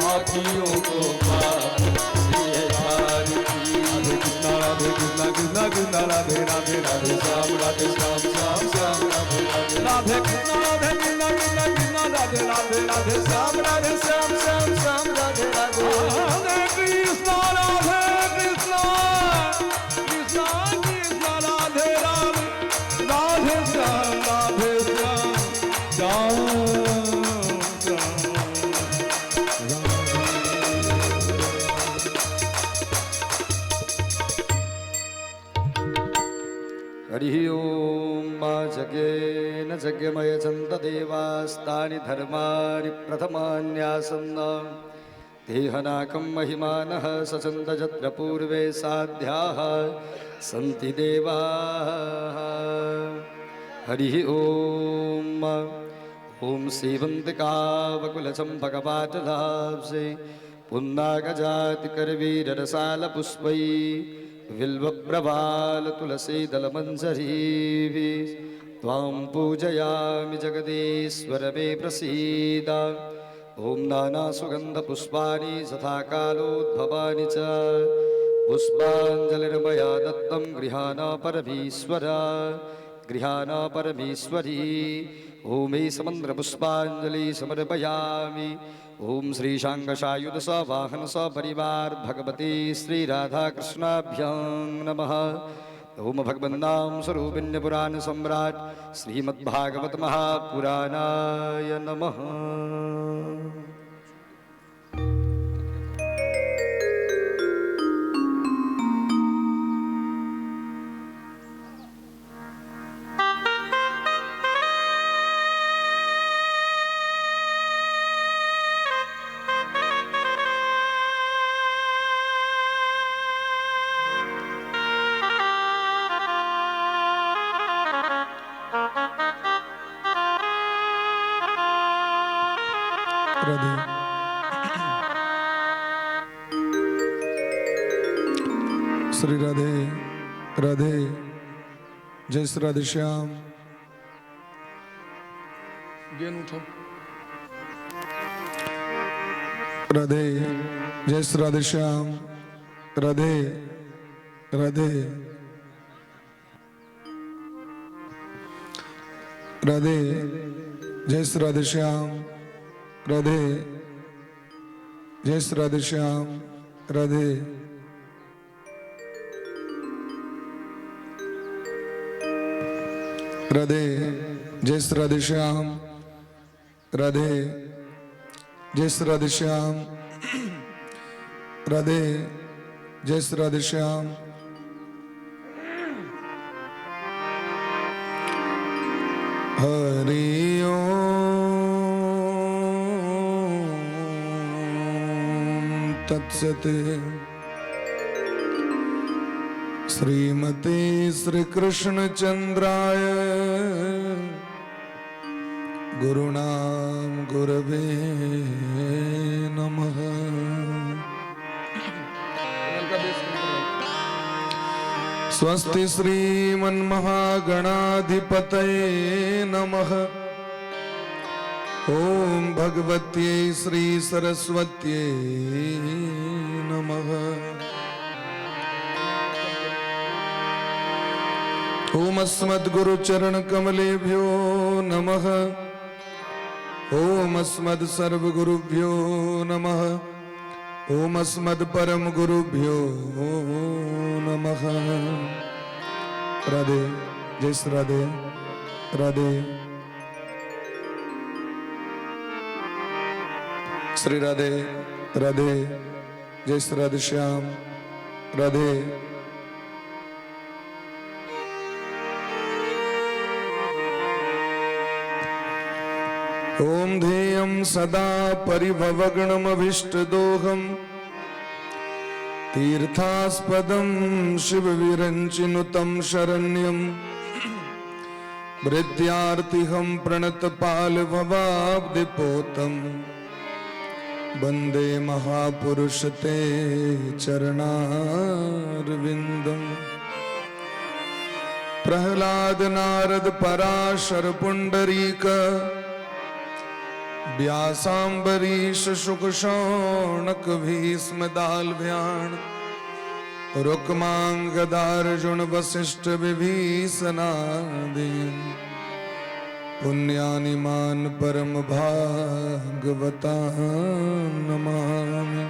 पापियों को पाप से तारती। राधे कृष्णा राधे कृष्णा कृष्णा कृष्णा राधे राधे, राधे श्याम राधे श्याम श्याम श्याम राधे राधे। राधे कृष्णा राधे कृष्णा कृष्णा कृष्णा राधे राधे, राधे श्याम राधे श्याम श्याम श्याम राधे राधे। राधे कृष्णा राधे कृष्णा कृष्णा कृष्णा राधे राधे, राधे श्याम राधे श्याम श्याम श्याम। हरि ओम। मा जगेन जज्ञमय चन्ददेवास्तानि धर्माणि प्रथमान्यासन्न देहनाकं महिमानः सचन्दजत्र पूर्वे साध्याः सन्ति देवाः। हरि ओम। ॐ सेवन्तिकावकुलचम्पकपाटलाब्जे पुन्नागजातिकरवीररसालपुष्पै बिल्वप्रबालतुलसीदलमञ्जरीभिः त्वां पूजयामि जगदीश्वर मे प्रसीद। ॐ नानासुगन्धपुष्पाणि यथा कालोद्भवानि च पुष्पाञ्जलिर्मया दत्तं गृहाण परमेश्वर, गृहाण परमेश्वरी। ॐ समन्द्रपुष्पाञ्जलि समर्पयामि। ॐ श्रीशाङ्गशायुध स वाहन स परिवार भगवती श्रीराधाकृष्णाभ्यां नमः। ॐ भगवन्नाम स्वरूपिण्यपुराण सम्राट श्रीमद्भागवत महापुराणाय नमः। राधे। श्री राधे राधे। जय श्री राधे श्याम। गेन उठो। राधे। जय श्री राधे श्याम। राधे राधे राधे। जय श्री राधे श्याम। राधे। जय श्री राधे श्याम। राधे राधे। जय श्री राधे श्याम। राधे। जय श्री राधे श्याम। राधे। जय श्री राधे श्याम। हरि ओम तत्सत्। श्रीमते श्री कृष्ण चंद्राय गुरुणाम गुरवे नमः। स्वस्ति श्रीमन्महागणाधिपतये नमः। ॐ भगवत्यै श्री सरस्वत्यै नमः। ॐ अस्मद्गुरुचरणकमलेभ्यो नमः। ॐ अस्मद्सर्वगुरुभ्यो नमः। ॐ अस्मत्परमगुरुभ्यो नमः। राधे। जय श्री राधे राधे। श्री राधे राधे। जय श्री राधे श्याम। राधे। ॐ ध्येयं सदा परिभवगणमभीष्टदोहं तीर्थास्पदं शिवविरञ्चिनुतं शरण्यं भृत्यार्तिहं प्रणतपालभवाब्धिपोतं वन्दे महापुरुष ते चरणारविन्दम्। प्रहलाद नारद पराशर पुण्डरीक व्यासाम्बरीश शुक शौनक भीष्म दालव्याण रुक्मांगदार्जुन वशिष्ठ विभीषणादि पुण्यानि मान परम भागवता नमामि।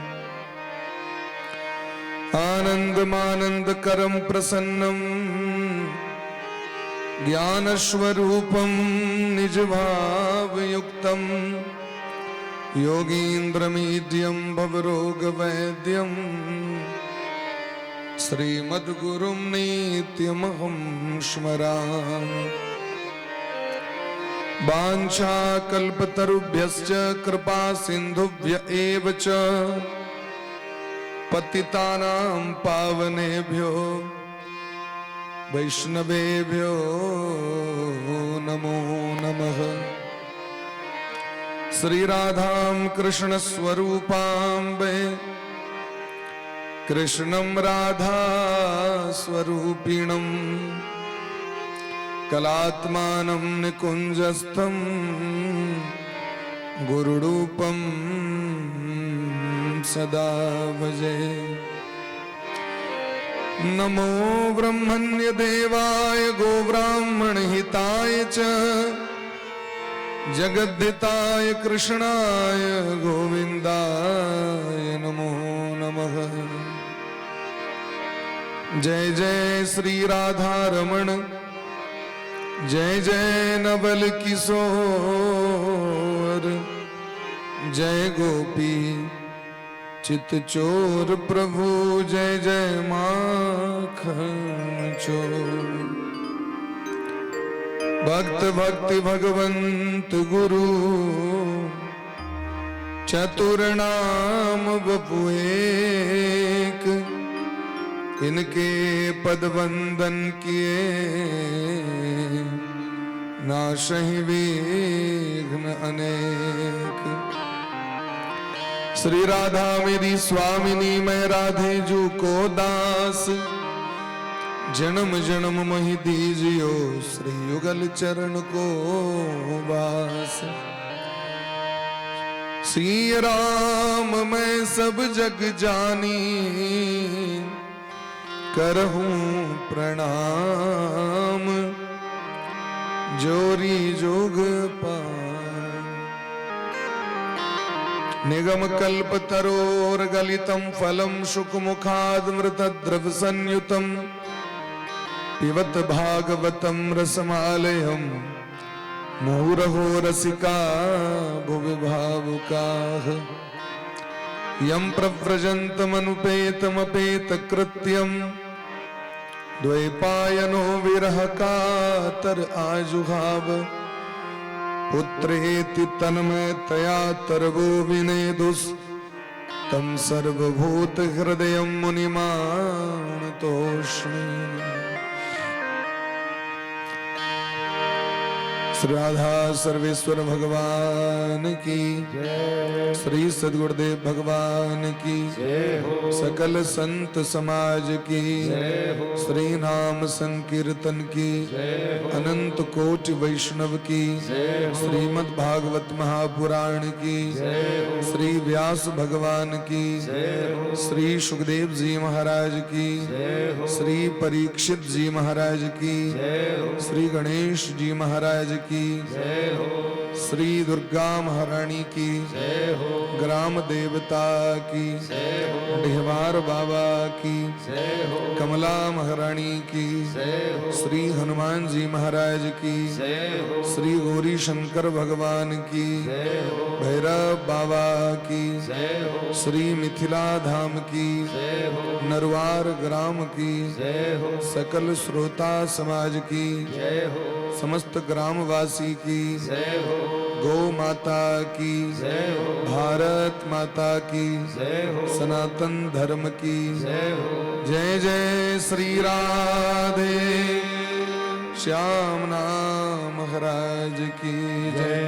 आनंदमानंद करम प्रसन्नम ज्ञानस्वरूपं निजभावयुक्तं योगीन्द्रमीड्यं भवरोगवैद्यं श्रीमद्गुरुं नित्यमहं स्मरामि। वाञ्छाकल्पतरुभ्यश्च कृपा सिन्धुभ्य एव च पतितानां पावनेभ्यो वैष्णवेभ्यो नमो नमः। श्री राधां कृष्ण स्वरूपां वे कृष्णं राधा स्वरूपिणं कलात्मानं निकुञ्जस्थं गुरुरूपं सदा भजे। नमो ब्रह्मण्य देवाय गोब्राह्मण हिताय च जगद्धिताय कृष्णाय गोविंदाय नमो नमः। जय जय श्री राधा रमण जय जय नवल किशोर जय गोपी चित चोर प्रभु जय जय माखन चोर। भक्त भक्ति भगवंत गुरु चतुर नाम बपु एक इनके पद वंदन किए नाशहि विघ्न अनेक। श्री राधा मेरी स्वामिनी मैं राधे जू को दास जन्म जन्म मही दीजियो श्री युगल चरण को वास। श्री राम मैं सब जग जानी करहूं प्रणाम जोरी जोग पान। निगम कल्प तरोर गलितं फलं शुकमुखादमृतद्रव संयुतं पिबत भागवतं रसमालयं मुहुरहो रसिका भुवि भावुकाः। यं प्रव्रजन्तमनुपेतमपेतकृत्यं द्वैपायनो विरहकातर आजुहाव पुत्रेति तन्मयतया तरवो विनेदुस् तं सर्वभूतहृदयं मुनिमानतोऽस्मि। श्री राधा सर्वेश्वर भगवान की जय, श्री सद्गुरुदेव भगवान की जय हो, सकल संत समाज की जय हो, श्री नाम संकीर्तन की जय हो, अनंत कोटि वैष्णव की जय हो, श्रीमद् भागवत महापुराण की जय हो, श्री व्यास भगवान की जय हो, श्री सुखदेव जी महाराज की जय हो, श्री परीक्षित जी महाराज की जय हो, श्री गणेश जी महाराज की जय हो, श्री दुर्गा महारानी की जय हो, ग्राम देवता की जय हो, ढेवार बाबा की जय हो, कमला महारानी की जय हो, श्री हनुमान जी महाराज की जय हो, श्री गौरी शंकर भगवान की जय हो, भैरव बाबा की जय हो, श्री मिथिला धाम की जय हो, नरवार ग्राम की जय हो, सकल श्रोता समाज की जय हो, समस्त ग्रामवासी की जय हो, गौ माता की जय हो, भारत माता की जय हो, सनातन धर्म की जय हो। जय जय श्री राधे श्याम नाम महाराज की जय,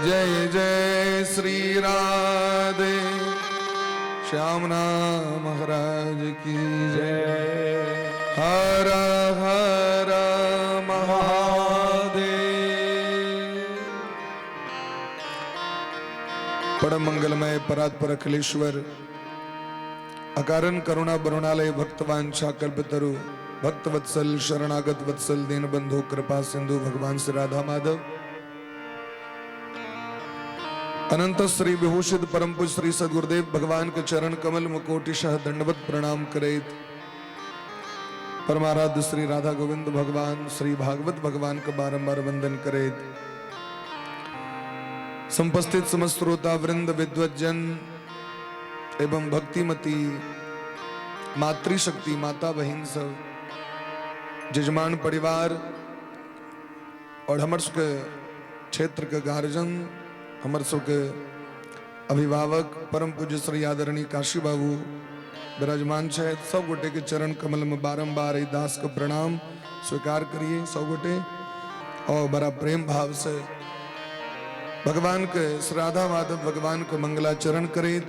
जय जय श्री राधे श्याम नाम महाराज की जय। हर हर महादेव। परम मंगलमय परात्पर अखिलेश्वर अकारण करुणा बरुणालय भक्तवांछा कल्पतरु भक्तवत्सल शरणागत वत्सल दीन बंधु कृपा सिंधु भगवान श्री राधा माधव अनंत श्री विभूषित परम पूज्य श्री सदगुरुदेव भगवान के चरण कमल मुकोटि शह दंडवत प्रणाम करेत परमाराध्य श्री राधा गोविंद भगवान श्री भागवत भगवान के बारंबार वंदन करेत संपस्थित समस्त श्रोता वृंद विद्वज्जन एवं भक्तिमती मातृशक्ति माता बहिन सब जजमान परिवार और हमर सबके क्षेत्र के गार्जन, हमर सबके अभिभावक परम पूज्य श्री आदरणीय काशी बाबू विराजमान छथि। सब गोटे के चरण कमल में बारंबार एहि दास के प्रणाम स्वीकार करिए सब गोटे और बड़ा प्रेम भाव से भगवान के श्री राधा माधव भगवान के मंगलाचरण करेत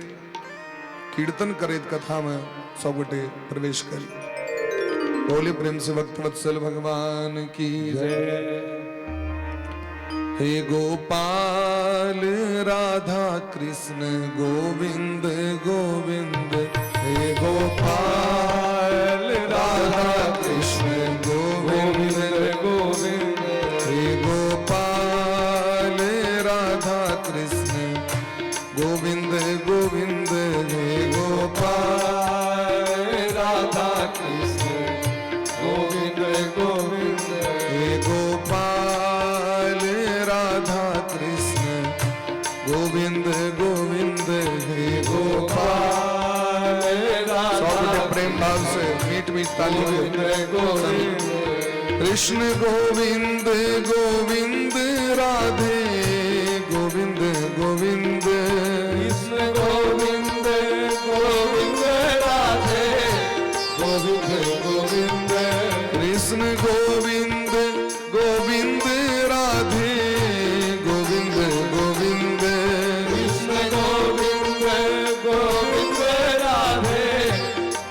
कीर्तन करेत कथा में सब गोटे प्रवेश करी। बोले प्रेम से भक्त वत्सल भगवान की जय। हे गोपाल राधा कृष्ण गोविंद गोविंद, हे गोपाल राधा कृष्ण गोविंद गोविंद, हे गोपाल राधा कृष्ण गोविंद गोविंद, हे गोपाल राधा कृष्ण गोविंद गोविंद, हे गोपाल राधा कृष्ण गोविंद गोविंद, हे गोपाल। सब प्रेम भाव से मीठ मीठ ताली गोविंद कृष्ण गोविंद गोविंद राधे गोविंद गोविंद, कृष्ण गोविंद गोविंद राधे गोविंद गोविंद, कृष्ण गोविंद गोविंद राधे गोविंद गोविंद, कृष्ण गोविंद गोविंद राधे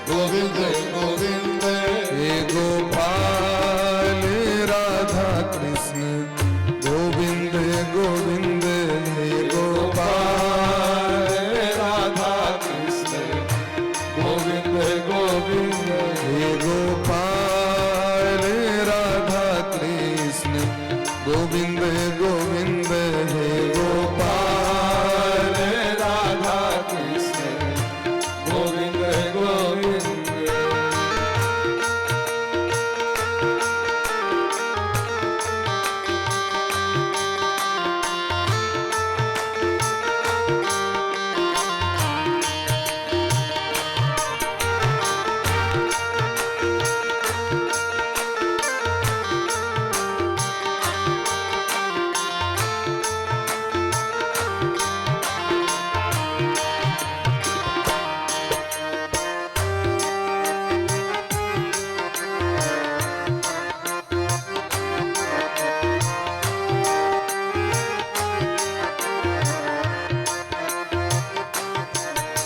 गोविंद गोविंद, हे गोपाल राधा कृष्ण गोविंद गोविंद, हे गोपाल राधा कृष्ण गोविंद गोविंद, हे गोपाल राधा कृष्ण गोविंद गोविंद, हे गोपाल राधा कृष्ण गोविंद गोविंद।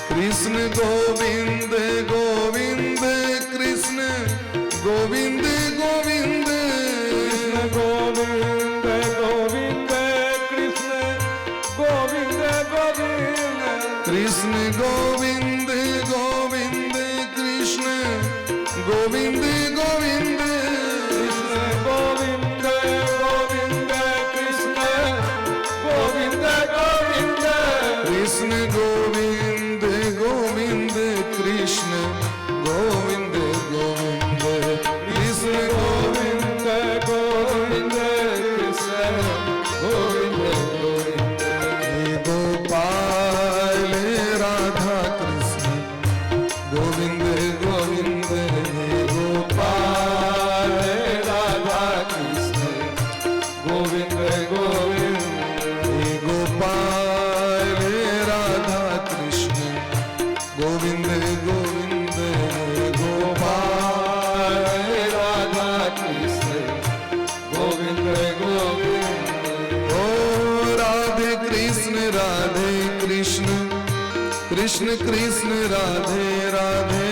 कृष्ण गोविंद गोविंद कृष्ण गोविंद गोविंद, कृष्ण गोविंद गोविंद कृष्ण गोविंद गोविंद, कृष्ण गोविंद गोविंद कृष्ण गोविंद गोविंद, कृष्ण गोविंद गोविंद कृष्ण गोविंद गोविंद, कृष्ण गोविंद गोविंद कृष्ण गोविंद गोविंद, कृष्ण गोविंद गोविंद कृष्ण गोविंद गोविंद, हे गोपाल राधा कृष्ण गोविंद गोविंद, हे गोपाल राधा कृष्ण गोविंद गोविंद, हे गोपाल राधा कृष्ण गोविंद गोविंद, हे गोपाल राधा कृष्ण गोविंद गोविंद, ओ राधे कृष्ण राधे कृष्ण कृष्ण कृष्ण राधे राधे,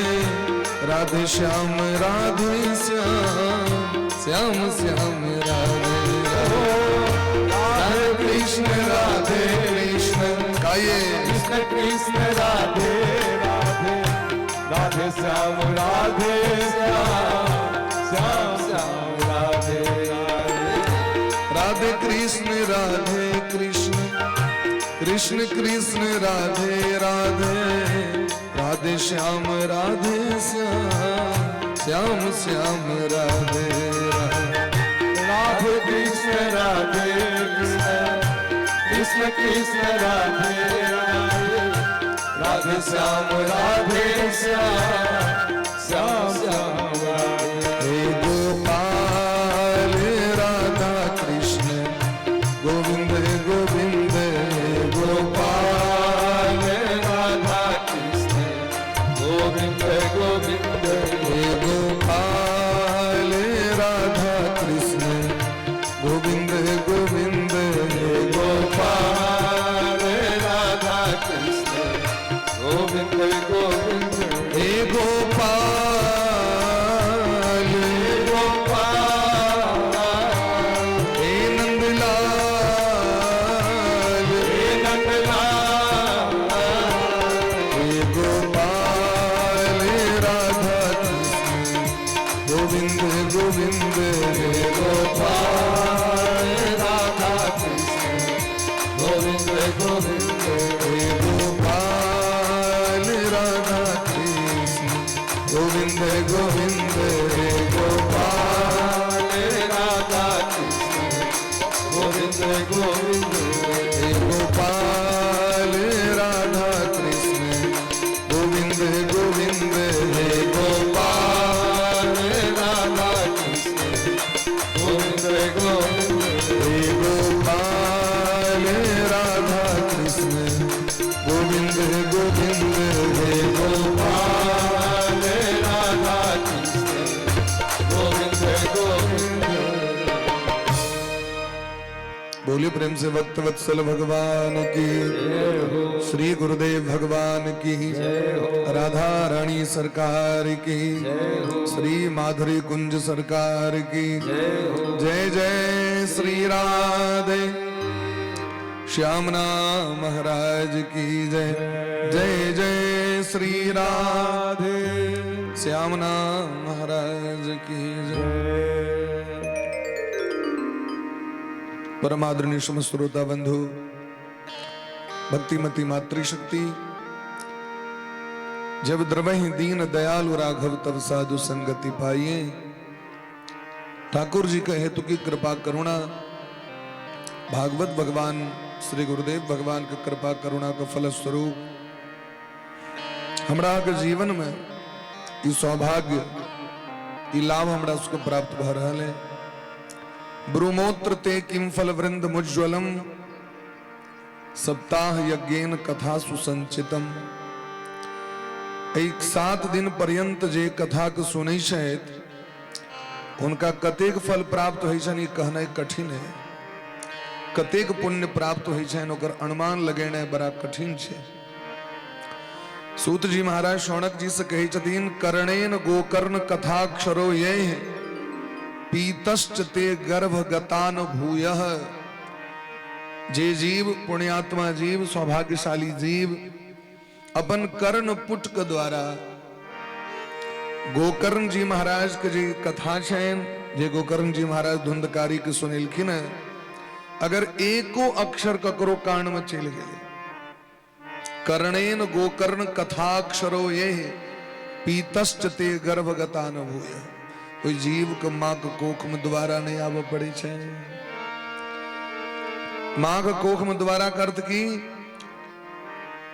राधे श्याम राधे श्याम श्याम श्याम राधे राधे, राधे कृष्ण राधे कृष्ण। गाइए। कृष्ण कृष्ण राधे राधे, राधे श्याम राधे श्याम, श्याम श्याम राधे राधे। राधे कृष्ण राधे कृष्ण, कृष्ण कृष्ण राधे राधे, राधे श्याम राधे श्याम, श्याम श्याम राधे राधे। राधे कृष्ण राधे कृष्ण, कृष्ण कृष्ण राधे राधे, राधे श्याम राधे श्याम, श्याम श्याम राधे। हे गोपाल राधा कृष्ण गोविंद गोविंद, हे गोपाल राधा कृष्ण गोविंद गोविंद, हे गोपाल राधा कृष्ण गोविंद गोविंद, हे गोपाल राधा कृष्ण गोविंद गोविंद, हे गोपाल, गोपाल हे नंदलाल, हे नंदलाल, हे गोपाल राधा कृष्ण गोविंद गोविंद, हे गोपाल राधा कृष्ण गोविंद गोविंद, हे गोपाल राधा कृष्ण गोविंद गोविंद, हे गोपाल राधा कृष्ण गोविंद गोविंद, हे गोपाल राधा कृष्ण गोविंद गोविंद, हे गोपाल राधा कृष्ण गोविंद गोविंद, हे गोपाल राधा कृष्ण गोविंद गोविंद, हे गोपाल राधा कृष्ण गोविंद गोविंद। बोलिए प्रेम से भक्त वत्सल भगवान की, श्री गुरुदेव भगवान की, राधा रानी सरकार की, श्री माधुरी कुंज सरकार की जय जय श्री राधे। श्यामना महाराज की जय जय जय श्री राधे। श्यामना महाराज की जय। परमादरणीय समस्त श्रोता बंधु, भक्तिमती मातृशक्ति, जब द्रवहि दीन दयालु राघव तब साधु संगति पाइए। ठाकुर जी के हेतु की कृपा करुणा, भागवत भगवान श्री गुरुदेव भगवान के कृपा करुणा का फल स्वरूप हमरा के जीवन में ई सौभाग्य ई लाभ हमरा सबके प्राप्त भ रहल है। ब्रूमोत्र ते किम फल वृंद मुज्ज्वलम सप्ताह यज्ञेन कथा सुसंचितम। एक 7 दिन पर्यंत जे कथा के सुनै छथि उनका कतेक फल प्राप्त होइ छनि ई कहनाइ कठिन है। कतेक पुण्य प्राप्त होइ छनि ओकर अनुमान लगेनाइ बड़ा कठिन छै। सूत जी महाराज शौनक जी से कहै छथिन, कर्णेन गोकर्ण कथाक्षरो यैह पीतश्च ते गर्भगतान भूयः। जे जीव पुण्यात्मा जीव सौभाग्यशाली जीव अपन कर्ण पुट के द्वारा गोकर्ण जी महाराज के जे कथा छनि, जे गोकर्ण जी महाराज धुंधकारी के सुनेलखिन है, अगर एको अक्षर ककरो कान में चलि गेलै, कर्णेन गोकर्ण कथाक्षरो यैह पीतश्च ते गर्भगतान भूयः, ओहि जीव के माँ के कोख में दोबारा नहीं आबऽ पड़ै छै। माँ के कोख में दोबारा का अर्थ की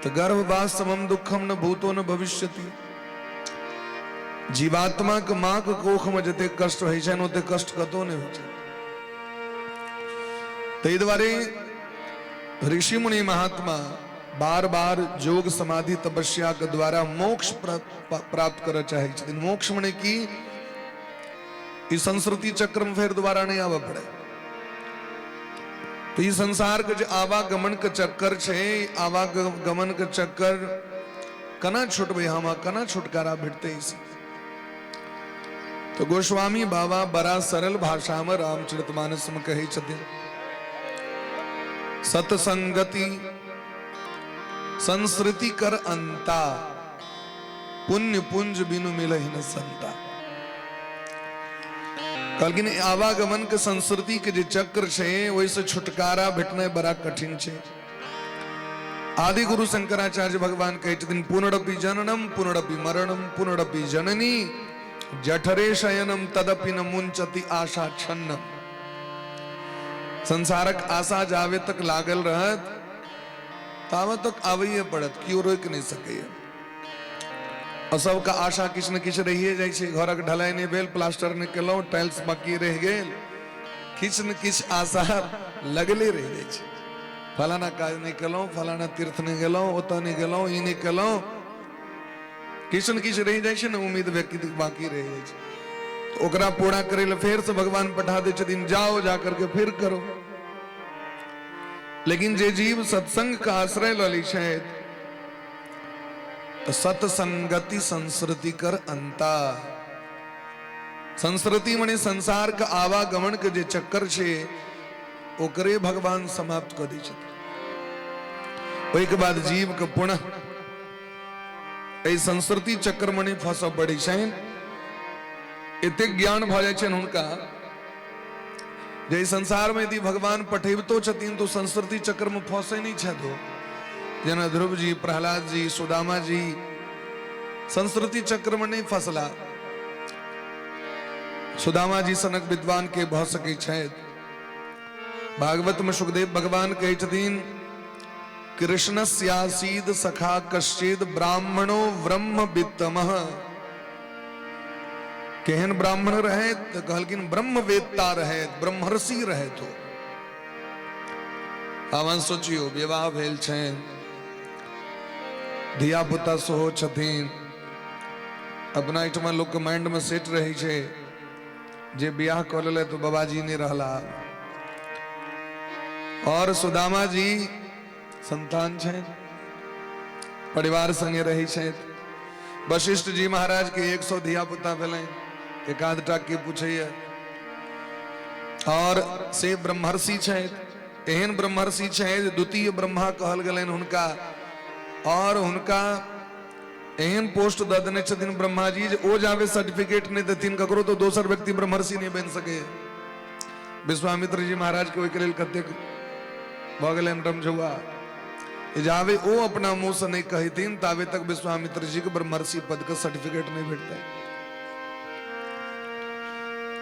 तो गर्भवास समम दुखम न भूतो न भविष्यति। जीवात्मा के माँ के कोख में जते कष्ट होइ छै ओते कष्ट कतौ नहि होइ छै। ताहि दुआरे ऋषि मुनि महात्मा बार बार योग समाधि तपस्या के द्वारा मोक्ष प्राप्त करऽ चाहै छथिन। मोक्ष मने की ई संस्कृति चक्र में फेर दोबारा नहीं आबऽ पड़े। तो ई संसार के जे आवागमन के चक्कर छै, आवागमन के चक्कर कना छुटबै हम, कना छुटकारा भेटतै से। तो गोस्वामी बाबा बड़ा सरल भाषा में रामचरितमानस में कहै छथिन, सत्संगति संस्कृति कर अंता, पुण्य पुंज बिनु मिलहि न संता। कहलखिन आवागमन के संस्कृति के जे चक्र छै ओहिसँ छुटकारा भेटनाइ बड़ा कठिन छै। आदि गुरु शंकराचार्य भगवान कहै छथिन पुनरपि जननम पुनरपि मरणम पुनरपि जननी जठरे शयनम तदपि न मुंचति आशा छन्नम। संसारक आशा जावे तक लागल रहत तावे तक आबैए पड़त, केओ रोकि नहि सकैए। और सबके आशा किछु ने किछु रहिए जाइ छै। घरक ढलाई नहि भेल, प्लास्टर नहि केलहुँ, टाइल्स बाकी रहि गेल, किछु ने किछु आशा लगले रहि जाइ छै। फलाना काज नहि केलहुँ, फलाना तीर्थ नहि गेलहुँ, ओतऽ नहि गेलहुँ, ई नहि केलहुँ, किछु ने किछु रहि जाइ छै ने, उम्मीद व्यक्ति बाकी रहि जाइ छै। तऽ ओकरा पूरा करै लए फेरसँ भगवान पठा दै छथिन, जाओ जा करके फिर करो। लेकिन जे जीव सत्संग के आश्रय लऽ लै छथि तऽ सत्संगति संस्कृति कर अंता। संस्कृति मने संसार के आवागमन के जे चक्कर छै ओकरे भगवान समाप्त कऽ दै छथिन। ओहिके बाद जीव के पुनः एहि संस्कृति चक्र मे नहि फंसऽ पड़ै छनि। एतेक ज्ञान भऽ जाइ छनि हुनका जे एहि संसार मे यदि भगवान पठेबतो छथिन तऽ संस्कृति चक्र मे फंसै नहि छथि ओ। जेना ध्रुव जी, प्रहलाद जी, सुदामा जी संस्कृति चक्र मे नहि फंसला। सुदामा जी सनक विद्वान के भऽ सकै छथि। भागवत मे सुखदेव भगवान कहै छथिन कृष्णस्यासीद सखा कश्चिद ब्राह्मणो ब्रह्म वित्तमः। केहन ब्राह्मण रहे तऽ कहलखिन ब्रह्मवेत्ता रहे, ब्रह्मर्षि रहे। तो आब सोचियो, विवाह भेल छनि, धिया पुता सेहो छथिन। अपना एहिठमा लोकके माइंडमे सेट रहै छै जे बियाह कऽ लेले तो बाबाजी नहीं रहला। और सुदामा जी संतान छनि, परिवार संगे रहै छथि। वशिष्ठ जी महाराज के 100 धिया पुता भेलनि, एक आधटा के पूछैया। और से ब्रह्मर्षि छथि, एहन ब्रह्मर्षि छथि जे द्वितीय ब्रह्मा कहल गेलनि हुनका। और हुनका एहन पोस्ट दऽ देने छथिन ब्रह्मा जी जे ओ जाबे सर्टिफिकेट नहि देथिन ककरो तो दोसर व्यक्ति ब्रह्मर्षि नहि बनि सकै। विश्वामित्र जी महाराज के ओहिके लेल कतेक भऽ गेलनि रमझुआ। जाबे ओ अपना मुंह से नहि कहथिन ताबे तक विश्वामित्र जी के ब्रह्मर्षि पद के सर्टिफिकेट नहीं भेटतै।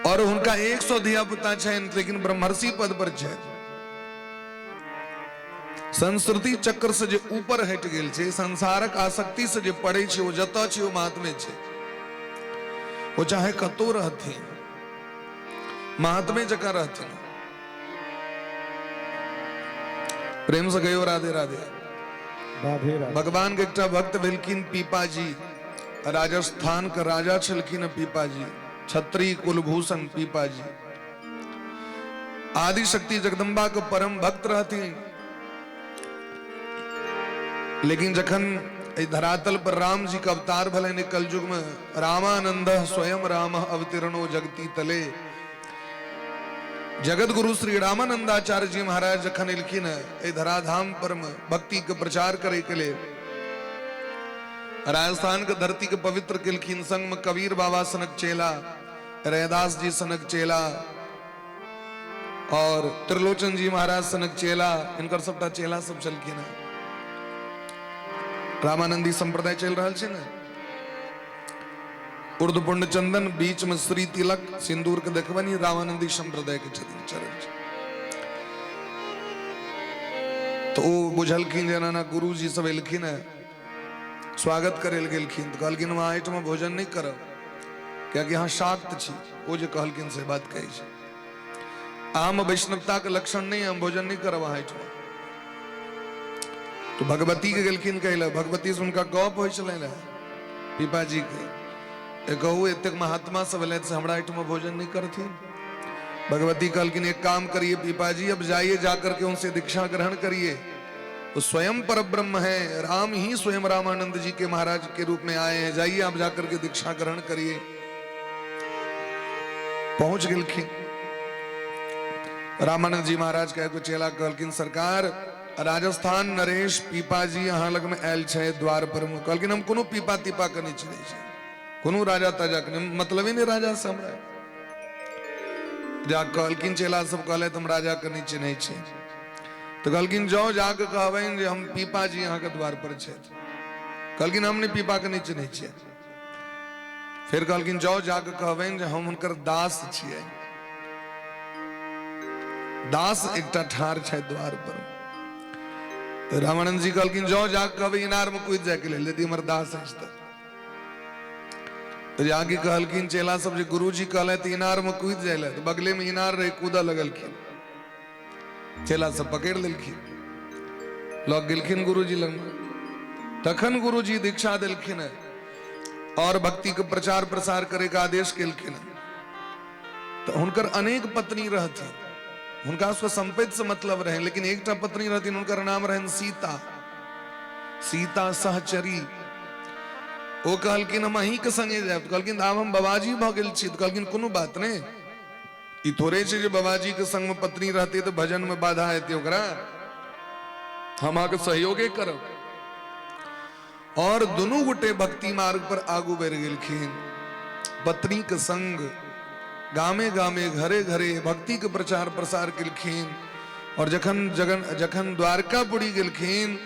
और हुनका 100 धिया पुता छनि लेकिन ब्रह्मर्षि पद पर छथि। संस्कृति चक्र से जे ऊपर हटि गेल छै, संसारक आसक्ति से जे पड़ै छै, ओ जतऽ छै ओ महात्मे छै। ओ चाहे कतौ रहथिन महात्मे जकाँ रहथिन। प्रेम से कहियो राधे राधे। राधे राधे। भगवान के एकटा भक्त भेलखिन पीपाजी, राजस्थान के राजा छलखिन पीपाजी, क्षत्रिय कुलभूषण पीपाजी। आदि शक्ति जगदम्बा के परम भक्त रहथिन। लेकिन जखन एहि धरातल पर राम जी के अवतार भेलनि कलयुग में, रामानंद स्वयं राम अवतीर्णो जगती तले, जगत गुरु श्री रामानंदाचार्य जी महाराज जखन एलखिन एहि धराधाम पर में भक्ति के प्रचार करे के लिए, राजस्थान के धरती के पवित्र केलखिन। संग में कबीर बाबा सनक चेला, रैदास जी सनक चेला और त्रिलोचन जी महाराज सनक चेला, इनकर सबटा चेला सब छलखिन हैं। रामानंदी संप्रदाय चल रहा छै ने। उर्दपुंड चंदन, बीच में श्री तिलक सिंदूर के देखबनि, रामानंदी संप्रदाय के छथिन चरण। तो ओ बुझलखिन जे एना गुरु जी सब एलखिन है, स्वागत करे लए गेलखिन। तो कहलखिन वहाँ एहिठमा भोजन नहि करब कियाकि अहाँ शाक्त छी। ओ जे कहलखिन से बात कहै छै, अहाँमे वैष्णवताके लक्षण नहि, हम भोजन नहि करब अहाँ एहिठमा। तो भगवती के गेलखिन कहै लए, भगवती से हुनका गप होइ छलनि रहए पीपाजी के, कहू एतेक महात्मा सब एलथि से हमरा एहिठमा भोजन नहि करथिन। भगवती कहलखिन एक काम करिए पीपाजी, अब जाइए, जा करके उनसे दीक्षा ग्रहण करिए। वो स्वयं पर ब्रह्म है, राम ही स्वयं रामानंद जी के महाराज के रूप में आए हैं, जाइए आप जाकर के दीक्षा ग्रहण करिए। पहुंच गेलखिन रामानंद जी महाराज के एगो चेला कहलखिन सरकार राजस्थान नरेश पीपाजी अहाँ लगमे आयल छै द्वार पर मे। कहलखिन हम कोनो पीपा तीपा के नहि चिन्है छी, कोनो राजा ताजा के नहि, मतलबे नहि राजा से हमरा। जा कहलखिन चेला सब कहलथि हम राजा के नहि चिन्है छी। तऽ कहलखिन जाउ जाके कहबनि जे हम पीपाजी अहाँके द्वार पर छथि। कहलखिन हम नहि पीपा के नहि चिन्है छियै। फेर कहलखिन जाउ जाके कहबनि जे हम हुनकर दास छियै। दास एकटा ठाढ़ छै द्वार पर। तऽ रामानंद जी कहलखिन जाउ जाके कहबै इनार में कूदि जायके लेल यदि हमर दास अछि तऽ। तऽ जाके कहलखिन चेला सब जे गुरुजी कहलथि इनार में कूदि जाय लए, तऽ बगले में इनार रहे, कूदऽ लगलखिन। चेला सब पकड़ि लेलखिन, लग गेलखिन गुरुजी लग। तखन गुरुजी दीक्षा देलखिन और भक्ति के प्रचार प्रसार करे के आदेश केलखिन। तऽ हुनकर अनेक पत्नी रहथिन, हुनका सबके संपत्ति से मतलब रहे, लेकिन एकटा पत्नी रहथिन, हुनकर नाम रहनि सीता, सीता सहचरी। ओ कहलखिन हम अहीं के संगे जायब। कहलखिन आब हम बाबाजी भऽ गेल छी। तऽ कहलखिन कोनो बात नहि, ई थोड़े छै जे बाबाजी के संग में पत्नी रहते तऽ भजन में बाधा हेतै ओकरा, हम अहाँके सहयोगे करब। और दुनू गोटे भक्ति मार्ग पर आगू बढ़ि गेलखिन। पत्नी के संग गामे गामे घरे घरे भक्ति के प्रचार प्रसार केलखिन। और जखन जगन जखन द्वारकापुरी गेलखिन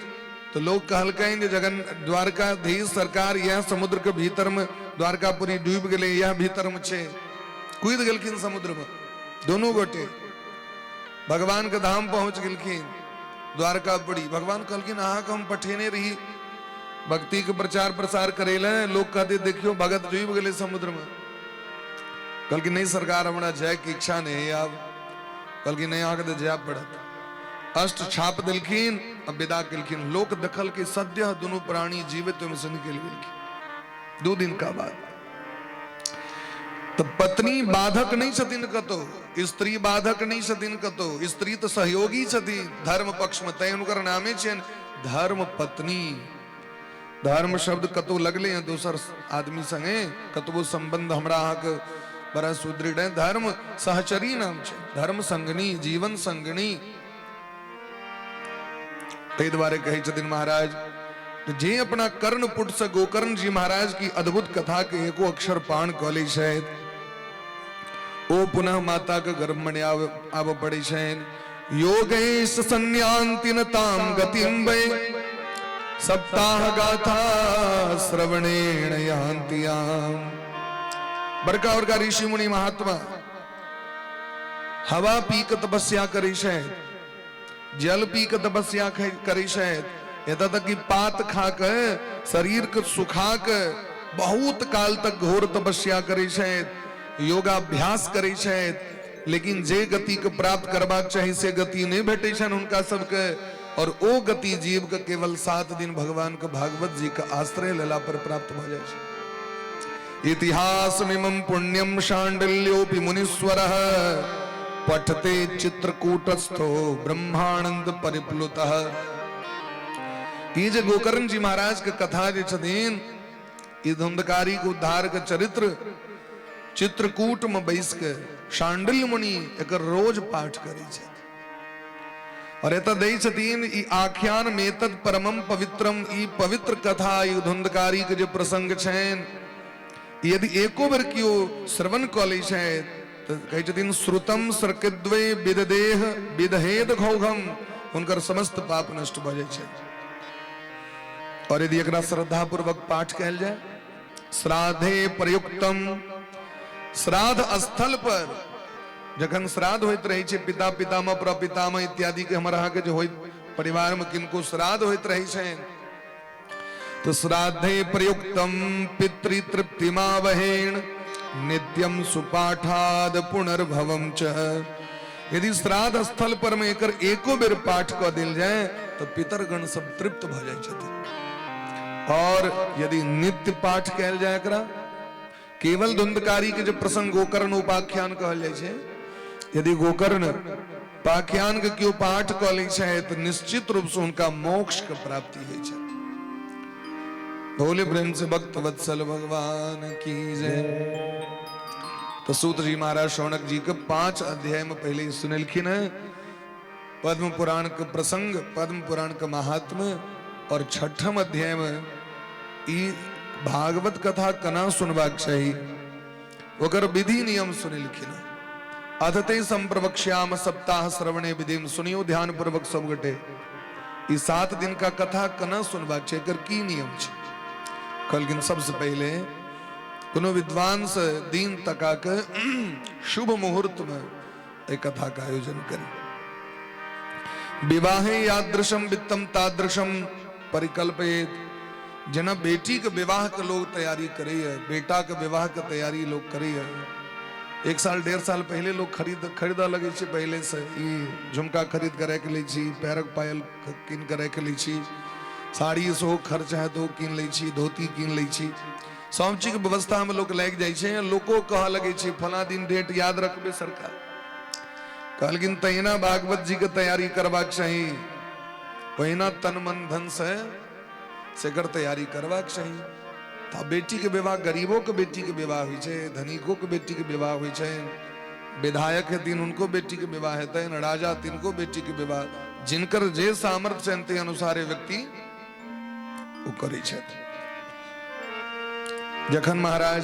तो लोग कहलकनि जे जगन द्वारकाधीश सरकार यह समुद्र के भीतर में द्वारकापुरी डूबि गेलै, यह भीतर में छै, कूदि गेलखिन समुद्र में। दोनों गोटे भगवान के धाम पहुंच गेलखिन द्वारकापुरी। भगवान कहलखिन अहाँके हम पठेने रही भक्ति के प्रचार प्रसार करे ले, लोग कहते देखियो भगत डूबि गेलै समुद्र में। कहलखिन नहीं सरकार हमरा जाय के इच्छा नहीं है आब। कहलखिन नहीं अहाँके तऽ जाय पड़त। अष्ट छाप देलखिन आ विदा केलखिन। लोक देखल कि सद्य दुनू प्राणी जीवित ओहिमे से निकलि गेलखिन। 2 दिन का बाद तऽ पत्नी बाधक नहीं छथिन कतौ, स्त्री बाधक नहीं छथिन कतौ, स्त्री तऽ सहयोगी छथिन धर्म पक्ष में, तैं हुनकर नामे छनि धर्म पत्नी। धर्म शब्द कतौ लगले हैं दोसर आदमी संगे कतबो संबंध हमरा अहाँके बड़ा सुदृढ़ है, धर्म सहचरी नाम छै, धर्म संगनी, जीवन संगनी। ताहि दुआरे कहै छथिन महाराज जे अपना कर्णपुट से गोकर्ण जी महाराज की अद्भुत कथा के एको अक्षर पान कऽ लै छथि ओ पुनः माता के गर्भ में आबऽ पड़ै छनि। योगेश संयान्ति न ताम गतिम वै सप्ताह गाथा श्रवणेण यान्ति याम। बड़का बड़का ऋषि मुनि महात्मा हवा पी के तपस्या करै छथि, जल पी के तपस्या करै छथि, एतऽ तक कि पात खा के शरीर के सुखा के बहुत काल तक घोर तपस्या करै छथि, योगाभ्यास करै छथि, लेकिन जे गति के प्राप्त करबाक चाही से गति नहि भेटै छनि हुनका सबके। और ओ गति जीव के केवल 7 दिन भगवान के भागवत जी के आश्रय लेला पर प्राप्त भऽ जाइ छै। इतिहास मिमं पुण्यम शांडिल्योपि मुनीश्वरः पठते चित्रकूटस्थो ब्रह्मानंद परिप्लुतः। ई जे गोकर्ण जी महाराज के कथा जे छथिन, ई धुंधकारी के उद्धार के चरित्र चित्रकूट में बैस के शांडिल्य मुनि एकर रोज पाठ करै छथि। और एतऽ दै छथिन ई आख्यान में तद परमम पवित्रम, ई पवित्र कथा, ई धुंधकारी के जे प्रसंग छनि, यदि एको बेर केओ श्रवण कऽ लै छथि तऽ कहै छथिन श्रुतम सर्किद्वे विददेह विदहेद घौघम, हुनकर समस्त पाप नष्ट भऽ जाइ छै। और यदि एकरा श्रद्धापूर्वक पाठ कयल जाय, श्राद्धे प्रयुक्तम, श्राद्ध स्थल पर जखन श्राद्ध होइत रहै छै, पिता पितामह प्रपितामह इत्यादि के हमर अहाँके जे होइत परिवार में किनको श्राद्ध होइत रहै छै, तो श्राद्धे प्रयुक्तम पितृतृप्तिमावहेण नित्यम सुपाठाद पुनर्भवम च। यदि श्राद्ध स्थल पर में एकर एको बेर पाठ कऽ देल जाय तो पितरगण सब तृप्त भऽ जाइ छथिन। और यदि नित्य पाठ कयल जाय एकरा, केवल धुंधकारी के जो प्रसंग गोकर्ण उपाख्यान कहल जाइ छै, यदि गोकर्ण उपाख्यान के केओ पाठ कऽ लै छै तऽ निश्चित रूप से हुनका मोक्ष के प्राप्ति होइ छै। भोले प्रेम से भक्त वत्सल भगवान की जय। तो सूत जी महाराज शौनक जी के 5 अध्याय में पहले ही सुनेलखिन है। पद्म पुराण के प्रसंग, पद्म पुराण के महात्म्य और छठम अध्याय में ई भागवत कथा कना सुनबाक चाही, ओकर विधि नियम सुनेलखिन। अधते संप्रवक्ष्याम सप्ताह श्रवणे विधिम। सुनियो ध्यान पूर्वक सब गोटे, ई 7 दिन का कथा कना सुनबाक छै, एकर की नियम छै। कहलखिन सबसे पहले कोनो विद्वान से दिन तका के शुभ मुहूर्त में एक कथा का आयोजन करी। विवाहे यादृशम वित्तम तादृशम परिकल्पयेत। जेना बेटी के विवाह के लोग तैयारी करे है, बेटा के विवाह के तैयारी लोग करे है, 1 साल 1.5 साल पहले लोग खरीदा लगे छै, पहले से ई झुमका खरीद के राखि लै छी, पैरक पायल कीन के राखि लै छी, साड़ी सेहो खर्च है तो कीन लै छी, धोती कीन लै छी, सब चीज के व्यवस्था में लोग लागि जाइ छै। लोको कहऽ लगै छै फला दिन डेट याद रखबै सरकार। कहलखिन तहिना भागवत जी के तैयारी करबाक चाही, ओहिना तन मन धन से सेकर तैयारी करबाक चाही। तऽ बेटी के विवाह, गरीबों के बेटी के विवाह होइ छै, धनिको के बेटी के विवाह होइ छै, विधायक हेथिन हुनको बेटी के विवाह हेतनि, राजा तिनको बेटी के विवाह, जिनकर जे सामर्थ्य छनि ताहि अनुसारे व्यक्ति ओ करै छथि। जखन महाराज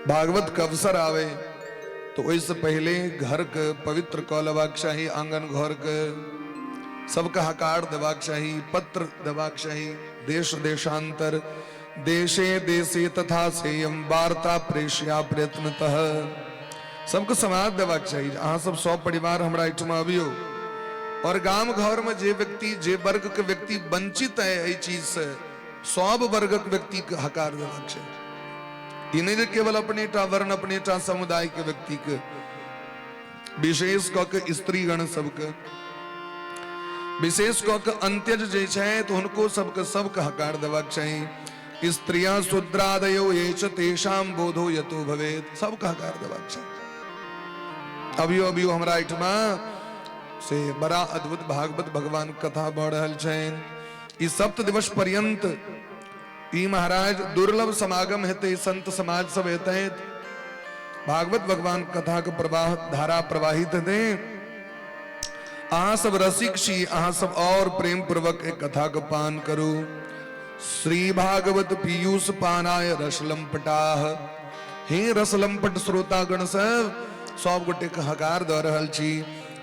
भागवत के अवसर आवे तो ओहिसँ पहिले घर के पवित्र कऽ लेबाक चाही, आंगन घर के सबके हकार देबाक चाही, पत्र देबाक चाही, देश देशांतर देशे देशे तथा सेयम वार्ता प्रेष्या प्रयत्नतः, सबके समाज देबाक चाही। अहाँ सब सब परिवार हमरा एहिठमा अबियौ। और गाम घर में जे व्यक्ति, जे वर्ग के व्यक्ति वंचित है एहि चीज से, सब वर्गक व्यक्ति के हकार देबाक चाही। ई नहि जे केवल अपने टा वर्ण, अपने टा समुदाय के व्यक्ति के, विशेष कऽ के स्त्रीगण सबके, विशेष कऽ के अंत्यज जे छथि हुनको सबके सबके हकार देबाक चाही। स्त्रियां शूद्रादयो ये च तेषां बोधो यतो भवेत्, सबके हकार देबाक चाही। अभियो अभियो हमरा एहिठमा से बड़ा अद्भुत भागवत भगवान कथा भऽ रहल छनि। ई सप्त दिवस पर्यंत ई महाराज दुर्लभ समागम हेतै, संत समाज सब हेतै, भागवत भगवान कथा के प्रवाह धारा प्रवाहित हेतै। अहाँ सब रसिक छी, अहाँ सब और प्रेम पूर्वक एक कथा के पान करू। श्री भागवत पीयूष पानाय रसलंपटाह। हे रसलंपट श्रोतागण सब, सब गोटे के हकार दऽ रहल छी।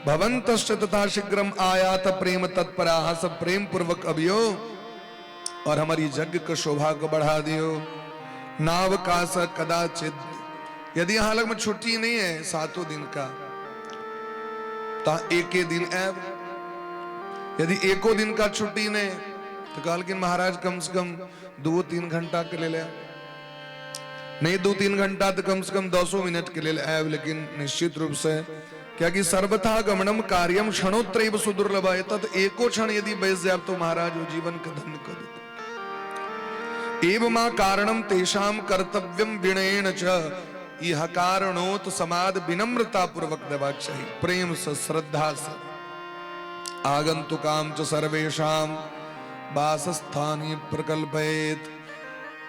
भवन्तश्च तथा शीघ्रम आयात प्रेम तत्पराह, सब प्रेम पूर्वक अबियो और हमारी यज्ञ के शोभा को बढ़ा दियो। नावकाश कदाचित, यदि अहाँ लग में छुट्टी नहीं है सातों दिन का, तो एक दिन आयब। यदि एको दिन का छुट्टी नहीं तो कहलखिन महाराज कम से कम 2-3 घंटा के लेल आयब, नहीं 2-3 घंटा तो कम से कम 10 मिनट के लेल आयब, लेकिन निश्चित रूप से, क्योंकि सर्वथा गमनम कार्यम क्षणोत्रैव सुदुर्लभ, तत् एको क्षण यदि बैस जाए तो महाराज वो जीवन के धन्य कर देते। एव मा कारणम तेषाम कर्तव्यम विनयेन च, इह कारणोत समाद विनम्रता पूर्वक देबाक चाही, प्रेम से श्रद्धा से। आगंतुकाम च सर्वेषाम वासस्थानी प्रकल्पयेत,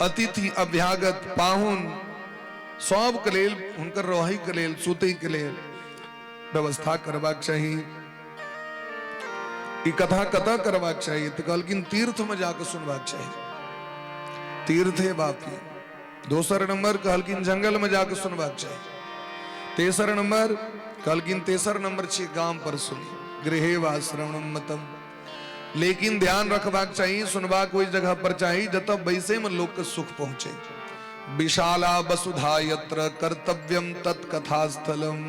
अतिथि अभ्यागत पाहुन सब के लेल, हुनकर रहै के लेल, सुतै के लेल व्यवस्था करबाक चाही। ई कथा कतऽ करबाक चाही? तऽ कहलखिन तीर्थ में जाके सुनबाक चाही, तीर्थे बापी। दोसर नंबर कहलखिन जंगल में जाके सुनबाक चाही। तेसर नंबर कहलखिन, तेसर नंबर छी गाम पर सुनी, गृहे वा श्रवणम मतम। लेकिन ध्यान रखबाक चाही, सुनबाक ओहि जगह पर चाही जतऽ बैसे में लोक के सुख पहुंचे। विशाला वसुधा यत्र कर्तव्यम तत्कथास्थलम,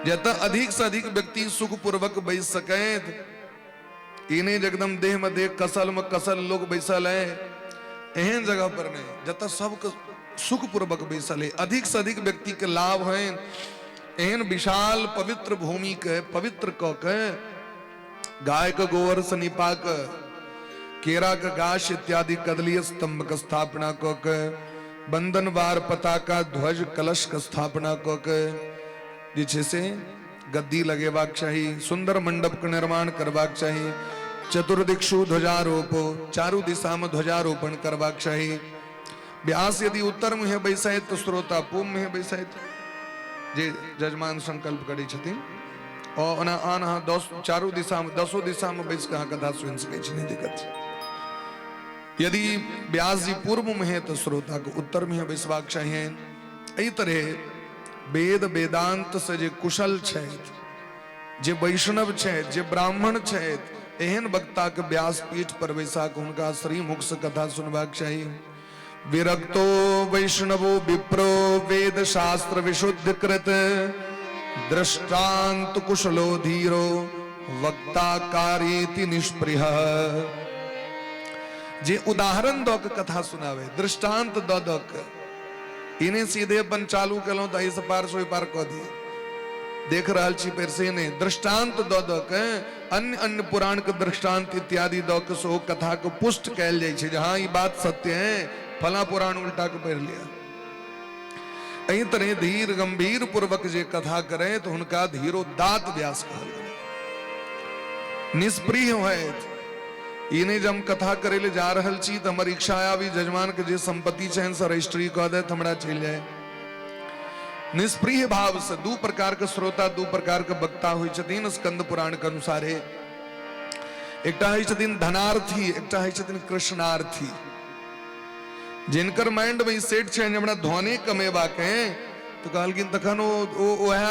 जतऽ अधिक से अधिक व्यक्ति सुख पूर्वक बैस सकैत। ई नहि जे एकदम देह में देह कसल में कसल लोग बैसल है, एहन जगह पर नहीं, जतऽ सबके सुख पूर्वक बैसल है, अधिक से अधिक व्यक्ति के लाभ है। एहन विशाल पवित्र भूमि के पवित्र कऽ के गाय के गोबर से निपा के केरा के गाछ इत्यादि कदलीय स्तंभ के स्थापना कऽ के बंधनवार पताका ध्वज कलश के स्थापना कऽ के जे छै से गद्दी लगेबाक चाही, सुंदर मंडप के निर्माण करबाक चाही, चतुर्दिक्षु ध्वजारोप, चारू दिशा में ध्वजारोपण करबाक चाही। व्यास यदि उत्तर मुहे बैसैत तो श्रोता पूब मुहे बैसैत, जे जजमान संकल्प करै छथिन। ओना आन अहाँ दस चारू दिशामे, दसो दिशामे बैस कऽ अहाँ कथा सुनि सकै छी, नहि दिक्कत छै। यदि व्यास जी पूर्व में है तऽ श्रोताके उत्तर में बैसबाक चाहिए। एहि तरहे वेद वेदांत से जे कुशल छथि, जे वैष्णव छथि, जे ब्राह्मण छथि, एहन वक्ता के व्यासपीठ पर बैसा के हुनका श्रीमुख से कथा सुनबाक चाही। विरक्तो वैष्णवो विप्रो वेद शास्त्र विशुद्ध कृत दृष्टांत कुशलो धीरो वक्ता कार्येति निष्पृह। जे उदाहरण दऽ के कथा सुनावे, दृष्टांत दऽ दऽ के, इने सीधे अपन चालू केलहुँ तऽ एहिसँ पार से ओहि पार कऽ दिए, देख रहल छी फेर से नहि, दृष्टांत दऽ दऽ के, अन्य अन्य पुराण के दृष्टांत इत्यादि दऽ के सेहो कथा के पुष्ट कयल जाइ छै जे हाँ ई बात सत्य है, फला पुराण उल्टा के पढ़ि लिअ। एहि तरह धीर गंभीर पूर्वक जे कथा करे तऽ हुनका धीरोदात व्यास कहल गेलै। निष्प्रिय होयत ई नहि जे हम कथा करै लए जा रहल छी तऽ हमर इच्छा आबी जजमान के जे संपत्ति छनि से रजिस्ट्री कऽ देत, हमरा चलि जाय। निष्प्रिय भाव से दू प्रकार के श्रोता, दू प्रकार के वक्ता होइ छथिन स्कंद पुराण के अनुसारे। एकटा होइ छथिन धनार्थी, एकटा होइ छथिन कृष्णार्थी। जिनकर माइंड में ई सेट छनि जे हमरा धने कमेबाक है, तऽ कहलखिन तखन ओ वएह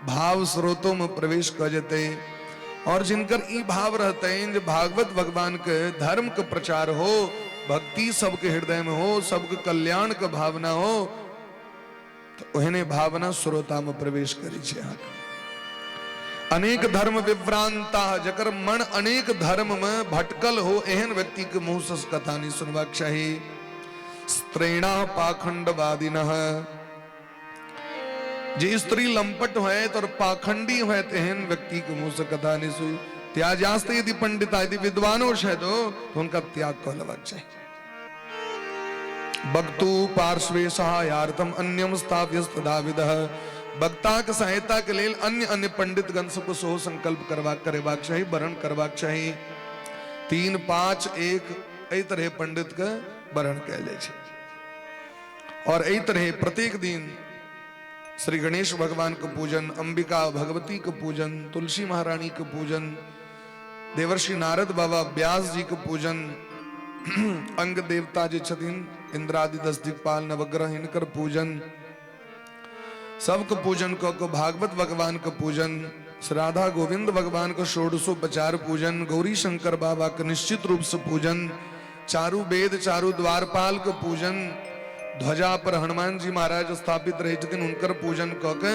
भाव स्रोतो में प्रवेश कऽ जेतै। और जिनकर ई भाव रहतनि जे भागवत भगवान के धर्म के प्रचार हो, भक्ति सबके हृदय में हो, सबके कल्याण के भावना हो, तऽ ओहने भावना श्रोता में प्रवेश करै छै अहाँके। अनेक धर्म विभ्रांता, जकर मन अनेक धर्म में भटकल हो, एहन व्यक्ति के मुंह से कथा नहीं सुनबाक चाही। स्त्रीणा पाखंडवादिनः, जे स्त्री लंपट होयत और पाखंडी होयत, एहन व्यक्ति के मुंह से कथा नहीं सुन। त्याजास्ते यदि पंडिता, यदि विद्वानो छथि तो हुनका त्याग कऽ लेबाक चाही। वक्तु पार्श्वे सहायार्थम अन्यम स्थाप्यस्तदाविदः, वक्ता के सहायता के लेल अन्य अन्य पंडित गण सबके सेहो संकल्प करेबाक चाही, वरण करबाक चाही। 3 5 1 एहि तरह पंडित के वरण कयल जाइ छै। और एहि तरह प्रत्येक दिन श्री गणेश भगवान के पूजन, अंबिका भगवती के पूजन, तुलसी महारानी के पूजन, देवर्षि नारद बाबा व्यास जी के पूजन, अंग देवता जे छथिन इंद्रादि दस दिक्पाल नवग्रह हिनकर पूजन, सबके पूजन कऽ के भागवत भगवान के पूजन, श्री राधा गोविंद भगवान के षोडशोपचार पूजन, गौरी शंकर बाबा के निश्चित रूप से पूजन, चारू वेद चारू द्वारपाल के पूजन, ध्वजा पर हनुमान जी महाराज स्थापित रहे छथिन हुनकर पूजन कऽ के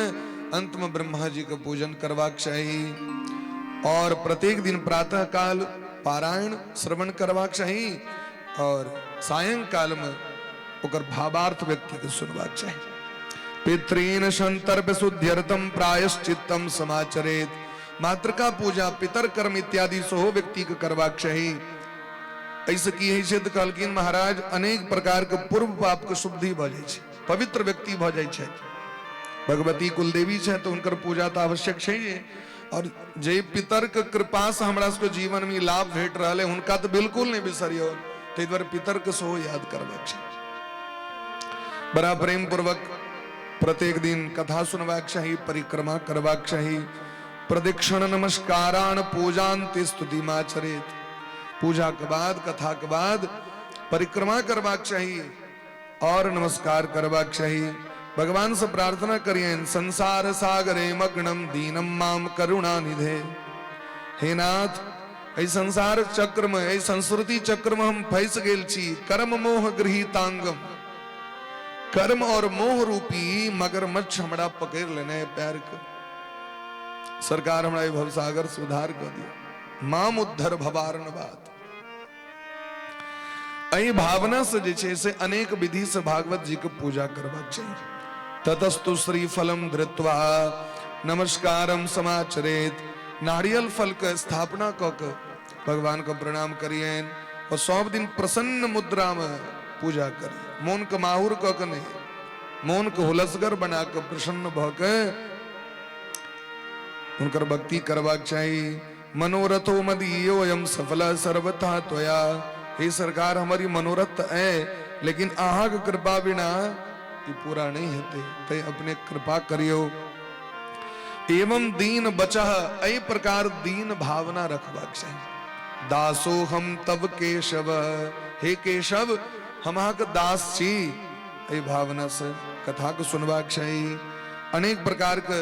अंत में ब्रह्मा जी के पूजन करबाक चाही। और प्रत्येक दिन प्रातः काल पारायण श्रवण करबाक चाही और सायंकाल में ओकर भावार्थ व्यक्ति के सुनबाक चाही। पितृन संतर्प शुद्ध्यर्थम प्रायश्चित्तम समाचरेत, मातृका पूजा पितर कर्म इत्यादि सेहो व्यक्ति के करबाक चाही। एहिसँ की होइ छै तऽ कहलखिन महाराज अनेक प्रकार के पूर्व पाप के शुद्धि भऽ जाइ छै, पवित्र व्यक्ति भऽ जाइ छथि। भगवती कुलदेवी छथि तऽ हुनकर पूजा तऽ आवश्यक छै। और जे पितर के कृपा से हमरा सबके जीवन में लाभ भेट रहल है हुनका तऽ बिल्कुल नहीं बिसरियौ, ताहि दुआरे पितर के सेहो याद करबाक छै। बड़ा प्रेम पूर्वक प्रत्येक दिन कथा सुनबाक चाही, परिक्रमा करबाक चाही। प्रदक्षिण नमस्कारान पूजान्ते स्तुतिमाचरेत, पूजा के बाद कथा के बाद परिक्रमा करबाक चाही और नमस्कार करबाक चाही। भगवान से प्रार्थना करियन, संसार सागरे मग्नम दीनम माम करुणा निधे। हे नाथ, एहि संसार चक्र में, एहि संस्कृति चक्र में हम फंस गेल छी। कर्म मोह गृहीतांगम, कर्म और मोह रूपी मगरमच्छ हमरा पकड़ लेने है पैर के। सरकार हमरा एहि भवसागर से उद्धार कर दिया। माम उद्धर भवारणवात। एहि भावना से जे छै से अनेक विधि से भागवत जी के पूजा करबाक चाही। ततस्तु श्री फलम धृत्वा नमस्कारम समाचरेत, नारियल फल के स्थापना क के भगवान के प्रणाम करियन और सब दिन प्रसन्न मुद्रा में पूजा करिए। मोन के माहुर क के नहीं, मोन के हुलसगर बना के प्रसन्न भ के हुनकर भक्ति करबाक चाही। मनोरथो मदीयोऽयं सफल सर्वथा त्वया, हे सरकार हमारी मनोरथ है लेकिन अहाँ के कृपा बिना ई पूरा नहीं हेतै, तै अपने कृपा करियो। एवं दीन बचह, एहि प्रकार दीन भावना रखबाक चाही। दासो हम तब केशव, हे केशव हम अहाँके दास छी, एहि भावना से कथा के सुनबाक चाही। अनेक प्रकार के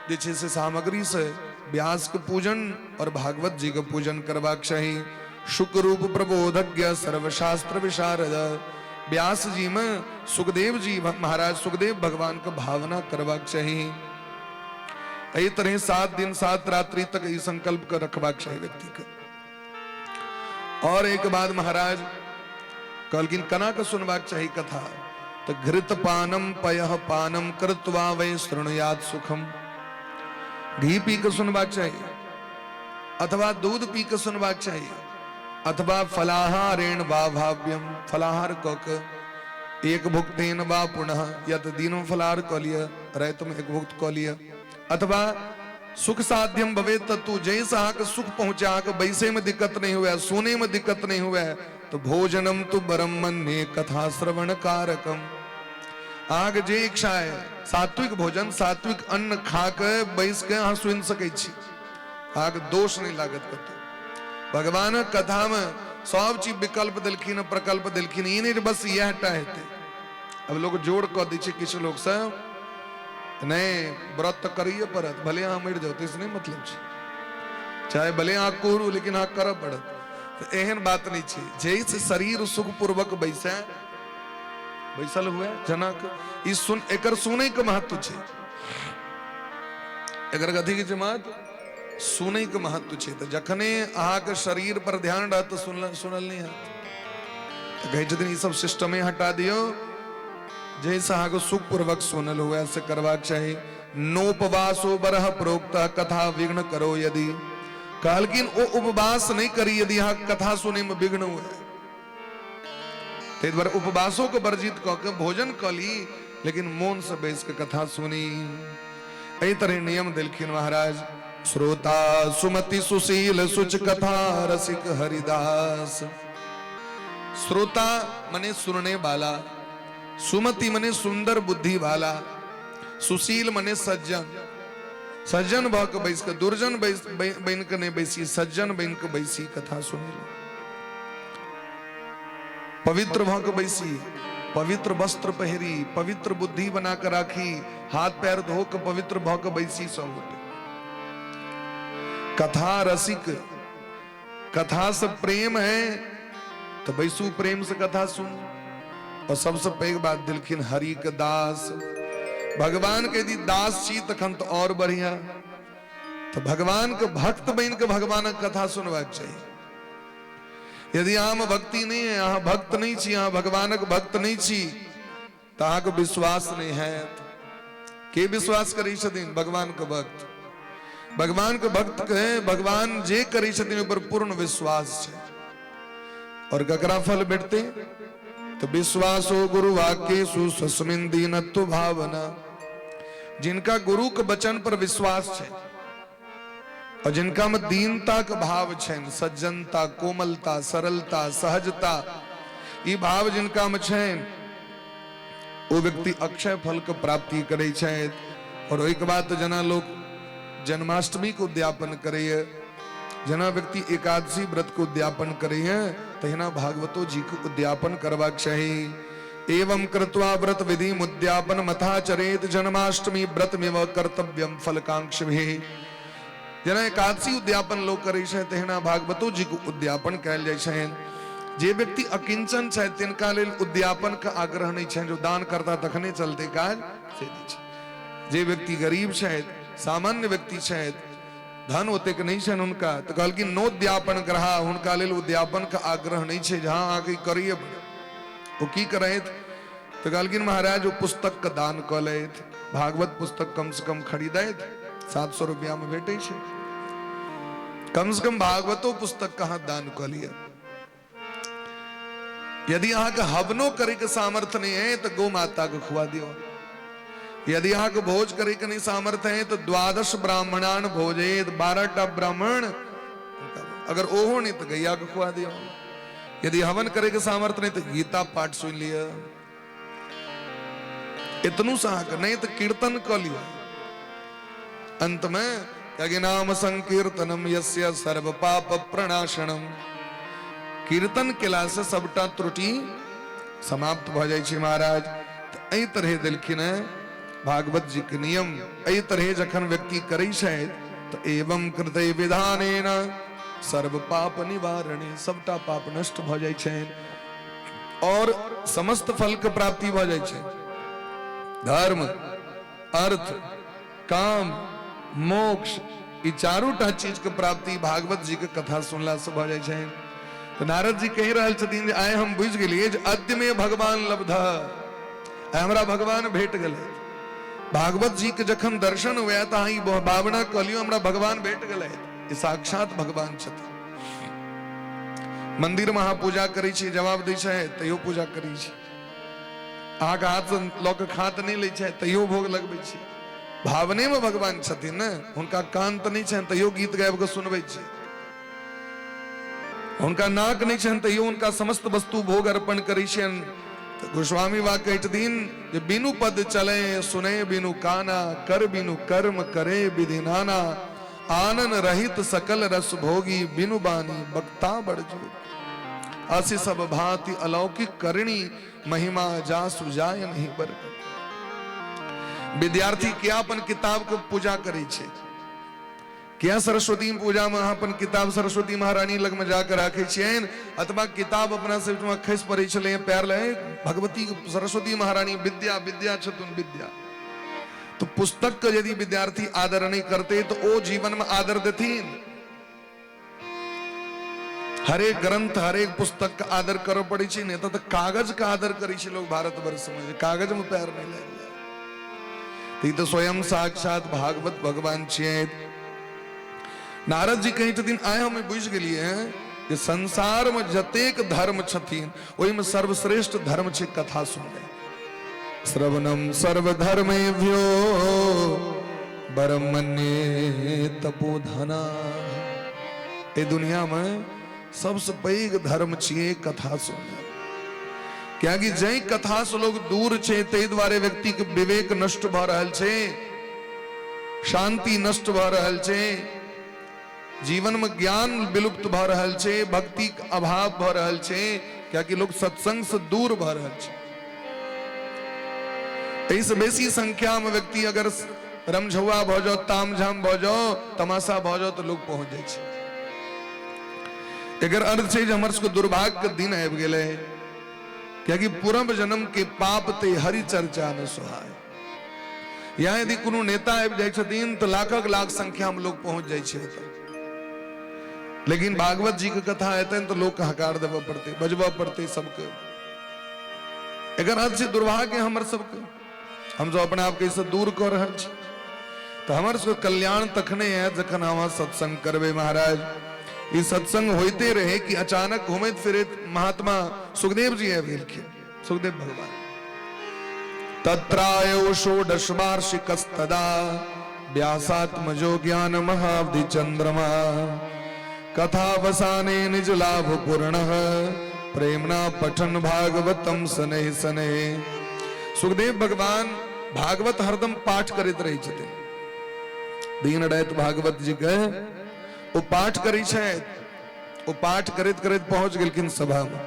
जे छै से सामग्री से व्यास के पूजन और भागवत जी के पूजन करबाक चाही। शुक रूप प्रबोधज्ञ सर्वशास्त्र विशारद, व्यास जी में सुखदेव जी महाराज सुखदेव भगवान के भावना करबाक चाही। एहि तरह 7 दिन 7 रात्रि तक ई संकल्प के रखबाक चाही व्यक्ति के। और एक बाद महाराज कहलखिन कना के सुनबाक चाही कथा, तो घृत पानम पयः पानम कृत्वा वै शृणुयात सुखम। घी पी के सुनबाक चाही, अथवा दूध पी के सुनबाक चाही, अथवा फलाहारेण वा भाव्यम, फलाहार क के एक भुक्तेन वा पुनः, या तो दिन में फलाहार क लिय, रात में एक भुक्त क लिय, अथवा सुख साध्यम भवे तत्तु, जैसे अहाँके सुख पहुंचा, अहाँके बैसे में दिक्कत नहीं हुए, सोने में दिक्कत नहीं हुए, तो भोजनम तु ब्रह्मण्ये कथा श्रवण कारकम। अहाँके जे इच्छा है सात्विक भोजन सात्विक अन्न खा के बैस के अहाँ सुनि सकै छी, अहाँके दोष नहीं लागत कतौ। भगवानक कथा में सब चीज विकल्प देलखिन प्रकल्प देलखिन, ई नहीं बस इएह टा हेतै। अब लोग जोड़ कऽ दै छै किछु लोग सब, नहीं व्रत तऽ करैए पड़त, भले अहाँ मरि जाउ ताहिसँ नहि मतलब छै, चाहे भले अहाँ कोरू लेकिन अहाँ करऽ पड़त। तऽ एहन बात नहीं छै, जाहिसँ शरीर सुखपूर्वक बैसै बैसल हुए जनक, ई सुन एकर सुनै के महत्व छै, एकर कथी के छै महत्व, सुनै के महत्व छै। तऽ जखने अहाँके शरीर पर ध्यान रहत तऽ सुनल नहीं हैत। तऽ कहै छथिन ई सब सिस्टमे हटा दियौ, जाहिसँ अहाँके सुखपूर्वक सुनल हुए से करबाक चाही। नोपवासो बरह प्रोक्त कथा विघ्न करो यदि, कहलखिन ओ उपवास नहीं करी यदि अहाँ कथा सुनै में विघ्न हुए, ताहि दुआरे उपवासो के वर्जित कऽ के भोजन कऽ ली, लेकिन मोन से बैस के कथा सुनी। एहि तरह नियम देलखिन महाराज। श्रोता सुमति सुशील सुच कथा रसिक हरिदास। श्रोता मने सुनने वाला, सुमति मने सुंदर बुद्धि वाला, सुशील मने सज्जन, सज्जन भऽ के बैस के, दुर्जन बनि के नहीं बैसी, सज्जन बनि के बैसी कथा सुनी। पवित्र भऽ के बैसी, पवित्र वस्त्र पहिरी, पवित्र बुद्धि बना के राखी, हाथ पैर धो के पवित्र भऽ के बैसी सब गोटे। कथा रसिक, कथा से प्रेम है तो बैसू प्रेम से कथा सुन। और सबसे पैघ बात दिलखिन हरि के दास, भगवान के यदि दास छी तखन तो और बढ़िया। तो भगवान के भक्त बन के भगवानक कथा सुनबाक चाही। यदि अहाँ में भक्ति नहीं है, अहाँ भक्त नहीं छी, अहाँ भगवानक भक्त नहीं छी, तो अहाँके विश्वास नहीं है। के विश्वास करै छथिन? भगवान के भक्त। भगवान के भक्त के भगवान जे करै छथिन ओहि पर पूर्ण विश्वास छै। और ककरा फल भेटतै? तो विश्वासो गुरु वाक्येषु स्वस्मिन् दीनत्व भावना। जिनका गुरु के वचन पर विश्वास छै और जिनका में दीनता के भाव छनि, सज्जनता, कोमलता, सरलता, सहजता, ई भाव जिनका में छनि, ओ व्यक्ति अक्षय फल के प्राप्ति करै छथि। और ओहिके बाद तो जना लोग जन्माष्टमी के उद्यापन करैए, जना व्यक्ति एकादशी व्रत के उद्यापन करैए, तहिना भागवतो जी के उद्यापन करबाक चाही। एवं कृत्वा व्रत विधि उद्यापन मथाचरेत जन्माष्टमी व्रतमिव कर्तव्यम फलकांक्षभिः। जेना एकादशी उद्यापन लोग करै छै तहिना भागवतो जी के उद्यापन कयल जाइ छनि। जे व्यक्ति अकिंचन छथि तिनका लेल उद्यापन के आग्रह नहीं छनि, जो दान करता तखने चलते काज से नहि छै। जे व्यक्ति गरीब छथि, सामान्य व्यक्ति छथि, धन ओतेक नहीं छनि हुनका, तो कहलखिन नोद्यापन ग्रह, हुनका लेल उद्यापन के आग्रह नहीं छै, जहाँ अहाँके करैए पड़त। ओ की करैत? तो कहलखिन महाराज ओ पुस्तक के दान कऽ लैथ, भागवत पुस्तक कम से कम खरीदैत, 700 रुपया में भेटै छै, कम से कम भागवतो पुस्तक कहाँ दान कऽ लिअ। यदि अहाँके हवनो करे के सामर्थ्य नहीं है तो गौ माता के खुआ दियो। यदि अहाँके भोज करे के नहीं सामर्थ्य है तो 12 ब्राह्मणान भोजेत, 12 टा ब्राह्मण, अगर ओहो नहीं तो गैया के खुआ दियो। यदि हवन करे के सामर्थ्य नहीं तो गीता पाठ सुन लिअ, इतनू सा अहाँके नहीं तो कीर्तन कऽ लिअ। अंत में कियाकि नाम संकीर्तनम यस्य सर्व पाप प्रणाशनम। कीर्तन केला से सबटा त्रुटि समाप्त भऽ जाइ छै महाराज। तऽ एहि तरहे देलखिन हेँ भागवत जी के नियम। एहि तरहे जखन व्यक्ति करै छथि तऽ एवं कृते विधानेन सर्व पाप निवारणे, सबटा पाप नष्ट भऽ जाइ छनि और समस्त फल के प्राप्ति भऽ जाइ छै। धर्म, अर्थ, काम, मोक्ष, ई चारू टा चीज के प्राप्ति भागवत जी के कथा सुनला से भऽ जाइ छनि। तऽ नारद जी कहि रहल छथिन जे आइ हम बुझि गेलियै जे अद्य में भगवान लब्ध, आइ हमरा भगवान भेट गेलै। भागवत जी के जखन दर्शन हुए तऽ अहाँ ई भावना कहलियौ हमरा भगवान भेट गेलै, ई साक्षात भगवान छथिन। मंदिर में अहाँ पूजा करै छी, जवाब दै छै तैयो पूजा करै छी, अहाँके हाथ से लऽ के खात नहि लै छै तैयो भोग लगबै छी। भावने में भगवान छथिन ने, हुनका कान तऽ नहि छनि तैयो गीत गाबि कऽ सुनबै छी, हुनका नाक नहि छनि तैयो हुनका समस्त वस्तु भोग अर्पण करै छियनि। तऽ गोस्वामी बा कहै छथिन जे बिनु पद चले सुने बिनु काना, कर बिनु कर्म करे विधि नाना, आनन रहित सकल रस भोगी, बिनु बानी बक्ता बड़ जोगी। असि सब भांति अलौकिक करणी, महिमा जासु जाय नहीं बरकत। विद्यार्थी क्या अपन किताब के पूजा करै छै? किया सरस्वती पूजा में अहाँ अपन किताब सरस्वती महारानी लग में जाकर राखै छियनि, अथवा किताब अपना सब में खसि पड़ै छलै पैर लए, भगवती सरस्वती महारानी विद्या विद्या छथुन विद्या। तो पुस्तक के यदि विद्यार्थी आदर नहीं करते तो ओ जीवन में आदर देथिन। हरेक ग्रंथ हरेक पुस्तक के आदर करऽ पड़ै छै, नहीं तऽ कागज के आदर करै छै लोग भारतवर्ष में, कागज में पैर नहीं लागि जाय। तऽ ई तऽ स्वयं साक्षात भागवत भगवान छियै। नारद जी कहै छथिन आइ हम बुझि गेलियै हैं जे संसार में जतेक धर्म छथिन ओहिमे सर्वश्रेष्ठ धर्म छै कथा सुननाइ। श्रवणम सर्वधर्मेभ्यो ब्रह्मण्ये तपोधना। एहि दुनिया में सबसे पैघ धर्म छियै कथा सुननाइ, कियाकि जाहि कथा से लोग दूर छै ताहि दुआरे व्यक्ति के विवेक नष्ट भऽ रहल छै, शांति नष्ट भऽ रहल छै, जीवन में ज्ञान विलुप्त भऽ रहल छै, भक्ति के अभाव भऽ रहल छै, कियाकि लोग सत्संग से दूर भऽ रहल छै। एहिसँ बेसी संख्या में व्यक्ति अगर रमझौआ भऽ जाओ, तामझाम भऽ जाओ, तमाशा भऽ जाओ तऽ लोग पहुंच जाइ छै। एकर अर्थ छै जे हमर सबके दुर्भाग्य के दिन आबि गेलै, कियाकि पूर्व जन्म के पाप ते हरि चर्चा न सोहाय। यहाँ यदि कोनो नेता आबि जाइ छथिन तऽ लाखक लाख संख्या में लोग पहुंच जाइ छै ओतऽ, लेकिन भागवत जी के कथा एतनि तऽ लोग के हकार देबऽ पड़तै, बजबऽ पड़तै सबके। एकर अर्थ छै दुर्भाग्य हमर सबके, हमसब अपना आपके एहिसँ दूर कऽ रहल छी। तऽ हमर सबके कल्याण तखने आयत जखन अहाँ सत्संग करबै महाराज। ई सत्संग होइते रहे कि अचानक घुमैत फिरैत महात्मा सुखदेव जी आबि गेलखिन, सुखदेव भगवान। तत्रायो षोडश वार्षिकस्तदा व्यासात्मजो ज्ञान महावधि चंद्रमा, कथावसाने निज लाभ पूर्णः प्रेमना पठन भागवतम शनैः शनैः। सुखदेव भगवान भागवत हरदम पाठ करैत रहै छथिन, दिन राति भागवत जी के ओ पाठ करै छथि। ओ पाठ करैत करैत पहुंच गेलखिन सभा में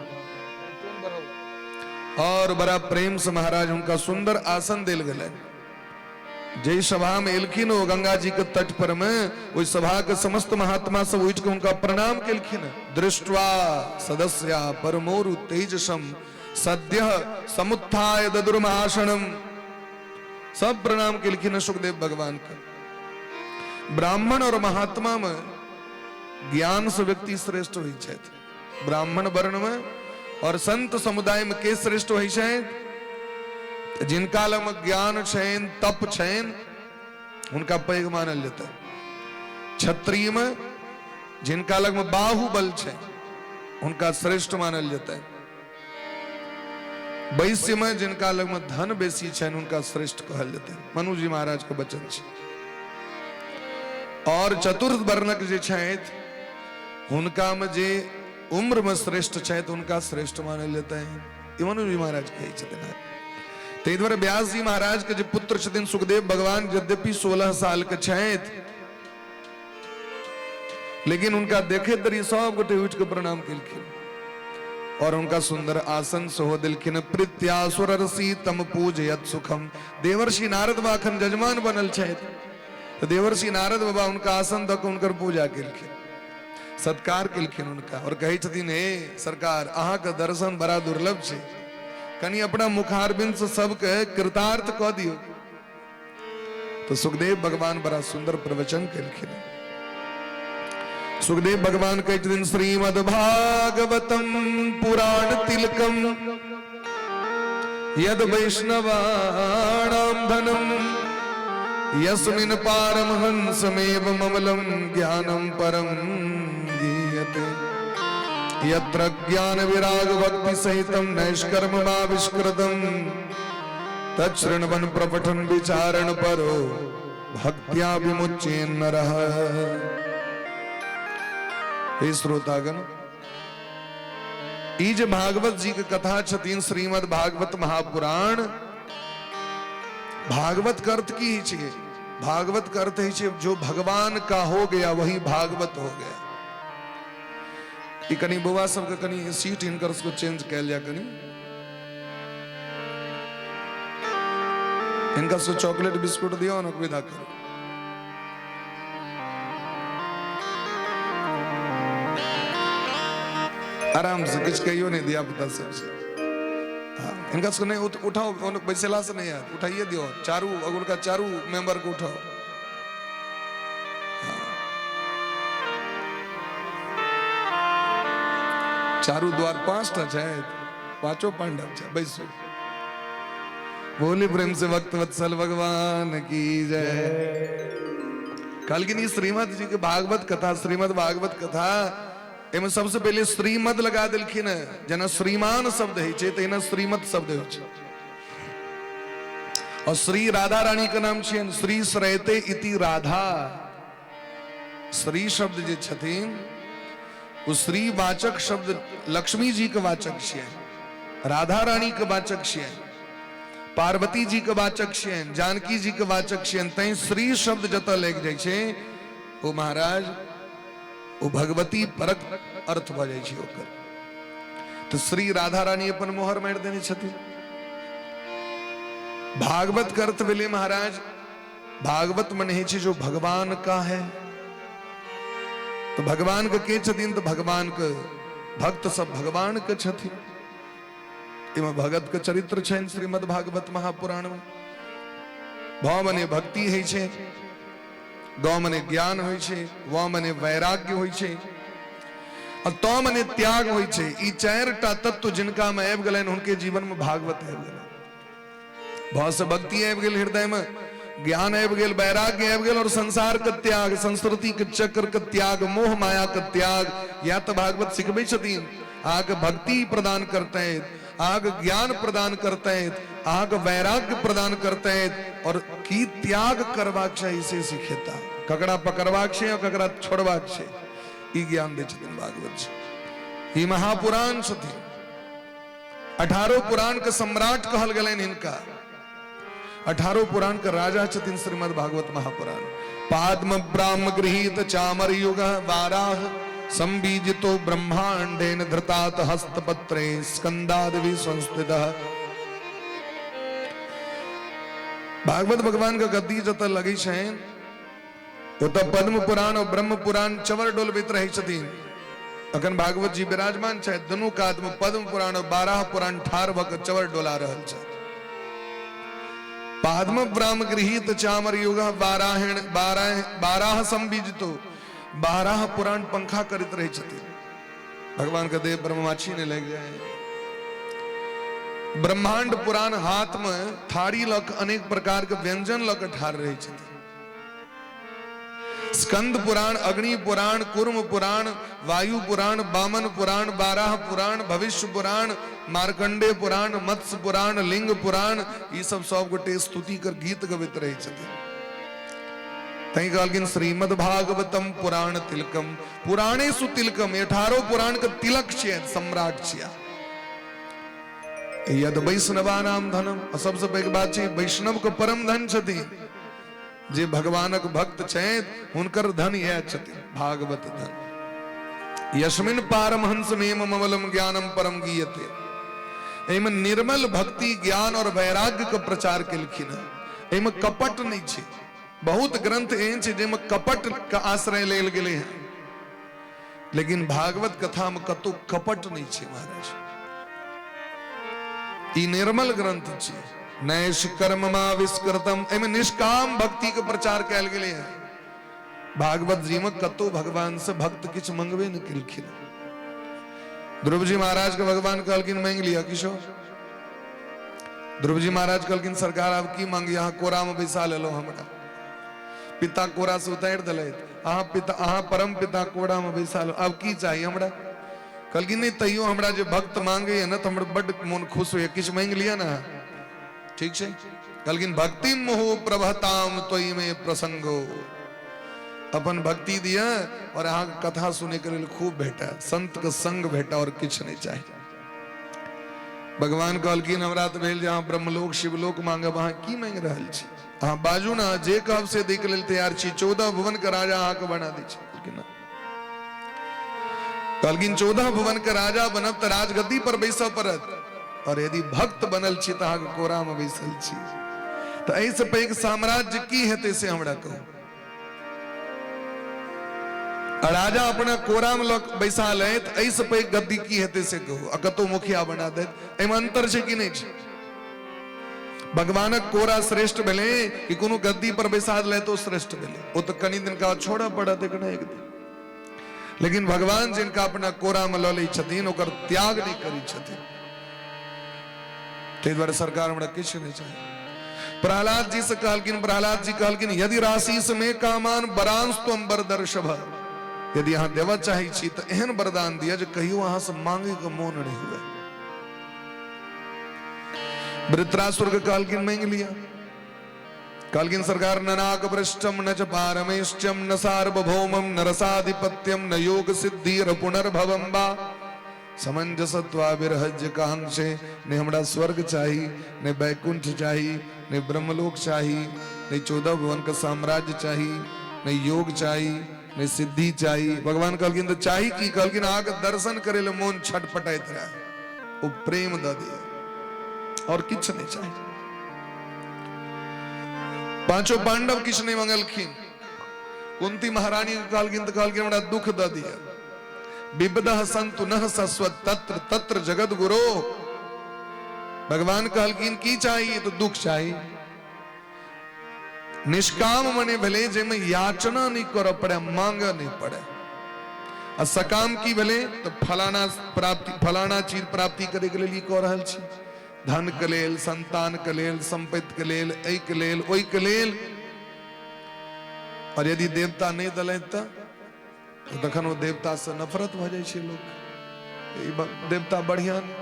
और बड़ा प्रेम से महाराज हुनका सुंदर आसन देल गेलनि। जै सभा में एलखिन ओ गंगा जी के तट पर में, ओहि सभा के समस्त महात्मा सब उठि के हुनका प्रणाम केलखिन। दृष्ट्वा सदस्या परमोरु तेजसम सद्यः समुत्थाय ददुर्मासनम, सब प्रणाम केलखिन सुखदेव भगवान के। ब्राह्मण और महात्मा में ज्ञान से व्यक्ति श्रेष्ठ होइ छथि, ब्राह्मण वर्ण में और संत समुदाय में के श्रेष्ठ होइ छथि? जिनका लग में ज्ञान छनि, तप छनि, हुनका पैघ मानल जेतै। क्षत्रिय में जिनका लग में बाहुबल छनि हुनका श्रेष्ठ मानल जेतै। वैश्य में जिनका लग में धन बेसी छनि हुनका श्रेष्ठ कहल जेतै। मनु जी महाराज के वचन छै। और चतुर्थ वर्णक जे छथि हुनका में जे उम्र में श्रेष्ठ छथि हुनका श्रेष्ठ मानल जेतै। ई मनु जी महाराज कहै छथिन। ताहि दुआरे व्यास जी महाराज के जे पुत्र छथिन सुखदेव भगवान, यद्यपि 16 साल के छथि, लेकिन उनका देखे तरी सब गोटे उठि के प्रणाम केलखिन और उनका सुंदर आसन सेहो देलखिन। प्रीत्यासुरसी तम पूजयत सुखम। देवर्षि नारद बाखन जजमान बनल छथि, तो देवर्षि नारद बाबा उनका आसन दऽ के हुनकर पूजा केलखिन, सत्कार केलखिन उनका और कहै छथिन, हे सरकार, अहाँके दर्शन बड़ा दुर्लभ छै, कनि अपना मुखारबिंद से सबके कृतार्थ कऽ दियौ। तो सुखदेव भगवान बड़ा सुंदर प्रवचन केलखिन। सुखदेव भगवान कहै छथिन, श्रीमद् भागवतम पुराण तिलकम यद वैष्णवाणाम धनम यस्मिन् पारमहंसमेव ममलम ज्ञानम परम गीयते यत्र ज्ञान विराग भक्ति सहितम नैष्कर्ममाविष्कृतम तच्छृण्वन् प्रपठन विचारण परो भक्त्या विमुच्येन नरः। हे श्रोतागण, ई जे भागवत जी के कथा छथिन श्रीमद् भागवत महापुराण, भागवत का अर्थ की ही छे? भागवत का अर्थ ही छे जो भगवान का हो गया वही भागवत हो गया। ई कनी बौआ सबके कनी सीट हिनकर सबके चेंज कैल जाय, कनी हिनका सबके चॉकलेट बिस्कुट दियौ ने, विदा करू। आराम से किछु कहियो नहीं, धिया पुता सब से। हाँ, इनका सबके नहीं उठाओ, बैसेला से नहीं आयत, उठाइए दियो, चारू अगुलका चारू मेंबर के उठाओ। हाँ। चारू द्वार 5टा छै, पांचों पांडव छै, बैसू। बोले प्रेम से भक्त वत्सल भगवान की जय। कहलखिन ई श्रीमद जी के भागवत कथा, श्रीमद भागवत कथा एहिमे सबसे पहिले श्रीमद लगा देलखिन है, जेना श्रीमान शब्द होइ छै तहिना श्रीमद शब्द होइ छै। और श्री राधा रानी के नाम छियनि श्री श्रयते इति राधा। श्री शब्द जे छथिन ओ श्री वाचक शब्द लक्ष्मी जी के वाचक छियनि, राधा रानी के वाचक छियनि, पार्वती जी के वाचक छियनि, जानकी जी के वाचक छियनि। तैं श्री शब्द जतऽ लागि जाइ छै ओ महाराज ओ भगवती परक अर्थ भऽ जाइ छै ओकर। तऽ श्री राधा रानी अपन मोहर मारि देने छथिन। भागवत के अर्थ भेलै महाराज, भागवत मने होइ छै जो भगवान का है। तो भगवान के के छथिन? तो भगवान के भक्त सब भगवान के छथिन। एहिमे भगत के चरित्र छनि श्रीमद् भागवत महापुराण में। भ मने भक्ति होइ छै, ग मने ज्ञान होइ छै, व मने वैराग्य होइ छै, आ त मने त्याग होइ छै। ई 4टा तत्व जिनका में आबि गेलनि हुनके जीवन में भागवत आबि गेलनि। भ से भक्ति आबि गेल हृदय में, ज्ञान आबि गेल, वैराग्य आबि गेल, और संसार के त्याग, संस्कृति के चक्र के त्याग, मोह माया के त्याग। या तो भागवत सिखबै छथिन, अहाँके भक्ति प्रदान करतै, अहाँके ज्ञान प्रदान करतै, अहाँके वैराग्य प्रदान करतै, और की त्याग करबाक चाही से सिखेता, ककरा पकड़बाक छै और ककरा छोड़बाक छै, ई ज्ञान दै छथिन भागवत जी। ई महापुराण छथिन, 18 पुराण के सम्राट कहल गेलनि हिनका। 18 पुराण के राजा छथिन श्रीमद् भागवत महापुराण। पाद्म ब्राह्म गृहीत चामर युग वाराह संबीजितो ब्रह्मांडेन धृतात हस्तपत्रे स्कंदादि संस्थितः। भागवत भगवान के गद्दी जतऽ लगै छनि ओतऽ पद्म पुराण और ब्रह्म पुराण चवर डोलबैत रहै छथिन। अखन भागवत जी विराजमान छथि, दुनू कात में पद्म पुराण और 12 पुराण ठाढ़ भऽ कऽ चवर डोला रहल छथि। पाद्म ब्राह्म गृहीत चामर युग बाराहण बारह बाराह संबीजितो, 12 पुराण पंखा करैत रहै छथिन। भगवान के देह पर माछी नहीं लग जाए। ब्रह्मांड पुराण हाथ में थारी लऽ कऽ अनेक प्रकार के व्यंजन लऽ कऽ ठाढ़ रहै छथिन। स्कंद पुराण, अग्नि पुराण, कुर्म पुराण, वायु पुराण, वामन पुराण, बाराह पुराण, भविष्य पुराण, मार्कंडे पुराण, मत्स्य पुराण, लिंग पुराण, ई सब सब गोटे स्तुति कर गीत गबैत रहै छथिन। तैं कहलखिन श्रीमद् भागवतम पुराण तिलकम, पुराणेषु तिलकम, 18 पुराण के तिलक छियै, सम्राट छियै। यद वैष्णवानाम धनम। आ सबसँ पैघ बात छै, वैष्णव के परम धन छथिन। जे भगवानक भक्त छथि हुनकर धन इएह छथिन, भागवत धन। यस्मिन पारमहंस मेम ममलम ज्ञानम परम गीयते। एहिमे निर्मल भक्ति, ज्ञान और वैराग्य के प्रचार केलखिन हँ। एहिमे कपट नहि छै। बहुत ग्रंथ एहन छै जाहिमे कपट के आश्रय लेल गेलै हँ, लेकिन भागवत कथा में कतौ कपट नहीं छै महाराज। ई निर्मल ग्रंथ छै। नैष्कर्म विष्कृतम, एहिमे निष्काम भक्ति के प्रचार कयल गेलै हँ। भागवत जी में कतौ भगवान से भक्त किछु मंगबे नहि केलखिन। ध्रुव जी महाराज के भगवान कहलखिन मांगि लिअ किशोर। ध्रुव जी महाराज कहलखिन सरकार आब की मांगी, अहाँ कोरा में बैसा लेलहुँ हमरा। पिता कोरा से उतारि देलथि, अहाँ पिता, अहाँ परम पिता कोरा में बैसा लो, आब की चाही हमरा? कहलखिन नहीं, तैयो हमरा जे भक्त मांगे है ना तो हमर बड्ड मोन खुश होइए, किछु मांगि लिअ ना। ठीक छै। कहलखिन भक्ति मोह प्रभताम तोई में प्रसंगो, अपन भक्ति दिअ और अहाँके कथा सुनै के लेल खूब भेटा, संत के संग भेटा, और किछु नहीं चाही। भगवान कहलखिन हमरा तऽ भेल जे अहाँ ब्रह्मलोक शिवलोक मांगब, अहाँ की मांगि रहल छी? अहाँ बाजू ना, जे कहब से दै के लेल तैयार छी, 14 भुवन के राजा अहाँके बना दै छी। कहलखिन ना। कहलखिन 14 भुवन के राजा बनब तऽ राजगद्दी पर बैसऽ पड़त, और यदि भक्त बनल छी तऽ अहाँके कोरा में बैसल छी, तऽ एहिसँ पैघ साम्राज्य की हेतै से हमरा कहू। राजा अपना कोरा में लऽ बैसा लेत, एहिसँ पैघ गद्दी की हेतै से कहू। आ कतौ मुखिया बना देत, एहिमे अंतर छै कि नहि छै? भगवानक कोरा श्रेष्ठ भेलै कि कोनो गद्दी पर बैसा देले तो श्रेष्ठ भेलै? ओ तऽ कनि दिन का छोड़ऽ पड़त एक ने एक दिन। लेकिन भगवान जिनका अपना कोरा में लऽ लै छथिन ओकर त्याग नहि करै छथिन। ताहि दुआरे सरकार हमरा किछु नहि चाही। प्रहलाद जी से कहलखिन, प्रहलाद जी कहलखिन यदि राशि में कामान बरांस तुम बरदर्शभ, यदि अहाँ देबऽ चाहै छी तऽ एहन वरदान दिअ जे कहियो अहाँ से मांगे के मोन नहि हुए। वृत्रासुर के कहलखिन मांगि लिअ। कहलखिन सरकार न नाग पृष्ठम न च पारमेश्चम न सार्वभौमम न रसाधिपत्यम न योग सिद्धि पुनर्भवम बा समंजसत्वा विरहज्य कांक्षे। ने हमरा स्वर्ग चाही, ने वैकुंठ चाही, ने ब्रह्मलोक चाही, ने 14 भुवन का साम्राज्य चाही, ने योग चाही, ने सिद्धि चाही। भगवान कहलखिन तो चाही की? कहलखिन अहाँके दर्शन करे ले मोन छटपटाइत रहे, ओ प्रेम दऽ दिअ, और किछु नहीं चाही। पांचों पांडव किछु नहीं मंगलखिन। कुंती महारानी के कहलखिन तो कहलखिन हमरा दुख दऽ दिअ। विपदः संतु नः सस्वत तत्र तत्र जगत गुरो। भगवान कहलखिन की चाहिए? तो दुख चाहिए। निष्काम मने भेलै जाहिमे याचना नहीं करऽ पड़े, मांगऽ नहीं पड़े। आ सकाम की भेलै? तो फलाना प्राप्ति, फलाना चीज प्राप्ति करे के लेल ई कऽ रहल छी, धन के लेल, संतान के लेल, संपत्ति के लेल, एहि के लेल, ओहि के लेल। और यदि देवता नहीं देलथि तऽ तखन ओ देवता से नफरत भऽ जाइ छै लोक, ई देवता बढ़िया नहि।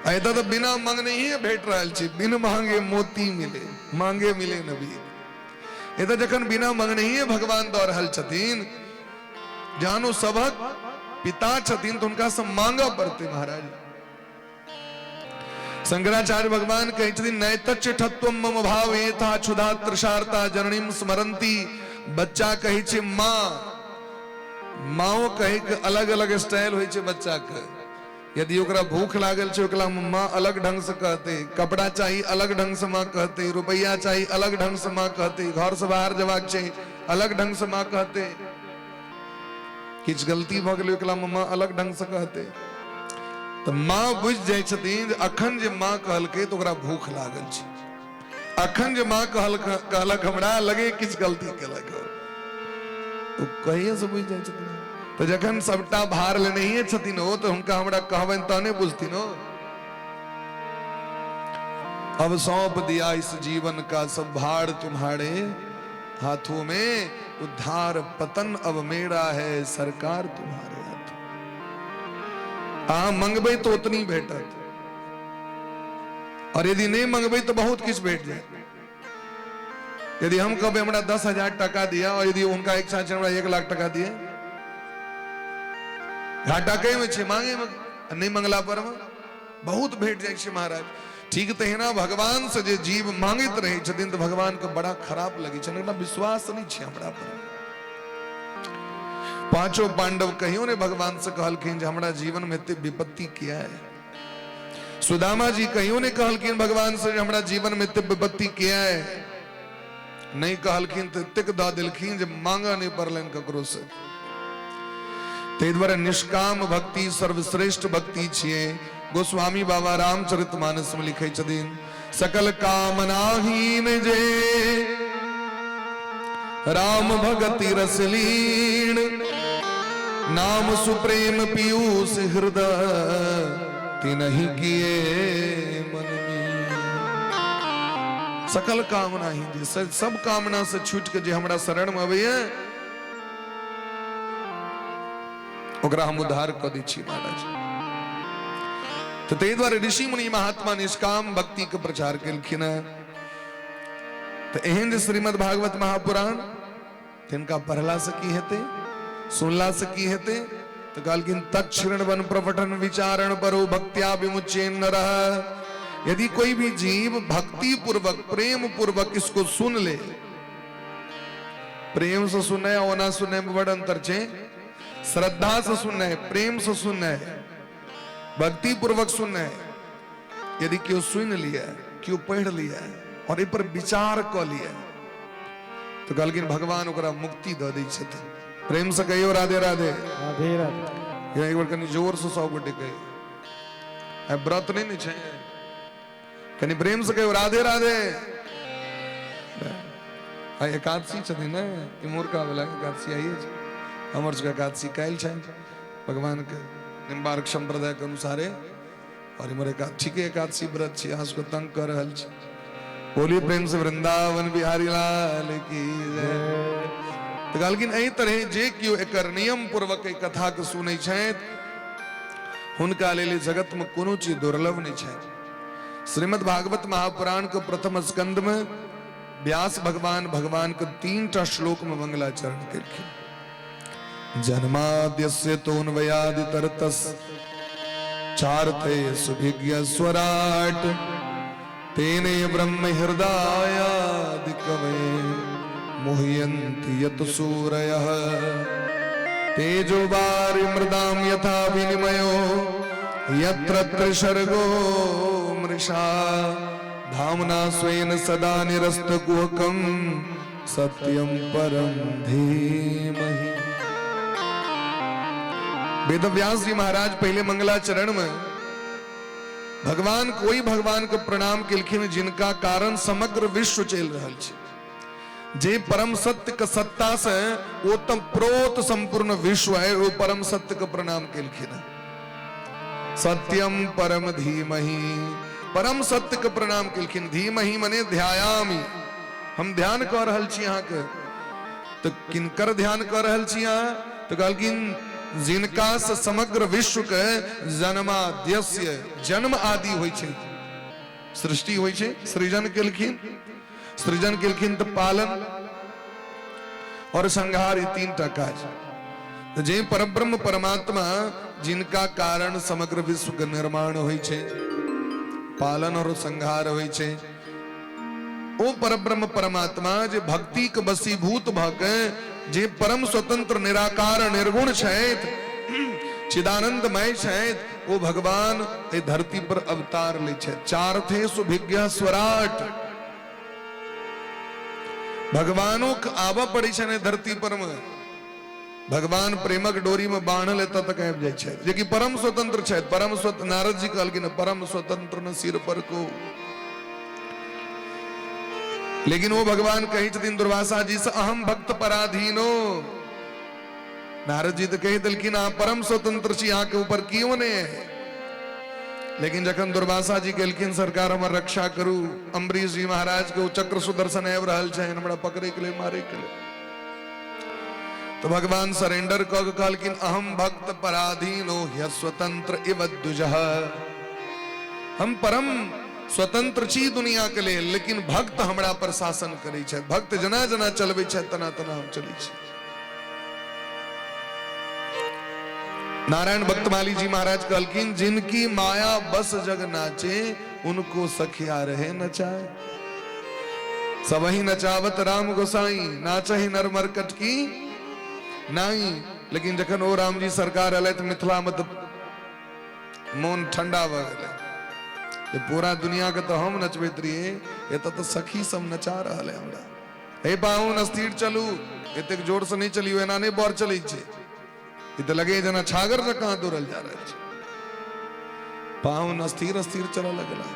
एतऽ तऽ बिना मंगनहिए भेट रहल छै, बिन मांगे मोती मिले, मांगे मिले नबी। एतऽ जखन बिना मंगनहिए भगवान दऽ रहल छथिन, जहन ओ सभक पिता छथिन तऽ हुनका से मांगऽ पड़तै महाराज। शंकराचार्य भगवान कहै छथिन नैतच्य मम भाव एथा क्षुधा तृषार्ता जननीम स्मरंती। बच्चा कहै छै माँ, माओ कहै के अलग अलग स्टाइल होइ छै बच्चा के। यदि ओकरा भूख लागल छै ओकरा माँ अलग ढंग से कहते, कपड़ा चाही अलग ढंग से माँ कहते, रुपया चाही अलग ढंग से माँ कहते, घर से बाहर जबाक छै अलग ढंग से माँ कहते, किछु गलती भऽ गेलै ओकरा माँ अलग ढंग से कहते। तऽ माँ बुझि जाइ छथिन जे अखन जे माँ कहलकै तऽ ओकरा भूख लागल छै, अखन जे माँ कहलक हमरा लगे किछु गलती केलक, ओ कहिए से बुझि जाइ छथिन। तऽ जखन सबटा भार लेनहिए छथिन ओ, तऽ हुनका हमरा कहबनि तहने बुझथिन ओ। अब सौंप दिया इस जीवन का सब भार तुम्हारे हाथों में, उद्धार पतन अब मेरा है सरकार तुम्हारे हाथों। अहाँ मंगबै तो उतनी भेटत, और यदि नहीं मंगबै तो बहुत किछु भेट जायत। यदि हम कहबै हमरा 10,000 टका दिया, और यदि हुनका इच्छा छै हमरा 1 लाख टका दिया, घाटा कई में छै, मांगे में, नहीं मंगला पर में बहुत भेट जाइ छै महाराज। ठीक तहिना भगवान से जे जीव मांगैत रहै छथिन तऽ भगवान के बड़ा खराब लगै छनि, एकरा विश्वास नहि छै हमरा पर। पांचों पांडव कहियो ने भगवान से कहलखिन जे हमरा जीवन में एते विपत्ति किया है। सुदामा जी कहियो ने कहलखिन भगवान से जे हमरा जीवन में एते विपत्ति किया है, नहीं कहलखिन तऽ एतेक दऽ देलखिन जे मांगऽ नहि पड़लनि ककरो से। ताहि दुआरे निष्काम भक्ति सर्वश्रेष्ठ भक्ति छियै। गोस्वामी बाबा रामचरित मानस में लिखै छथिन, सकल कामनाहीन जे राम भगति रसलीन, नाम सुप्रेम पीयूष हृदय तिनहि किए मन में। सकल कामनाहीन जे सब कामना से छूट के जे हमरा शरण में अबैया ओकरा हम उद्धार कऽ दै छी महाराज। तऽ ताहि दुआरे ऋषि मुनि महात्मा निष्काम भक्ति के प्रचार केलखिन हेँ। तऽ एहन जे श्रीमद् भागवत महापुराण तिनका पढ़ला से की हेतै, सुनला से की हेतै, तऽ कहलखिन तत्क्षण प्रपठन विचारण परो भक्त्या विमुचेन नरः। यदि कोई भी जीव भक्ति पूर्वक प्रेम पूर्वक इसको सुन ले, प्रेम से सुने ओना सुने में बड़ अंतर छै, श्रद्धा से सुने, प्रेम से सुने, भक्ति पूर्वक सुने, यदि केओ सुन लिए, केओ पढ़ लिए और एहि पर विचार कऽ लिए तो कहलखिन भगवान ओकरा मुक्ति दऽ दै छथिन। प्रेम से कहियो राधे राधे। राधे राधे। या एक बार कनि जोर से सब गोटे कहियो, आइ व्रत नहीं ने छै, कनि प्रेम से कहियो राधे राधे। आइ एकादशी छथिन ने, इम्हरका वाला एकादशी आइए छै, हमर सबके एकादशी काल्हि छनि भगवान के निम्बार्क संप्रदाय के अनुसारे, और इम्हर ठीके एकादशी व्रत छी, अहाँ सबके तंग कऽ रहल छी। बोलिए प्रेम से वृंदावन बिहारी लाल की जय। तऽ कहलखिन एहि तरहे जे केओ एकर नियम पूर्वक एहि कथा के सुनै छथि हुनका लेल जगत में कोनो चीज दुर्लभ नहीं छै। श्रीमद् भागवत महापुराण के प्रथम स्कंद में व्यास भगवान भगवान के 3 टा श्लोक में मंगलाचरण केलखिन। जन्माद्यस्य तोन्वयादितरतस चार्थे सुभिज्ञ स्वराट तेने ब्रह्म हृदयादि कवये मुह्यन्ति यत सूरयः तेजो वारि मृदां यथा विनिमयो यत्र त्रिसर्गो मृषा धाम्ना स्वेन सदा निरस्त कुहकं सत्यं परं धीमहि। वेदव्यास जी महाराज पहले मंगलाचरण में भगवान कोई भगवान के प्रणाम केलखिन जिनका कारण समग्र विश्व चलि रहल छै, जे परम सत्य के सत्ता से ओतम प्रोत संपूर्ण विश्व है, वो परम सत्य के प्रणाम केलखिन। सत्यम परम धीमहि, परम सत्य के प्रणाम केलखिन। धीमहि मने ध्यायामि, हम ध्यान कर रहल छी अहाँ के, तो किनकर ध्यान कर रहल छी अहाँ, तो कहलखिन जिनका से समग्र विश्व के जन्माद्यस्य जन्म आदि होइ छै, सृष्टि होइ छै, सृजन केलखिन, सृजन केलखिन तो पालन और संहार, ई 3 टा काज। तो जे परब्रह्म परमात्मा जिनका कारण समग्र विश्व के निर्माण होइ छै, पालन और संहार होइ छै, ओ परब्रह्म परमात्मा जे भक्ति के वशीभूत भऽ के जे परम स्वतंत्र निराकार निर्गुण छथि, चिदानंदमय छथि, ओ भगवान एहि धरती पर अवतार लै छथि। चार्थे सुभिज्ञ स्वराट, भगवानों के आबऽ पड़ै छनि धरती पर में, भगवान प्रेमक डोरी में बान्हल एतऽ तक आबि जाइ छथि, जेकि परम स्वतंत्र छथि। परम स्वतंत्र नारद जी कहलखिन परम स्वतंत्र न सिर पर को, लेकिन वो भगवान कहै छथिन दुर्वासा जी से अहम भक्त पराधीनो। नारद जी तो कहि देलखिन अहाँ परम स्वतंत्र छी, अहाँ के ऊपर क्यों ने है। लेकिन जखन दुर्वासा जी गेलखिन सरकार हमर रक्षा करू, अम्बरीश जी महाराज के ओ चक्र सुदर्शन आबि रहल छनि हमरा पकड़े के लेल, मारे के लेल, तो भगवान सरेंडर कऽ के कहलखिन अहम भक्त पराधीनो ह्य स्वतंत्र इव द्विजः। हम परम स्वतंत्र छी दुनिया के लेल, लेकिन भक्त हमरा पर शासन करै छथि, भक्त जना जना चलबै छथि तना तना हम चलै छी। नारायण भक्तमाली जी महाराज कहलखिन, जिनकी माया बस जग नाचे, उनको सखिया रहे नचाए। सबही नचावत राम गोसाई, नाचही नर मरकट की नाई। लेकिन जखन ओ राम जी सरकार अयलथि मिथिला में, तऽ मोन ठंडा भऽ गेलै। पूरा दुनिया के तऽ हम नचबैत रहियै, एतऽ तऽ सखी सब नचा रहल है हमरा। हे पाहुन, स्थिर चलू, एतेक जोर से नहि चलियौ, एना नहि बर चलै छै, ई तऽ लगे जेना छागर जकाँ दौड़ल जा रहल छै। पाहुन स्थिर स्थिर चलऽ लगला।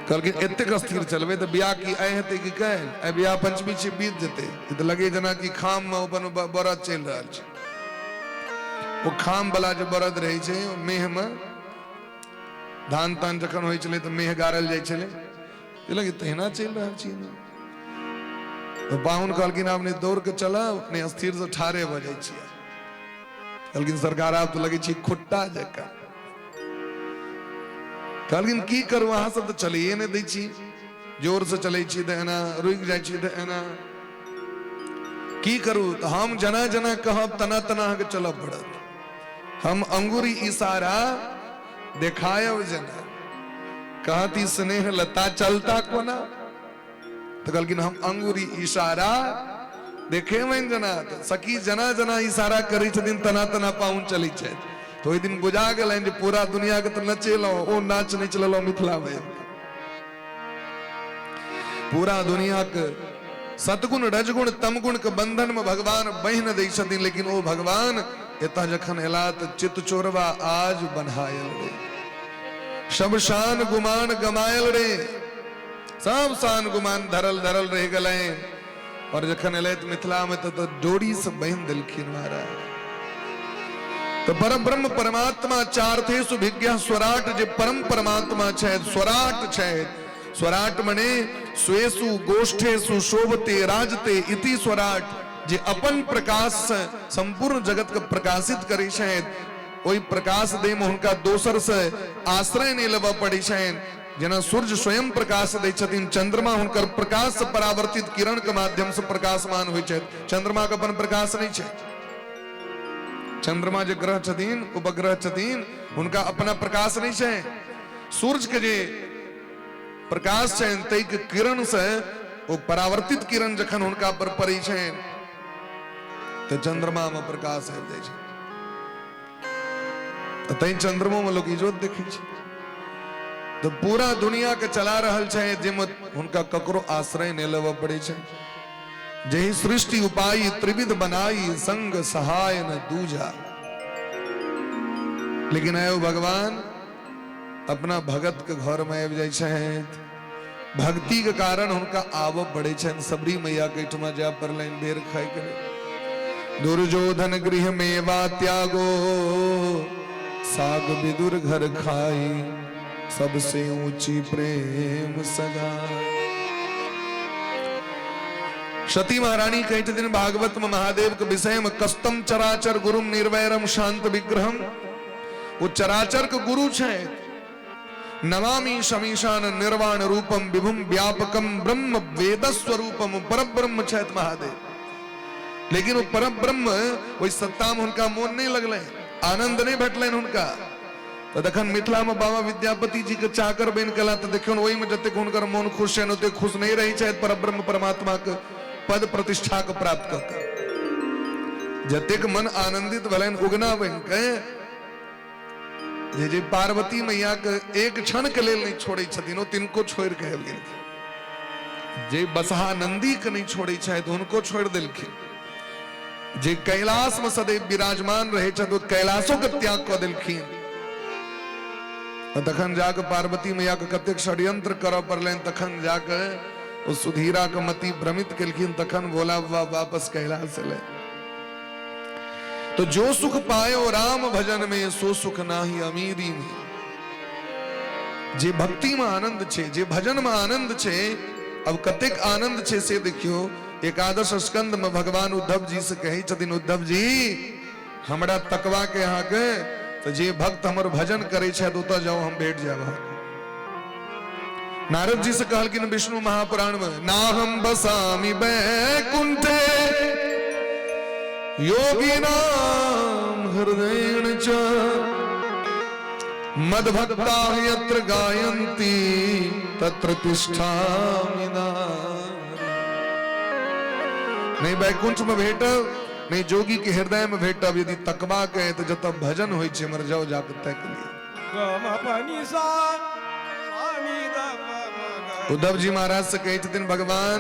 कहलखिन, एतेक स्थिर चलबै तऽ बियाह की आइ हेतै कि काल्हि? आइ बियाह पंचमी छै, बीत जेतै। ई तऽ लगे जेना कि खाम मे अपन बरद चलि रहल छै। ओ खाम वाला जे बरद रहै छै, मेह मे धान तान जखन होइ छलै तऽ मेह गाड़ल जाइ छलै, लगे तहिना चलि रहल छी ने। तऽ पाहुन कहलखिन, आब नहि दौड़ के चलब, नहि स्थिर से ठाढ़े भऽ जाइ छियै। कहलखिन, सरकार, आब तऽ लगै छी खुट्टा जकाँ। कहलखिन, की करू, अहाँ सब तऽ चलैए नहि दै छी। जोर से चलै छी तऽ एना, रुकि जाइ छी तऽ एना। की करू? तऽ हम जेना जेना कहब, तना तना अहाँके चलऽ पड़त। हम अंगुरी इशारा देखायब जेना, कहती स्नेह लता चलता कोना। तऽ कहलखिन, हम अंगुरी इशारा देखेबनि जेना। तऽ सखी जेना जेना इशारा करै छथिन, तना तना पाहुन चलै छथि। तऽ ओहि दिन बुझा गेलनि जे पूरा दुनिया के तऽ नचेलहुँ, ओ नाच नहि चलेलहुँ मिथिलामे। पूरा दुनिया के सतगुण, रजगुण, तमगुण के बंधन में भगवान बहिन दै छथिन, लेकिन ओ भगवान एतऽ जखन एला तऽ चित चोरवा आज बन्हायल रे, सब शान गुमान गमायल रे। सब शान गुमान धरल धरल रहि गेलनि और जखन एलै मिथिला में तऽ डोरी से बान्हि देलखिन महाराज। तऽ परम ब्रह्म परमात्मा चार्थे सुभिज्ञ स्वराट, जे परम परमात्मा छथि, स्वराट छथि। स्वराट मने स्वेसु गोष्ठेसु शोभते राजते इति स्वराट। जे अपन प्रकाश से संपूर्ण जगत के प्रकाशित करै छथि, ओहि प्रकाश दै में हुनका दोसर से आश्रय नहि लेबऽ पड़ै छनि। जेना सूर्य स्वयं प्रकाश दै छथिन, चंद्रमा हुनकर प्रकाश से परावर्तित किरण के माध्यम से प्रकाशमान होइ छथि। चंद्रमा के अपन प्रकाश नहि छै। चंद्रमा जे ग्रह छथिन, उपग्रह छथिन, हुनका अपना प्रकाश नहि छै। सूर्य के जे प्रकाश छनि, ताहिके किरण से ओ परावर्तित किरण जखन हुनका पर पड़ै छनि तऽ चंद्रमा में प्रकाश आबि जाइ छै। तऽ तैं चंद्रमो में लोक इजोत देखै छै। तऽ पूरा दुनिया के चला रहल छै, जाहिमे हुनका ककरो आश्रय नहि लेबऽ पड़ै छै। जेहि सृष्टि उपाय त्रिविध बनाई, संग सहाय न दूजा। लेकिन आयो भगवान अपना भगत के घर में आबि जाइ छथि। भक्ति के कारण हुनका आबऽ पड़ै छनि। सबरी मैया के एहिठमा जाय पड़लनि बेर खाय के लेल। दुर्योधन गृह मेवा त्यागो, साग विदुर घर खाई, सबसे ऊंची प्रेम सगा। सती महारानी कहै छथिन भागवत में महादेव के विषय में, कस्तम चराचर गुरुम निर्वैरम शांत विग्रहम। वो चराचर के गुरु छथि। नमामि शमीशान निर्वाण रूपम विभुम व्यापकम ब्रह्म वेद स्वरूपम। परब्रह्म छथि महादेव, लेकिन वो परब्रह्म ओहि सत्ता में हुनका मोन नहि लगलनि, आनंद नहि भेटलनि हुनका। तऽ जखन मिथिला में बाबा विद्यापति जी के चाकर बनि गेला, तऽ देखियौ, ओहिमे जतेक हुनकर मोन खुश छनि, ओतेक खुश नहि रहै छथि परब्रह्म परमात्मा के पद प्रतिष्ठा के प्राप्त कऽ के। जतेक मन आनंदित भेलनि उगना बनि के, जे जे पार्वती मैया के एक क्षण के लेल नहि छोड़ै छथिन, ओ तिनको छोड़ि के आबि गेलखिन। जे बसहा नंदी के नहि छोड़ै छथि, हुनको छोड़ि देलखिन। जे कैलाश में सदैव विराजमान रहै छथि, ओ कैलाशो के त्याग कऽ देलखिन। तखन जाके पार्वती मैया के कतेक षड्यंत्र करऽ पड़लनि, तखन जाके ओ सुधीरा के मति भ्रमित केलखिन, तखन भोला बाबा वापस कैलाश एलै। तो जो सुख पायो राम भजन में, सो सुख नाही अमीरी में। जे भक्ति में आनंद छे, जे भजन में आनंद छे, अब कतेक आनंद छे से देखियो। एकादश स्कंद में भगवान उद्धव जी से कहै छथिन, उद्धव जी, हमरा तकवा के अहाँके तऽ जे भक्त हमर भजन करै छथि, ओतऽ जाउ, हम भेट जायब अहाँके। नारद जी से कहलखिन विष्णु महापुराण में, ना हम बसामी बैकुंठे योगी नाम हृदयेन च मद्भक्ता यत्र गायन्ति तत्र तिष्ठामि नहीं वैकुंठ में भेटब, नहीं जोगी के हृदय में भेटब। यदि तकबा के है तो जत भजन होइ छै मर जाओ जाके तक लिए। उद्धव जी महाराज से कहै छथिन भगवान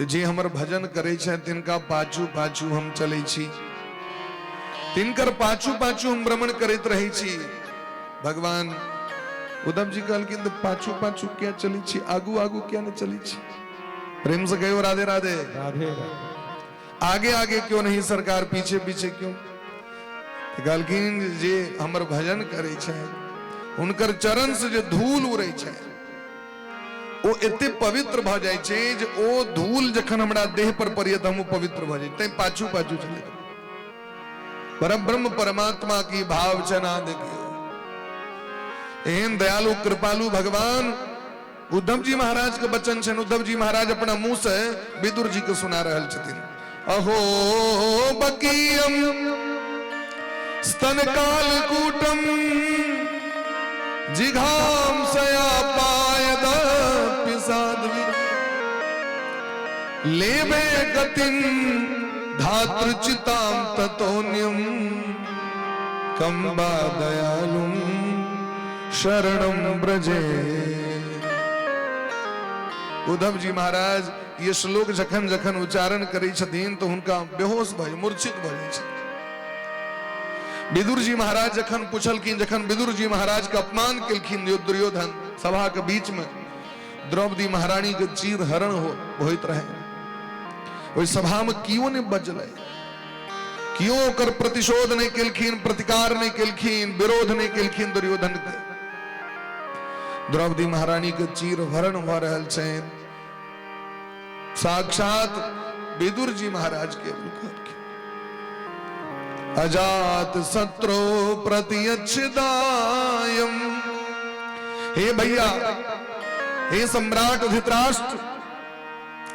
जे हमर भजन करै छै तिनका पाछू पाछू हम चलै छी, तिनकर पाछू पाछू हम भ्रमण करैत रहै छी। भगवान उद्धव जी कहलखिन तऽ पाछू पाछू किया चलै छी, आगू आगू किया नहि चलै छी? प्रेम से कहियो राधे राधे। राधे राधे। आगे आगे क्यों नहीं सरकार, पीछे पीछे क्यों? कहलखिन जे हमर भजन करै छै हुनकर चरण से जे धूल उड़ै छै ओ एते पवित्र भऽ जाइ छै जे ओ धूल जखन हमरा देह पर पड़ैए तऽ हमहूँ पवित्र भऽ जाइ, तैं पाछू पाछू चलै। परब्रह्म परमात्मा की भाव छना देखियौ, एहन दयालु कृपालु भगवान। उद्धव जी महाराज के वचन छनि, उद्धव जी महाराज अपना मुंह से विदुर जी के सुना रहल छथिन। अहो बकीयम स्तन कालकूटम जिघाम सया पायदपि साध्वी लेबे गतिं धातृचितां ततोन्यम कम्बा दयालुं शरणं व्रजे। उद्धव जी महाराज ये श्लोक जखन जखन उच्चारण करै छथिन तो हुनका बेहोश भऽ मूर्छित भऽ जाइ छथिन। विदुर जी महाराज जखन पुछलखिन, जखन विदुर जी महाराज के अपमान केलखिन दुर्योधन सभा के बीच में, द्रौपदी महारानी के चीर हरण होइत रहे, ओहि सभा में कियो नहीं बजलै, कियो ओकर प्रतिशोध नहीं केलखिन, प्रतिकार नहीं केलखिन, विरोध नहीं केलखिन दुर्योधन के। द्रौपदी महारानी के चीर हरण भऽ रहल छनि, साक्षात विदुर जी महाराज के अजात शत्रु प्रतियच्छदायम। हे भैया, हे सम्राट धृतराष्ट्र,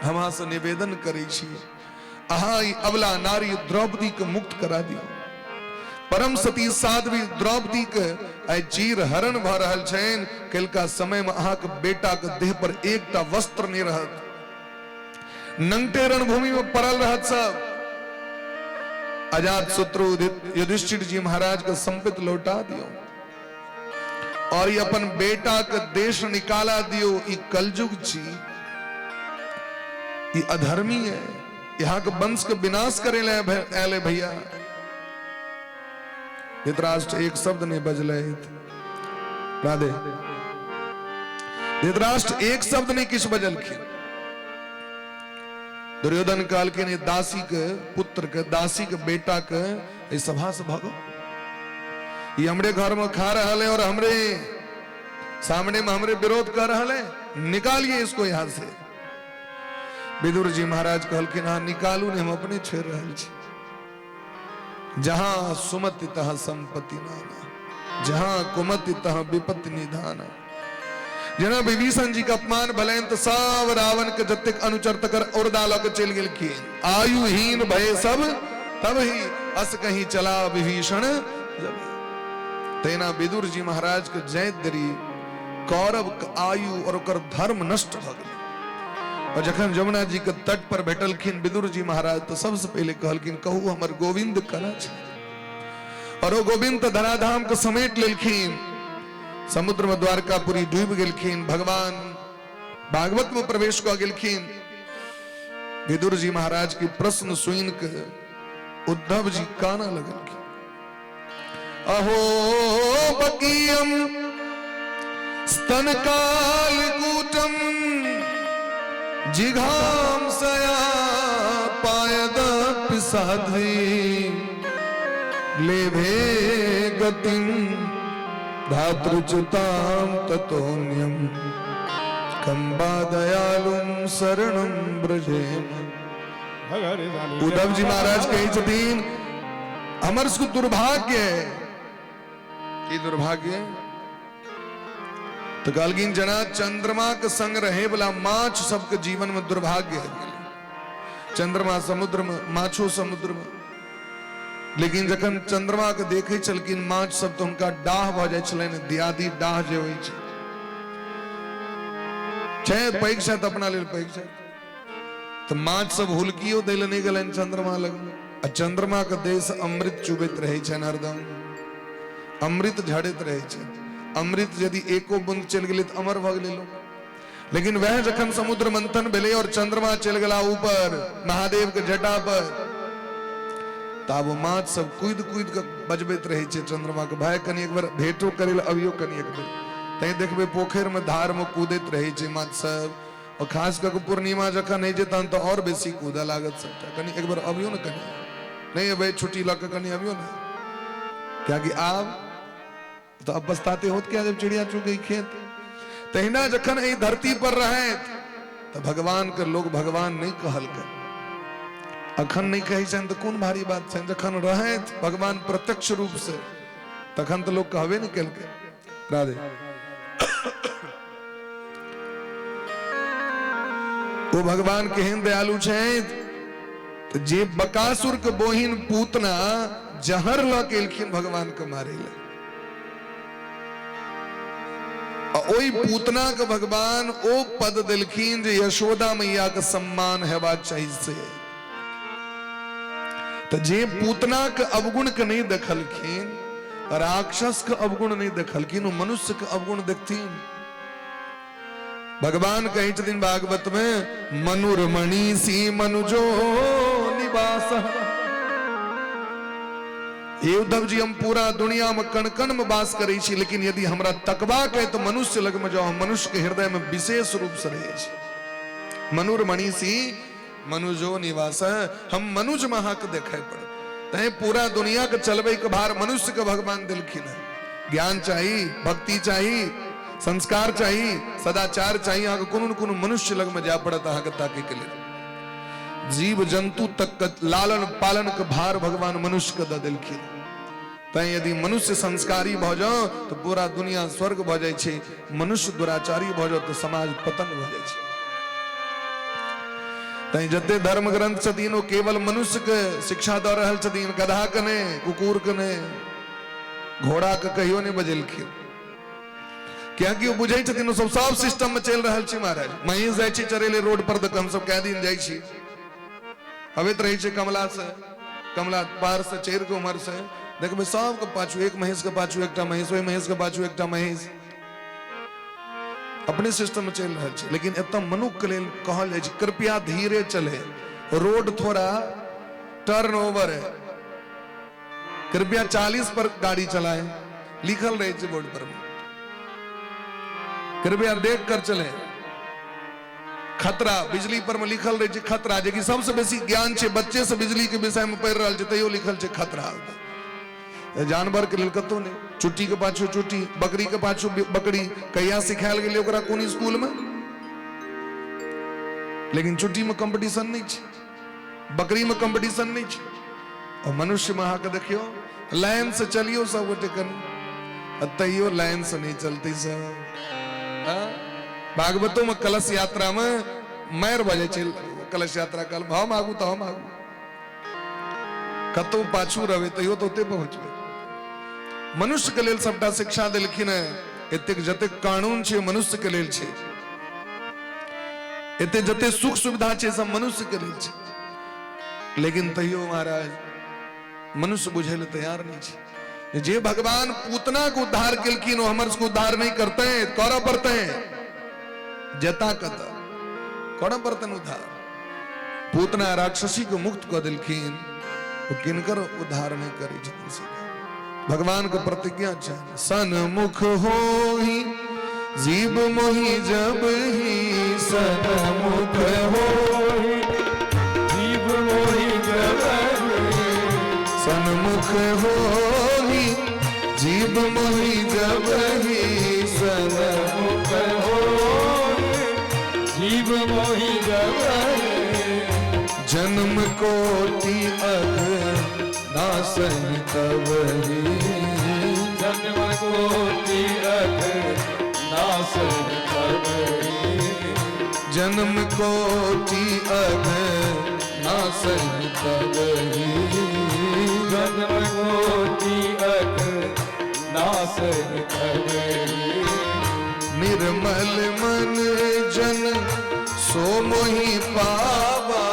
हम अहाँ से निवेदन करै छी, अहाँ ई अबला नारी द्रौपदी के मुक्त करा दियौ। परम सती साध्वी द्रौपदी के आइ चीर हरण भऽ रहल छनि, कलका समय में अहाँ के बेटा के देह पर एकटा वस्त्र नहीं रहत, नंगटे रणभूमि में पड़ल रहत सब। अजात शत्रु युधिष्ठिर जी महाराज के संपित लौटा दियो और ये अपन बेटा के देश निकाला दियो। ई कलयुग छी, ई अधर्मी है, यहाँ के वंश के विनाश करे ले आयल भैया। धृतराष्ट्र एक शब्द नहीं बजले। राधे धृतराष्ट्र एक शब्द नहीं किछु बजलखिन। दुर्योधन कहलखिन ये दासी के पुत्र के, दासी के बेटा के एहि सभा से भागो, ये हमरे घर में खा रहा है और हमरे सामने में हमरे विरोध कर रहा है, निकालिए इसको यहां से। विदुर जी महाराज कहलखिन हाँ निकालू नहीं, हम अपने छोड़ रहल छी। जहां सुमति तहां संपत्ति नाना, जहां कुमति तहां विपत्ति निधाना। जेना विभीषण जी के अपमान भलनि तो सब रावण के जतेक अनुचर तकर उर्दा लऽ के चलि गेलखिन। आयुहीन भय सब तब ही अस कहीं चला विभीषण जब। तेना विदुर जी महाराज के जय देरी कौरव के आयु और ओकर धर्म नष्ट भऽ गेलै। और जखन जमुना जी के तट पर भेटलखिन विदुर जी महाराज तो सबसे पहले कहलखिन कहू हमर गोविंद कना छै। और ओ गोविंद तो धराधाम के समेट लेलखिन, समुद्र में द्वारकापुरी डूब गेलखिन, भगवान भागवत में प्रवेश कऽ गेलखिन। विदुर जी महाराज के प्रश्न सुन के उद्धव जी काना लगलखिन। अहो बकीयम स्तन कालकूटम जिघाम सया पायदपि साध्वी लेभे गतिं धातृच्युतां ततोन्यं कम्बा दयालुं शरणं व्रजेम। उद्धव जी महाराज कहै छथिन हमर सबके दुर्भाग्य है। की दुर्भाग्य? तो कहलखिन जना चंद्रमा के संग रहे वाला माछ सबके जीवन में दुर्भाग्य है। चंद्रमा समुद्र में, माछो समुद्र में, लेकिन जखन चंद्रमा के देखे छलखिन माछ सब, तो हुनका डाह भऽ जाइ छलनि, दियादी डाह जे होइ छै। छै पैघ छथि, अपना लेल पैघ छथि, तऽ माछ सब हुलकियो दै लए नहि गेलनि चंद्रमा लग। आ चंद्रमा के देह से अमृत चुबैत रहै छनि, हरदम अमृत झड़ैत रहै छै। अमृत यदि एको बूंद चलि गेलै तऽ अमर भऽ गेलै लोक। लेकिन वएह जखन समुद्र मंथन भेलै और चंद्रमा चलि गेला ऊपर महादेव के जटा पर, तब माछ सब कूदि कूदि के बजबैत रहै छै चंद्रमा के, भाय कनि एक बेर भेंटो करै लए अबियो कनि एक बेर। तैं देखबै पोखरि में धार में कूदैत रहै छै माछ सब, और खास कऽ के पूर्णिमा जखन होइ छै तहन तऽ और बेसी कूदऽ लागत सबटा, कनि एक बेर अबियो ने, कनि नहि एबै छुट्टी लऽ के कनि अबियो ने, कियाकि आब तऽ अब पछताते होत क्या जब चिड़िया चुग गई खेत। तहिना जखन एहि धरती पर रहैत तऽ भगवान के लोग भगवान नहीं कहलकै, अखन नहीं कहै छनि तऽ कोन भारी बात छनि, जखन रहैत भगवान प्रत्यक्ष रूप से तखन तऽ लोग कहबे नहीं केलकै। राधे। ओ भगवान केहन दयालु छथि जे बकासुर के बोहिन पूतना जहर लऽ के एलखिन भगवान के मारे लए, आ ओहि पूतना के भगवान ओ पद देलखिन जे यशोदा मैया के सम्मान हेबाक चाही से। तऽ जे पूतना के अवगुण के नहीं देखलखिन, राक्षस के अवगुण नहीं देखलखिन, ओ मनुष्य के अवगुण देखथिन। भगवान कहै छथिन भागवत में, मनुरमणि सी मनुजो निवास। हे उद्धव जी, हम पूरा दुनिया में कण कण में वास करै छी, लेकिन यदि हमरा तकबाक है तो मनुष्य लग में जाओ, हम मनुष्य के हृदय में विशेष रूप से रहै छी। मनुरमणि सी मनुजो निवास, हम मनुज में अहाँके देखाइ पड़त। तैं पूरा दुनिया के चलबै के भार मनुष्य के भगवान देलखिन है। ज्ञान चाही, भक्ति चाही, संस्कार चाही, सदाचार चाही, अहाँके कोनो न कोनो मनुष्य लग में जाय पड़त अहाँके ताकै के लेल। जीव जंतु तक के लालन पालन के भार भगवान मनुष्य के दऽ देलखिन। तैं यदि मनुष्य संस्कारी भऽ जाओ तो पूरा दुनिया स्वर्ग भऽ जाइ छै, मनुष्य दुराचारी भऽ जाओ तो समाज पतन भऽ जाइ छै। तैं जते धर्म ग्रंथ छथिन ओ केवल मनुष्य के शिक्षा दऽ रहल छथिन, गधा के नहि, कुकुर के नहि, घोड़ा के कहियो नहि बजेलखिन, कियाकि ओ बुझै छथिन ओ सब सब सिस्टम में चलि रहल छै। महाराज महींस जाइ छै चरेले रोड पर, तऽ हमसब कए दिन जाइ छी, अबैत रहै छै कमला से, कमला पार से चढ़ि के उम्हर से देखबै सबके पाछू एक महींस के पाछू एकटा महींस, ओहि महींस के पाछू एकटा महींस, अपने सिस्टम में चलि रहल छै। लेकिन एतऽ मनुख के लेल कहल जाइ छै कृपया धीरे चले, रोड थोड़ा टर्न ओवर है, कृपया 40 पर गाड़ी चलाएं, लिखल रहे छै बोर्ड पर, कृपया देख कर चले, खतरा बिजली पर में लिखल रहे छै खतरा, जेकि सबसे बेसी ज्ञान छै बच्चे से बिजली के विषय में पढ़ि रहल छै तैयो लिखल छै खतरा। जानवर के लेल कतौ नहि, चुट्टी के पाछू चुट्टी, बकरी के पाछू बकरी, कहिया सिखायल गेलै ओकरा कोन स्कूल में, लेकिन चुट्टी में कंपटीशन नहीं छै, बकरी में कंपटीशन नहीं छै। और मनुष्य में अहाँके देखियौ लाइन से चलियौ सब गोटे कनि, आ तैयो लाइन से नहीं चलती सब। भागवतो में कलश यात्रा में मारि भऽ जाइ छै, कलश यात्रा काल हम आगू तऽ हम आगू, कतौ पाछू रहबै तैयो तऽ ओते पहुँचबै। मनुष्य के लेल सबटा शिक्षा देलखिन है, एतेक जतेक कानून छै मनुष्य के लेल छै, एते जते सुख सुविधा छै सब मनुष्य के लेल छै, लेकिन तैयो महाराज मनुष्य बुझै लए तैयार नहीं छै। जे भगवान पूतना के उद्धार केलखिन ओ हमर सबके उद्धार नहीं करते, करऽ पड़तै, जता कत करऽ पड़तनि उद्धार। पूतना राक्षसी के मुक्त कऽ देलखिन, ओ किनकर उद्धार नहीं करै छथिन से। भगवान के प्रतिज्ञा छै, सन्मुख होहि जीव मोहि जब ही, सन्मुख होहि जीव मोहि जब ही, सन्मुख होहि जीव मोहि जब ही, सन्मुख होहि जीव मोहि जब ही, जन्म कोटि अघ नासहि तब ही, जन्म कोटि अघ नासहि तब ही, जन्म कोटि अघ नासहि तब ही, जन्म कोटि अख नास करही। निर्मल मन जन सो मोहि पावा,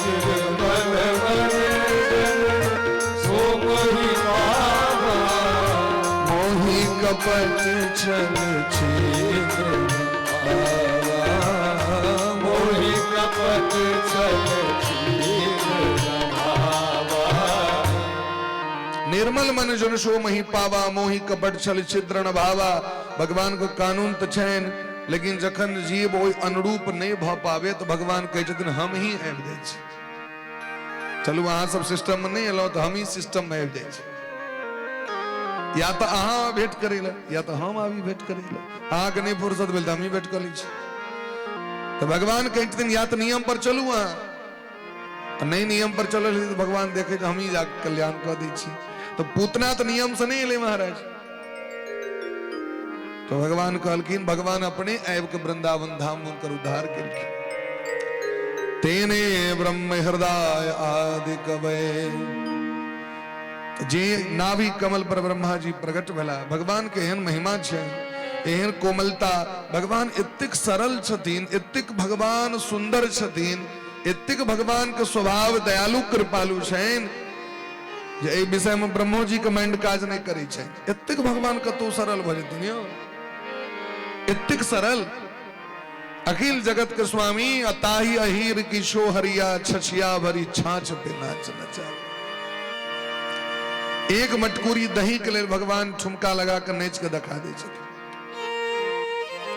निर्मल मन जन सो मोहि पावा, मोहि कपट छल छिद्र भावा, मोहि कपट छल छिद्र भावा। निर्मल मन जन सो मोहि पावा, मोहि कपट छल छिद्र न भावा। भगवान को कानून तो छैन, लेकिन जखन जीव ओहि अनुरूप नहीं भ पावे तो भगवान कहै छथिन हम ही आबि जाइ छी। चलू अहाँ सब सिस्टम में नहीं एलहुँ तो हम ही सिस्टम में आबि जाइ छी। या तो अहाँ भेंट करै लए या तो हम आबी भेंट करै लए। अहाँके नहीं फुर्सत भेल तो हम ही भेंट कऽ लै छी। तो भगवान कहै छथिन या तो नियम पर चलू अहाँ, नहीं नियम पर चलल तो भगवान देखे हम ही जाके कल्याण कऽ दै छी। तो पूतना तो नियम से नहीं एलै महाराज। तो भगवान कहलखिन, भगवान अपने आबि के वृंदावन धाम हुनकर उद्धार केलखिन। तेने ब्रह्म हृदय आदि कवै, जे नाभि कमल पर ब्रह्मा जी प्रकट भेला। भगवान के एहन महिमा छै, एहन कोमलता, भगवान एतेक सरल छथिन, एतेक भगवान सुंदर छथिन, एतेक भगवान के स्वभाव दयालु कृपालु छनि जे एहि विषय में ब्रह्मो जी के माइंड काज नहीं करै छै। एतेक भगवान कतौ सरल भऽ जेथिन यौ, एतेक सरल। अखिल जगत के स्वामी अताही अहीर किशो हरिया, छछिया भरी छाछ पे नाच नचा। एक मटकूरी दही के लेल भगवान ठुमका लगा के नाच के देखा दै छथिन।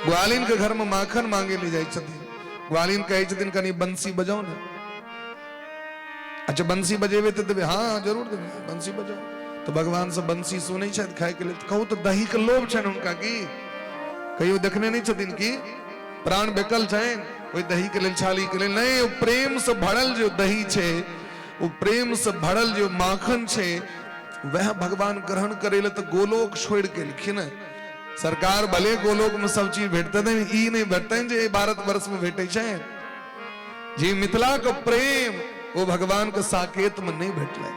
ग्वालिन के घर में माखन मांगे ले जाइ छथिन। ग्वालिन कहै छथिन कनी बंसी बजाओ ने। अच्छा बंसी बजेबे तो देबै, हाँ जरूर देबै, बंसी बजाओ। तो भगवान से बंसी सुनै छथि खाय के लेल। कहू तो दही के लोभ छनि हुनका की कहियो देखने नहीं छथिन की प्राण बेकल छनि ओहि दही के लेल, छाली के लेल नहीं। प्रेम से भरल जो दही छै, वो प्रेम से भरल जो माखन छै, वह भगवान ग्रहण करे ले तो गोलोक छोड़ के एलखिन। सरकार भले गोलोक में सब चीज भेटते नहीं, ई नहीं भेटते जे भारत वर्ष में भेटे छै। जे मिथिला के प्रेम वो भगवान के साकेत में नहीं भेटलै।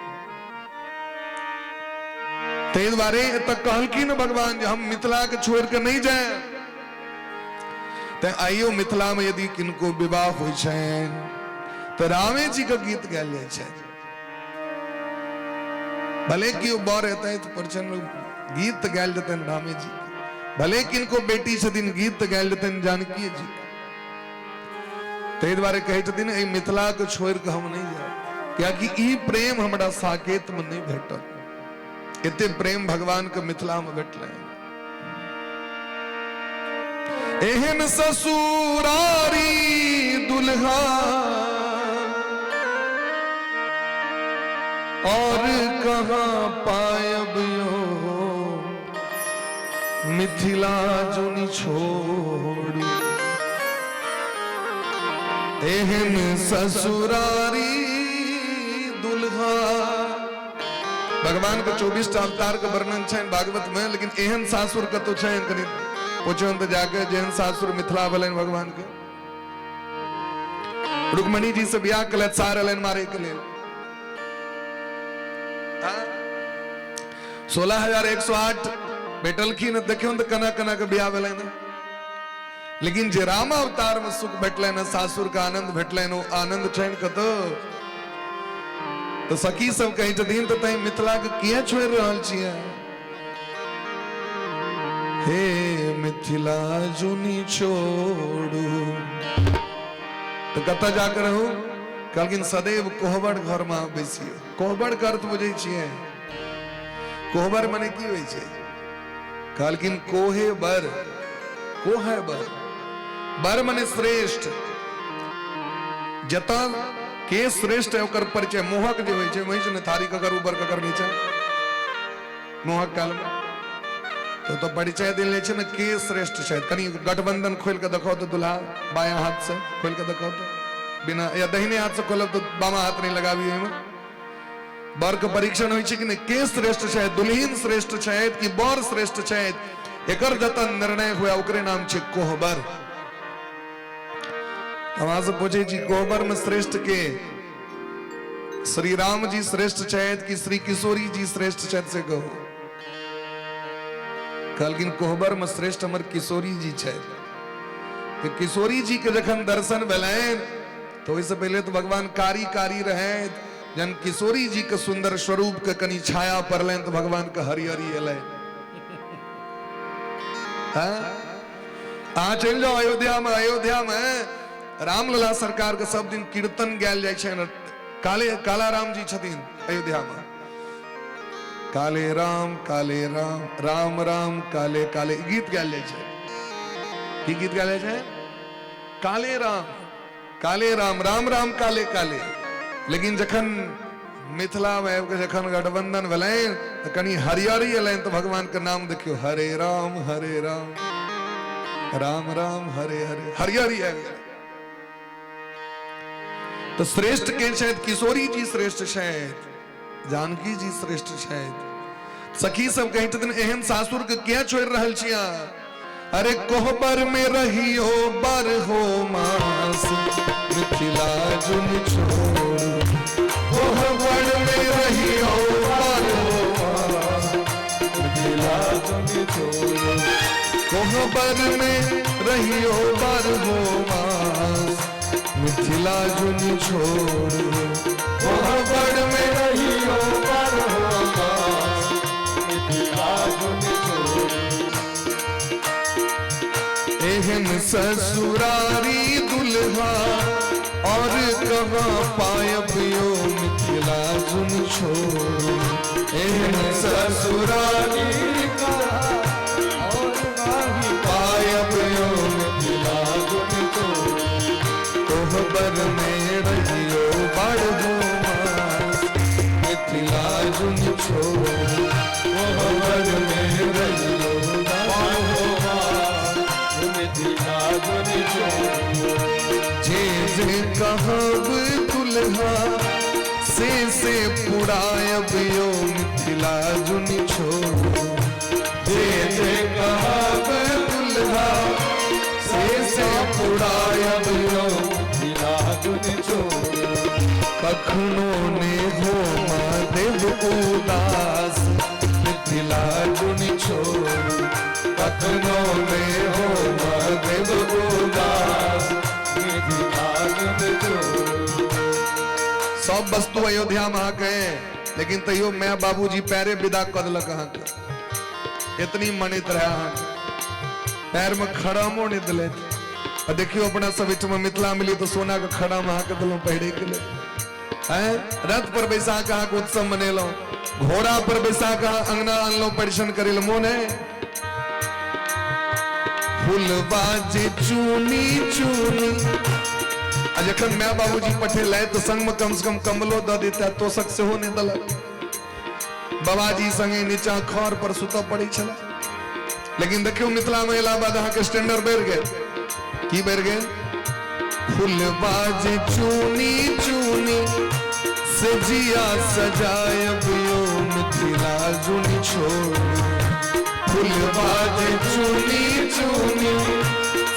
ताहि दुआरे एतऽ कहलखिन भगवान जे हम मिथिला के छोड़ के नहीं जाए। तें आइयो मिथिला में यदि किनको विवाह होइ छनि तो रामे जी के गीत गायल जाइ छै। भले केओ बर एतै तऽ परिछन गीत गायल जेतनि रामे जी के, भले किनको बेटी छथिन गीत गायल जेतनि जानकी जी के। ताहि दुआरे कहै छथिन एहि मिथिला के छोड़ि के हम नहीं जायब, कियाकि ई प्रेम हमरा साकेत में नहीं भेटल। एते प्रेम भगवान के मिथिला में भेटलै। एहन ससुरारी दुल्हा और कहाँ पायब यो, मिथिला जुनि छोड़ू। एहन ससुरारी दुल्हा। भगवान के 24 टा अवतार के वर्णन छनि भागवत में, लेकिन एहन सासुर कतौ छनि कनि पूछो तो जाके जेहन सासुर मिथिला भेलनि भगवान के। रुक्मणी जी से बियाह केलथि, सार एलनि मारे के लेल। 16,108 भेटलखिन। देखियौ तऽ केना केना के बियाह भेलनि। लेकिन जे राम अवतार में सुख भेटलनि, सासुर के आनंद भेटलनि, ओ आनंद छनि कतौ। तो सखी सब कहै छथिन तऽ तैं मिथिला के किया छोड़ि रहल छियै? हे मिथिला जुनि छोड़ू। तो कतऽ जाके रहू? कहलखिन सदैव कोहबर घर में बैसियो। कोहबर के अर्थ बुझै छियै? कोहबर मने की होइ छै? कहलखिन कोहे बर, कोहे बर, बर मने श्रेष्ठ। जतऽ के श्रेष्ठ है ओकर परिचय मोहक जे होइ छै, वही छै ने थारी ककर ऊपर ककर नीचा, मोहक काल में तो परिचय देल जाइ छै ने के श्रेष्ठ छै। कनि गठबंधन खोलि के देखो तो दुल्हा बायां हाथ से खोलि के देखो तो, बिना या दहिने हाथ से खोलब तो बामा हाथ नहीं लगाबी। ओहिमे बर के परीक्षण होइ छै कि नहि, के श्रेष्ठ छै, दुल्हिन श्रेष्ठ छै कि बर श्रेष्ठ छै, एकर जतऽ निर्णय हुए ओकरे नाम छै कोहबर। हम अहाँ से पूछै छी कोहबर में श्रेष्ठ के? श्री राम जी श्रेष्ठ छथि कि श्री किशोरी जी श्रेष्ठ छथि से कहू। कहलखिन कोहबर में श्रेष्ठ हमर किशोरी जी छथि। तो किशोरी जी के जखन दर्शन भेलनि तो ओहिसँ पहिले तो भगवान कारी कारी रहथि, जहन किशोरी जी के सुंदर स्वरूप के कनि छाया पड़लनि तो भगवान के हरिहरी एलनि। अहाँ चलि जाउ अयोध्या में, अयोध्या में रामलला सरकार के सब दिन कीर्तन गायल जाइ छनि। काले काला राम जी छथिन अयोध्या में, काले राम राम राम काले काले गीत गायल जाइ छै। की गीत गायल जाइ छै? काले राम राम राम काले काले। लेकिन जखन मिथिला में आबि कऽ जखन गठबंधन भेलनि तऽ कनि हरियरी एलनि तऽ भगवान के नाम देखियौ, हरे राम राम राम हरे हरे, हरियरी आबि गेलै। तो श्रेष्ठ के छथि? किशोरी जी श्रेष्ठ छथि, जानकी जी श्रेष्ठ छथि। सखी सब कहै छथिन एहन सासुर के किया छोड़ि रहल छी अहाँ? अरे कोहबर में रहियो बारहो मास, मिथिला जुन छोड़ू। कोहबर में रहियो बारहो मास, मिथिला जुन छोड़ू। कोहबर में रहियो बारहो मास, मिथिला जुन छोड़ू। कोहबर में रहियो बारहो मास, मिथिला जुन छोड़ू। एहन ससुरारी दुल्हा और कहाँ पायब यो, मिथिला जुन छोड़ू। एहन ससुरारी और नाही पायब यो, मिथिला जुन छोड़ू। कोहबर में रहियो बारहो मास, मिथिला जुन छोड़ू। कोहबर में रहियो बारहो मास, मिथिला जुन छोड़ू। जे जे कहब दुल्हा से पुरायब यो, मिथिला जुन छोड़ू। जे जे कहब दुल्हा से पुरायब यो, मिथिला जुन छोड़ू। कखनो ने हो देव उदास, मिथिला जुन छोड़ू। कखनो ने हो देव उदास, मिथिला जुन छोड़ू। सब वस्तु अयोध्या में अहाँके, लेकिन तैयो my बाबूजी पैरे विदा कऽ देलक अहाँके। इतनी मनित रहे अहाँके, पैर में खड़ामो नहीं दिलथि। आ देखियो अपना सब एहिठमा मिथिला मिली तो सोना के खड़ाम अहाँके देलहुँ पहिरे के लेल। रथ पर बैसा के अहाँके उत्सव मनेलहुँ, घोड़ा पर बैसा के अहाँ अंगना अनलहुँ परिछन करै लए, मोन है? फूलबा जे चुनी चुनी। आ जखन my बाबूजी पठेलथि तऽ संग में कम से कम कम्बलो दऽ देता, तोशक सेहो नहि देलक। बाबाजी संगे नीचा खर पर सुतऽ पड़ै छलै। लेकिन देखियौ मिथिला में अयला बाद अहाँके स्टैंडर्ड बढ़ि गेल। की बढ़ि गेल? फूलबा जे चुनी चुनी से जिया सजायब यो, मिथिला जुन छोड़ू। फूलबा जे चुनी चुनी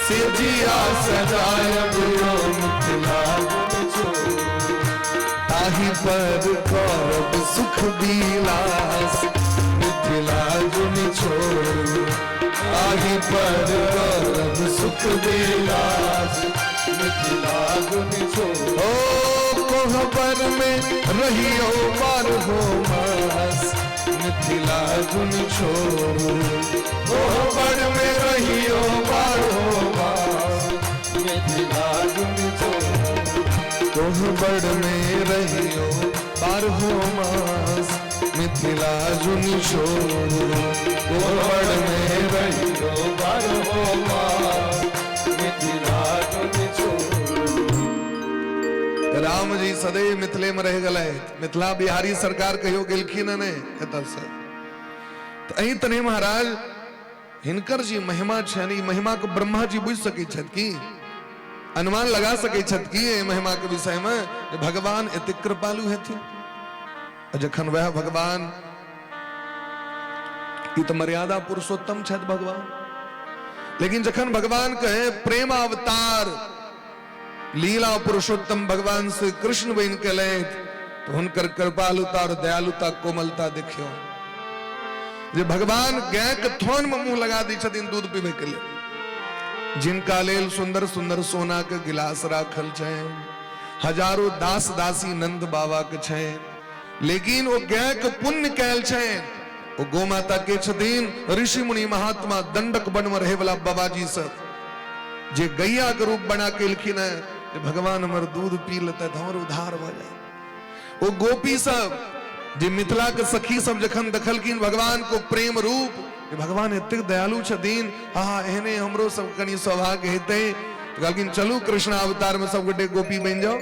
से जिया सजायब यो, मिथिला जुन छोड़ू। ताही पर करब सुख विलास, मिथिला जुन छोड़ू। ताही पर करब सुख विलास, मिथिला जुन छोड़ू। ओ कोहबर में रहियो बारहो मास, मिथिला जुन छोड़ू। कोहबर में रहियो बारहो मास, मिथिला जुन छोड़ू। कोहबर में रहियो बारहो मास, मिथिला जुन छोड़ू। कोहबर में रहियो बारहो मास, मिथिला जुन छोड़ू। राम जी सदैव मिथिले में रह गेलथि। मिथिला बिहारी सरकार कहियो गेलखिन नहि एतऽ से। तऽ एहि तरहे महाराज हिनकर जे महिमा छनि, ई महिमा के ब्रह्मा जी बुझि सकै छथि की? अनुमान लगा सकै छथि की एहि महिमा के विषय में जे भगवान एतेक कृपालु हेथिन? आ जखन वएह भगवान, ई तऽ मर्यादा पुरुषोत्तम छथि भगवान, लेकिन जखन भगवान कहे प्रेम अवतार लीला पुरुषोत्तम भगवान श्री कृष्ण बनि के एलथि, तऽ हुनकर कृपालुता और दयालुता कोमलता देखियौ जे भगवान गाय के थन में मुंह लगा दै छथिन दूध पीबै के लेल। जिनका लेल सुंदर सुंदर सोना के गिलास राखल छै, हजारों दास दासी नंद बाबा के छै, लेकिन ओ गाय के पुण्य कैल छै। ओ गौ माता के छथिन ऋषि मुनि महात्मा दंडक वन में रहे वाला बाबाजी सब जे गैया के रूप बना के एलखिन है जे भगवान हमर दूध पी लेते तऽ हमर उद्धार भऽ जाए। ओ गोपी सब जे मिथिला के सखी सब जखन देखलखिन भगवान को प्रेम रूप, जे भगवान एतेक दयालु छथिन, हा एहने हमरो सब कनि सौभाग्य हेतै, तऽ कहलखिन चलू कृष्ण अवतार में सब गोटे गोपी बनि जाओ।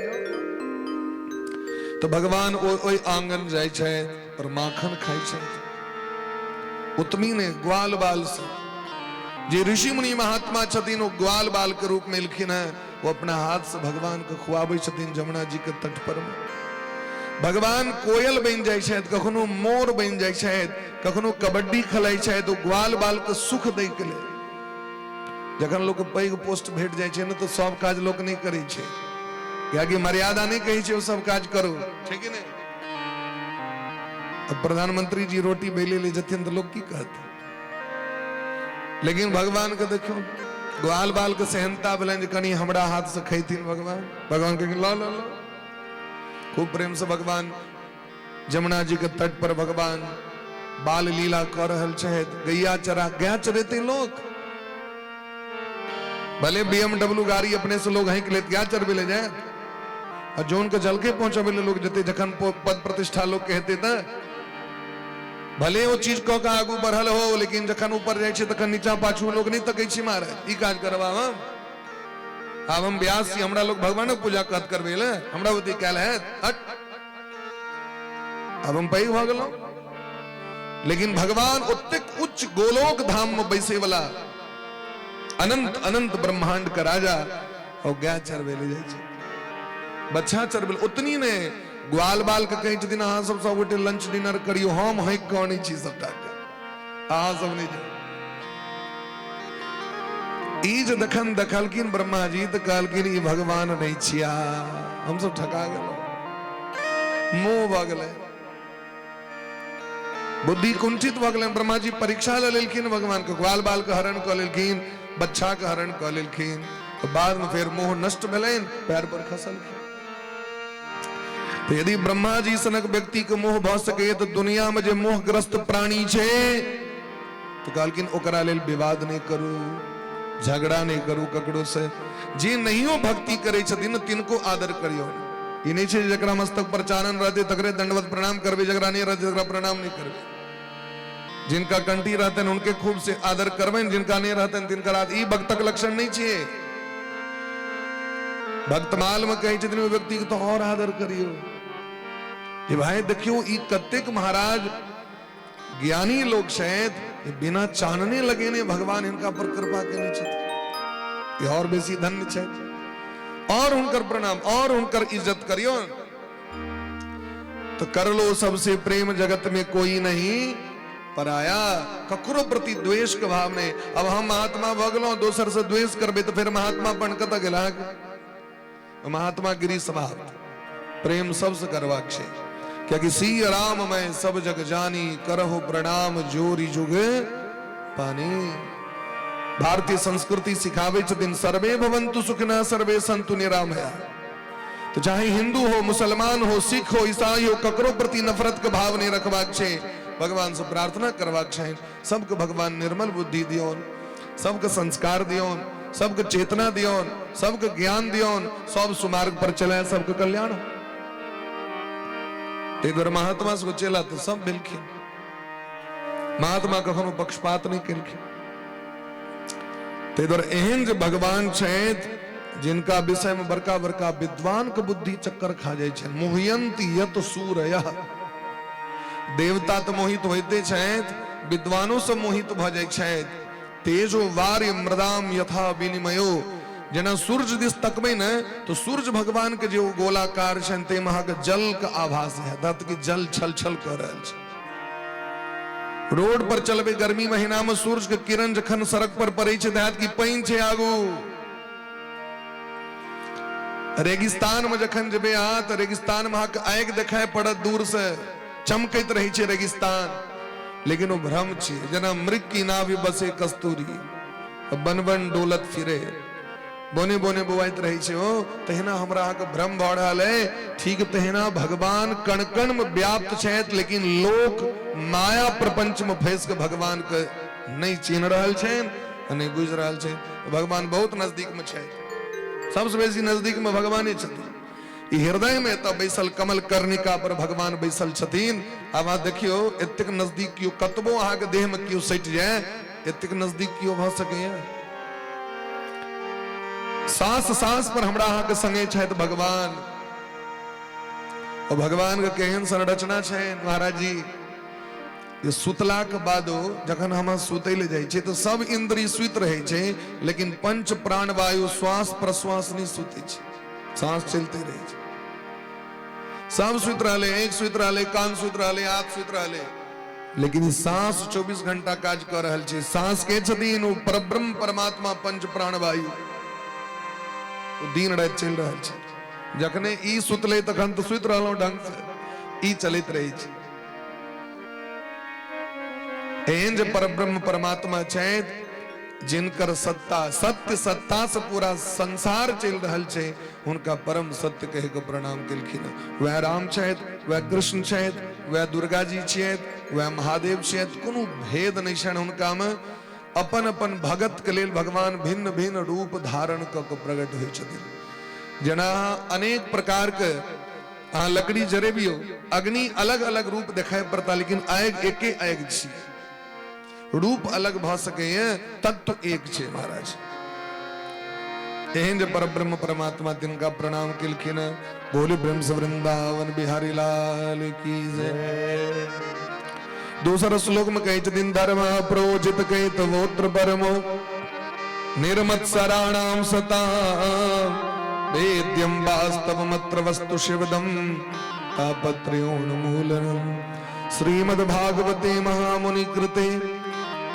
तो भगवान ओहि आंगन जाइ छै और माखन खाइ छै। उतमी ने ग्वाल बाल से जे ऋषि मुनि महात्मा छथिन ओ ग्वाल बाल के रूप में एलखिन है, वो अपना हाथ से भगवान के खुआबै छथिन जमुना जी के तट पर में। भगवान कोयल बनि जाइ छथि, कखनो मोर बनि जाइ छथि, कखनो कबड्डी खेलै छथि, ओ ग्वाल बाल के सुख दै के लेल। जखन लोक के पैघ पोस्ट भेट जाइ छै ने तऽ सब काज लोक नहि करै छै, कियाकि मर्यादा नहि कहै छै ओ सब काज करू, छै कि नहि? अब प्रधानमंत्री जी रोटी बेले ले जथिन तऽ लोक की कहतै? लेकिन भगवान के देखियौ ग्वाल बाल के सेहनता भेलनि जे कनि हमरा हाथ से खैथिन भगवान। भगवान कहलखिन ल ल ल, खूब प्रेम से भगवान जमुना जी के तट पर भगवान बाल लीला कऽ रहल छथि। गैया चरा गाय चरेते लोक, भले BMW गाड़ी अपने से लोग हंक लेत, गाय चरबे ले जाए और जोन के जलके पहुंचाबे ले लोग जते, जखन पद प्रतिष्ठा लोग कहते त भले वो चीज कऽ के आगू बढ़ल हो, लेकिन जखन ऊपर जाइ छै तखन नीचा पाछू लोग नहीं तकै छै। महाराज ई काज करबा हम, आब हम व्यास छी, हमरा लोग भगवानक पूजा कहत करबे ले, हमरा बुद्धि कैल हैत, हट, आब हम पैघ भऽ गेलहुँ। लेकिन भगवान ओतेक उच्च गोलोक धाम में बैसे वाला अनंत अनंत ब्रह्मांड के राजा और गाय चरबे ले जाइ छै, बच्चा चरबे उतनी ने ग्वाल बाल के कहै छथिन अहाँ सब सब गोटे लंच डिनर करियौ, हम हँकि कऽ अनै छी सबटा के, अहाँ सब नहि जाउ। ई जे जखन देखलखिन ब्रह्मा जी तऽ कहलखिन ई भगवान नहि छिया, हमसब ठका गेलहुँ, मोह भऽ गेलै, बुद्धि कुंठित भऽ गेलै। ब्रह्मा जी परीक्षा लऽ लेलखिन भगवान के, ग्वाल बाल के हरण कऽ लेलखिन, बच्चा के हरण कऽ लेलखिन, बाद में फेर मोह नष्ट भेलनि, पैर पर खसलखिन। तो यदि ब्रह्मा जी सनक व्यक्ति के मोह भऽ सकैए तऽ दुनिया में जे मोहग्रस्त प्राणी छै तो कहलखिन ओकरा लेल विवाद नहीं करू, झगड़ा नहीं करू ककरो से। जे नहियो भक्ति करै छथिन तिनको आदर करियौ। ई नहीं छै जकरा मस्तक पर चानन रहतै तकरे दंडवत प्रणाम करबै, जकरा नहीं रहतै तकरा प्रणाम नहीं करबै। जिनका कंठी रहतनि उनके खूब से आदर करबनि, जिनका नहीं रहतनि तिनकर आदर। ई भक्तक लक्षण नहीं छियै। भक्तमाल में कहै छथिन ओहि व्यक्ति के तो और आदर करियौ। जे भाई देखियौ ई कतेक महाराज ज्ञानी लोग छथि, बिना चानने लगेने भगवान हिनका पर कृपा केने छथिन, ई और बेसी धन्य छथि। और हुनकर प्रणाम और हुनकर इज्जत करियौ। तो कर लो सबसे प्रेम जगत में कोई नहीं पराया, ककरो प्रति द्वेष के भाव नहीं। अब हम महात्मा भऽ गेलहुँ, दोसर से द्वेष करबै तऽ फेर महात्मा बन कतऽ गेल? अहाँके महात्मा गिरी समाप्त। प्रेम सबसे करबाक छै, कियाकि सी राम मैं सब जग जानी, करहु प्रणाम जोरी जुग पानी। भारतीय संस्कृति सिखाबै छथिन सर्वे भवन्तु सुखिनः सर्वे सन्तु निरामया। तो चाहे हिंदू हो, मुसलमान हो, सिख हो, ईसाई हो, ककरो प्रति नफरत के भाव नहीं रखबाक छै। भगवान से प्रार्थना करबाक छै सबके भगवान निर्मल बुद्धि दियौन, सबके संस्कार दियौन, सबके चेतना दियौन, सबके ज्ञान दियौन, सब सुमार्ग पर चले, सबके कल्याण हो। ताहि दुआरे महात्मा सबके चेला तऽ सब भेलखिन। महात्मा कखनो पक्षपात नहीं केलखिन। ताहि दुआरे एहन जे भगवान छथि जिनका विषय में बड़का बड़का विद्वान के बुद्धि चक्कर खा जाइ छै। मोहयंती यत सूरय, देवता तऽ मोहित होइते छथि, विद्वानो सब मोहित भऽ जाइ छथि। तेजो वार्य मृदाम यथा विनिमयो, जेना सूर्य दिस तकबै ने तो सूर्य भगवान के जे ओ गोलाकार छनि ताहिमे अहाँके जल के आभास हैत, कि जल छल छल कऽ रहल छै। रोड पर चलबै गर्मी महीना में सूर्य के किरण जखन सड़क पर पड़ै छै तऽ हैत कि पानि छै आगू। रेगिस्तान में जखन जेबै अहाँ तऽ रेगिस्तान में अहाँके आगि देखाय पड़त, दूर से चमकैत रहै छै रेगिस्तान, लेकिन ओ भ्रम छै। जेना मृग की नाभि बसे कस्तूरी, बन बन डोलत फिरे, बोने बोने बौआइत रहै छै ओ, तहिना हमरा अहाँके भ्रम भऽ रहल अइ। ठीक तहिना भगवान कण कण में व्याप्त छथि, लेकिन लोक माया प्रपंच में फंसि कऽ भगवान के नहि चिन्ह रहल छनि आ नहि बुझि रहल छनि। भगवान बहुत नजदीक में छथि, सबसँ बेसी नजदीक में भगवाने छथिन। ई हृदय में एतऽ बैसल कमल कर्णिका पर भगवान बैसल छथिन। आब अहाँ देखियौ, एतेक नजदीक केओ कतबो अहाँके देह में केओ सटि जाय, एतेक नजदीक केओ भऽ सकैया? सांस सांस पर हमरा अहाँके संगे छथि भगवान। और भगवान के केहन संरचना छै महाराज जी, जे सुतलाक बादो जखन हम सुतै लए जाइ छियै तऽ सब इंद्रिय सुति रहै छै, लेकिन पंच प्राण वायु श्वास प्रश्वास नहि सुतै छै, सांस चलते रहै छै। सब सुति रहलै, आँखि सुति रहलै, कान सुति रहलै, हाथ सुति रहलै, लेकिन सांस 24 घंटा काज कऽ रहल छै। सांस के छथिन ओ परब्रह्म परमात्मा पंच प्राण वायु, ओ दिन राति चलि रहल छै। जखने ई सुतलै तखन तऽ सुति रहलहुँ ढंग से, ई चलैत रहै छै। एहन जे परब्रह्म परमात्मा छथि जिनकर सत्ता सत्य सत्ता से पूरा संसार चलि रहल छै, हुनका परम सत्य कहि के प्रणाम केलखिन। वएह राम छथि, वएह कृष्ण छथि, वएह दुर्गा जी छथि, वएह महादेव छथि, कोनो भेद नहि छनि हुनकामे। अपन अपन भगत के लेल भगवान भिन्न भिन्न रूप धारण कऽ के प्रकट होइ छथिन। जेना अनेक प्रकार के अहाँ लकड़ी जरेबियौ, अग्नि अलग अलग रूप देखाइ पड़ता, लेकिन आगि एके आगि छी, रूप अलग भऽ सकैए, तत्व एक छै महाराज। एहन जे परब्रह्म परमात्मा तिनका प्रणाम केलखिन। बोले ब्रह्म वृंदावन बिहारी लाल की जय। दोसर श्लोक में कहै छथिन, धर्म प्रोजित कैतवोत्र परमो निर्मत्सराणाम सता वेद्यम वास्तवमत्र वस्तु शिवदम तापत्रयोन्मूलनम। श्रीमद्भागवते महामुनि कृते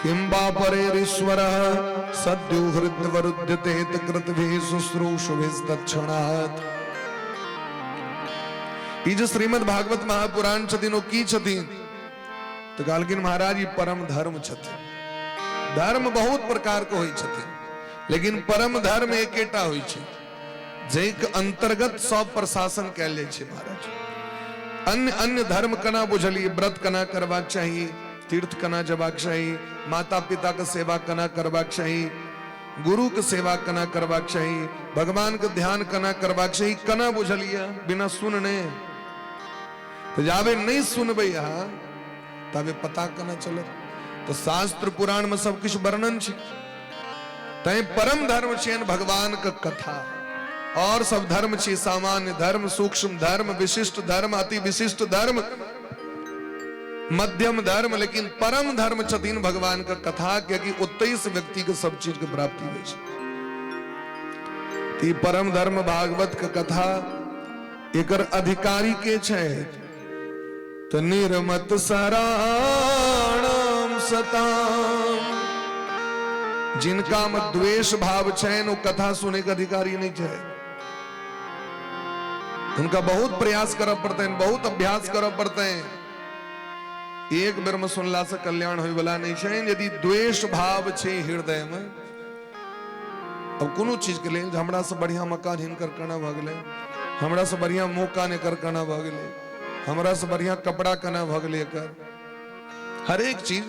किं वा परेरीश्वरः सद्यो हृद्वरुध्यते कृतभिः शुश्रूषुभिस्तत्क्षणात्। ई जे श्रीमद् भागवत महापुराण छथिन ओ की छथिन? तऽ कहलखिन महाराज ई परम धर्म छथिन। धर्म बहुत प्रकार के होइ छथिन, लेकिन परम धर्म एकेटा होइ छै, जाहिके अंतर्गत सब प्रशासन कयल जाइ छै महाराज। अन्य अन्य धर्म केना बुझलियै? व्रत केना करबाक चाही, तीर्थ केना जबाक चाही, माता पिता के सेवा केना करबाक चाही, गुरु के सेवा केना करबाक चाही, भगवान के ध्यान केना करबाक चाही, केना बुझलियै बिना सुनने? तऽ जाबे नहि सुनबै अहाँ तबे पता केना चलत? तऽ शास्त्र पुराण में सब किछु वर्णन छै। तैं परम धर्म छियनि भगवान के कथा। और सब धर्म छी सामान्य धर्म, सूक्ष्म धर्म, विशिष्ट धर्म, अति विशिष्ट धर्म, मध्यम धर्म, लेकिन परम धर्म छथिन भगवान के कथा, कियाकि ओतहि से व्यक्ति के सब चीज के प्राप्ति होइ छै। ई परम धर्म भागवत के कथा, एकर अधिकारी के छै? तऽ निर्मत सराणाम सताम, जिनका में द्वेष भाव छनि ओ कथा सुनै के अधिकारी नहीं छै। हुनका बहुत प्रयास करऽ पड़तनि, बहुत अभ्यास करऽ पड़तनि। एक बेर में सुनला से कल्याण होय वाला नहीं छै। यदि द्वेष भाव छै हृदय में, अब कोनो चीज के लेल, हमरा से बढ़िया मकान हिनकर केना भऽ गेलै, हमरा से बढ़िया मकान एकर केना भऽ गेलै, हमरा से बढ़िया कपड़ा केना भऽ गेलै एकर, हर एक चीज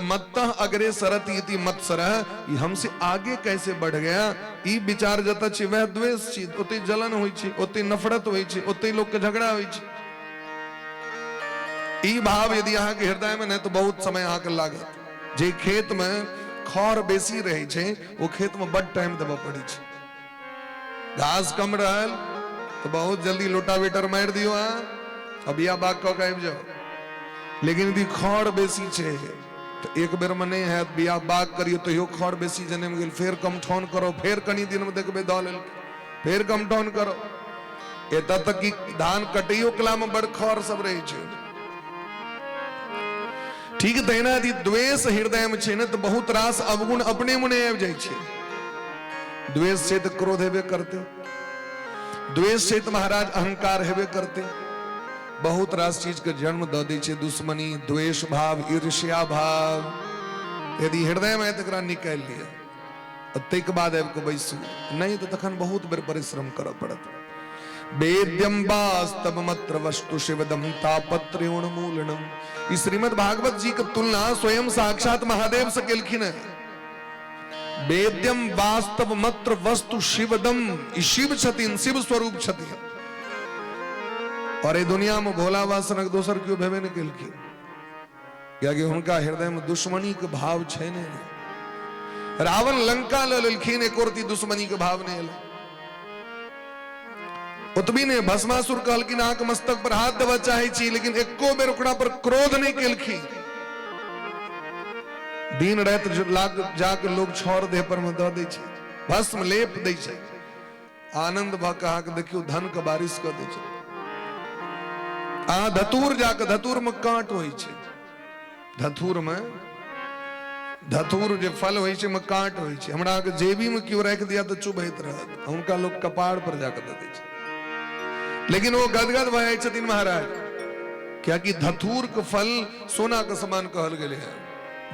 मत्तः अग्रे सरति इति मत्सरः, ई हमसे आगे कैसे बढ़ गया, ई विचार जतऽ छै वएह द्वेष छी, ओते जलन होइ छै, ओते नफरत होइ छै, ओते लोक के झगड़ा होइ छै। ई भाव यदि अहाँके हृदय में नहि तऽ बहुत समय अहाँके लागत। जे खेत में खर बेसी रहै छै ओ खेत में बड टाइम देबऽ पड़ै छै। घास कम रहल तऽ बहुत जल्दी लोटावेटर मारि दियौ अहाँ आ बिया बाग कऽ के आबि जाउ। लेकिन यदि खर बेसी छै तऽ एक बेर में नहि हैत, बिया बाग करियौ तैयो खर बेसी जनमि गेल, फेर कमठौन करो, फेर कनि दिन में देखबै दऽ लेलकै, फेर कमठौन करो, एतऽ तक कि धान कटैयो कला में बड़ खर सब रहै छै। ठीक तहिना यदि द्वेष हृदय में छै ने तऽ बहुत रास अवगुण अपने मुने आबि जाइ छै। द्वेष छै तऽ क्रोध हेबे करतै। द्वेष छै तऽ महाराज अहंकार हेबे करते। बहुत रास चीज के जन्म दऽ दै छै दुश्मनी, द्वेष भाव, ईर्ष्या भाव। यदि हृदय में तकरा निकालि लिअ आ ताहिके बाद आबि कऽ बैसू, नहि तऽ तखन बहुत बेर परिश्रम करऽ पड़त। वेद्यम वास्तवमत्र वस्तु शिवदम तापत्रयोन्मूलनम। ई श्रीमद् भागवत जी के तुलना स्वयं साक्षात महादेव से केलखिन है। वेद्यम वास्तवमत्र वस्तु शिवदम, ई शिव छथिन, शिव स्वरूप छथिन। और एहि दुनिया में भोला बाबा सनक दोसर केओ भेबे नहि केलखिन, कियाकि हुनका हृदय में दुश्मनी के भाव छै नहि। रावण लंका लऽ लेलखिन, एको रति दुश्मनी के भाव नहि एलै। ओतबी नहि, भस्मासुर कहलखिन अहाँके मस्तक पर हाथ देबऽ चाहै छी, लेकिन एको बेर ओकरा पर क्रोध नहि केलखिन। दिन राति लाग जाके लोग छड़ देह पर में दऽ दै छै, भस्म लेप दै छै, आनंद भऽ कऽ अहाँके देखियौ धन के बारिश कऽ दै छै। अहाँ धतूर जाके, धतूर में कांट होइ छै, धतूर में धतूर जे फल होइ छै में कांट होइ छै। हमरा अहाँके जेबी में केओ राखि दिया तऽ चुभैत रहत, हुनका लोग कपार पर जाके दऽ दै छै। लेकिन ओ गदगद भऽ जाइ छथिन महाराज, कियाकि धतूर के फल सोना के समान कहल गेलै है।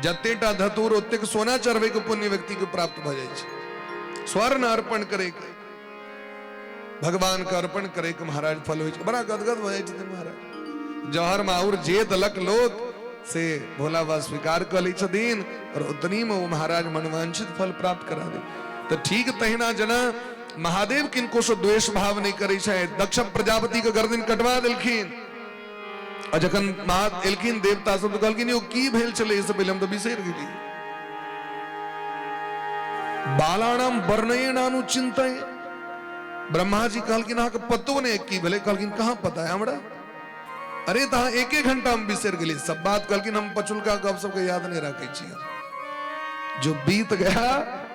जतेटा धतूर ओतेक सोना चढ़बै के पुण्य व्यक्ति के प्राप्त भऽ जाइ छै। स्वर्ण अर्पण करे के, भगवान के अर्पण करे के महाराज फल होइ छै। बड़ा गदगद भऽ जाइ छथिन महाराज। जहर माहुर जे देलक लोक से भोला बाबा स्वीकार कऽ लै छथिन और उतनी में वो महाराज मनवांछित फल प्राप्त करा दे। तऽ ठीक तहिना जेना महादेव किनको से द्वेष भाव नहि करै छै, दक्ष प्रजापति के गर्दन कटवा देलखिन आ जखन महा एलखिन देवता सब तऽ कहलखिन यौ की भेल छलै एहिसँ पहिले हम तऽ बिसरि गेली। बालानाम वर्णयनानुचिंतय, ब्रह्मा जी कहलखिन अहाँके पतो नहि की भेलै? कहलखिन कहाँ पता है हमरा? अरे तऽ अहाँ एके घंटा में बिसरि गेली सब बात। कहलखिन हम पछुलका गप सबके याद नहि रखै छी, जो बीत गया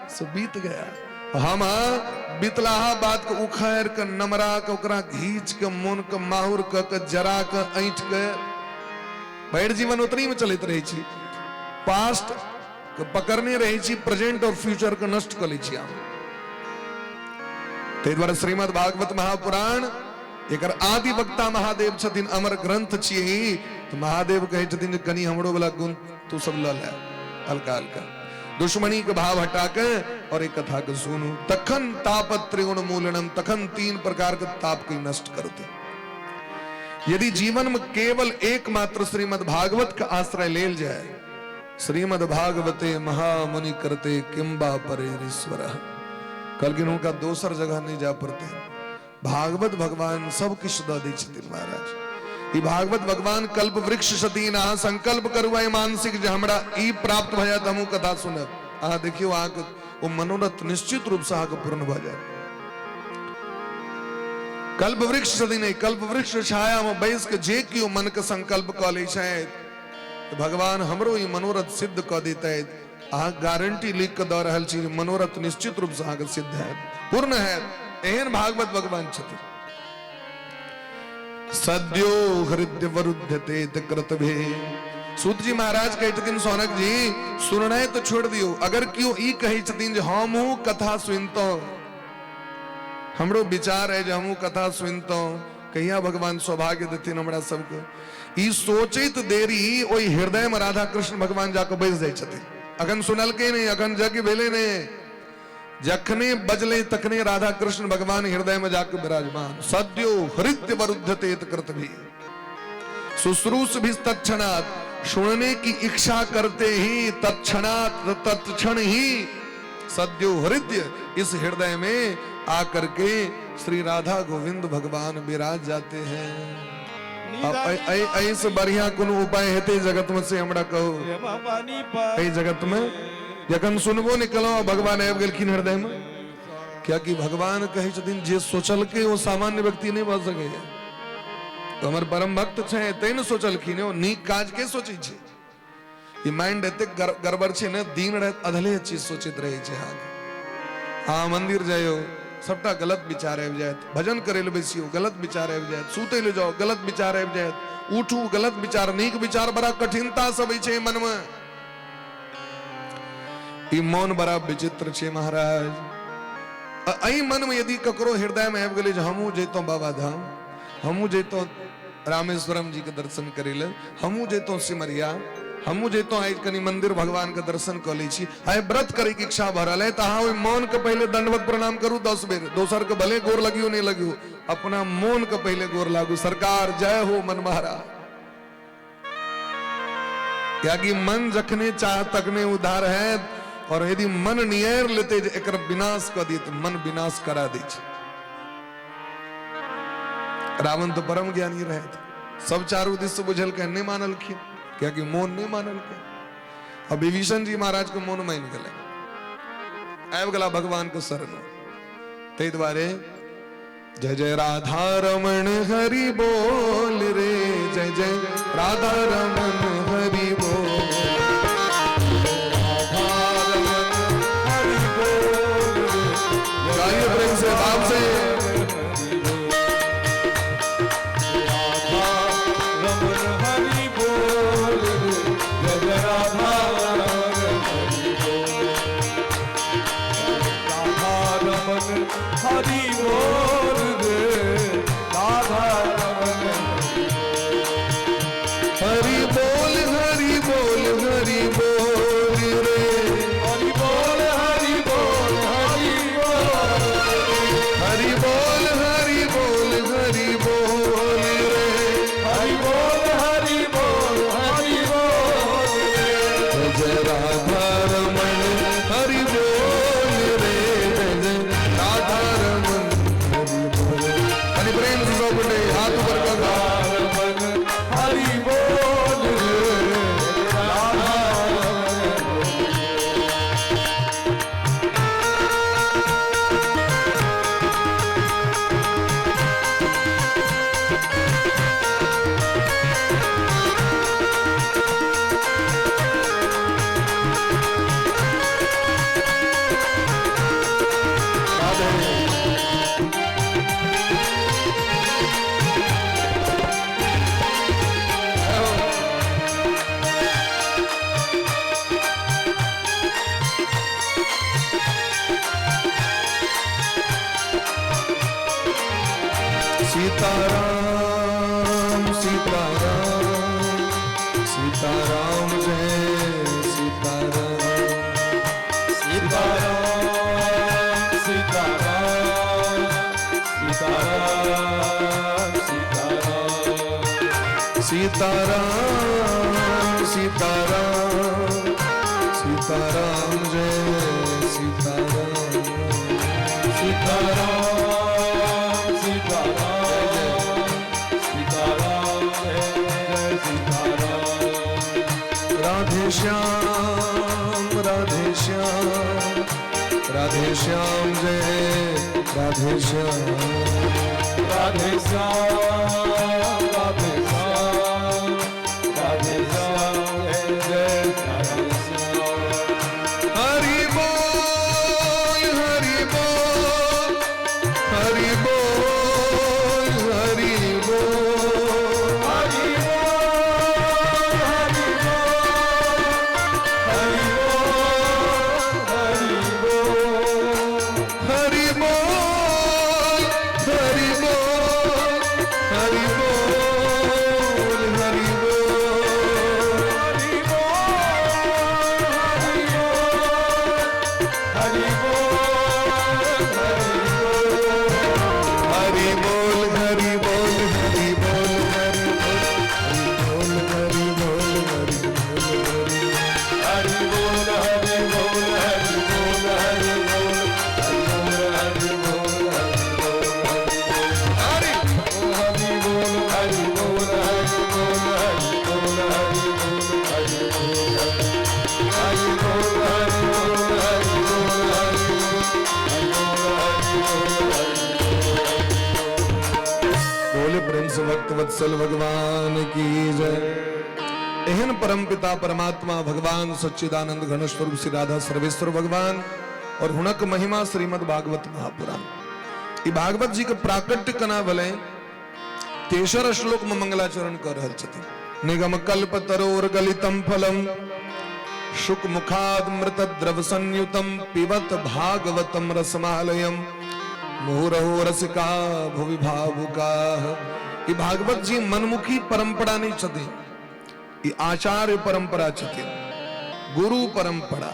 सो बीत गया। हम बीतलाहा बात के उखाड़ि के नमरा के ओकरा घींच के मोन के माहुर के के जरा के ऐंठ के भरि जीवन ओतनी में चलैत रहै छी। पास्ट के पकड़ने रहै छी, प्रेजेंट और फ्यूचर के नष्ट कऽ लै छी हम। ताहि दुआरे श्रीमद् भागवत महापुराण एकर आदि वक्ता महादेव छथिन, अमर ग्रंथ छियै। तऽ महादेव कहै छथिन जे कनि हमरो वाला गुण तू सब लऽ ले, हल्का हल्का दुश्मनी के भाव हटा के और एक कथा के सुनू, तखन ताप त्रिगुण मूलनम, तखन तीन प्रकार के ताप के नष्ट करते। यदि जीवन में केवल एकमात्र श्रीमद् भागवत का आश्रय लेल जाए, श्रीमद् भागवते महामुनि करते किंबा परेश्वर, कहलखिन हुनका दोसर जगह नहीं जा पड़ते। भागवत भगवान सब किछु दऽ दै छथिन महाराज। ई भागवत भगवान कल्प वृक्ष छथिन। अहाँ संकल्प करू आइ मानसिक जे हमरा ई प्राप्त भऽ जायत हमहूँ कथा सुनब, अहाँ देखियौ अहाँके ओ मनोरथ निश्चित रूपसँ अहाँके पूर्ण भऽ जायत। कल्प वृक्ष छथिन, एहि कल्प वृक्ष छाया में बैस के जे केओ मन के संकल्प कऽ लै छथि तऽ भगवान हमरो ई मनोरथ सिद्ध कऽ देतथि। अहाँ गारंटी लिख के दऽ रहल छी मनोरथ निश्चित रूपसँ अहाँके सिद्ध हैत, पूर्ण हैत। एहन भागवत भगवान छथिन। सद्यो हृदय वरुध्यते कृतभे। सूत जी महाराज कहै छथिन सौनक जी सुननाइ तऽ छोड़ि दियौ, अगर केओ ई कहै छथिन जे हमहूँ कथा सुनितहुँ, हमरो विचार है जे हमहूँ कथा सुनितहुँ, कहिया भगवान सौभाग्य देथिन हमरा सबके, ई सोचैत देरी ओहि हृदय में राधा कृष्ण भगवान जाके बैस जाइ छथिन। अखन सुनलकै नहि, अखन यज्ञ भेलै नहि, जखने बजले तखने राधा कृष्ण भगवान हृदय में जाके विराजमान। सद्यो हृदय वरुद्धते कृतभी शुश्रूष भी तत्क्षणात्, सुनने की इच्छा करते ही तत्क्षणात् तत्क्षण ही सद्यो हृदय इस हृदय में आकर के श्री राधा गोविंद भगवान विराज जाते हैं। एहिसँ बढ़िया कोनो उपाय हेतै जगत में से हमरा कहू? एहि जगत में जखन सुनबो नहि केलहुँ भगवान आबि गेलखिन हृदय में। कियाकि भगवान कहै छथिन जे सोचलकै ओ सामान्य व्यक्ति नहि भऽ सकैए, तो हमर परम भक्त छै तैं ने सोचलखिन। ओ नीक काज के सोचै छै? ई माइंड एतेक गड़बड़ छै ने, दिन राति अधले चीज सोचैत रहै छै। अहाँके अहाँ मंदिर जाइयो सबटा गलत विचार आबि जायत, भजन करै लए बैसियो गलत विचार आबि जायत, सुतै लए जाओ गलत विचार आबि जायत, उठू गलत विचार, नीक विचार बड़ा कठिनता से अबै छै मनमे। ई मन बड़ा विचित्र छै महाराज। एहि मनमे यदि ककरो हृदयमे आबि गेलै जे हमहूँ जैतहुँ बाबा धाम, हमहूँ जैतहुँ रामेश्वरम जी के दर्शन करै लए, हमहूँ जैतहुँ सिमरिया, हमहूँ जैतहुँ आइ कनि मंदिर भगवान के दर्शन कऽ लै छी, आइ व्रत करैके इच्छा भऽ रहल है, तऽ अहाँ ओहि मोनके पहिले दंडवत प्रणाम करू 10 बेर। दोसर के भले गोर लगियो नहीं लगियो, अपना मोन के पहले गोर लागू। सरकार जय हो मन महाराज। कियाकि मन जखने चाह तखने उधार है, और यदि मन नियर लेते जे एकर विनाश कऽ दिए तऽ मन विनाश करा दै छै। रावण तो परम ज्ञानी रहे थे, सब चारू दिस से बुझलकै, नहीं मानलखिन, कियाकि मोन नहीं मानलकै। अब विभीषण जी महाराज के मोन मानि गेलै, आबि गेला भगवान के शरण। ताहि दुआरे जय जय राधा रमण हरि बोल रे, जय जय राधा रमण हरि बोल, राधा रमण हरि बोल रे। गाइए प्रेम से, भाव से। राधा रमण हरि बोल रे, जय जय राधा रमण हरि बोल, राधा रमण हरि बोल रे, राधा रमण हरि बोल, हरि बोल हरि बोल रे, हरि बोल हरि बोल हरि बोल, हरि बोल हरि बोल हरि बोल रे, हरि बोल हरि बोल हरि बोल रे, जय जय राधा रमण हरि बोल रे, जय जय राधा रमण हरि बोल। हरि प्रेम से सब गोटे हाथ ऊपर कर। रमण हरि बोल रे, राधा रमण। सीताराम सीताराम सीताराम जय सीताराम, सीताराम सीताराम सीताराम सीताराम, सीताराम सीताराम सीताराम जय सीताराम, सीताराम सीताराम सीताराम जय सीताराम। राधे श्याम राधे श्याम राधे श्याम जय राधे श्याम, राधे श्याम राधे श्याम राधे श्याम जय जय राधे श्याम। हरि बोल हरि बोल हरि बोल हरि बोल, हरि बोल हरि बोल हरि बोल हरि बोल, हरि बोल हरि बोल हरि बोल हरि बोल, हरि बोल हरि बोल हरि बोल हरि बोल, हरि बोल हरि बोल हरि बोल हरि बोल हरि बोल हरि हरि बोल हरि बोल हरि बोल हरि बोल हरि बोल हरि बोल हरि बोल हरि बोल हरि बोल हरि बोल हरि बोल हरि बोल हरि बोल हरि बोल। बोले प्रेम से भक्त वत्सल भगवान की जय। एहन परम पिता परमात्मा भगवान सच्चिदानंद घन स्वरूप श्री राधा सर्वेश्वर भगवान और हुनक महिमा श्रीमद् भागवत महापुराण। ई भागवत जी के प्राकट्य कना भले तेसर श्लोक में मंगलाचरण कर रहल छथिन। निगम कल्प तरोर गलितम फलम शुक मुखादमृत द्रव संयुतम पिबत भागवतम रसमालयम मुहुरहो रसिका भुवि भावुकाः। ई भागवत जी मनमुखी परंपरा नहीं छथिन, ई आचार्य परंपरा छथिन, गुरु परंपरा।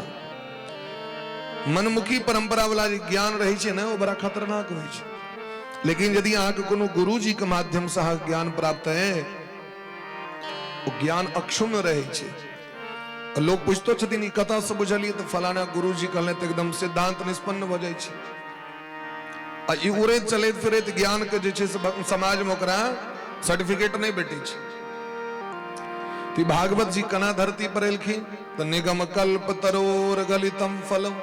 मनमुखी परंपरा वाला जे ज्ञान रहै छै ने, ओ बड़ा खतरनाक होइ छै। लेकिन यदि अहाँके कोनो गुरुजी के माध्यम से अहाँके ज्ञान प्राप्त है, ओ ज्ञान अक्षुण्ण रहै छै। लोग पूछतो छथिन ई कतऽ से बुझलियै, तऽ फलाना गुरुजी कहलनि तऽ एकदम सिद्धांत निष्पन्न भऽ जाइ छै। आ ई उड़ैत चलैत फिरैत ज्ञान के जे छै से समाज में ओकरा सर्टिफिकेट नहि भेटै छै। तऽ भागवत जी केना धरती पर एलखिन, तऽ निगम कल्प तरोर गलितम फलम।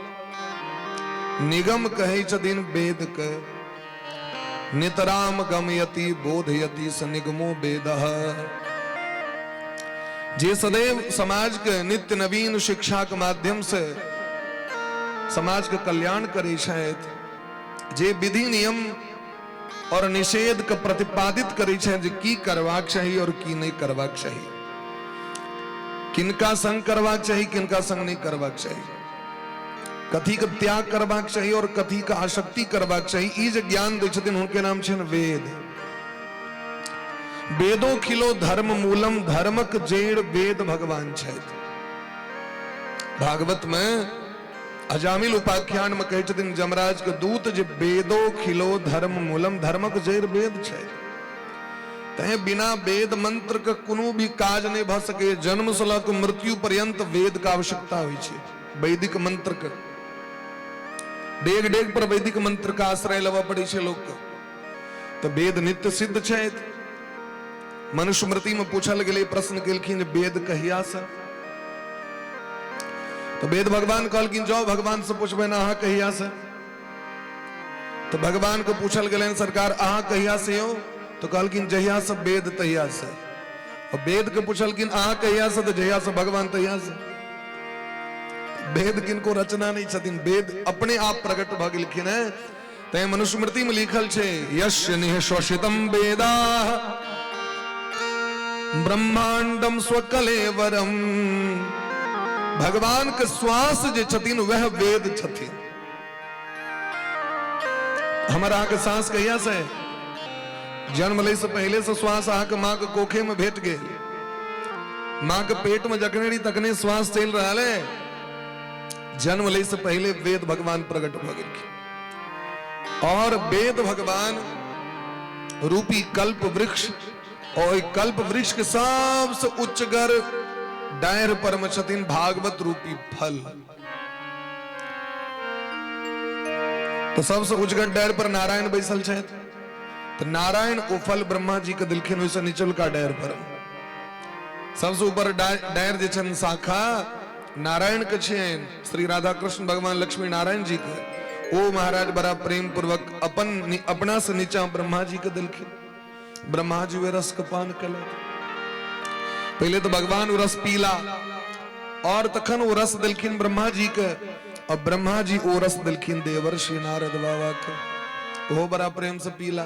निगम कहै छथिन वेद के, नितराम गमयति बोधयति स निगमो वेदः। जे सदैव समाज के नित्य नवीन शिक्षा के माध्यम से समाज के कल्याण करै छथि, जे विधि नियम और निषेध के प्रतिपादित करै छथि जे की करबाक चाही और की नहीं करबाक चाही, किनका संग करबाक चाही किनका संग नहीं करबाक चाही, कथी के त्याग करबाक चाही और कथी के आसक्ति करबाक चाही, ई जे ज्ञान दै छथिन हुनके नाम छनि वेद। वेदो खिलो धर्म मूलम, धर्मक जड़ वेद भगवान छथि। भागवत में अजामिल उपाख्यान में कहै छथिन जमराज के दूत जे वेदो खिलो धर्म मूलम, धर्मक जड़ वेद छै। तैं बिना वेद मंत्र के कोनो भी काज नहीं भऽ सके। जन्म से लऽ कऽ मृत्यु पर्यंत वेद के आवश्यकता होइ छै। वैदिक मंत्र के डेग डेग पर वैदिक मंत्र के आश्रय लेबऽ पड़ै छै लोक के। तऽ वेद नित्य सिद्ध छथि। मनुस्मृति में पूछल गेलै, प्रश्न केलखिन जे वेद कहिया से, तो वेद भगवान कहलखिन जाओ भगवान से पूछबै ने अहाँ कहिया से। तो भगवान के पूछल गेलनि सरकार अहाँ कहिया से हो, तो कहलखिन जहिया से वेद तहिया से। और वेद के पूछलखिन अहाँ कहिया से, तो जहिया से भगवान तहिया से। वेद किनको रचना नहीं छथिन, वेद अपने आप प्रकट भऽ गेलखिन है। तैं मनुस्मृति में लिखल छै यस्य निःश्वसितं वेदाः ब्रह्मांडम स्वकलेवरम। भगवान के श्वास जे छथिन वह वेद छथिन। हमर अहाँके सांस कहिया से? जन्म लै से पहले से श्वास अहाँके माँ के कोखे में भेट गेल। माँ के पेट में जखने रही तखने श्वास चलि रहल है। जन्म लै से पहले वेद भगवान प्रकट भऽ गेलखिन। और वेद भगवान रूपी कल्प वृक्ष, और कल्प वृक्ष के सबसे उच्चगर डायर पर में छथिन भागवत रूपी फल। तो सबसे उच्चगर डायर पर नारायण बैसल छथि। तो नारायण ओ फल ब्रह्मा जी के दिलखिन ओहिसँ निचुलका डायर पर। सबसे ऊपर डायर जे छनि शाखा नारायण के छियनि, श्री राधा कृष्ण भगवान लक्ष्मी नारायण जी के। ओ महाराज बड़ा प्रेम पूर्वक अपन अपना से नीचा ब्रह्मा जी के दिलखिन। ब्रह्मा जी वे रस के पान केलथि। पहले तो भगवान ओ रस पीला और तखन ओ रस दिलखिन ब्रह्मा जी के, और ब्रह्मा जी ओ रस दिलखिन देवर्षि नारद बाबा के, ओहो बड़ा प्रेम से पीला।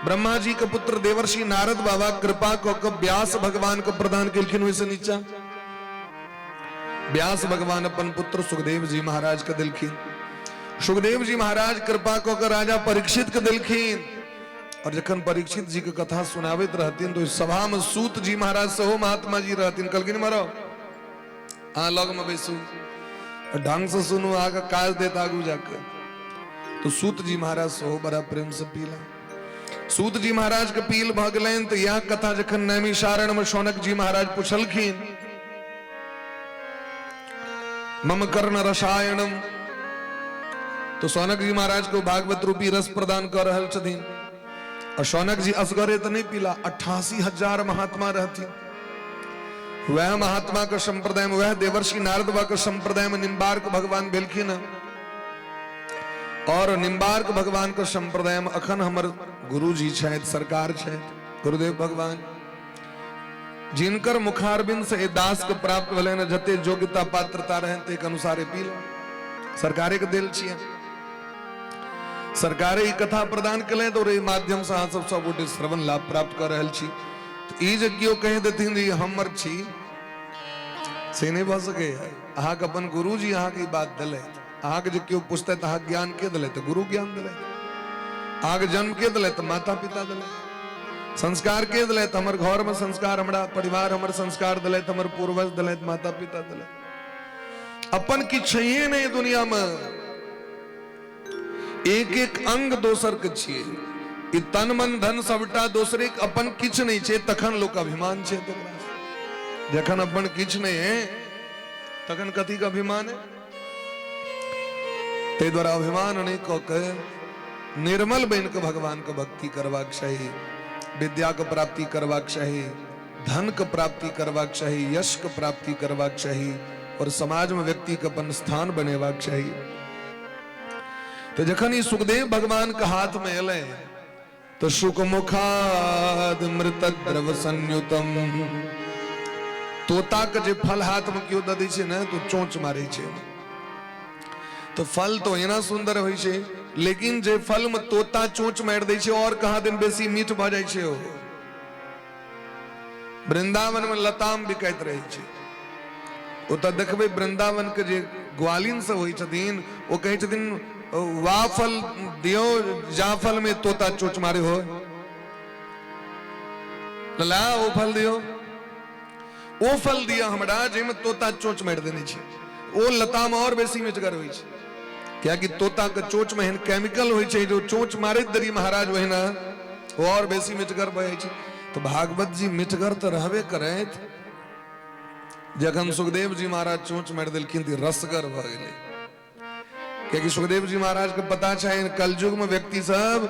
ब्रह्मा जी के पुत्र देवर्षि नारद बाबा कृपा कऽ के व्यास भगवान के प्रदान केलखिन ओहिसँ नीचा। व्यास भगवान अपन पुत्र सुखदेव जी महाराज के दिलखिन। सुखदेव जी महाराज कृपा कऽ के राजा परीक्षित के दिलखिन। और जखन परीक्षित जी के कथा सुनाबैत रहथिन तो सभा में सूत जी महाराज सेहो महात्मा जी रहथिन। कहलखिन मरो अहाँ लग में बैसू, ढंग से सुनू, अहाँके काज देत आगू जाके। तो सूत जी महाराज सेहो बड़ा प्रेम से पीला। सूत जी महाराज के पील भऽ गेलनि। तऽ यह कथा जखन नैमिषारण्य में शौनक जी महाराज पुछलखिन मम कर्ण रसायनम, तो शौनक जी महाराज को भागवत रूपी रस प्रदान कर रहल छथिन। और शौनक जी असगरे तो नहीं पीला, 88,000 महात्मा रहथिन। वह महात्मा के संप्रदाय में, वह देवर्षि नारद बाबा के संप्रदाय में निम्बार्क भगवान भेलखिन। और निम्बार्क भगवान के संप्रदाय में अखन हमर गुरु जी छथि, सरकार छथि, गुरुदेव भगवान, जिनकर मुखारबिंद से दास के प्राप्त भेलनि, जते योग्यता पात्रता रहनि ताहि के अनुसार पील सरकारे के देल छियै। सरकारे ई कथा प्रदान केलनि तऽ ओहि माध्यम से अहाँ सब सब गोटे श्रवण लाभ प्राप्त कऽ रहल छी। तऽ ई जे केओ कहि देथिन जे ई हमर छी, से नहि भऽ सकैए। अहाँके अपन गुरुजी अहाँके ई बात देलथि। अहाँके जे केओ पुछतै तऽ अहाँके ज्ञान के देलथि? तऽ गुरु ज्ञान देलथि। अहाँके जन्म के देलथि? तऽ माता पिता देलथि। संस्कार के देलथि? हमर घरमे संस्कार, हमरा परिवार हमर संस्कार देलथि, हमर पूर्वज देलथि, माता पिता देलथि। अपन किछु छैहे नहि दुनियामे। एक एक अंग दोसर के छियै। ई तन मन धन सबटा दोसरे के, अपन किछु नहि छै। तखन लोक अभिमान छै तकरा। जखन अपन किछु नहि है तखन कथी के अभिमान है? ताहि दुआरे अभिमान नहि कऽ के निर्मल बनि कऽ भगवान के भक्ति करबाक चाही, विद्या के प्राप्ति करबाक चाही, धन के प्राप्ति करबाक चाही, यश के प्राप्ति करबाक चाही और समाज में व्यक्ति के अपन स्थान बनेबाक चाही। तो जखन ई सुखदेव भगवान के हाथ में एलै तो शुक मुखाद मृत द्रव संयुतम। तोता के जे फल हाथ में केओ दऽ दै छै ने तो चोंच मारै छै। तो फल तो एना सुंदर होइ छै, लेकिन जे फल में तोता चोंच मारि दै छै और कहाँ दिन बेसी मीठ भऽ जाइ छै। ओ वृंदावन में लताम बिकाइत रहै छै। ओतऽ देखबै वृंदावन के जे ग्वालिन सब होइ छथिन, ओ कहै छथिन, वा फल दियौ जा फल में तोता चोच मारे हो। लला, ओ फल दियौ, ओ फल दिअ हमरा जाहिमे तोता चोच मारि देने छै। ओ लताम और बेसी मिठगर होइ छै, कियाकि तोता के चोच में एहन केमिकल होइ छै जो चोच मारैत देरी महाराज ओहिना ओ और बेसी मिठगर भऽ जाइ छै। तऽ भागवत जी मिठगर तऽ रहबे करैत, जखन सुखदेव जी महाराज चोच मारि देलखिन तऽ रसगर भऽ गेलै। कियाकि सुखदेव जी महाराज के पता छै कलयुग में व्यक्ति सब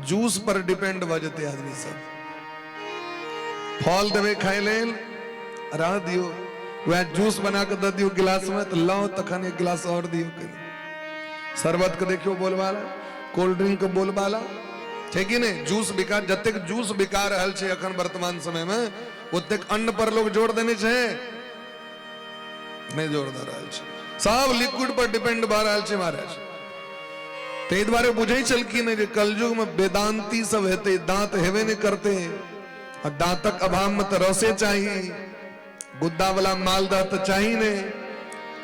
जूस पर डिपेंड भऽ जेतै। आदमी सब फल देबै खाय लेल, रह दियौ, वएह जूस बना कऽ दऽ दियौ गिलास में तऽ लाउ, तखन एक गिलास और दियौ कनि। शरबत के देखियौ बोलबाला, कोल्ड ड्रिंक के बोलबाला छै कि नहि? जूस बिका, जतेक जूस बिका रहल छै अखन वर्तमान समय में, ओतेक अन्न पर लोग जोर देने छै? नहि जोर दऽ रहल छै। सब लिक्विड पर डिपेंड भऽ रहल छै महाराज। ताहि दुआरे बुझै छलखिन जे कलयुग में वेदांती सब हेतै, दांत हेबे नहि करतै, आ दांतक अभाव में तऽ रसे चाही, गुद्दा वाला मालदह तऽ चाही नहि।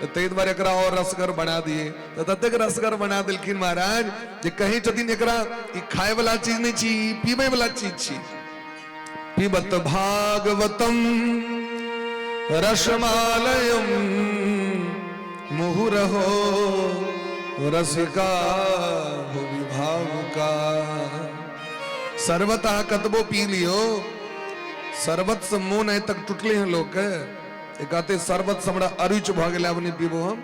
तऽ ताहि दुआरे एकरा और रसगर बना दिए। तऽ ततेक रसगर बना देलखिन महाराज जे कहै छथिन एकरा ई खाय वाला चीज नहि छी, ई पीबै वाला चीज छी। पिबत भागवतम रसमालयम मुहुरहो रसिका भुवि भावुका। शरबत अहाँ कतबो पी लियो, शरबत से मोन आइ तक टूटले हैं लोग के। कहते शरबत से हमरा अरुच भऽ गेलै, आब नहि पीबो हम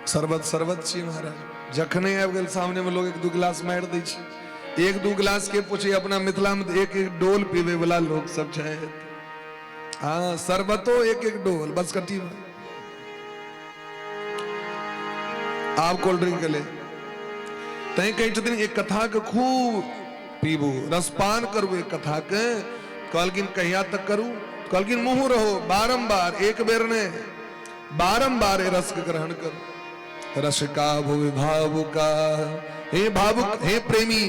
शरबत। शरबत छी महाराज, जखने आबि गेल सामने में लोग एक दू गिलास मारि दै छै। एक दू गिलास के पूछे, अपना मिथिला में एक एक डोल पीबे वाला लोग सब छै। हाँ, शरबतो एक एक डोल बस कटी में। आब कोल्ड ड्रिंक के ले तैं कहै छथिन एक कथा के खूब पीबू, रसपान करू एक कथा के। कहलखिन कहिया तक करू? कहलखिन मुँह रहो बारंबार, एक बेर ने, बारंबार रस के ग्रहण करू। रस का भुवि भावुका। हे भावुक, हे प्रेमी,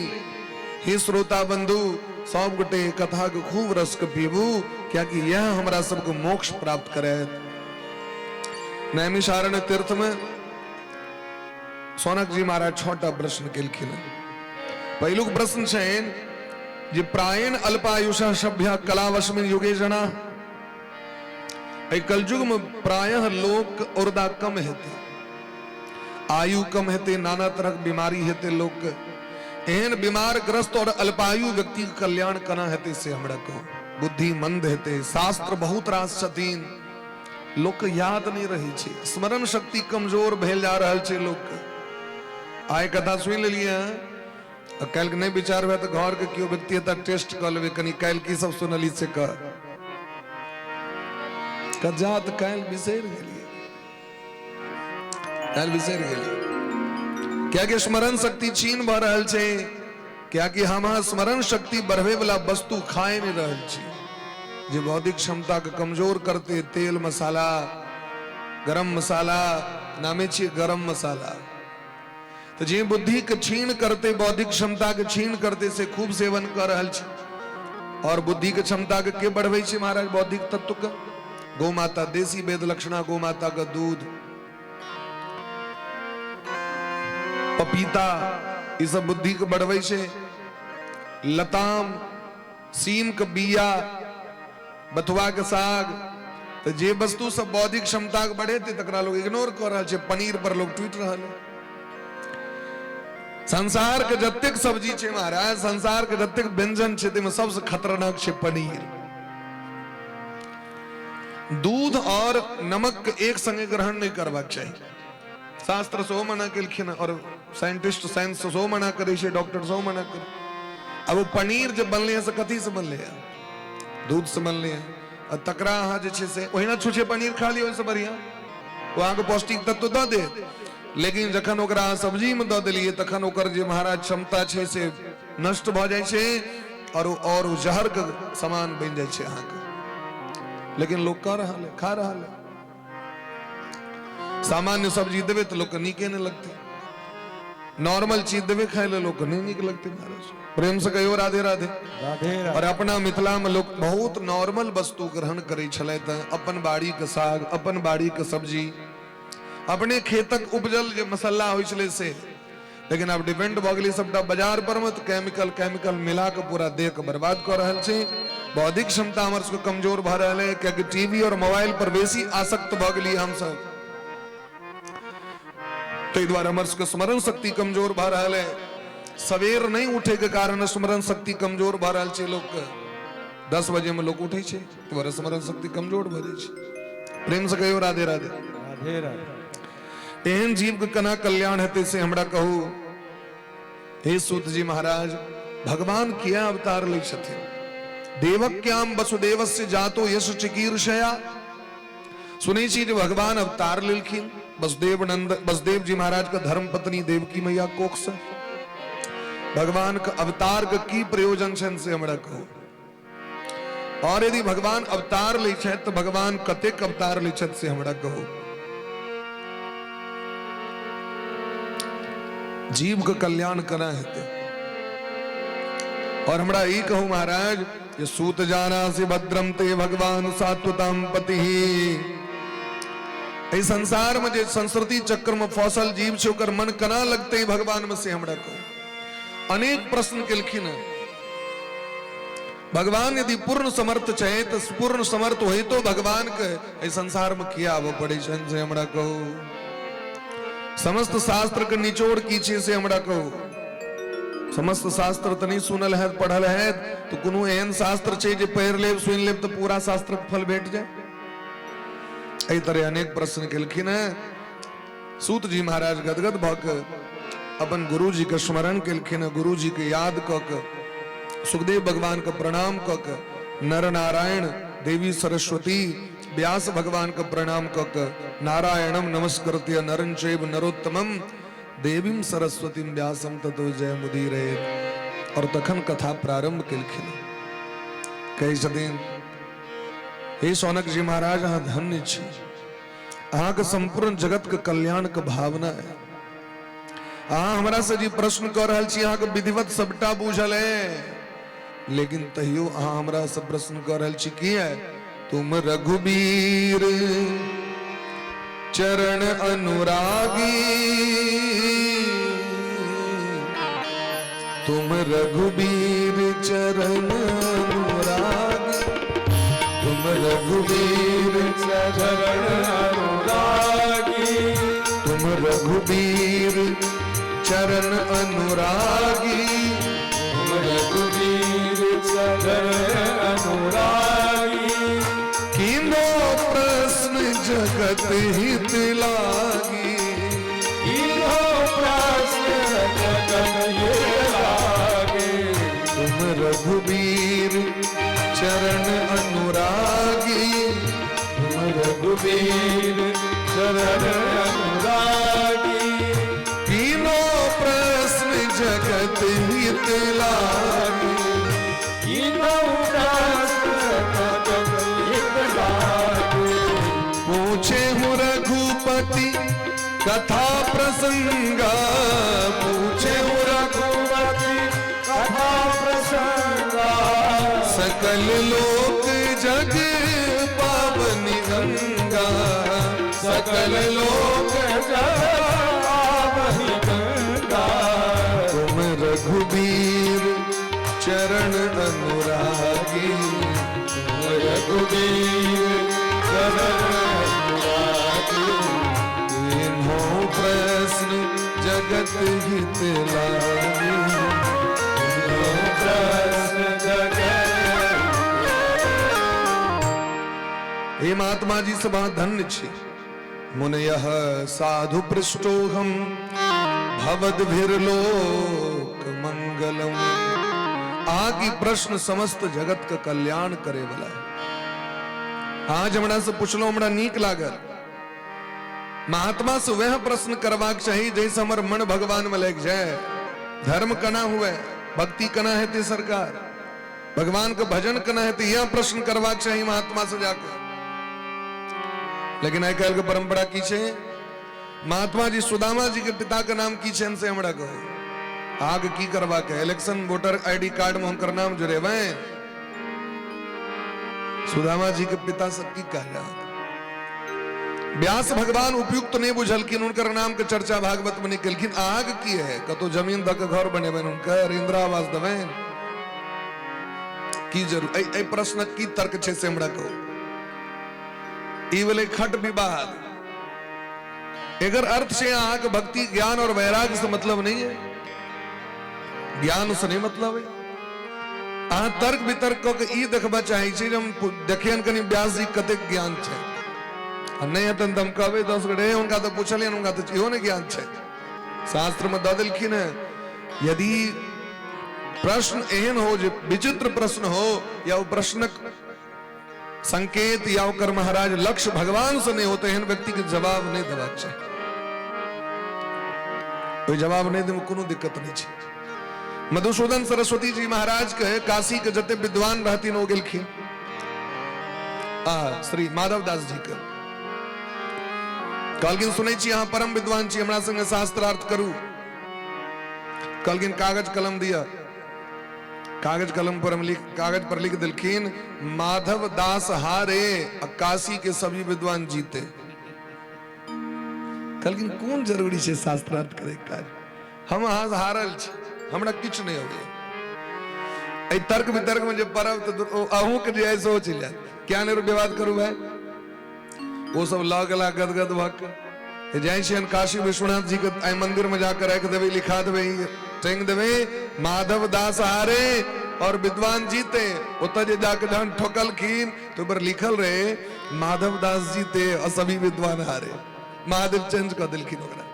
हे श्रोता बंधु, सब गोटे कथा के खूब रस के पीबू, कियाकि यह हमरा सबके मोक्ष प्राप्त करे। नैमिषारण्य तीर्थ में सौनक जी महाराज छटा प्रश्न केलखिन। पहिलुक प्रश्न छनि जे प्रायण अल्पायुष सभ्य कलावशमिन युगे जना। एहि कलयुग में प्रायः लोक औरदा कम हेतै, आयु कम हेतै, नाना तरहक बीमारी हेतै लोक। एहन बीमार ग्रस्त और अल्पायु व्यक्ति के कल्याण केना हेतै से हमरा कहू। बुद्धि मंद हेतै, शास्त्र बहुत रास छथिन, लोक के याद नहीं रहै छै, स्मरण शक्ति कमजोर भेल जा रहल छै लोक के। आइ कथा सुनि लेलियै हँ, आ काल्हि नहि विचार हुए तऽ घर के केओ व्यक्ति एतऽ टेस्ट कऽ लेबै कनि, काल्हि की सब सुनली से कह जा तऽ काल्हि बिसरि गेलियै, काल्हि बिसरि गेलियै। कियाकि स्मरण शक्ति क्षीण भऽ रहल छै, कियाकि हम अहाँ स्मरण शक्ति बढ़बै वाला वस्तु खाए नहि रहल छी जे बौद्धिक क्षमता के कमजोर करते। तेल मसाला, गरम मसाला, नामे छियै गरम मसाला, तऽ जे बुद्धि के क्षीण करते, बौद्धिक क्षमता के क्षीण करते, से खूब सेवन कऽ रहल छी। और बुद्धि के क्षमता के के बढ़बै छै महाराज? बौद्धिक तत्व के गौ माता देसी वेद लक्षणा गौ माता के दूध, पपीता, ई सब बुद्धि के बढ़बै छै। लताम, सीम के बिया, बथुआ के साग, तो जे वस्तु सब बौद्धिक क्षमता के बढ़ेतै तकरा लोग इग्नोर कऽ रहल छै। पनीर पर लोग टूटि रहल है। संसार के जतेक सब्जी छै महाराज, संसार के जतेक व्यंजन छै, ताहिमे सबसे खतरनाक छै पनीर। दूध और नमक के एक संगे ग्रहण नहीं करबाक चाही। शास्त्र सेहो मना केलखिन और साइंटिस्ट साइंस सेहो मना करै छै, डॉक्टर सेहो मना करै। अब ओ पनीर जे बनलै हँ से कथी से बनलै हँ? दूध से बनलै हँ। आ तकरा अहाँ जे छै से ओहिना छुछे पनीर खा लियौ, ओहिसँ बढ़िआँ ओ अहाँके पौष्टिक तत्व दऽ देत। लेकिन जखन ओकरा अहाँ सब्जीमे दऽ देलियै तखन ओकर जे महाराज क्षमता छै से नष्ट भऽ जाइ छै और ओ जहरके समान बनि जाइ छै अहाँके। लेकिन लोग कऽ रहल है, खा रहल है। सामान्य सब्जी देबै तऽ लोकके नीके नहि लगतै, नॉर्मल चीज देबै खाय लए लोकके नहि नीक लगतै। महाराज प्रेम से कहियो राधे राधे। राधे। और अपना मिथिला में लोग बहुत नॉर्मल वस्तु ग्रहण करै छलथि। अपन बाड़ी के साग, अपन बाड़ी के सब्जी, अपने खेतक उपजल जे मसाला होइ छलै से। लेकिन आब डिपेंड भऽ गेलै सबटा बाजार पर मे, तऽ केमिकल केमिकल मिला के पूरा देह के बर्बाद कऽ रहल छै। बौद्धिक क्षमता हमर सबके कमजोर भऽ रहल है, कियाकि टीवी और मोबाइल पर बेसी आसक्त भऽ गेलियै हमसब, ताहि दुआरे हमर सबके स्मरण शक्ति कमजोर भऽ रहल है। सवेर नहीं उठे के कारण स्मरण शक्ति कमजोर भऽ रहल छै। लोक के 10 बजे में लोग उठे छै, ताहि दुआरे स्मरण शक्ति कमजोर भऽ जाइ छै। प्रेम से कहियो राधे राधे। राधे राधे। एहन जीव के केना कल्याण हेतै से हमरा कहू। हे सूत जी महाराज, भगवान किया अवतार लै छथिन? देवक्याम वसुदेवस्य जातो यश चिकीर्षया। सुनै छी जे भगवान अवतार लेलखिन वसुदेव नंद, वसुदेव जी महाराज के धर्म पत्नी देवकी मैया कोख से। भगवान के अवतार के की प्रयोजन छनि से हमरा कहू। और यदि भगवान अवतार लै छथि तऽ भगवान कतेक अवतार लै छथि से हमरा कहू। जीव के कल्याण केना हेतै? और हमरा ई कहू महाराज, जे सूत जानासि भद्रम ते भगवान सात्वताम पति। एहि संसार में जे संस्कृति चक्र में फसल जीव छै ओकर मन केना लगतै भगवान में से हमरा कहू। अनेक प्रश्न केलखिन हँ। भगवान यदि पूर्ण समर्थ छै तऽ पूर्ण समर्थ होइतो भगवान के एहि संसार में किया आबऽ पड़ै छनि से हमरा कहू। समस्त शास्त्र के निचोड़ की छै से हमरा कहू। समस्त शास्त्र तऽ नहि सुनल हैत, पढ़ल हैत, तऽ कोनो एहन शास्त्र छै जे पढ़ि लेब सुनि लेब तऽ पूरा शास्त्रक फल भेट जाय? एहि तरह अनेक प्रश्न केलखिन हँ। सूत जी महाराज गदगद भऽ कऽ अपन गुरुजी के स्मरण केलखिन हँ। गुरुजी के याद कऽ कऽ सुखदेव भगवान के प्रणाम कऽ कऽ, नर नारायण देवी सरस्वती व्यास भगवान के प्रणाम कऽ कऽ, नारायणम नमस्कृत्य नरं चैव नरोत्तमम देवीं सरस्वतीं व्यासं ततो जय मुदीरयेत्। और तखन कथा प्रारंभ केलखिन। कहै छथिन, हे शौनक जी महाराज, अहाँ धन्य छी, अहाँके संपूर्ण जगत के कल्याण के भावना है। अहाँ हमरा से जी प्रश्न कऽ रहल छी, अहाँके विधिवत सबटा बूझल है, लेकिन तैयो अहाँ हमरा से प्रश्न कऽ रहल छी किया? तुम रघुबीर चरण अनुरागी, तुम रघुबीर चरण अनुरागी, तुम रघुबीर चरण अनुरागी, तुम रघुबीर चरण अनुरागी, तुम रघुबीर चरण अनुरागी। कीनो प्रश्न जगत हित लागी, कीनो प्रश्न जगत हित लागी, तुम रघुबीर चरण अनुरागी, तुम रघुबीर चरण अनुरागी। कीनो प्रश्न जगत हित लागी, कीनो प्रश्न जगत हित लागी। पूछे हूँ रघुपति कथा प्रसंगा, पूछे हूँ रघुपति कथा प्रसंगा, सकल लोक जग पावनि। सकल लोक जगावहि गंगा। तुम रघुबीर चरण अनुरागी, तुम रघुबीर चरण अनुरागी, कीन्हो प्रश्न जगत हित लागी। कीन्हो प्रश्न जगत। हे महात्मा जी सब अहाँ धन्य छी। मुनयः साधु पृष्टोहम भवद्भिर्लोक मंगलम। अहाँ की प्रश्न समस्त जगत के कल्याण करे वाला है। आज हमरा से पुछलहुँ, हमरा नीक लागल। महात्मा से वह प्रश्न करबाक चाही जैसे हमर मन भगवान में लग जाए। धर्म कना हुए, भक्ति कना हेतै सरकार, भगवान के भजन कना हेतै, यह प्रश्न करबाक चाही महात्मा से जाकर। लेकिन आइ काल्हि के परंपरा की छै, महात्मा जी सुदामा जी के पिता के नाम की छै से हमरा कहू। आग की करबाक है, इलेक्शन वोटर आईडी कार्ड में हुनकर नाम जुड़ेबै। सुदामा जी के पिता सब की कहला। व्यास भगवान उपयुक्त नहीं बुझलखिन, हुनकर नाम के चर्चा भागवत में नहीं केलखिन। आग की है, कतौ जमीन दऽ के घर बनेबनि हुनकर, इंदिरा आवास देबनि की जरूर? एहि प्रश्नक की तर्क छै से हमरा कहू। ई भेलै खट विवाद। एकर अर्थ छै अहाँके भक्ति ज्ञान और वैराग्य से मतलब नहीं है, ज्ञान से नहीं मतलब है। अहाँ तर्क वितर्क कऽ के ई देखबा चाहै छी जे हम देखियनि कनि व्यास जी कतेक ज्ञान छै, आ नहि हेतनि तऽ हम कहबै 10 गोटे हुनका तऽ पुछलियनि, हुनका तऽ इहो नहि ज्ञान छै, शास्त्र में दऽ देलखिन है। यदि प्रश्न एहन हो जे विचित्र प्रश्न हो, या ओ प्रश्नक संकेत या ओकर महाराज लक्ष्य भगवान से नहीं होते, एहन व्यक्ति के जवाब नहीं देबाक चाही। ओहि जवाब नहीं देमे कोनो दिक्कत नहीं छै। मधुसूदन सरस्वती जी महाराज के काशी के जते विद्वान रहथिन ओ गेलखिन आ श्री माधव दास जी के कहलखिन सुनै छी अहाँ परम विद्वान छी, हमरा संगे शास्त्रार्थ करू। कहलखिन कागज कलम दिअ। कागज कलम पर हम लिख, कागज पर लिख देलखिन माधव दास हारे आ काशी के सभी विद्वान जीते। कहलखिन कोन जरूरी छै शास्त्रार्थ करे के काज, हम अहाँ से हारल छी, हमरा किछु नहि अबैया। एहि तर्क वितर्क में जे पड़ब तऽ अहूँ के जे है सेहो चलि जायत। क्या नहि विवाद करू भाई। ओ सब लऽ गेला गदगद भऽ के जाइ छियनि काशी विश्वनाथ जी के एहि मंदिर में जाकर राखि देबै, लिखा देबै, टांगि देबै माधव दास हारे और विद्वान जीते। ओतऽ जे जाके जहन ठोकलखिन तऽ ओहि पर लिखल रहे माधव दास जीते और सभी विद्वान हारे। महादेव चेंज कऽ देलखिन ओकरा।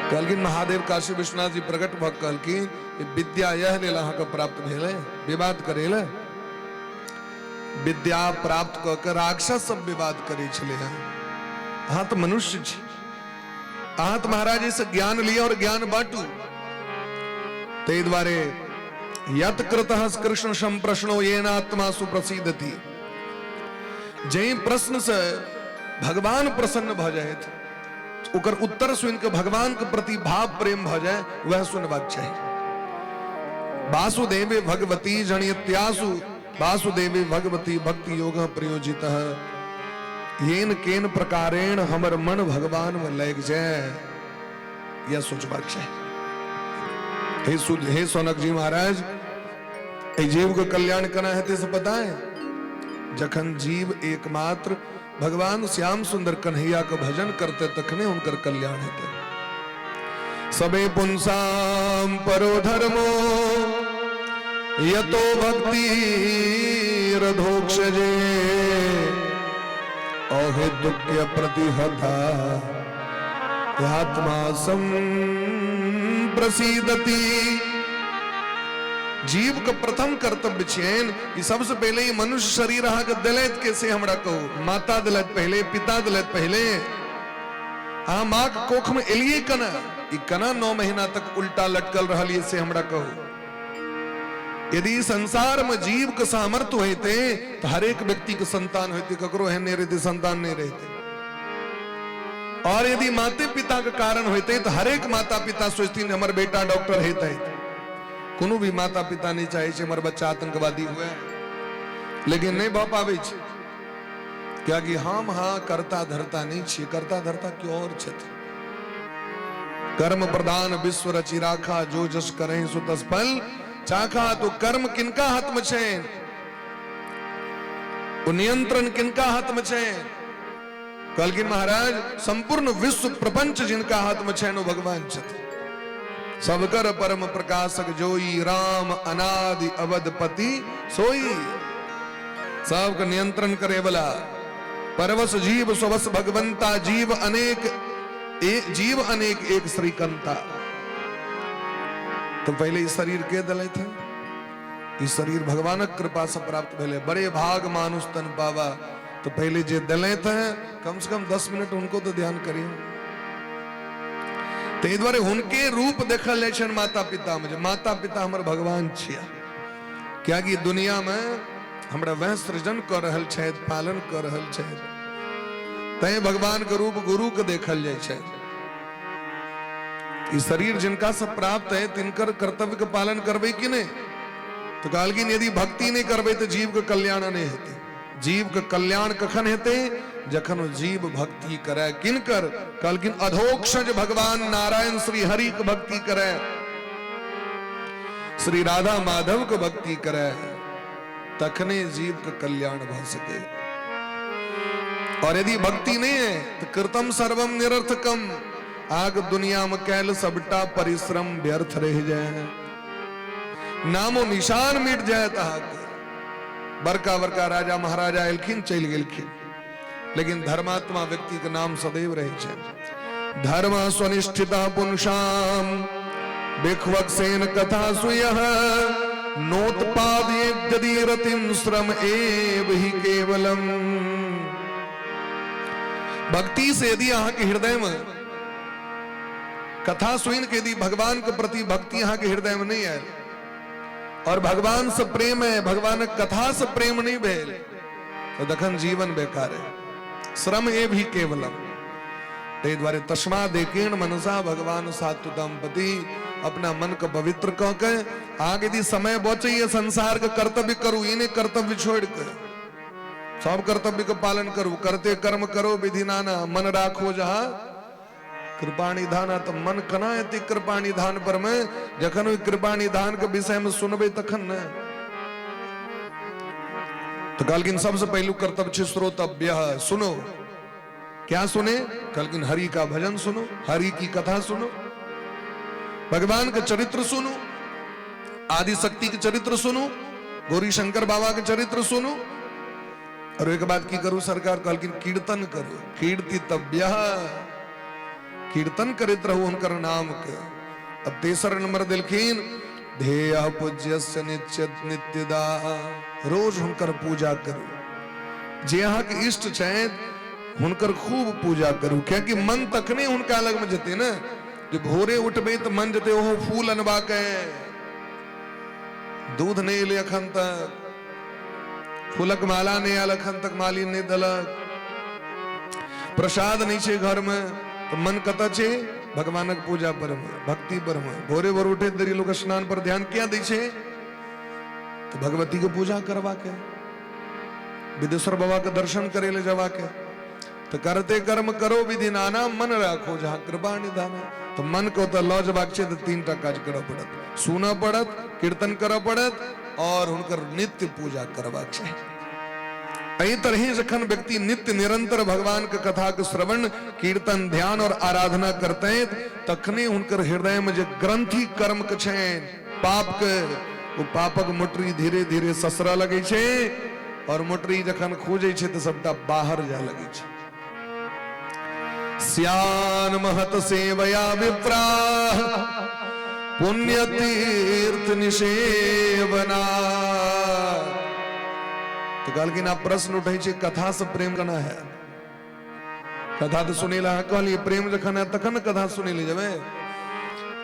कहलखिन महादेव काशी विश्वनाथ जी प्रकट भऽ कहलखिन विद्या यह लेल अहाँके प्राप्त भेल है, विवाद करे ले। विद्या प्राप्त कऽ के राक्षस सब विवाद करै छलै हँ, अहाँ तऽ मनुष्य छी, अहाँ तऽ महाराज से ज्ञान लिअ और ज्ञान बांटू। ताहि दुआरे यत कृतः कृष्ण संप्रश्नो येनात्मा सुप्रसीदति। जाहि प्रश्न से भगवान प्रसन्न भऽ जाथि, ओकर उत्तर सुनि के भगवान के प्रति भाव प्रेम भऽ जाय, वएह सुनबाक चाही। वासुदेवे भगवती जनित्यासु वासुदेवे भगवती भक्ति योग प्रयोजितः। येन केन प्रकारेण हमर मन भगवान में लग जाए, यह सोचबाक चाही। हे सौनक जी महाराज, एहि जीव के कल्याण केना हेतै से पता है? जखन जीव एकमात्र भगवान श्याम सुंदर कन्हैया के भजन करते तखने हुनकर कल्याण हेतै। सबे पुंसाम परो धर्मो यतो भक्ति रधोक्षजे अहेतुक्य प्रतिहता आत्मा संप्रसीदति। जीव के प्रथम कर्तव्य छियनि कि सबसे पहले ही मनुष्य शरीर अहाँ के दिलैत के से हमरा कहू, माता दिलैत पहले, पिता दिलैत पहले। अहाँ माँ के कोख में एलियै केना, ई केना 9 महीना तक उल्टा लटकल रहलियै से हमरा कहू। यदि संसार में जीव के सामर्थ्य होते तो हरेक व्यक्ति के संतान होते, ककरो एहन नहीं रहते संतान नहीं रहते। और यदि माते पिता के कारण होते तो हरेक माता पिता सोचथिन हमर बेटा डॉक्टर हेतै। कोनो भी माता पिता नहीं चाहे छै हमर बच्चा आतंकवादी हुए, लेकिन नहीं भऽ पाबै छै। कियाकि हम हाँ कर्ता धर्ता नहीं छियै, कर्ता धर्ता क्यों और छथि। कर्म प्रधान विश्व रचि राखा, जो जस करें सो तस फल चाखा। तो कर्म किनका हाथ में छै, ओ नियंत्रण किनका हाथ में छै? कहलखिन महाराज संपूर्ण विश्व प्रपंच जिनका हाथ में छै ओ भगवान छथि। सबकर परम प्रकाशक जोई, राम अनादि अवधपति सोई। सबके नियंत्रण करे वाला परवश जीव स्ववश भगवंता, जीव अनेक एक, जीव अनेक एक श्रीकंता। तो पहले ई शरीर के दले थे, ई शरीर भगवानक कृपा से प्राप्त भेले। बड़े भाग मानुष तन पावा। तो पहले जे दले थे कम से कम 10 मिनट उनको तो ध्यान करियो। ताहि दुआरे हुनके रूप देखल जाइ छनि माता पिता में, जे माता पिता हमर भगवान छिया। कियाकि दुनिया में हमरा वह सृजन कऽ रहल छथि, पालन कऽ रहल छथि, तैं भगवान के रूप गुरु के देखल जाइ छै। ई शरीर जिनका से प्राप्त है तिनकर कर्तव्य के पालन करबै कि नहि? तो कहलखिन यदि भक्ति नहीं करबै तो जीव के कल्याण नहीं हेतै। जीव के कल्याण कखन हेतै? जखन ओ जीव भक्ति करे। किनकर? कहलखिन अधोक्षज भगवान नारायण श्री हरि के भक्ति करे, श्री राधा माधव के भक्ति करे, तखने जीव के कल्याण भ सके। और यदि भक्ति नहीं है तो कृतम सर्वम निरर्थकम, आग दुनिया में कैल सबटा परिश्रम व्यर्थ रह जाए, नामो निशान मिट जाए। अहाँके बड़का बड़का राजा महाराजा एलखिन चलि गेलखिन, लेकिन धर्मात्मा व्यक्ति के नाम सदैव रहे छै। धर्म स्वनिष्ठित पुंसाम विक्ष्वक्सेन कथा सुयः नोत्पादयेद्यदि रतिम श्रम एव ही केवलम। भक्ति से यदि अहाँ के हृदय में कथा सुन के यदि भगवान के प्रति भक्ति अहाँ के हृदय में नहीं आयल और भगवान से प्रेम है, भगवान कथा से प्रेम नहीं भेल, तो तखन जीवन बेकार है। श्रम एव ही केवलम। ताहि दुआरे तस्मादेकेन मनसा भगवान सात्व दंपति, अपना मन के पवित्र कऽ के आगे यदि समय बचैए संसार के कर्तव्य करू, ई नहि कर्तव्य छोड़ के सब कर्तव्य के पालन करू। करते कर्म करो विधि नाना, मन राखो जहाँ कृपा निधान। तो मन केना एते कृपा निधान पर में, जखन ओहि कृपा निधान के विषय में सुनबै तखन ने। तो कहलखिन सबसे पहलू कर्तव्य छै श्रोतव्य, सुनो। क्या सुने? कहलखिन हरि का भजन सुनो, हरि की कथा सुनो, भगवान के चरित्र सुनो, आदि शक्ति के चरित्र सुनो, गौरी शंकर बाबा के चरित्र सुनो। और एक बात की करू सरकार? कहलखिन कीर्तन करू, कीर्तितव्य, कीर्तन करैत रहू हुनकर नाम के। अब तेसर नंबर देलखिन ध्येय पूज्यस्य नित्य नित्यदा, रोज हुनकर पूजा करू। जे अहाँके इष्ट छथि हुनकर खूब पूजा करू, कियाकि मन तखने हुनका लग में जेतै ने, जे भोरे उठबै तऽ मन जेतै ओहो फूल अनबा के, दूध नहीं एलै अखन तक, फूलक माला नहीं आयल अखन तक, माली नहीं देलक, प्रसाद नहीं छै घर में, तो मन कतऽ छै? भगवानक पूजा पर में, भक्ति पर में। भोरे भोर उठे देरी लोग स्नान पर ध्यान किया दै छै? तो भगवती के पूजा करवा के, विदेश्वर बाबा के दर्शन करे ले जवा के। तो करते कर्म करो विधि नाना, मन राखो जहाँ कृपा निधाना। तो मन को तो लऽ जबाक छै तऽ तीन टा काज करऽ पड़त, सुनऽ पड़त, कीर्तन करऽ पड़त और हुनकर नित्य पूजा करबाक छै। एहि तरहे जखन व्यक्ति नित्य निरंतर भगवान के कथा के श्रवण, कीर्तन, ध्यान और आराधना करते तखने हुनकर हृदय में जे ग्रंथि कर्म के छनि पाप के, ओ पापक मोटरी धीरे धीरे ससरऽ लगै छै और मोटरी जखन खुजै छै तऽ सबटा बाहर जाय लगै छै। सियान महत सेवया विप्रा पुण्य तीर्थ निषेवना। तो कहलखिन आब प्रश्न उठै छै कथा से प्रेम केना है? कथा तऽ सुनै लए अहाँ कहलियै, प्रेम जखन है तखन ने कथा सुनै लए जेबै,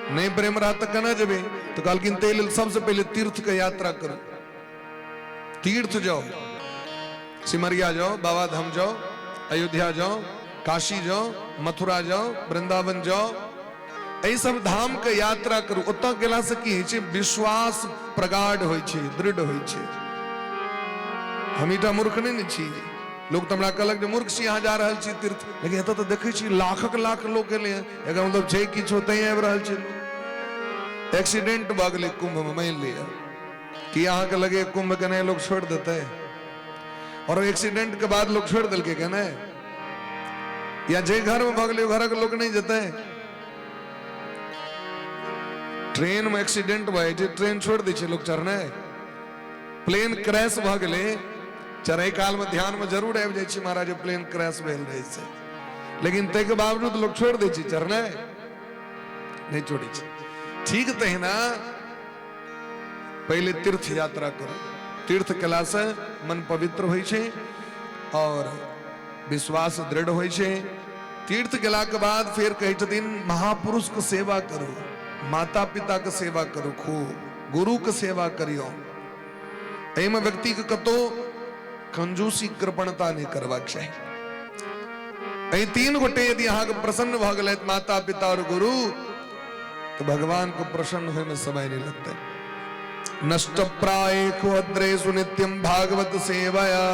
नहि प्रेम रहत तऽ केना जेबै? तऽ कहलखिन ताहि लेल सबसे पहिले तीर्थ के यात्रा करू, तीर्थ जाओ, सिमरिया जाओ, बाबा धाम जाओ, अयोध्या जाओ, काशी जाओ, मथुरा जाओ, वृंदावन जाओ, एहि सब धाम के यात्रा करू। ओतऽ गेला से की होइ छै? विश्वास प्रगाढ़ होइ छै, दृढ़ होइ छै। हम ईटा मूर्ख नहि ने छी। लोक तऽ हमरा कहलक जे मूर्ख छी अहाँ जा रहल छी तीर्थ, लेकिन एतऽ तऽ देखै छी लाखक लाख लोक एलै हँ, एकर मतलब छै किछो तैं आबि रहल छै लोक। एक्सीडेंट भऽ गेलै कुंभमे, मानि लिअ कि अहाँके लगे कुंभ के नहि लोक छोड़ि देतै? और एक्सीडेंट के बाद लोक छोड़ि देलकै के नहि? या जे घर में भऽ गेलै घरक लोक नहि जेतै? ट्रेन में एक्सीडेंट भऽ जाइ छै, ट्रेन छोड़ि दै छै लोक चढ़नाइ? प्लेन क्रैश भऽ गेलै, चढ़ै काल में ध्यान में जरूर आबि जाइ छै महाराज प्लेन क्रैश भेल रहै छै, लेकिन ताहिके बावजूद लोक छोड़ि दै छै चढ़नाइ? नहि छोड़ै छै। ठीक तहिना पहिले तीर्थ यात्रा करू। तीर्थ केलासँ मन पवित्र होइ छै और विश्वास दृढ़ होइ छै। तीर्थ गेलाके बाद फेर कहै छथिन महापुरुषके सेवा करू, माता पिताके सेवा करू, खूब गुरुके सेवा करियौ। एहिमे व्यक्तिके कतौ कंजूसी कृपणता नहि करबाक चाही। एहि तीन गोटे यदि अहाँके प्रसन्न भऽ गेलथि, माता पिता और गुरु, तो भगवान को प्रसन्न होय में समय नहीं लगता। नष्ट प्रायेषु भद्रेषु नित्यम भागवत सेवया।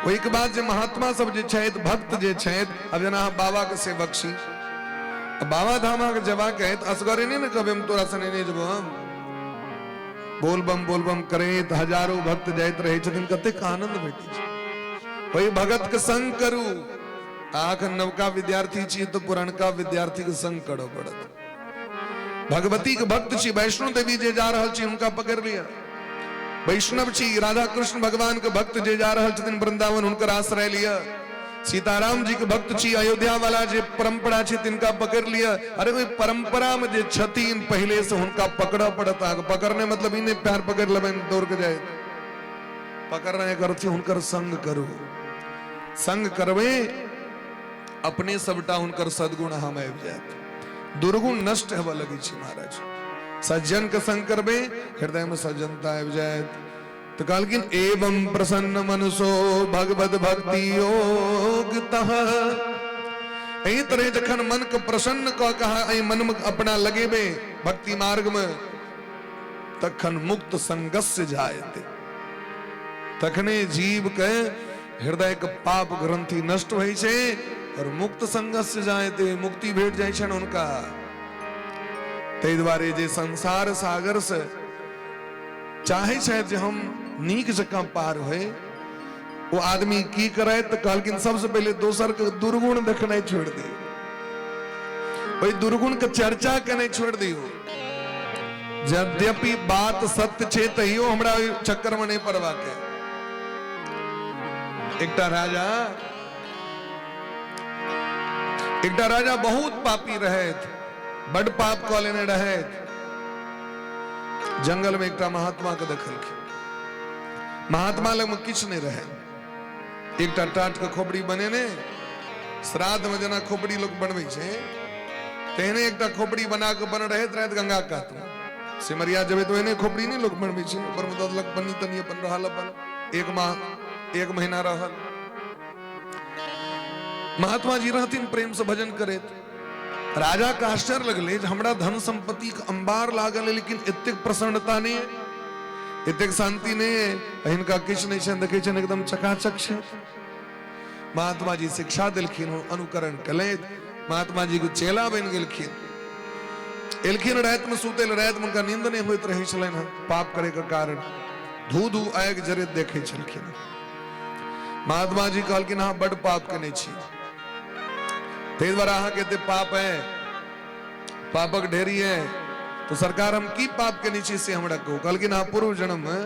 ओहिके बाद जे महात्मा सब जे छथि, भक्त जे छथि, अब जेना अहाँ बाबा के सेवक छी, बाबा धाम अहाँके जेबाक है तऽ असगरे नहि ने कहबै हम तोरा सने नहि जेबो। हम बोलबम बोलबम करैत हजारों भक्त जाइत रहै छथिन, कतेक आनंद भेटै छै। ओहि भगत के संग करू। अहाँ नवका विद्यार्थी छी तऽ पुरनका विद्यार्थी के संग करऽ पड़त। भगवती के भक्त छी, वैष्णो देवी जे जा रहल छी हुनका पकड़ लिअ। वैष्णव छी, राधा कृष्ण भगवान के भक्त जे जा रहल छथिन वृंदावन, हुनकर आश्रय लिअ। सीताराम जी के भक्त छी, अयोध्या वाला जे परंपरा छै तिनका पकड़ लिअ। अरे ओहि परंपरा में जे छथिन पहिले से हुनका पकड़ऽ पड़त। अहाँके पकड़ने मतलब ई नहि पैर पकड़ लेबनि दौड़ के जाय, पकड़ने करथि हुनकर संग करू। संग करबै अपने सबटा हुनकर सद्गुण हम आबि जायत, दुर्गुण नष्ट हेबऽ लगै छै महाराज। सज्जन के संग करबै हृदय में सज्जनता आबि जायत। तो कहलखिन एवं प्रसन्न मनुषो भगवत भक्ति योग तह। एहि तरह जखन मन के प्रसन्न कऽ के अहाँ एहि मन में अपना लगेबै भक्ति मार्ग में, तखन मुक्त संगस्य जायते, तखने जीव के हृदय के पाप ग्रंथि नष्ट होइ छै और मुक्त संगस्य जायते, मुक्ति भेट जाइ छनि हुनका। ताहि दुआरे जे संसार सागर से चाहै छथि जे हम नीक जकाँ पार होय, ओ आदमी की करे? तऽ कहलखिन सबसे पहिले दोसर के दुर्गुण देखनाइ छोड़ि दियौ, ओहि दुर्गुण के चर्चा केनाइ छोड़ि दियौ। यद्यपि बात सत्य छै तैयो हमरा ओहि चक्कर में नहीं पड़बाक है। एकटा राजा बहुत पापी रहथि, बड पाप कऽ लेने रहथि। जंगल में एकटा महात्मा के देखलखिन। महात्मा लग में किछु नहीं रहे, एकटा टाट के खोपड़ी बनेने, श्राद्ध में जेना खोपड़ी लोग बनबै छै तेहने एकटा खोपड़ी बना के बन रहैत रहैत गंगा कात में। सिमरिया जेबै तऽ ओहने खोपड़ी नहि लोक बनबै छै, ऊपर में दऽ देलक पन्नी तन्नी, अपन रहल, अपन एक माह एक महीना रहल। महात्मा जी रहथिन प्रेम से भजन करैत। राजा के आश्चर्य लगलै जे हमरा धन संपत्ति के अंबार लागल है, लेकिन एतेक प्रसन्नता नहीं है, एतेक शांति नहीं है, हिनका किछु नहीं छनि, देखै छनि एकदम चकाचक छै। महात्मा जी शिक्षा देलखिन, अनुकरण केलथि, महात्मा जी के चेला बनि गेलखिन। एलखिन राति में सुतै लए, राति में हुनका नींद नहीं होइत रहै छलनि हँ पाप करे के कारण, धू धू आगि जरैत देखै छलखिन। महात्मा जी कहलखिन अहाँ बड पाप केने छी, ताहि दुआरे अहाँके एते पाप है, पापक ढेरी है। तो सरकार हम की पाप केने छी से हमरा कहू। कहलखिन अहाँ पूर्व जन्म में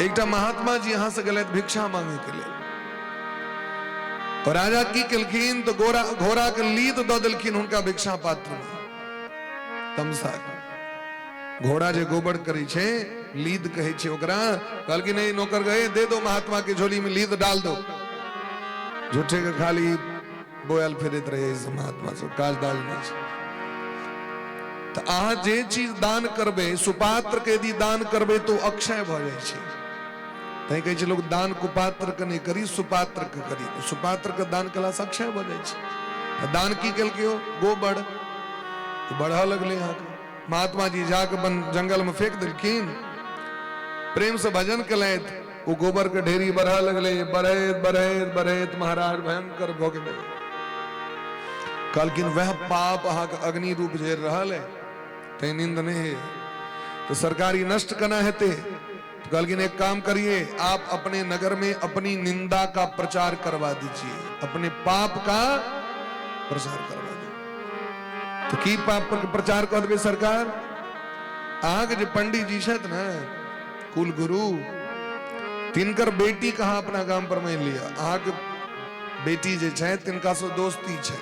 एकटा महात्मा जी अहाँ से गेलथि भिक्षा मांगे के लेल, और राजा की केलखिन तो घोड़ा के लीद दऽ देलखिन हुनका भिक्षा पात्र में। तमसा घोड़ा जे गोबर करै छै लीद कहै छै ओकरा। कहलखिन नहीं नौकर गए दे दो महात्मा के झोली में लीद डाल दो। झूठे के खाली बोयल फिरैत रहे महात्मा सब, काज दाज नहीं छै। तऽ अहाँ जे चीज दान करबै, सुपात्र के यदि दान करबै तो अक्षय भऽ जाइ छै। तैं कहै छै लोक दान कुपात्र के नहि करी, सुपात्र के करी। सुपात्र के दान केला से अक्षय भऽ जाइ छै। दान की केलकै ओ? गोबर बढ़ऽ लगलै अहाँके। महात्मा जी जाके जंगल में फेंक देलखिन, प्रेम से भजन केलथि। ओ गोबर के ढेरी बढ़ऽ लगलै, बढ़ैत बढ़ैत बढ़ैत महाराज भयंकर भऽ गेलै। कहलखिन वएह पाप अहाँके अग्नि रूप झेर रहल है, तैं नींद नहीं है। तो सरकारी नष्ट केना हेतै? तो कहलखिन एक काम करिए, आप अपने नगर में अपनी निंदा का प्रचार करवा दीजिए, अपने पाप का प्रचार करवा दीजिए। तो की पाप के प्रचार कर देबै सरकार? अहाँके जे पंडित जी छथि ने, कुल गुरु, तिनकर बेटी कहाँ अपना गाम पर मानि लिअ, अहाँके बेटी जे छै तिनका से दोस्ती छै।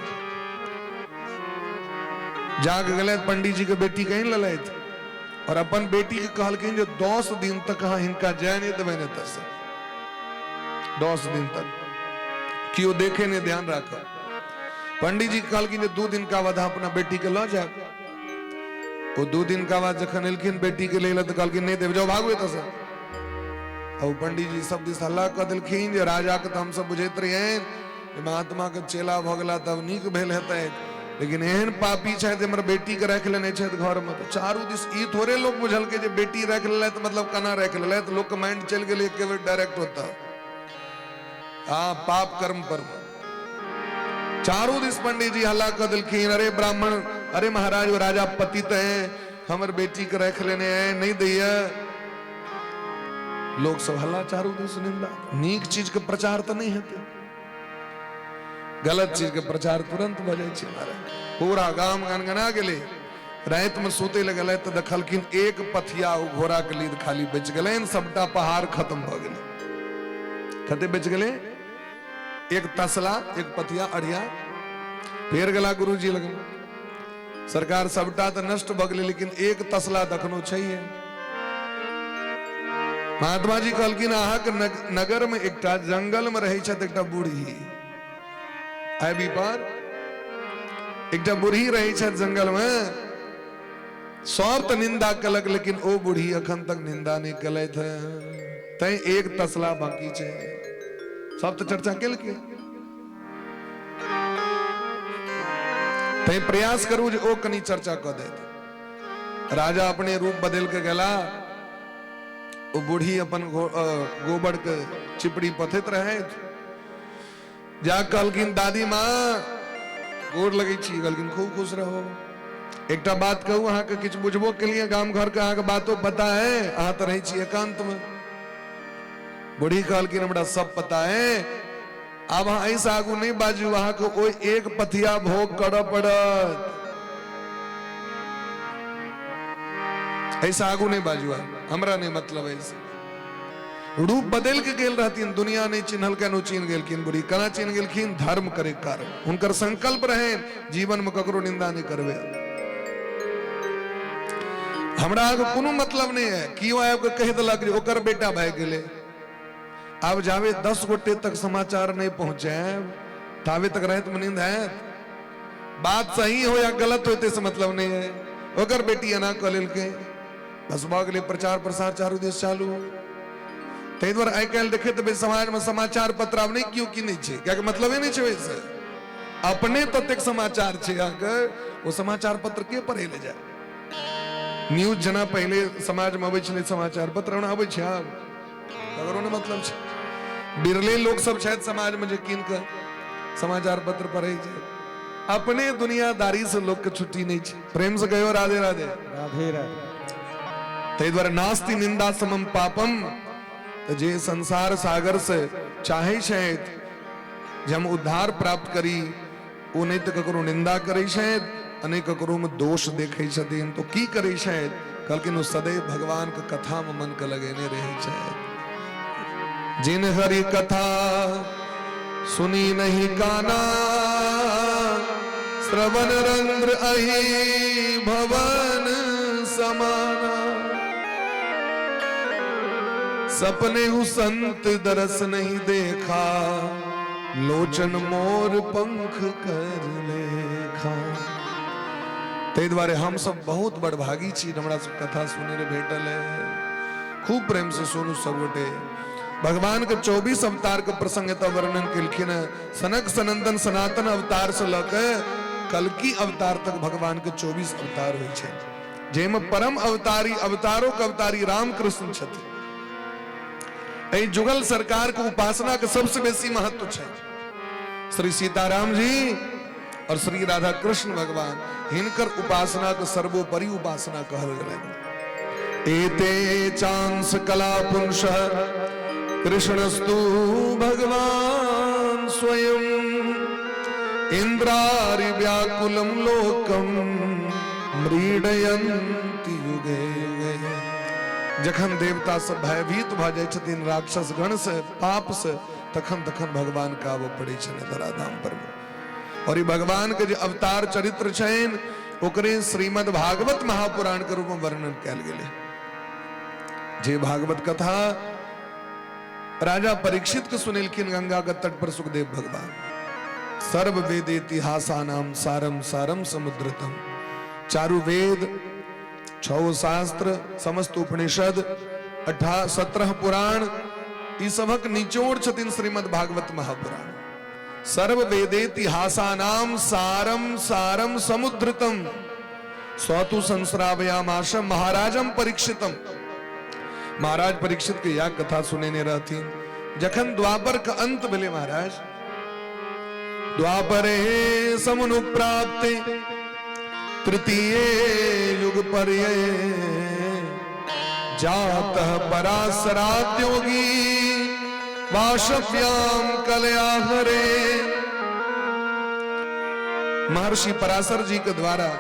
जाके गेलथि पंडित जी के बेटी कहीं लेलथि और अपन बेटी के कहलखिन जे 10 दिन तक अहाँ हिनका जाय नहीं देबै एतऽ से, 10 दिन तक केओ देखे नहीं, ध्यान राखब। पंडित जी कहलखिन जे 2 दिन का बाद अहाँ अपना बेटी के लऽ जायब। ओ 2 दिन का बाद जखन एलखिन बेटी के ले तऽ कहलखिन नहीं देब, जाओ भागू एतऽ से। और पंडित जी सब दिस हल्ला कऽ देलखिन जे राजा के तऽ हमसब बुझैत रहियनि जे महात्मा के चेला भऽ गेला तब नीक भेल हेतै, लेकिन एहन पापी छथि हमर बेटी के राखि लेने छथि घर में। तऽ चारू दिस ई थोड़े लोक बुझलकै जे बेटी राखि लेलथि मतलब केना राखि लेलथि, लोक के माइंड चलि गेलै एके बेर डायरेक्ट ओतऽ, हाँ पाप कर्म पर। चारू दिस पंडित जी हल्ला कऽ देलखिन, अरे ब्राह्मण, अरे महाराज वो राजा पतित है, हमर बेटी के राखि लेने है, नहीं दैया। लोक सब हल्ला, चारू दिस निंदा। नीक चीज के प्रचार तऽ नहीं हेतै, गलत चीज के प्रचार तुरंत भऽ जाइ छै। महाराज पूरा गाम गनगना गेलै। राति में सुतै लए गेलै तऽ देखलखिन एक पथिया ओ घोड़ा के लीद खाली बचि गेलनि, सबटा पहाड़ खत्म भऽ गेलै। कते बचि गेलै? एक तसला, एक पथिया, अढ़िया। फेर गेला गुरुजी लग, सरकार सबटा तऽ नष्ट भऽ गेलै लेकिन एक तसला तखनो छैहे। महात्मा जी कहलखिन अहाँके नगर में एकटा जंगल में रहै छथि एकटा बूढ़ी, आबि पर एकटा बूढ़ी रहै छथि जंगल में, सब तऽ निंदा केलक लेकिन ओ बूढ़ी अखन तक निंदा नहि केलथि है, तैं एक तसला बाकी छै। सब तऽ चर्चा केलकै, तैं प्रयास करू जे ओ कनि चर्चा कऽ देत। राजा अपने रूप बदल के गेला, ओ बूढ़ी अपन गोबर के चिपड़ी पथैत रहथि। जा कहलखिन दादी माँ गोर लगै छी। कहलखिन खूब खुश रहो, एकटा बात कहू अहाँके किछु बुझबो के लिए गाम घर के अहाँके बातो पता है, अहाँ तऽ रहै छी एकांत में। बूढ़ी कहलखिन हमरा सब पता है, आब अहाँ एहिसँ आगू नहि बाजू, अहाँके ओहि एक पथिया भोग करऽ पड़त, एहिसँ आगू नहि बाजू, हमरा नहि मतलब एहिसँ। रूप बदलि के गेल रहथिन, दुनिया नहि चिन्हलकनि, ओ चिन्ह गेलखिन। बूढ़ी केना चिन्ह गेलखिन? धर्म करे कारण हुनकर संकल्प रहनि जीवन में ककरो निंदा नहि करबै, हमरा आगू कोनो मतलब नहि है। केओ आबि के कहि देलक जे ओकर बेटा भागि गेलै, आब जाबे 10 गोटे तक समाचार नहीं पहुंचाएब ताबे तक राति में नींद है। बात सही हो या गलत हो से मतलब नहीं है, ओकर बेटी एना कऽ लेलकै, बस भऽ गेलै प्रचार प्रसार चारू दिस चालू। ताहि दुआरे आइ काल्हि देखैत हेबै समाज में समाचार पत्र आब नहि केओ कीनै छै, कियाकि मतलबे नहि छै ओहिसँ, अपने ततेक समाचार छै अहाँके, ओ समाचार पत्र के पढ़ै लए जाय। न्यूज जेना पहिले समाज में अबै छलै समाचार पत्र, ओना अबै छै आब ककरो नहि मतलब छै। बिरले लोक सब छथि समाज में जे कीन कऽ समाचार पत्र पढ़ै छै। अपने दुनियादारी से लोक के छुट्टी नहीं छै। प्रेम से कहियो राधे राधे। राधे राधे। ताहि दुआरे नास्ति निंदा समम पापम, तऽ जे संसार सागर से चाहै छथि जे हम उद्धार प्राप्त करी, ओ नहि तऽ ककरो निंदा करै छथि आ नहि ककरो में दोष देखै छथिन। तो की करै छथि? कहलखिन ओ सदैव भगवान के कथा में मन के लगेने रहै छथि। जिन हरि कथा सुनी नहीं काना, श्रवण रंध्र अहि भवन समाना। सपने हु संत दरस नहीं देखा, लोचन मोर पंख कर लेखा। ताहि दुआरे हम सब बहुत बड़भागी छी, हमरा सब कथा सुनै ले भेटल है। खूब प्रेम से सुनू सब गोटे। भगवान के 24 अवतार के प्रसंग एतऽ वर्णन केलखिन है। सनक सनंदन सनातन अवतार से लऽ के कल्कि अवतार तक भगवान के 24 अवतार होइ छै, जाहिमे परम अवतारी अवतारों के अवतारी रामकृष्ण छथिन। एहि जुगल सरकार के उपासना के सबसे बेसी महत्व छै। श्री सीताराम जी और श्री राधा कृष्ण भगवान हिनकर उपासना के सर्वोपरि उपासना कहल गेलनि। एते चांस कला पुंस कृष्णस्तु भगवान स्वयं इंद्रारि व्याकुलम लोकम म्रीडयन्ति युगे युगे। जखन देवता सब भयभीत भऽ जाइ छथिन राक्षस गण से, पाप से, तखन तखन भगवान के आबऽ पड़ै छनि धराधाम पर। और ई भगवान के जे अवतार चरित्र छनि ओकरे श्रीमद् भागवत महापुराण के रूप में वर्णन कयल गेलै। जे भागवत कथा राजा परीक्षित के सुनेलखिन गंगा के तट पर सुखदेव भगवान। सर्व वेद इतिहासानाम सारम सारम समुद्रतम, चारु वेद, छओ शास्त्र, समस्त उपनिषद, 17 पुराण, ई सबक निचोड़ छथिन श्रीमद् भागवत महापुराण। सर्व वेदेतिहासानाम सारम सारम समुद्रतम स्वतु संस्रावयामास महाराजम परीक्षितम। महाराज परीक्षित के यह कथा सुनेने रहथिन। जखन द्वापर के अंत भेलै महाराज, द्वापरे समुनुप्राप्ते तृतीय युग पर्ये जातः पराशराद्योगी वाशव्याम कलया हरे। महर्षि पराशर जी के द्वारा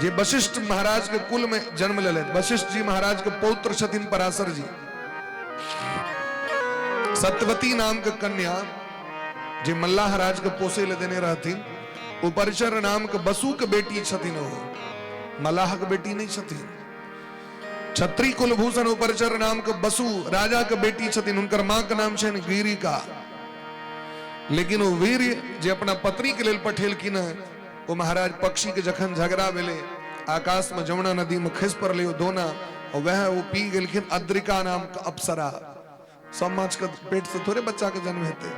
जे वशिष्ठ महाराज के कुल में जन्म लेलथि, वशिष्ठ जी महाराज के पौत्र छथिन पराशर जी। सत्यवती नाम के कन्या जे मल्लाह राज के पोसे ले देने रहथिन, उपरिचर नाम के बसु के बेटी छथिन, ओ मल्लाह के बेटी नहीं छथिन। छत्री कुलभूषण उपरिचर नाम के बसु राजा के बेटी छथिन, हुनकर मां के नाम छनि गिरिका। लेकिन ओ वीर जे अपना पत्नी के लेल पठेलखिन हँ, ओ महाराज पक्षी के जखन झगड़ा भेलै, आकाश में जमुना नदी में खसि पड़लै ओ दोना, और वह ओ पी गेलखिन अद्रिका नाम के अप्सरा। सब माछ के पेट से थोड़े बच्चा के जन्म हेतै।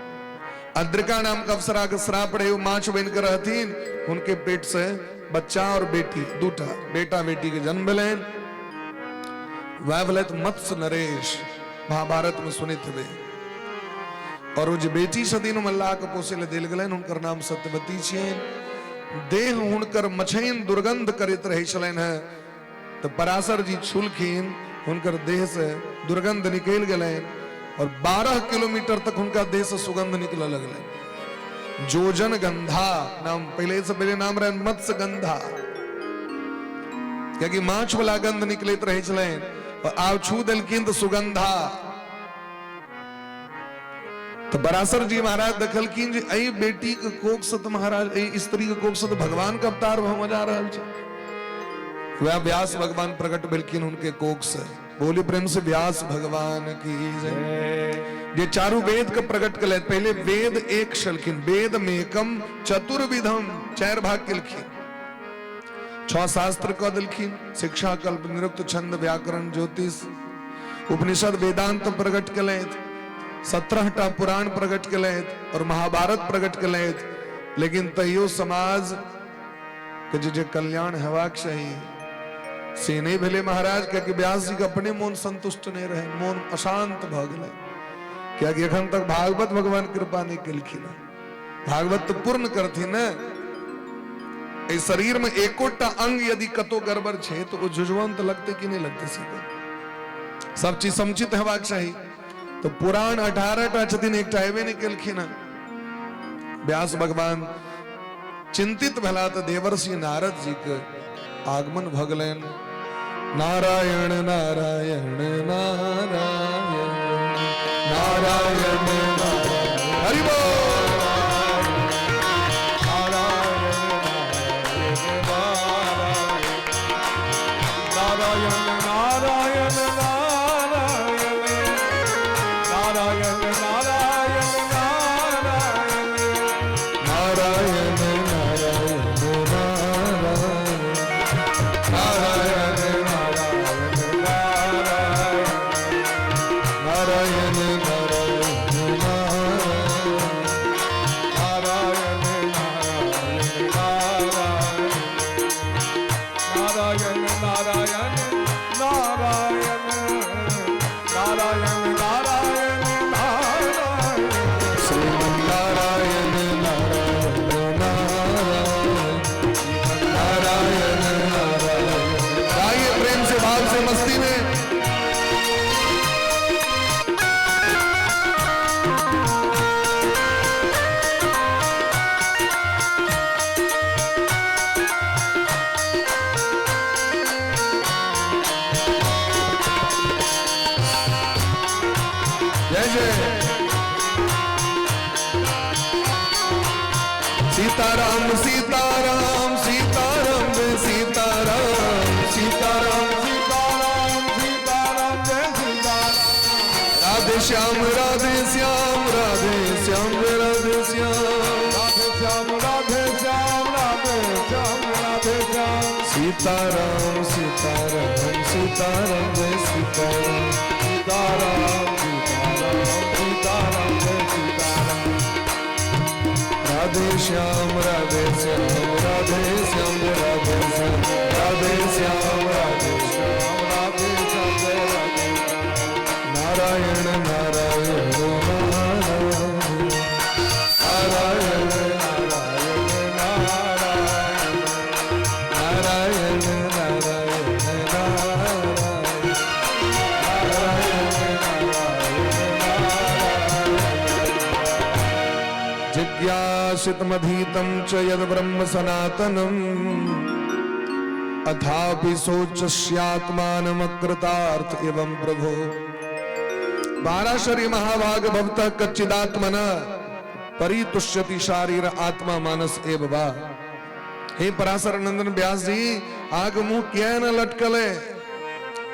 अद्रिका नाम के अप्सरा के श्राप रहे, ओ माछ बन के रहथिन, उनके पेट से बच्चा और बेटी दूटा बेटा बेटी के जन्म भेलनि। वह भेलथि मत्स्य नरेश, महाभारत में सुनैत हेबै। और ओ जे बेटी छथिन मल्लाह के पोसै लए देल गेलनि, हुनकर नाम सत्यवती छियनि। देह हुनकर मछैन दुर्गंध करैत रहै छलनि हेँ, तऽ पराशर जी छुलखिन, हुनकर देह से दुर्गंध निकलि गेलनि और 12 किलोमीटर तक हुनका देह से सुगंध निकलऽ लगलनि। जोजन गंधा नाम, पहले से पहले नाम रहनि मत्स्य गंधा, कियाकि माछ वाला गंध निकलैत रहै छलनि, और आब छू देलखिन तऽ सुगंधा। तो पराशर जी महाराज देखलखिन जे एहि बेटी के कोख से तऽ महाराज, एहि स्त्री के कोख से तऽ भगवान के अवतार भऽ जा रहल छै। वह व्यास भगवान प्रकट भेलखिन उनके कोख से। बोली प्रेम से व्यास भगवान की जय। जे चारू वेद के प्रकट कलथि, पहले वेद एक छलखिन, वेद मेकम चतुर्विधम, चारि भाग केलखिन, 6 शास्त्र कऽ देलखिन, शिक्षा कल्प निरुक्त छंद व्याकरण ज्योतिष, उपनिषद वेदांत प्रकट केलथि, 17टा पुराण प्रकट केलथि और महाभारत प्रकट केलथि। लेकिन तैयो समाज के जे कल्याण हेबाक चाही से नहीं भेलै महाराज, कियाकि व्यास जी के अपने मोन संतुष्ट नहीं रहे, मोन अशांत भऽ गेलै, कियाकि एखन तक भागवत भगवान कृपा नहीं केलखिन। भागवत तो पूर्ण करथिन ने। एहि शरीर में एकोटा अंग यदि कतो गड़बड़ छै तो ओ झुझुआन तऽ लगतै कि नहीं लगतै? सीधे सब चीज समुचित हेबाक चाही। तो पुराण 18टा छथिन, एकटा हेबे नहीं केलखिन हँ। व्यास भगवान चिंतित भेला तऽ देवर्षि नारद जी के आगमन भऽ गेलनि। नारायण नारायण नारायण नारायण नारायण हरि बोल। नारायण नारायण नारायण नारायण नारायण नारायण नारायण नारायण नारायण नारायण नारायण नारायण। सीताराम सीताराम जय सीताराम सीताराम सीताराम सीताराम जय सीताराम। राधे श्याम राधे श्याम राधे श्याम राधे श्याम राधे श्याम राधे श्याम राधे श्याम राधे श्याम। सीताराम सीताराम सीताराम जय सीताराम सीताराम सीताराम सीताराम जय सीताराम। राधे श्याम राधे श्याम राधे श्याम राधे श्याम राधे श्याम राधे श्याम राधे श्याम जय राधे। नारायण नारायण नारायण नारायण नारायण नारायण नारायण। जिज्ञासितमधीतं च यद् ब्रह्म सनातनम् अथापि शोचस्यात्मानमकृतार्थ एवं प्रभो। पाराशर्य महाभाग भवतः कच्चिदात्मन परितुष्यति शारीर आत्मा मानस एव वा। हे पराशर नंदन व्यास जी, आग मुंह किया न लटकले।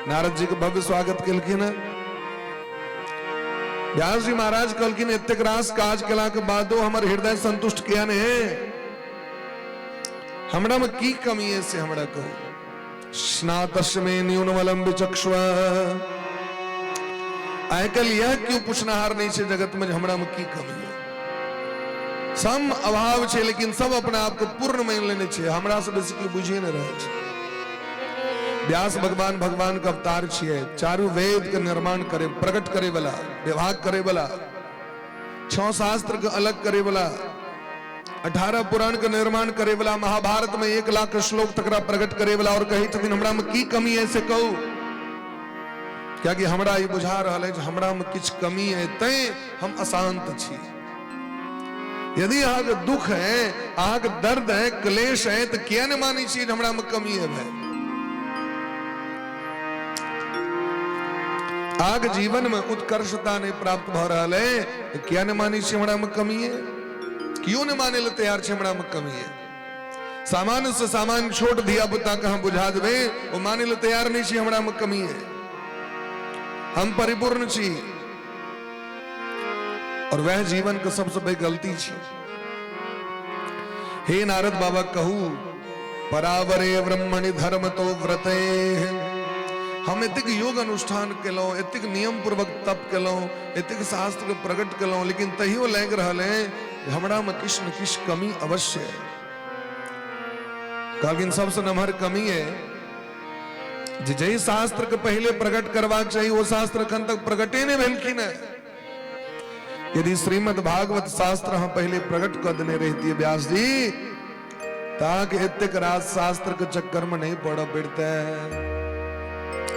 नारद जी के भव्य स्वागत केलखिन। व्यास जी महाराज कहलखिन एतेक रास काज केला के बादो हमर हृदय संतुष्ट किया ने, हमरा में की कमी है से हमरा कहू। स्नातस्य में न्यूनमलम विचक्ष्व। आइ काल्हि यह क्यों पूछनाहार नहीं छे जगत में हमरा में की कमी है। सम अभाव छे लेकिन सब अपना आप के पूर्ण मान लेने छे, हमरा से बेसी केओ बुझिए नहीं रहल छे। व्यास भगवान भगवान के अवतार छिए, चारू वेद के निर्माण करे प्रकट करे वाला, विभाग करे वाला, 6 शास्त्र के अलग करे वाला, 18 पुराण के निर्माण करे वाला, महाभारत में 1 लाख श्लोक तकरा प्रकट करे वाला, और कही छथिन हमरा में की कमी है से कहू। कियाकि हमरा ई बुझा रहल है जे हमरा में किछु कमी है तैं हम अशांत छी। यदि अहाँके दुख है, अहाँके दर्द है, क्लेश है, तो किया नहीं मानै छी हमरा में कमी है भाई। आग जीवन में उत्कर्षता नहीं प्राप्त भ रहल है, तो किया नहीं मानै छी हमरा में कमी है। क्यों नहीं माने ले तैयार छे हमरा में कमी है। सामान्य से सामान्य छोट धिया पुता के हम बुझा देबै, वो माने ले तैयार नहीं छी हमरा में कमी है, हम परिपूर्ण छी। और वह जीवन के सबसे बड़ी गलती छी। हे नारद बाबा कहू, परावरे ब्रह्मणि धर्म तो व्रते। हम एतेक योग अनुष्ठान केलहुँ, एतेक नियम पूर्वक तप केलहुँ, एतेक शास्त्र के प्रकट केलहुँ, लेकिन तहियो लागि रहल है हमरा में किछु न किछु कमी अवश्य है। कहलखिन सबसे नमहर कमी है जे जाहि शास्त्र के पहले प्रकट करबाक चाही वो शास्त्र अखन तक प्रकटे नहीं भेलखिन है। यदि श्रीमद् भागवत शास्त्र हम पहले प्रकट कर देने रहती है व्यास जी, ताकि एतेक राज शास्त्र के चक्कर में नहीं पड़ पड़ते।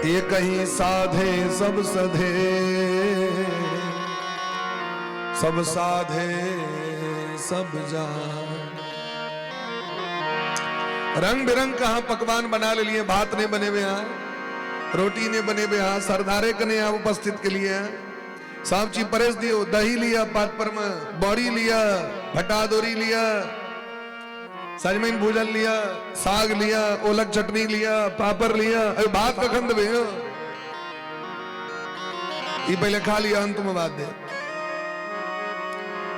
एक ही साधे सब सधे, सब साधे सब जान। रंग बिरंग कहाँ पकवान बना ले लिए, भात नहीं बने हुए यहाँ, रोटी नहीं बने हुए यहाँ, सरदारे के नहीं यहाँ उपस्थित के लिए सब चीज परेश दियो, दही लिया पात पर में, बड़ी लिया, भटादोरी लिया, सजमैन भूजल लिया, साग लिया, ओलक चटनी लिया, पापड़ लिया, अरे भात कखन देबै हो? ई पहले खा लिया अंत में बात दे,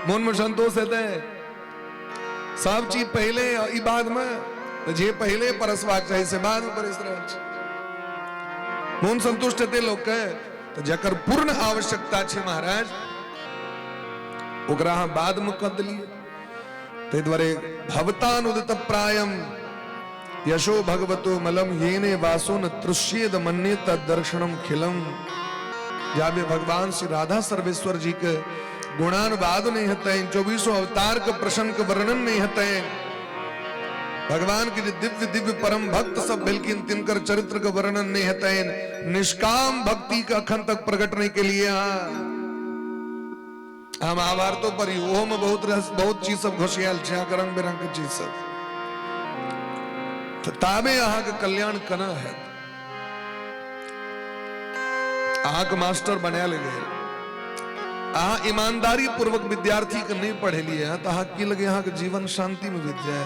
मन में संतोष हेतै। सब चीज पहले ई बाद में, तो जे पहले परसबाक चाही से बाद में परस रहल छै। मन संतुष्ट हेतै लोक के, तो जकर पूर्ण आवश्यकता छै महाराज ओकरा अहाँ बाद में कऽ देलियै। ताहि दुआरे भवतानुदित प्रायम यशो भगवतो मलम येने वासो न तृष्येद मन्ये तद्दर्शनम खिलम। जाबे भगवान श्री राधा सर्वेश्वर जी के गुणानुवाद नहीं हेतै, 24 अवतार के प्रसंग के वर्णन नहीं हेतै, भगवान के जे दिव्य दिव्य परम भक्त सब भेलखिन तिनकर चरित्र के वर्णन नहीं हेतै, निष्काम भक्ति के अखन तक प्रकट नहीं के लिए हम महाभारतो पर ही ओहो में बहुत रहस्य, बहुत चीज सब घोसियाल छै, अहाँके रंग बिरंग के चीज सब। तो ताबे अहाँके कल्याण केना हैत? अहाँके मास्टर बनायल गेल, अहाँ ईमानदारी पूर्वक विद्यार्थी के नहीं पढ़ेलिए हैं तो अहाँ की लगे अहाँके जीवन शांति में बीत जाए।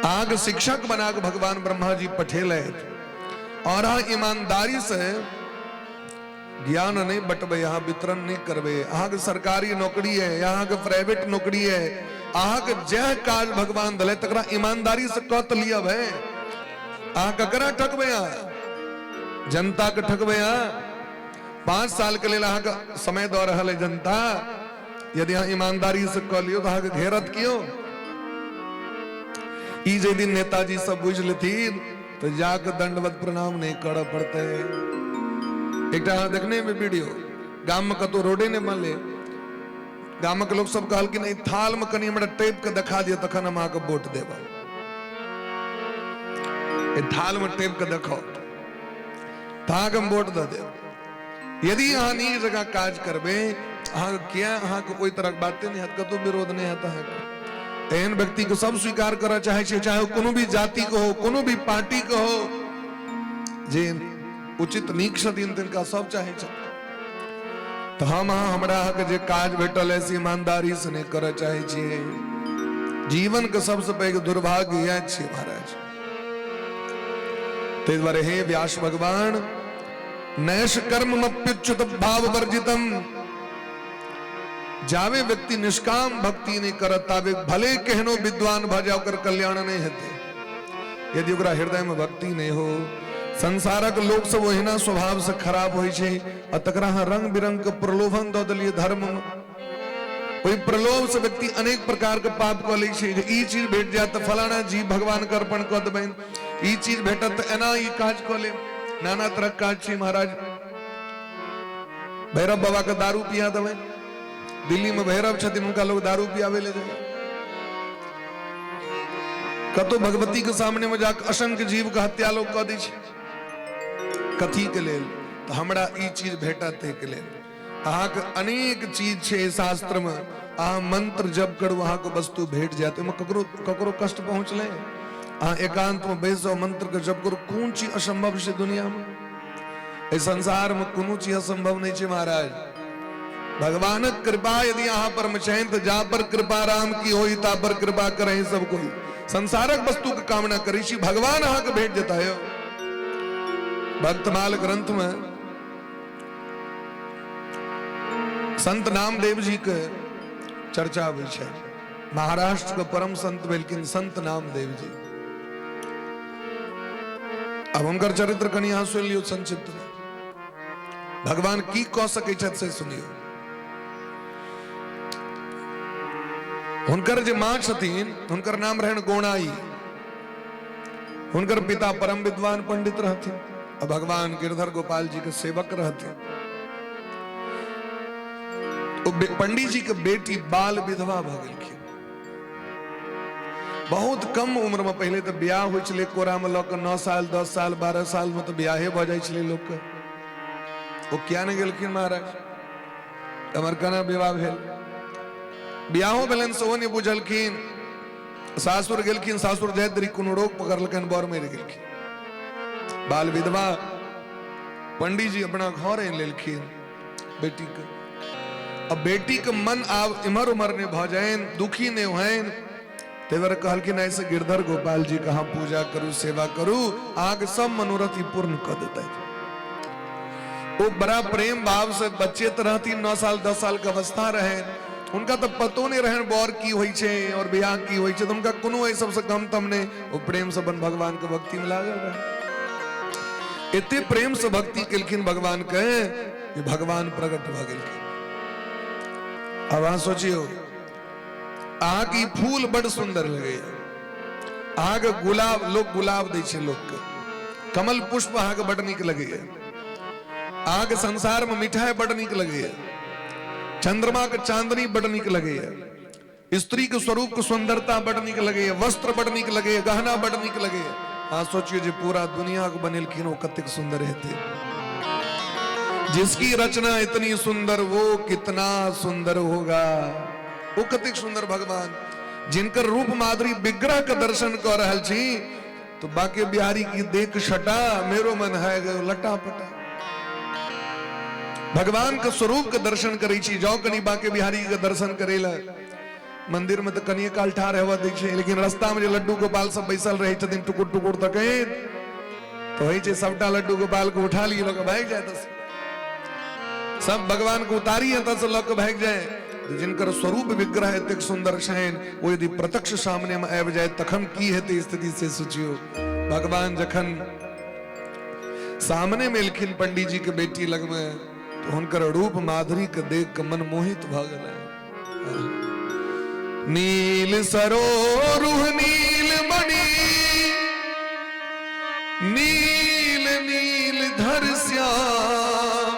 अहाँके शिक्षक बना के भगवान ब्रह्मा जी पठेले और अहाँ ईमानदारी से ज्ञान नहीं बटबे, अहाँ वितरण नहीं करबे। अहाँके सरकारी नौकरी है, अहाँके प्राइवेट नौकरी है, अहाँके जह काज भगवान दले तकरा ईमानदारी से कऽ तऽ लिअ भाई। अहाँ ककरा ठकबे? अहाँ जनता के ठकबे? अहाँ 5 साल के लेल अहाँके समय दऽ रहल है जनता, यदि अहाँ ईमानदारी से कऽ लियौ तऽ अहाँके घेरत क्यों? ई जे दिन नेताजी सब बुझि लेथिन तऽ जाके दंडवत प्रणाम नहीं करऽ पड़तै। एकटा अहाँ देखने में वीडियो, गाम में कतौ रोडे नहीं बनले, गामक लोक सब कहलखिन एहि थाल में कनि हमरा टेप के देखा दिअ तखन हम अहाँके वोट देब। एहि थाल में टेप के देखाउ तऽ अहाँके हम वोट दऽ देब। यदि अहाँ नीक जकाँ काज करबै, अहाँके किया अहाँके ओहि तरहक बाते नहीं हैत, कतौ विरोध नहीं हैत अहाँके। एहन व्यक्ति के सब स्वीकार करऽ चाहै छै, चाहे कोनो भी जाति के हो, कोनो भी पार्टी के हो, जे उचित नीक छथिन तिनका सब चाहै छथिन। तऽ हम अहाँ हमरा अहाँके जे काज भेटल है से ईमानदारी से नहीं करऽ चाहै छियै। जीवन के सबसे पैघ दुर्भाग्य इएह छियै महाराज। ताहि दुआरे हे व्यास भगवान, नैष कर्ममप्युच्युत भाव वर्जितम, जावे व्यक्ति निष्काम भक्ति नहीं करत तावे भले केहनो विद्वान भऽ जाए ओकर कल्याण नहीं हेतै। यदि ओकरा हृदय में भक्ति नहीं हो, संसारक लोक सब ओहिना स्वभाव से खराब होइ छै आ तकरा अहाँ रंग बिरंग के प्रलोभन दऽ देलियै धर्म में, ओहि प्रलोभ से व्यक्ति अनेक प्रकार के पाप कऽ लै छै। जे ई चीज भेट जायत तऽ फलाना जीव भगवान के अर्पण कऽ देबनि, ई चीज भेटत तऽ एना ई काज कऽ लेब, नाना तरहक काज छै महाराज। भैरव बाबा के दारू पिया देबनि, दिल्ली में भैरव छथिन हुनका लोग दारू पियावे ले जाए, कतौ भगवती के सामने में जाके असंख्य जीव के हत्या लोग कऽ दै छै। कथी के लेल? तऽ हमरा ई चीज भेटत के लेल। अहाँके अनेक चीज छै शास्त्र में, अहाँ मंत्र जप करू अहाँके वस्तु भेट जायत, ओहिमे ककरो ककरो कष्ट पहुँचलै? अहाँ एकांत में बैस जाउ मंत्र के जप करू, कोन चीज असंभव छै दुनिया में? एहि संसार में कोनो चीज असंभव नहीं छै महाराज। भगवानक कृपा यदि अहाँ पर में छनि तऽ जा पर कृपा राम की होई ता पर कृपा करै सब कोई। संसारक वस्तु के कामना करै छी, भगवान अहाँके भेट जेता यौ। भक्तमाल ग्रंथ में संत नामदेव जी के चर्चा अबै छै। महाराष्ट्र के परम संत भेलखिन संत नामदेव जी। अब हुनकर चरित्र कनि अहाँ सुनि लियौ संक्षिप्त में। भगवान की कऽ सकै छथि से सुनियौ। हुनकर जे माँ छथिन हुनकर नाम रहनि गोणाई। हुनकर पिता परम विद्वान पंडित रहथिन आ भगवान गिरधर गोपाल जी के सेवक रहथिन। ओ पंडित जी के बेटी बाल विधवा भऽ गेलखिन बहुत कम उम्र में। पहले तो ब्याह होइ छलै कोरा में लऽ कऽ 9 साल 10 साल 12 साल में तो ब्याहे भऽ जाइ छलै लोक के। ओ किया नहि गेलखिन महाराज? हमर केना विवाह भेल? ब्याहो भेलनि सेहो नहि बुझलखिन। सासुर गेलखिन, सासुर जाइत देरी कोनो रोग पकड़लकनि, बर मरि गेलखिन। बाल विधवा पंडित जी अपना घर आनि लेलखिन बेटी के। अब बेटी के मन आब इम्हर उम्हर नहीं भऽ जाइन, दुखी नहीं होइन, ताहि दुआरे कहलखिन ऐसे गिरधर गोपाल जी के अहाँ पूजा करू, सेवा करू, अहाँके सब मनोरथ ई पूर्ण कऽ देतै। ओ बड़ा प्रेम भाव से बच्चे तऽ रहथिन, 9 साल 10 साल के अवस्था रहे, हुनका तऽ पतो नहीं रहनि बर की होइ छै और बियाह की होइ छै, तऽ हुनका कोनो एहि सबसे गम तम नहीं। ओ प्रेम से अपन भगवान के भक्ति में लागल रहे। एते प्रेम से भक्ति केलखिन भगवान के कि भगवान प्रकट भऽ गेलखिन। अब अहाँ सोचियौ, अहाँके ई फूल बड़ सुंदर लगैया, अहाँके गुलाब, लोग गुलाब दै छै लोकके, कमल पुष्प अहाँके बड़ नीक लगैया, अहाँके संसार में मिठाई बड़ नीक लगैया, चंद्रमा के चांदनी बड़ नीक लगैया, स्त्री के स्वरूप के सुंदरता बड़ नीक लगैया, वस्त्र बड़ नीक लगैया, गहना बड़ नीक लगैया। अहाँ सोचियो जे पूरा दुनिया के बनेलखिन ओ कतेक सुंदर हेतै। जिसकी रचना इतनी सुंदर वो कितना सुंदर होगा। वो कतेक सुंदर भगवान जिनकर रूप माधुरी विग्रह के दर्शन कर रहल छी, तो बाकी बिहारी की देख छटा मेरो मन है गयो लटा पटा। भगवान के स्वरूप के दर्शन करै छी। जाउ कनि बांके बिहारी के दर्शन करै लए, मंदिर में तऽ कनिए काल ठाढ़ हेबऽ दै छै, लेकिन रास्ता में जे लड्डू गोपाल सब बैसल रहै छथिन टुकुर टुकुर तकैत, तऽ होइ छै सबटा लड्डू गोपाल के उठा लिअ, लऽ कऽ भागि जाय। तऽ सब भगवान के उतारी एतऽ से लऽ कऽ भागि जाय। जिनकर स्वरूप विग्रह एतेक सुंदर छनि, ओ यदि प्रत्यक्ष सामने में आबि जाय तखन की हेतै स्थिति से सोचियौ। भगवान जखन सामने में एलखिन पंडित जी के बेटी लग में, तो हुनकर रूप माधुरी के देख के मन मोहित भऽ गेलै। नील सरोरुह नील मणि नील नील धर श्याम,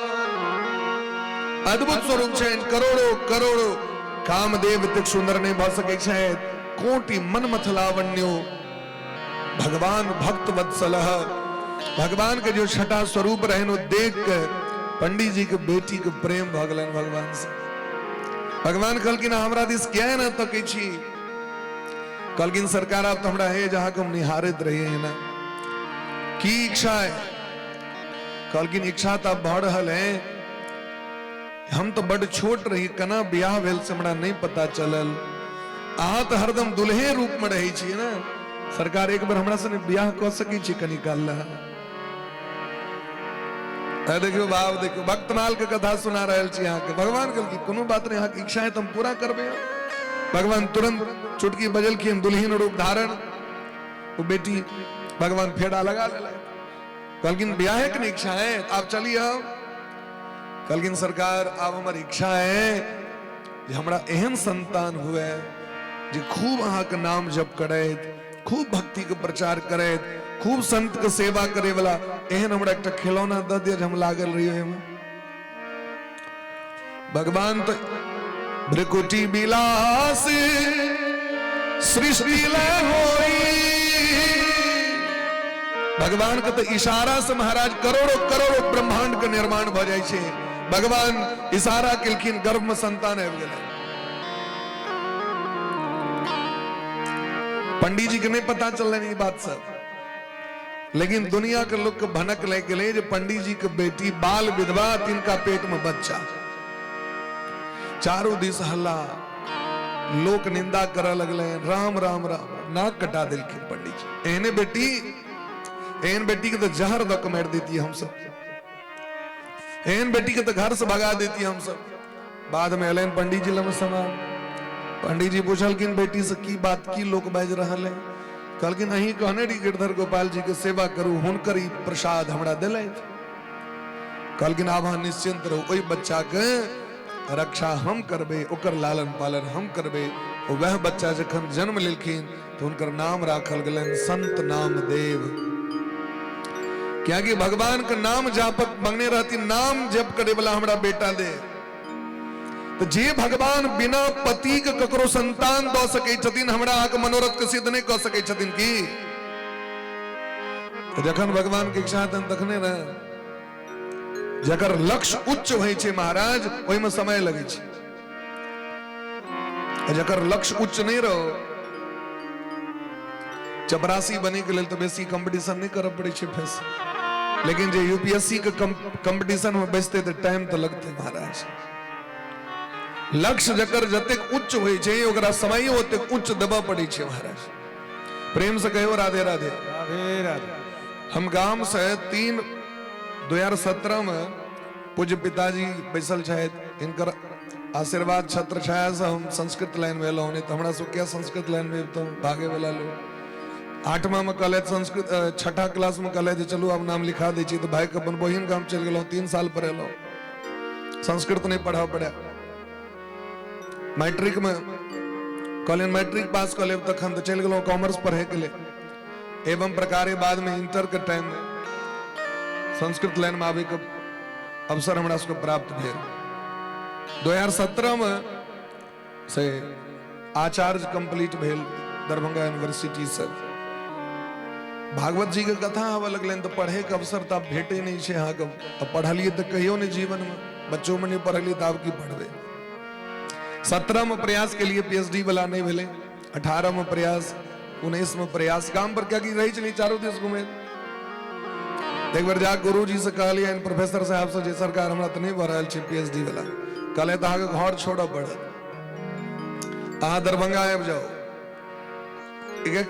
अद्भुत स्वरूप छनि। करोड़ों करोड़ों कामदेव एतेक सुंदर नहीं भऽ सकै छथि। कोटि मनमथ लावण्यो भगवान भक्त वत्सल, भगवान के जो छठा स्वरूप रहन ओ देख के पंडित जी के बेटी के प्रेम भऽ गेलनि भगवान से। भगवान कहलखिन हमरा दिस किया ने तकै छी? कहलखिन सरकार आब तऽ हमरा हे जहाँ हम निहारैत रहिए ना, की इच्छा है? कहलखिन इच्छा तऽ आब भऽ रहल है, हम तऽ बड छोट रही, केना बियाह भेल से हमरा नहीं पता चलल, अहाँ तऽ हरदम दुल्हे रूप में रहै छियै ने, सरकार एक बेर हमरा सने बियाह कऽ सकै छी कनी काल लए? देखियौ बाप, देखियौ भक्तमाल के कथा सुना रहल छी अहाँके। भगवान कहलखिन कोनो बात नहीं, अहाँके इच्छा है तऽ हम पूरा करबै। भगवान तुरंत चुटकी बजलखिन, दुल्हिन रूप धारण, वो बेटी भगवान फेड़ा लगा लेलक। कहलखिन बियाहे के इच्छा है, आब चलिए। हम कहलखिन सरकार आब हमर इच्छा है जे हमरा एहन संतान हुए जे खूब अहाँके नाम जप करैत, खूब भक्ति के प्रचार करैत, खूब संत के सेवा करे वाला, एहन हमरा एकटा खिलौना दऽ दिअ जे हम लागल रही ओहिमे। भगवान तो भ्रिकुटी विलास सृष्टि लय होई, भगवान के तो इशारा से महाराज करोड़ों करोड़ों ब्रह्मांड के निर्माण भऽ जाइ छै। भगवान इशारा केलखिन, गर्भ में संतान आबि गेलै। पंडित जी के नहीं पता चललनि ई बात सब, लेकिन दुनिया के लोग के भनक लागि गेलै जे पंडित जी के बेटी बाल विधवा, तिनका पेट में बच्चा। चारू दिस हल्ला, लोक निंदा करऽ लगलै, राम राम राम, नाक कटा देलखिन पंडित जी। एहने बेटी, एहन बेटी के तऽ जहर दऽ के मारि देती हमसब, एहन बेटी के तऽ घर से भगा देती हमसब। बाद में एलनि पंडित जी लग सवाल, पंडित जी पूछलखिन बेटी से की बात, की लोक बाजि रहल है? कहलखिन अहीं कहने रही गिरधर गोपाल जी के सेवा करू, हुनकर ई प्रसाद हमरा देलथि। कहलखिन आब अहाँ निश्चिंत रहू, ओहि बच्चा के रक्षा हम करबै, ओकर लालन पालन हम करबै। वएह बच्चा जखन जन्म लेलखिन तऽ हुनकर नाम राखल गेलनि संत नामदेव। कियाकि भगवान के नाम जापक मंगने रहती, नाम जप करे वाला हमरा बेटा दे। तो जे भगवान बिना पति के ककरो संतान दऽ सकै छथिन, हमरा अहाँके मनोरथ के सिद्ध नहीं कऽ सकै छथिन की? तो जखन भगवान के इच्छा हेतनि तखने ने। जकर लक्ष्य उच्च होइ छै महाराज, ओहिमे समय लगै छै। जकर लक्ष्य उच्च नहीं रहो, चपरासी बने के लेल तो बेसी कंपटीशन नहीं करऽ पड़ै छै फेस, लेकिन जे यूपीएससी के कंपटीशन में बैसते तो टाइम तो लगते महाराज। लक्ष्य जकर जतेक उच्च होइ छै, ओकरा समय ओतेक उच्च देबऽ पड़ै छै महाराज। प्रेम से कहियो राधे राधे। राधे राधे। हम गाम से 3/2017 में पूज्य पिताजी बैसल छथि, हिनकर आशीर्वाद छत्र छाया से हम संस्कृत लाइन में एलहुँ, नहीं तो हमरा सब क्या संस्कृत लाइन में अबितहुँ, भागे वाला लोग। आठमा में कहलथि संस्कृत, छठा क्लास में कहलथि चलू आब नाम लिखा दै छी, तऽ भाई के अपन बहिन गाम चलि गेलहुँ, 3 साल पर एलहुँ, संस्कृत नहीं पढ़ऽ पड़े। मैट्रिक में कहलियनि मैट्रिक पास कऽ लेब तखन, तऽ चलि गेलहुँ कॉमर्स पढ़ैके लेल। एवं प्रकारे बाद में इंटर के टाइम में संस्कृत लाइन में आबैके अवसर हमरा सबके प्राप्त भेल। 2017 में से आचार्य कंप्लीट भेल दरभंगा यूनिवर्सिटी से। भागवत जी के कथा आबऽ लगलनि तऽ पढ़े के अवसर तऽ आब भेटै नहि छै अहाँके। अब पढ़लियै तऽ कहियो नहि जीवन में, बच्चों में नहीं पढ़लियै तऽ आब की पढ़बै। 17 में प्रयास के लिए पीएचडी वाला नहीं भेलै, 18 में प्रयास, 19 में प्रयास, गाम पर क्या की रहै छलै चारू दिस घुमे। एक बेर जा गुरुजी से कहलियनि प्रोफेसर साहब से जे सरकार हमरा तऽ नहि भऽ रहल छै पीएचडी वाला। कहले तऽ अहाँके घर छोड़ऽ पड़त, अहाँ दरभंगा आबि जाउ।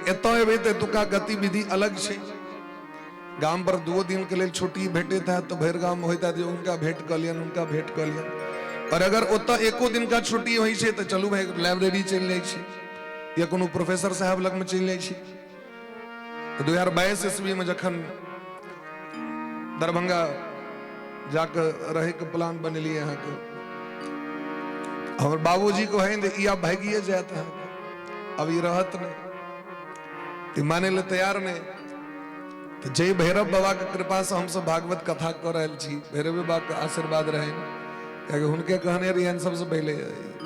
एतऽ एबै तऽ एतुका गतिविधि अलग छै। गाम पर 2 दिन के लेल छुट्टी भेटैत हैत तऽ भरि गाम होइत हैत जे हुनका भेंट कऽ लियनि, हुनका भेंट कऽ लियनि। और अगर ओतऽ एको दिन का छुट्टी होइ छै तऽ चलू भाई लाइब्रेरी चलि जाइ छी या कोनो प्रोफेसर साहब लगमे चलि जाइ छी। 2022 ईस्वी में जखन दरभंगा जाके रहे के प्लान बनेलिए अहाँके, हमर बाबूजी कहनि जे ई आब भागिए जायत अहाँके, अब ई रहत नहि, ई माने लए तैयार नहि। तऽ जय भैरव बाबा के कृपा से हमसब भागवत कथा कऽ रहल छी, भैरव बाबा के आशीर्वाद रहनि, कियाकि हुनके कहने रहियनि सबसे पहिले।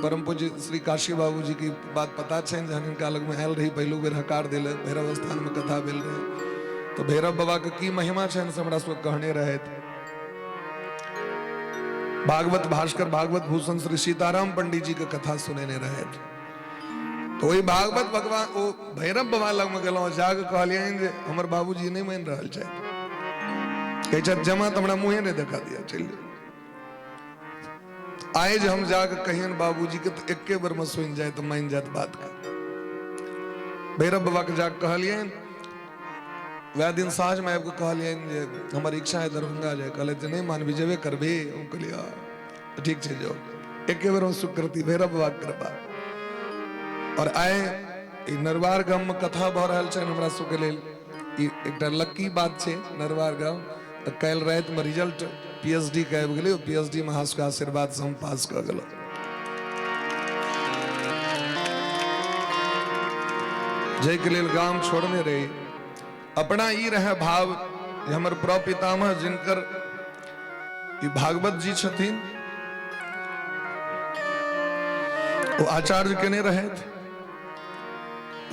परम पूज्य श्री काशी बाबू जी की बात पता छनि, जहन हिनका लगमे आयल रही पहिलुक बेर हकार देलक, भैरव स्थान में कथा भेल रहे, तो भैरव बाबा के की महिमा छनि से हमरा सबके कहने रहथि। भागवत भास्कर भागवत भूषण श्री सीताराम पंडित जी के कथा सुनेने रहथि। तो वही भागवत भगवान ओ भैरव बाबा लगमे गेलहुँ, जाके कहलियनि जे हमर बाबूजी नहि मानि रहल छथि, कहै छथि जमा तऽ हमरा मुँहे नहि देखा दिया, चलि जाउ। आइ जे हम जाके कहियनि बाबूजी के तऽ एके बेर में सुनि जाय तऽ मानि जायत बात के। भैरव बाबा के जाके कहलियनि, वएह दिन साँझ में आबि कऽ कहलियनि जे हमर इच्छा है दरभंगा जाय। कहलथि जे नहि मानबी जेबे करबी। हम कहलियै हँ ठीक छै जाउ। एके बेर में स्वीकृति भैरव बाबा के कृपा। और आइ ई नरवार गाम में कथा भऽ रहल छनि हमरा सबके लेल, ई एकटा लक्की बात छै। नरवार गाम तऽ काल्हि रातिमे रिजल्ट पीएचडी के आबि गेलै, पीएचडी में अहाँ सबके आशीर्वाद से हम पास कऽ गेलहुँ। जाहिके लेल गाम छोड़ने रही, अपना ई रहे भाव जे हमर प्रपितामह जिनकर ई भागवत जी छथिन ओ आचार्य केने रहथि,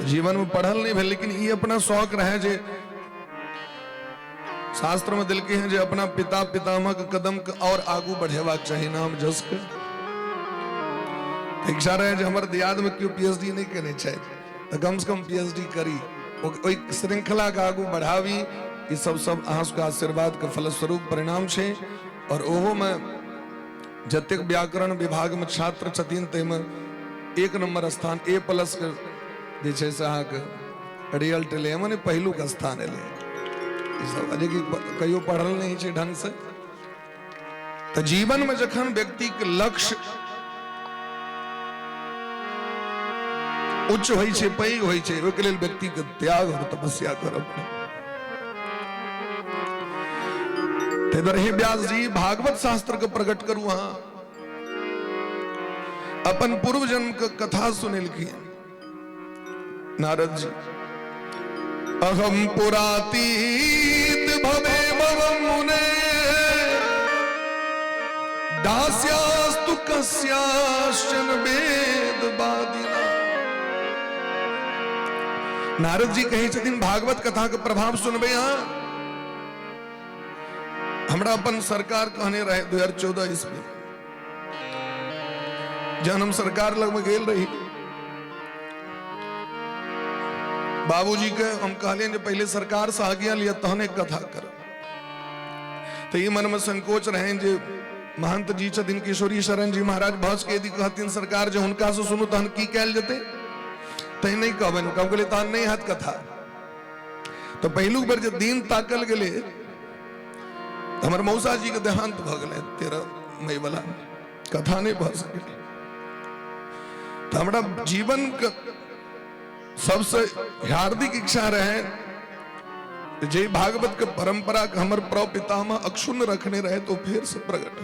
जीवन में पढ़ल नहीं भेल, लेकिन ई अपना शौक रहे जे शास्त्र में दिलके हैं जे अपना पिता पितामह के कदम के और आगू बढ़ेबाक चाही, नाम जस के। इच्छा रहे जे हमर दियाद में केओ पीएचडी नहीं केने छथि तऽ कम से कम पीएचडी करी, ओहि श्रृंखला के आगू बढ़ाबी। ई सब सब अहाँ सबके आशीर्वाद के फलस्वरूप परिणाम छै। और ओहो में जतेक व्याकरण विभाग में छात्र छथिन ताहिमे 1 नंबर स्थान ए प्लस के जे छै से अहाँके रिजल्ट एलै, मने पहिलुक स्थान एलै। ई सब जेकि कहियो पढ़ल नहि छै ढंग से। तऽ जीवन में जखन व्यक्ति के लक्ष्य उच्च होइ छै, पैघ होइ छै, ओहिके लेल व्यक्ति के त्याग और तपस्या करऽ पड़ै। ताहि दुआरे हे व्यास जी भागवत शास्त्र के प्रकट करू। अहाँ अपन पूर्व जन्म के कथा सुनेलखिन नारद जी। अहम पुरातीत भवे भवम मुने दास्यास्तु कस्याश्चन वेद वादिना। नारद जी कहै छथिन भागवत कथा के प्रभाव सुनबै अहाँ। हमरा अपन सरकार कहने रहे 2014 ईस्वी जहन हम सरकार लग में गेल रही, बाबूजी के हम कहलियनि जे पहिले सरकार से आज्ञा लिअ तहने कथा करब। तऽ ई मन में संकोच रहनि जे महंत जी छथिन किशोरी शरण जी महाराज, भस के यदि कहथिन सरकार जे हुनका से सुनू तहन की कयल जेतै, तैं नहि कहबनि। हम कहलियै तहन नहि हैत कथा। तऽ पहिलुक बेर जे दिन ताकल गेलै हमर मौसा जी के देहांत भऽ गेलै 13 मई वाला, कथा नहि भऽ सकलै। तऽ हमरा जीवन के सबसे हार्दिक इच्छा रहे जे भागवत के परंपरा के हमर प्रपितामह अक्षुण्ण रखने रहे तो फिर से प्रकट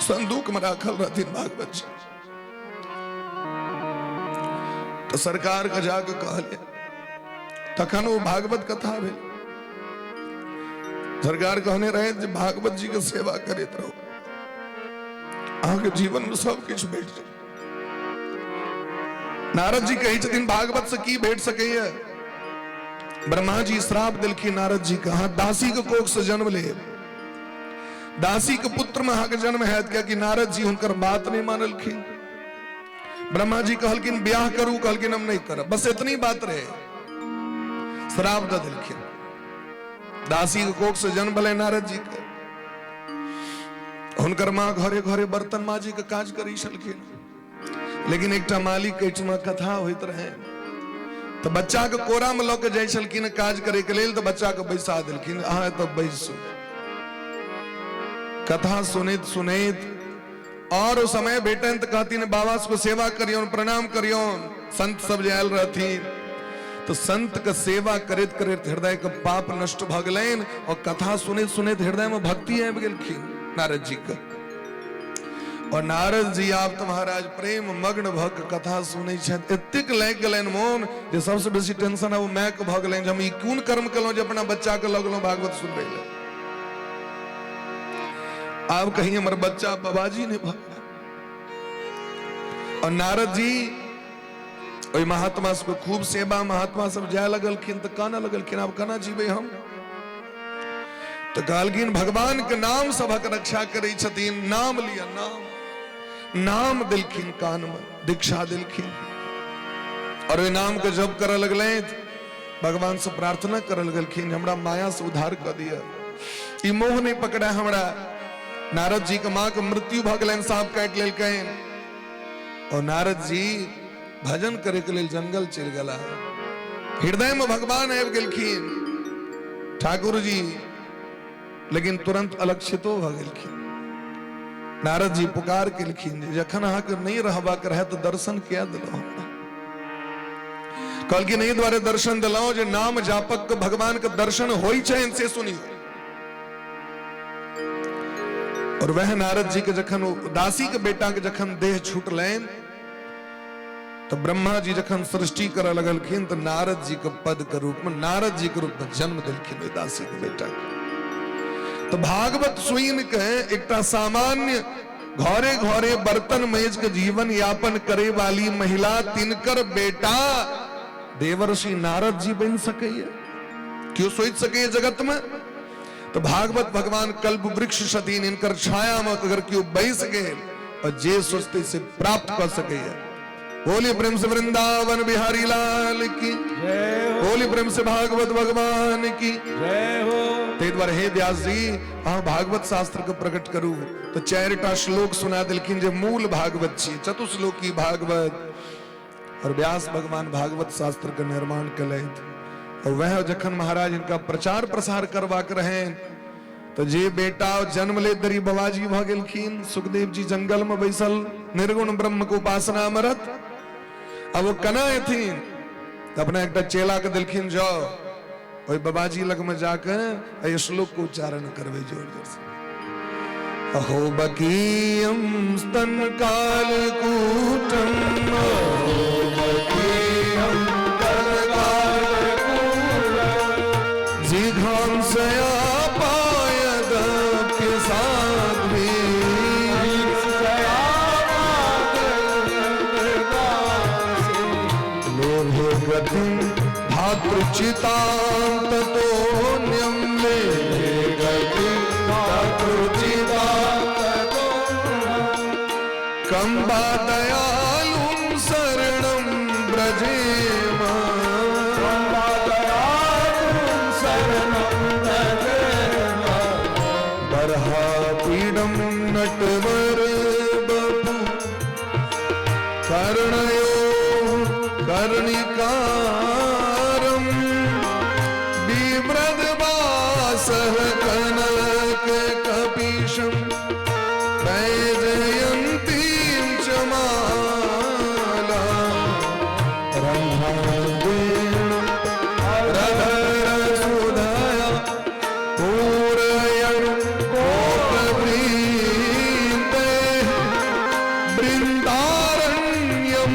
संदूक में राखल रहथिन भागवत जी। तो सरकार के जाके कहलियै, तखन वो भागवत कथा भेल। सरकार कहने रहे जे भागवत जी के सेवा करैत रहू, अहाँके जीवन में सब किछु भेट जायत। नारद जी कहै छथिन भागवत से की भेट सकैया? ब्रह्मा जी श्राप देलखिन नारद जी के, अहाँ दासी के कोख से जन्म लेब, दासी के पुत्र में अहाँके जन्म हैत, कियाकि नारद जी हुनकर बात नहीं मानलखिन। ब्रह्मा जी कहलखिन ब्याह करू, कहलखिन हम नहीं करब, बस इतनी बात रहे, श्राप दे देलखिन। दासी के कोख से जन्म भेलै नारद जी के। हुनकर माँ घरे घरे बर्तन माजी के काज करै छलखिन, लेकिन एकटा मालिक के एहिठमा कथा होइत रहे तो बच्चा के कोरा में लऽ के जाइ छलखिन काज करे के लेल, तो बच्चा के बैसा देलखिन, अहाँ एतऽ बैसू। कथा सुनैत सुनैत और समय भेटनि तऽ कहथिन बाबा सबके सेवा करियौन, प्रणाम करियौन। संत सब जे आयल रहथिन तो संत के सेवा करैत करैत हृदय के पाप नष्ट भऽ गेलनि और कथा सुनैत सुनैत हृदय में भक्ति आबि गेलखिन नारद जी के। और नारद जी आब तऽ महाराज प्रेम मग्न भऽ के कथा सुनै छथि, एतेक लागि गेलनि मोन जे सबसँ बेसी टेंशन आब माय के भऽ गेलनि जे हम ई कोन कर्म केलहुँ जे अपना बच्चा के लऽ गेलहुँ भागवत सुनबै लए, आब कहीं हमर बच्चा बाबाजी नहि भऽ गेल। और नारद जी ओहि महात्मा सबके खूब सेवा, महात्मा सब जाय लगलखिन तऽ कानऽ लगलखिन, आब केना जीबै हम? तो कहलखिन भगवान के नाम सबक रक्षा करै छथिन, नाम लिअ, नाम नाम देलखिन, कान में दीक्षा देलखिन और ओहि नाम के जप करऽ लगलथि। भगवान से प्रार्थना करऽ लगलखिन, हमरा माया से उद्धार कऽ दिअ, ई मोह नहीं पकड़ा हमरा। नारद जी के माँ के मृत्यु भऽ गेलनि, सांप काटि लेलकनि और नारद जी भजन करे के लेल जंगल चलि गेला। हृदय में भगवान आबि गेलखिन ठाकुर जी, लेकिन तुरंत अलक्षितो भऽ गेलखिन। नारद जी पुकार केलखिन जे जखन अहाँके नहि रहबाक रहए तऽ दर्शन किया देलहुँ हमरा? कहलखिन एहि दुआरे दर्शन देलहुँ जे नाम जापक के भगवान के दर्शन होइ छनि से सुनियौ। और वह नारद जी के जखन दासी के बेटा के जखन देह छूटलनि तो ब्रह्मा जी जखन सृष्टि करऽ लगलखिन तो नारद जी के पद के रूप में, नारद जी के रूप में जन्म देलखिन ओहि दासी के बेटा के। तो भागवत सुनि के एकटा सामान्य घरे घरे बर्तन मेज के जीवन यापन करे वाली महिला तिनकर बेटा देवर्षि नारद जी बन सकैया, क्यों सोच सकैया जगत में? तो भागवत भगवान कल्प वृक्ष छथिन, इनकर छाया में अगर क्यों बैस गेल और जे सोचते से प्राप्त कर सकैया। बोली प्रेम से वृंदावन बिहारी लाल की जय हो, बोली प्रेम से भागवत भगवान की जय हो। ताहि दुआरे हे व्यास जी अहाँ भागवत शास्त्र के प्रकट करू। तो चारिटा श्लोक सुना देलखिन जे मूल भागवत छी, चतुश्लोकी भागवत। और व्यास भगवान भागवत शास्त्र के निर्माण केलथि। और वह जखन महाराज इनका प्रचार प्रसार करबाक रहनि तो जे बेटा जन्म ले दरी बाबाजी भऽ गेलखिन। सुखदेव जी जंगल में बैसल निर्गुण ब्रह्म के उपासना मरत। अब वो केना एथिन? तो अपना एकटा चेला के देलखिन, जाओ ओहि बाबाजी लग में जाके एहि श्लोक के उच्चारण करबै जोर जोर से। अहो बकीयम स्तन काल कूटम, अहो बकीयम स्तन काल कूटम, जिघांसया पायदप्य साध्वी, लोभे गतिं धातृचितां ततोऽन्यं, लेभे गतिं धातृचितां कम्बा दयालुं शरणं व्रजेम, कम्बा दयालुं शरणं व्रजेम, बर्हापीडं नटवर बपु कर्णयो कर्णिकारं, बिभ्रद्वासः कनक कपीशं, वैजयन्तीं च माला, रंभावेण रधरसुधया पूरयन् कोपवृन्ते, बृन्दारण्यं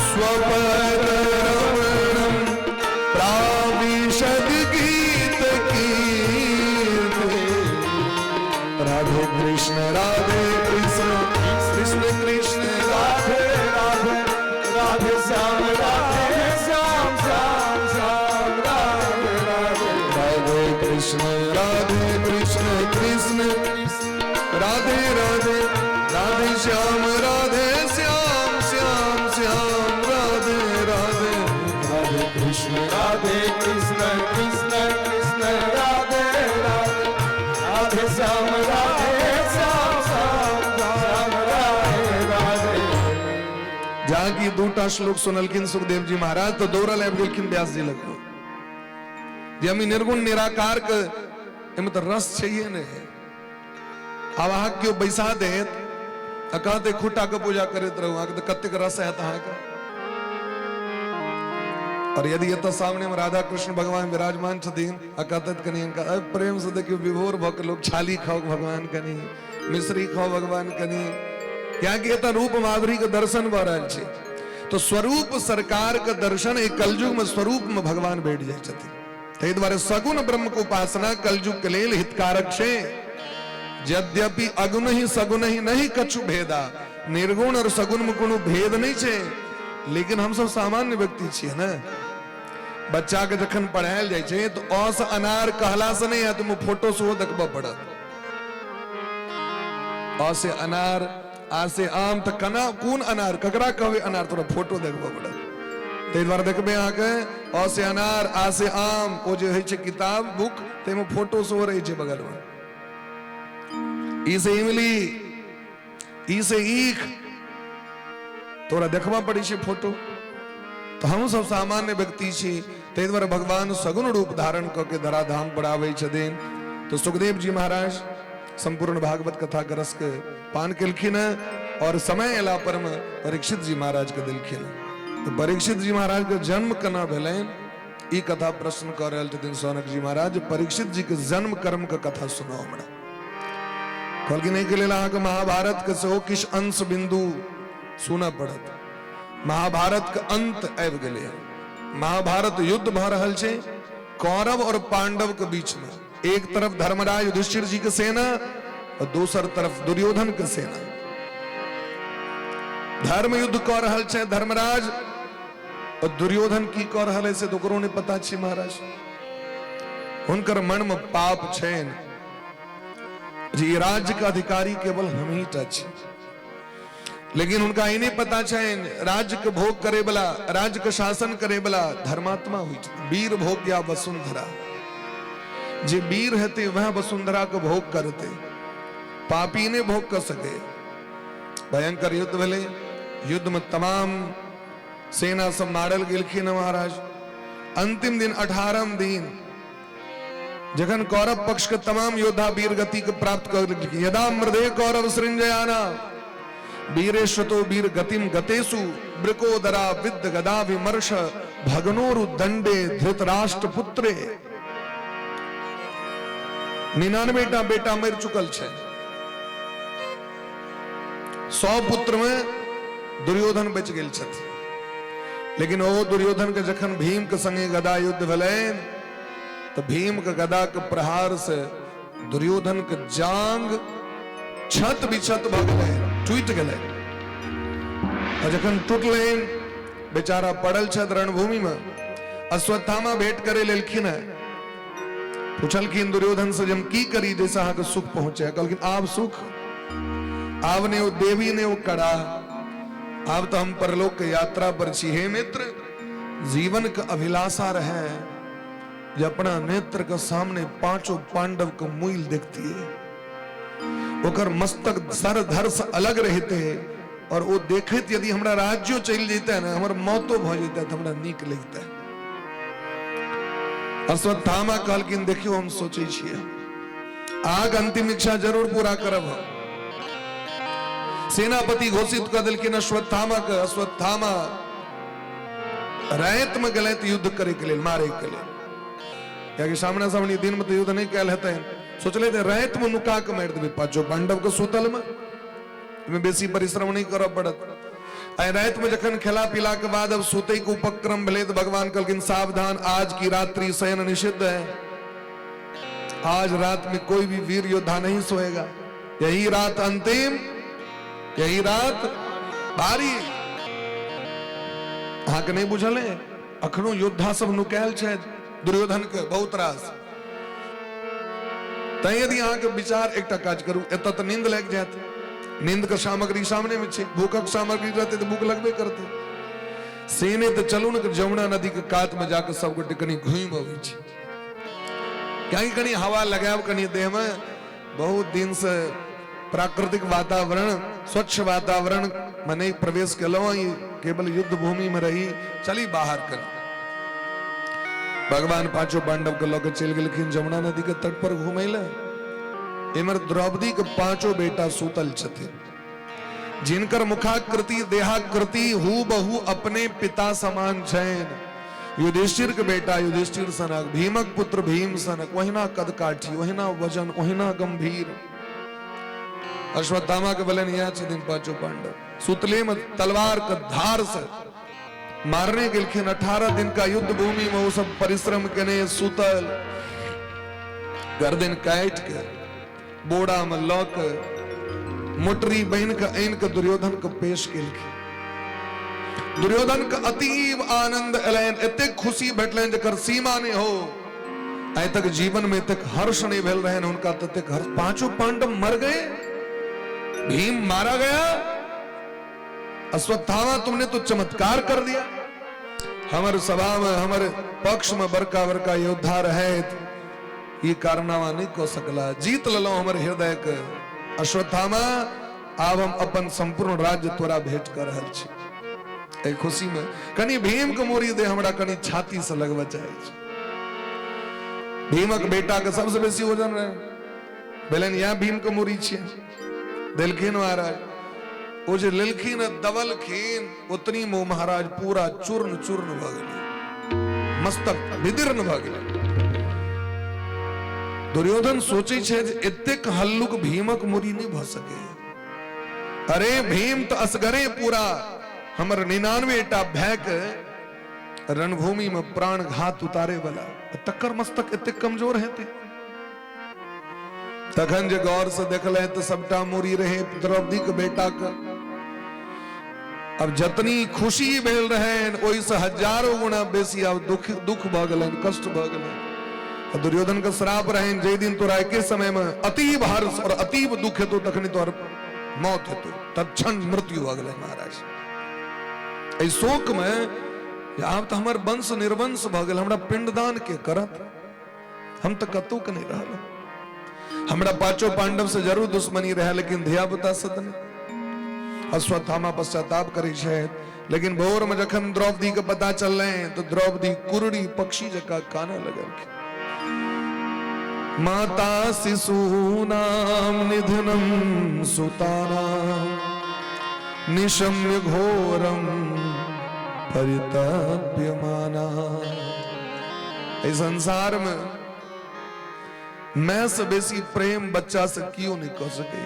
स्वपदरमणं प्राविशद् गीतकीर्ति। राधे कृष्ण राधे कृष्ण कृष्ण कृष्ण राधे राधे, राधे श्याम राधे श्याम श्याम श्याम राधे राधे, राधे कृष्ण राधे कृष्ण कृष्ण राधे राधे, राधे श्याम राधे श्याम श्याम श्याम राधे राधे, जहाँ की दूटा श्लोक सुनलखिन सुखदेव जी महाराज तो दौड़ल आबि गेलखिन व्यास जी लग जे हम ई निर्गुण निराकार के एहिमे तऽ रस छैहे नहि। आब अहाँ केओ बैसा देत आ कहते खूटा के पूजा करैत रहू, अहाँके तऽ कतेक रस हैत अहाँके। और यदि एतऽ सामने में राधा कृष्ण भगवान विराजमान छथिन आ कहते कनि हिनका प्रेम से देखियौ विभोर भऽ के लोग छाली खाओ भगवान कनि, मिश्री खाओ भगवान कनि, कियाकि एतऽ रूप माधुरी के दर्शन भऽ रहल छै। तो स्वरूप सरकार के दर्शन एक कलयुग में स्वरूप में भगवान बैठ जाइ छथिन। ताहि दुआरे सगुण ब्रह्म के उपासना कलयुग के लेल हितकारक छै। यद्यपि अगुण ही सगुण ही नहीं कछु भेदा, निर्गुण और सगुण में कोनो भेद नहीं छै, लेकिन हम सब सामान्य व्यक्ति छियै ने। बच्चा के जखन पढ़ायल जाइ छै तो अ से अनार कहला से नहीं हैत, ओहिमे फोटो सेहो देखबऽ पड़त। अ से अनार, आ से आम, तऽ केना कोन अनार, ककरा कहबै अनार, तोरा फोटो देखबऽ पड़त। ताहि दुआरे देखबै अहाँके अ से अनार, आ से आम, ओ जे होइ छै किताब बुक, ताहिमे फोटो सेहो रहै छै बगलमे। ई से इमली, ई से ईख, तोरा देखबऽ पड़ै छै फोटो। तऽ हम सब सामान्य व्यक्ति छी, ताहि दुआरे भगवान सगुण रूप धारण कऽ के धराधाम पर आबै छथिन। तो सुखदेव जी महाराज संपूर्ण भागवत कथा के रस के पान केलखिन हैं और समय अयला पर में परीक्षित जी महाराज के देलखिन। तो परीक्षित जी महाराज के जन्म केना भेलनि, ई कथा प्रश्न कऽ रहल छथिन सौनक जी महाराज। परीक्षित जी के जन्म कर्म के कथा सुनाउ हमरा। कहलखिन एहिके लेल अहाँके महाभारत के सेहो किछु अंश बिंदु सुनऽ पड़त। महाभारत के अंत आबि गेलै हन, महाभारत युद्ध भऽ रहल छै कौरव और पांडव के बीच में। एक तरफ धर्मराज युधिष्ठिर जी के सेना और दोसर तरफ दुर्योधन के सेना। धर्म युद्ध कऽ रहल छै धर्मराज और दुर्योधन की कऽ रहल है से तऽ ओकरो नहि पता छै महाराज। हुनकर मन में पाप छैन जे ई राज्य के अधिकारी केवल हम ही टा छी, लेकिन हुनका ई नहि पता छैन राज्य के भोग करे वाला, राज्य के शासन करे वाला धर्मात्मा होइ छै। वीर भोग या वसुंधरा, जे वीर हेतै वह वसुंधरा के भोग करते, पापी नहि भोग कर सके। भयंकर युद्ध भेलै, युद्ध में तमाम सेना सब मारल गेलखिन महाराज। अंतिम दिन 18 दिन जखन कौरव पक्ष के तमाम योद्धा वीर गति के प्राप्त कर लेलखिन, यदा मृदे कौरव सृंजयाना वीरेश्वतो वीर गतिम गतेसु वृकोदरा विद्ध गदा विमर्श भगनोरु दंडे धृतराष्ट्र पुत्रे। 99 टा बेटा मरि चुकल छै, 100 पुत्र में दुर्योधन बचि गेल छथि। लेकिन ओ दुर्योधन के जखन भीम के संगे गदा युद्ध भेलनि तो भीम के गदा के प्रहार से दुर्योधन के जांग छत बिछत भऽ गेलै, टूटि गेलै। और जखन टूटलनि बेचारा पड़ल छथि रणभूमि में। अश्वत्थामा भेंट करे लेलखिन है, पूछलखिन दुर्योधन से जे हम की करी जैसे अहाँके सुख पहुंचे। कहलखिन आब सुख, आब ने ओ देवी ने ओ कड़ा, आब तो हम परलोक के यात्रा पर छी। हे मित्र, जीवन के अभिलाषा रहे जे अपना नेत्र के सामने पांचों पांडव के मुइल देखती है, ओकर मस्तक सर धर से अलग रहते और वो देखैत यदि हमरा राज्यो चलि जैते ने, हमर मौतो भऽ जैते तऽ हमरा नीक लगते। अश्वत्थामा कहलखिन देखियौ हम सोचै छियै आग अंतिम इच्छा जरूर पूरा करब हम। सेनापति घोषित कऽ देलखिन अश्वत्थामा के। अश्वत्थामा राति में गेलथि युद्ध करे के लेल, मारे के लेल, कियाकि सामना सामनी दिन में तो युद्ध नहीं कयल हेतनि। सोचले थे राति में नुका के मारि देबै पांचों पांडव के सुतल में, एहिमे बेसी परिश्रम नहीं करऽ पड़त। आइ राति में जखन खेला पीला के बाद अब सुतै के उपक्रम भेलै तऽ भगवान कहलखिन सावधान, आज की रात्रि शयन निषिद्ध है, आज रात में कोई भी वीर योद्धा नहीं सोएगा, यही रात अंतिम, यही रात भारी। अहाँके नहीं बुझल है, अखनो योद्धा सब नुकायल छथि दुर्योधन के बहुत रास। तैं यदि अहाँके विचार एकटा काज करू, एतऽ तऽ नींद लागि जायत, नींद के सामग्री सामने में छै, भूखक सामग्री रहतै तऽ भूख लगबे करतै। से नहि तऽ चलू ने जमुना नदी के कात में जाके सब गोटे कनि घुमि अबै छी, कियाकि कनि हवा लगायब कनि देह में। बहुत दिन से प्राकृतिक वातावरण, स्वच्छ वातावरण में नहीं प्रवेश केलहुँ, ई केवल युद्ध भूमि में रही, चली बाहर कर। भगवान पांचों पांडव के लऽ के चलि गेलखिन जमुना नदी के तट पर घूमै लए। इमर द्रौपदी के पांचों बेटा सुतल छथिन, जिनकर मुखाकृति देहाकृति who बहु अपने पिता समान छैन। युधिष्ठिर के बेटा युधिष्ठिर सनक, भीमक पुत्र भीम सनक, ओहिना कदकाठी, ओहिना वजन, ओहिना गंभीर। अश्वत्थामा के बलन इएह छथिन पांचों पांडव। सुतले में तलवार के धार से मारने गेलखिन। 18 दिन का युद्ध भूमि में वो सब परिश्रम केने सुतल, गर्दन काटि के बोरा में लऽ के मोटरी बनि के आनि के दुर्योधन के पेश केलखिन। दुर्योधन के अतीव आनंद एलनि, एतेक खुशी भेटलनि जकर सीमा नहीं हो। आइ तक जीवन में एतेक हर्ष नहीं भेल रहनि हुनका ततेक हर्ष। पांचों पांडव मर गए, भीम मारा गया, अश्वत्थामा तुमने तो चमत्कार कर दिया। हमर सभा में हमर पक्ष में बड़का बड़का योद्धा रहे, ये कारनामा नहीं कऽ सकला, जीत लेलहुं हमर हृदय के। अश्वत्थामा आब हम अपन संपूर्ण राज्य तोरा भेंट कर रहल छी। एहि खुशी में कनि भीम के मोरी दे, हमरा कनि छाती से लगबऽ चाहै छी। भीमक बेटा के सबसे बेसी वजन रहे, भेलनि इएह भीम के मोरी छियै, देलखिन महाराज। ओ जे लेलखिन दबलखिन, ओतनी में महाराज पूरा चूर्ण चूर्ण भऽ गेलै, मस्तक विदीर्ण भऽ गेलै। दुर्योधन सोचै छै जे एतेक हल्लुक भीमक मुरी नहि भऽ सकै। अरे भीम तऽ असगरे पूरा हमर 99 टा भाय के रणभूमि में प्राण घात उतारे वाला, तकर मस्तक एतेक कमजोर हेतै। तखन जे गौर से देखले तो सबटा मुरी रहे द्रौपदी के बेटा के। अब जतनी खुशी भेल रहनि ओहिसँ हजारों गुणा बेसी आब दुख दुख भऽ गेलनि, कष्ट भऽ गेलनि। दुर्योधन के श्राप रहनि जाहि दिन तोरा एके समय में अतीव हर्ष और अतीव दुख हेतौ तखनी तोहर मौत हेतौ, तत्क्षण मृत्यु भऽ गेलै महाराज। एहि शोक में आब तऽ हमर वंश निर्वंश भऽ गेल, हमरा पिंडदान के करत, हम तऽ कतौ के नहीं रहल। हमरा पांचों पांडव से जरूर दुश्मनी रहे लेकिन धिया पुता से तऽ नहीं। अश्वत्थामा पश्चाताप करै छै, लेकिन भोर में जखन द्रौपदी के पता चललै तो द्रौपदी कुरड़ी पक्षी जकाँ कानऽ लगलखिन। माता शिशूनाम निधनम सुतानाम निशम्य घोरम परितप्यमाना। एहि संसार में मैं से बेसी प्रेम बच्चा से क्यों नहीं कह सके।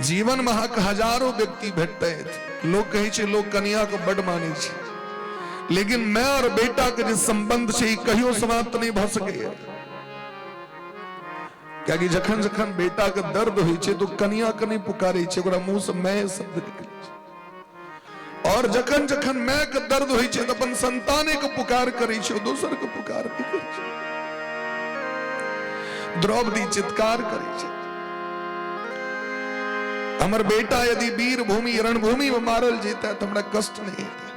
जीवन में अहाँके हजारों व्यक्ति भेटते, लोग कहै छै लोग कनिया के बड मानै छै, लेकिन मैं और बेटा के जे संबंध छै ई कहियो समाप्त नहीं भऽ सकैए। कियाकि जखन जखन बेटा के दर्द होइ छै तो कनिया के नहीं पुकारै छै, ओकरा मुंह से मैं शब्द निकलै छै। और जखन जखन my के दर्द होइ छै तऽ अपन संताने के पुकार करै छै, दोसर के पुकार नहीं करै छै। द्रौपदी चित्कार करै छै, हमर बेटा यदि वीर भूमि रणभूमि में मारल जेता तऽ हमरा कष्ट नहीं हेतै,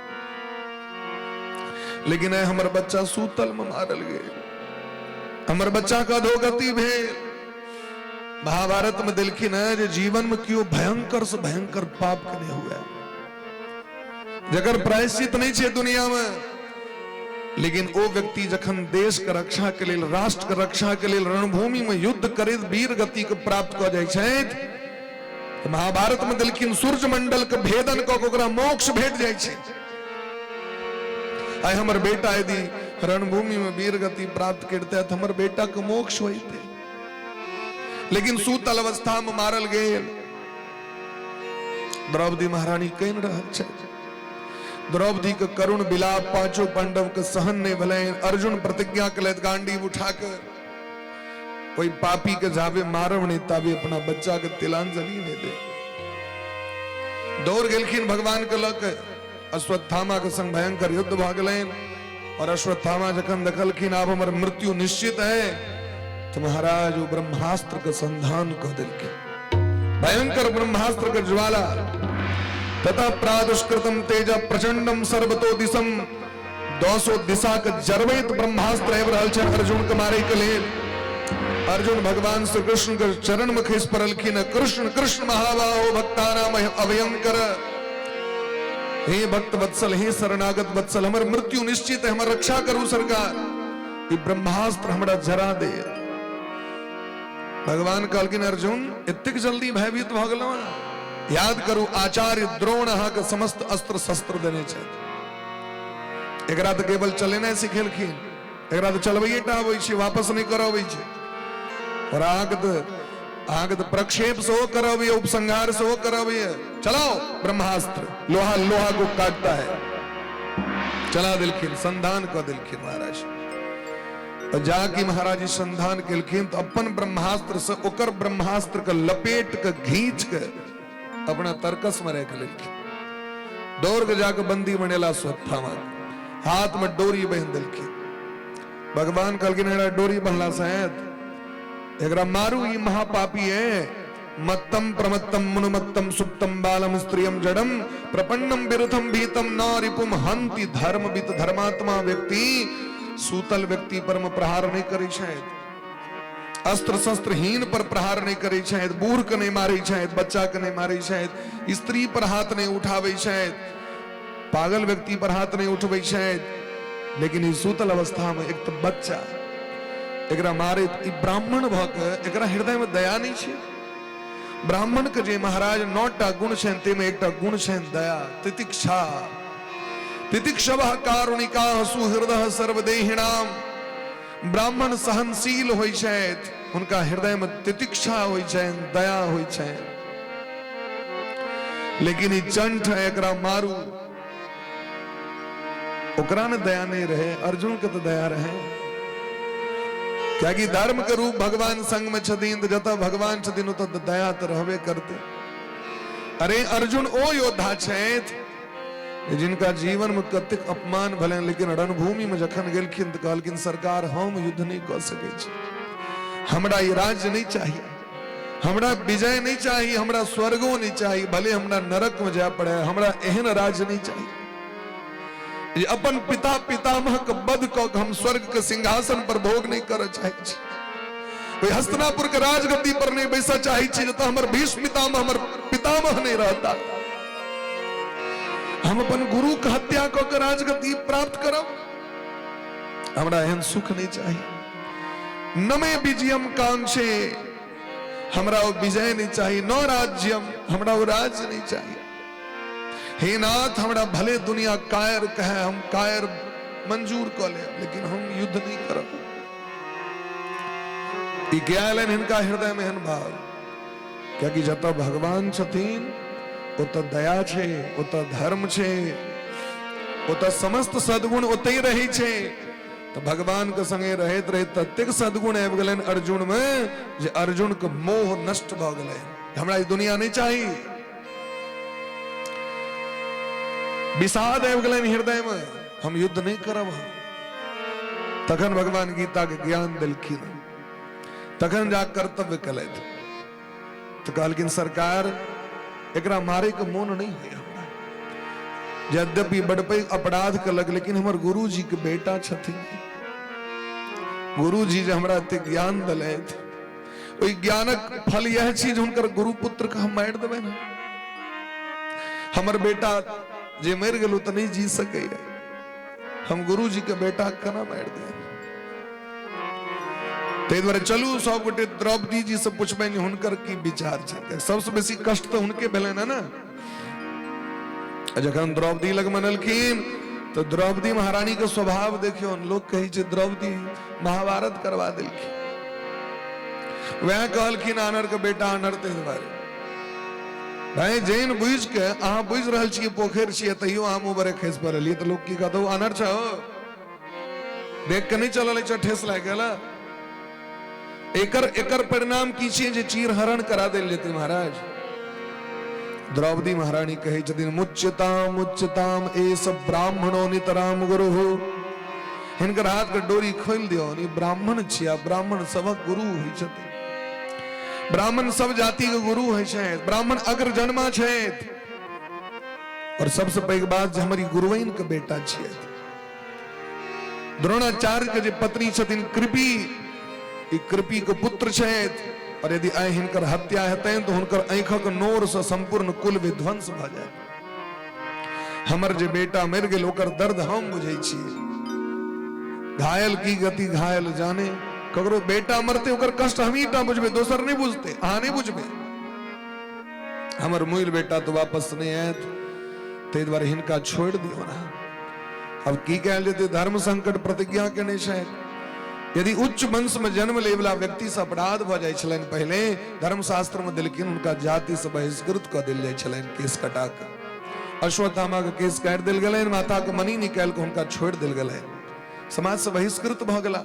लेकिन आइ हमर बच्चा सूतल में मारल गेल, हमर बच्चा के अधोगति भेल। महाभारत में देलखिन है जे जीवन में केओ भयंकर से भयंकर पाप केने हुए जकर प्रायश्चित नहीं छै दुनिया में, लेकिन ओ व्यक्ति जखन देश के रक्षा के लेल, राष्ट्र के रक्षा के लेल रणभूमि में युद्ध करैत वीर गति के प्राप्त कऽ जाइ छथि, तऽ महाभारत में देलखिन सूर्य मंडल के भेदन कऽ के ओकरा मोक्ष भेट जाइ छै। आइ हमर बेटा यदि रणभूमि में वीर गति प्राप्त करते तऽ हमर बेटा के मोक्ष होइते, लेकिन सूतल अवस्था में मारल गेल। द्रौपदी महारानी कानि रहल छथि। द्रौपदी के करुण विलाप पांचों पांडव के सहन नहीं भेलनि। अर्जुन प्रतिज्ञा केलथि गांडीव उठा के कोई पापी के जाबे मारब नहीं ताबे अपना बच्चा के तिलांजलि नहीं दे। दौड़ गेलखिन भगवान के लऽ के, अश्वत्थामा के संग भयंकर युद्ध भऽ गेलनि। और अश्वत्थामा जखन देखलखिन आब हमर मृत्यु निश्चित है तो महाराज वो ब्रह्मास्त्र के संधान कऽ देलखिन। भयंकर ब्रह्मास्त्र के ज्वाला तथा प्रादुष्कृतम तेज प्रचंडम सर्वतो दिशम, दसो दिशा के जरबैत ब्रह्मास्त्र आबि रहल छै अर्जुन के मारे के लेल। अर्जुन भगवान श्री कृष्ण के चरण में खसि पड़लखिन। कृष्ण कृष्ण महाबाहो भक्तानाम अभयंकर, हे भक्त वत्सल, हे शरणागत वत्सल, हमर मृत्यु निश्चित है, हमर रक्षा करू सरकार, ई ब्रह्मास्त्र हमरा जरा दे। भगवान कहलखिन अर्जुन एतेक जल्दी भयभीत भऽ गेलहुँ? याद करू आचार्य द्रोण अहाँके समस्त अस्त्र शस्त्र देने छथि। एकरा तऽ केवल चलेनाइ सिखेलखिन, एकरा तऽ चलबैये टा अबै छै, वापस नहि करऽ अबै छै। और अहाँके तऽ प्रक्षेप सेहो करऽ अबैया, उपसंहार सेहो करऽ अबैया। चलाओ ब्रह्मास्त्र, लोहा लोहा को काटता है। चला देलखिन, संधान कऽ देलखिन महाराज। जाकि महाराज जी संधान केलखिन तऽ अपन ब्रह्मास्त्र से ओकर ब्रह्मास्त्र के लपेट के घींच के अपना तरकस में राखि लेलखिन। दौड़ के जाके बंदी बनेला अश्वत्थामा, हाथ में डोरी बांधि देलखिन। भगवान कहलखिन एकरा डोरी बन्हला से हैत, एकरा मारू, ई महापापी है। मत्तम प्रमत्तम मुनुमत्तम सुप्तम बालम स्त्रियम जड़म प्रपन्नम विरुद्धम भीतम न रिपुम हंति धर्मविद। धर्मात्मा व्यक्ति सूतल व्यक्ति पर में प्रहार नहीं करै छथि, अस्त्र शस्त्रहीन पर प्रहार नहीं करै छथि, बूढ़ के नहीं मारै छथि, बच्चा के नहीं मारै छथि, स्त्री पर हाथ नहीं उठाबै छथि, पागल व्यक्ति पर हाथ नहीं उठबै छथि। लेकिन ई सूतल अवस्था में एक तो बच्चा एकरा मारे, ई ब्राह्मण भऽ के एकरा हृदय में दया नहीं छै। ब्राह्मण के जे महाराज 9टा गुण छनि ताहिमे एकटा गुण छनि दया, तितिक्षा। तितिक्षवः कारुणिका सुहृदः सर्वदेहिनाम। ब्राह्मण सहनशील होइ छथि, हुनका हृदय में तितिक्षा होइ छनि, दया होइ छनि। लेकिन ई चंठ है, एकरा मारू, ओकरा ने दया नहीं रहे, अर्जुन के तो दया रहे। कियाकि धर्म के रूप भगवान संग में छथिन, जतऽ भगवान छथिन ओतऽ तऽ दया तऽ रहबे करते। अरे अर्जुन ओ योद्धा छथि जिनका जीवन में कतेक अपमान भेलनि, लेकिन रणभूमि में जखन गेलखिन तऽ कहलखिन सरकार हम युद्ध नहीं कऽ सकै छी, हमरा ई राज्य नहीं चाहिए, हमरा विजय नहीं चाहिए, हमरा स्वर्गो नहीं चाहिए, भले हमरा नरक में जाय पड़े, हमरा एहन राज्य नहीं चाहिए जे अपन पिता पितामह के वध कऽ के हम स्वर्ग के सिंहासन पर भोग नहीं करऽ चाहै छी, ओहि हस्तिनापुर के राजगद्दी पर नहीं बैसऽ चाहै छी जतऽ हमर भीष्म पितामह हमर पितामह नहीं रहता। हम अपन गुरु के हत्या कऽ के राजगद्दी प्राप्त करब, हमरा एहन सुख नहीं चाहिए। नमे विजयम कांक्षे, हमरा ओ विजय नहीं चाहिए, न राज्यम, हमरा ओ राज्य नहीं चाहिए। हे नाथ हमरा भले दुनिया कायर कहे, हम कायर मंजूर कऽ लेब, लेकिन हम युद्ध नहीं करब। ई किया एलनि हिनका हृदय में एहन भाव? कियाकि जतऽ भगवान छथिन ओतऽ दया छै, ओतऽ धर्म छै, ओतऽ समस्त सद्गुण ओतहि रहै छै। तऽ भगवान के संगे रहैत रहैत ततेक सद्गुण आबि गेलनि अर्जुन में जे अर्जुन के मोह नष्ट भऽ गेलै। हमरा ई दुनिया नहीं चाही, विषाद आबि गेलनि हृदय में, हम युद्ध नहीं करब। तखन भगवान गीता के ज्ञान देलखिन, तखन जा कर्तव्य केलथि। तो कहलखिन सरकार एकरा मारे के मोन नहीं होय हमरा, यद्यपि बड़ पैघ अपराध केलक, लेकिन हमर गुरुजी के बेटा छथिन, गुरुजी जे हमरा एते ज्ञान देलथि, ओहि ज्ञानक फल यह छी जे हुनकर गुरु पुत्र के हम मारि देबै ने, हमर बेटा जे मरि गेल ओ तऽ नहीं जी सकैया, हम गुरुजी के बेटा के केना मारि दियै। ताहि दुआरे चलू सब गोटे द्रौपदी जी से पुछबनि हुनकर की विचार छै। सबसे बेसी कष्ट तऽ हुनके भेलनि ने। जखन द्रौपदी लग मनलखिन तऽ द्रौपदी महारानी के स्वभाव देखियौ, लोक कहै छै द्रौपदी महाभारत करवा देलखिन। वएह कहलखिन आनर के बेटा आनर, ताहि दुआरे भाई जैन बुझि के अहाँ बुझि रहल छियै पोखरि छियै, तैयो अहाँ मुँह बरे खसि पड़लियै तऽ लोक की कहतौ आनर छौ, देख के नहीं चलल छै, ठेस लागि गेल। एकर एकर परिणाम की छियै जे चीरहरण करा देल जेतै महाराज। द्रौपदी महारानी कहै छथिन मुच्यताम मुच्यताम एस ब्राह्मणो नितराम गुरु। हिनकर हाथ के डोरी खोलि दियौ, ई ब्राह्मण छिया, ब्राह्मण सबक गुरु होइ छथिन, ब्राह्मण सब जाति के गुरु होइ छथि, ब्राह्मण अग्र जन्मा छथि। और सबसे पैघ बात जे हमर ई गुरुवैन के बेटा छियै। द्रोणाचार्य के जे पत्नी छथिन कृपी, ई कृपी के पुत्र छथि और यदि आइ हिनकर हत्या हेतनि तऽ हुनकर आँखिक नोर से संपूर्ण कुल विध्वंस भऽ जायत। हमर जे बेटा मरि गेल ओकर दर्द हम बुझै छी। घायल की गति घायल जाने, ककरो बेटा मरते ओकर कष्ट हमही टा बुझबै, दोसर नहि बुझतै, अहाँ नहि बुझबै। हमर मुइल बेटा तऽ वापस नहि आयत, ताहि दुआरे हिनका छोड़ि दियौ ना। अब की कहल जेतै, धर्म संकट प्रतिज्ञा केने छथि। यदि उच्च वंश में जन्म लेवला व्यक्ति से अपराध भऽ जाइ छलनि पहिले, धर्मशास्त्र में देलखिन हुनका जाति से बहिष्कृत कऽ देल जाइ छलनि, केस कटा कऽ। अश्वत्थामा के केस काटि देल गेलनि, माता के मणि निकालि कऽ हुनका छोड़ि देल गेलनि, समाज से बहिष्कृत भऽ गेला।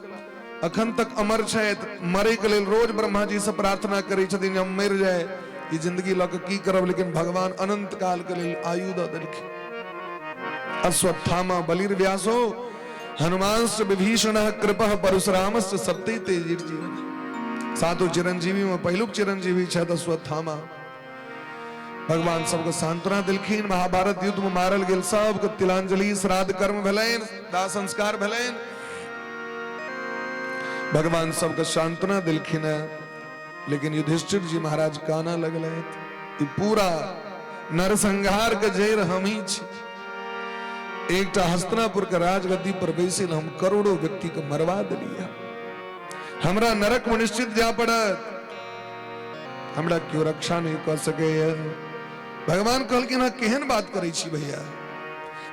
अखन तक अमर छथि, मरे के लेल रोज ब्रह्मा जी से प्रार्थना करै छथिन जे हम मरि जाय, ई जिंदगी लऽ कऽ की करब, लेकिन भगवान अनंत काल के लेल आयु दऽ देलखिन। अश्वत्थामा बलिर्व्यासो हनुमांश्च विभीषण कृपः परशुरामश्च सप्ते तेजीर जीवन। सातो चिरंजीवी में पहिलुक चिरंजीवी छथि अश्वत्थामा। भगवान सबके सांत्वना देलखिन। महाभारत युद्ध में मारल गेल सबके तिलांजलि श्राद्ध कर्म भेलनि, दाह संस्कार भेलनि। भगवान सबके सांत्वना देलखिन, लेकिन युधिष्ठिर जी महाराज काना लगलथि, ई पूरा नरसंहार के जड़ हम ही छी। एकटा हस्तिनापुर के राजगद्दी पर बैसल हम करोड़ों व्यक्ति के मरवा देलियै, हमरा नरक में निश्चित जा पड़त, हमरा केओ रक्षा नहीं कऽ सकैया। भगवान कहलखिन अहाँ केहन बात करै छी भैया,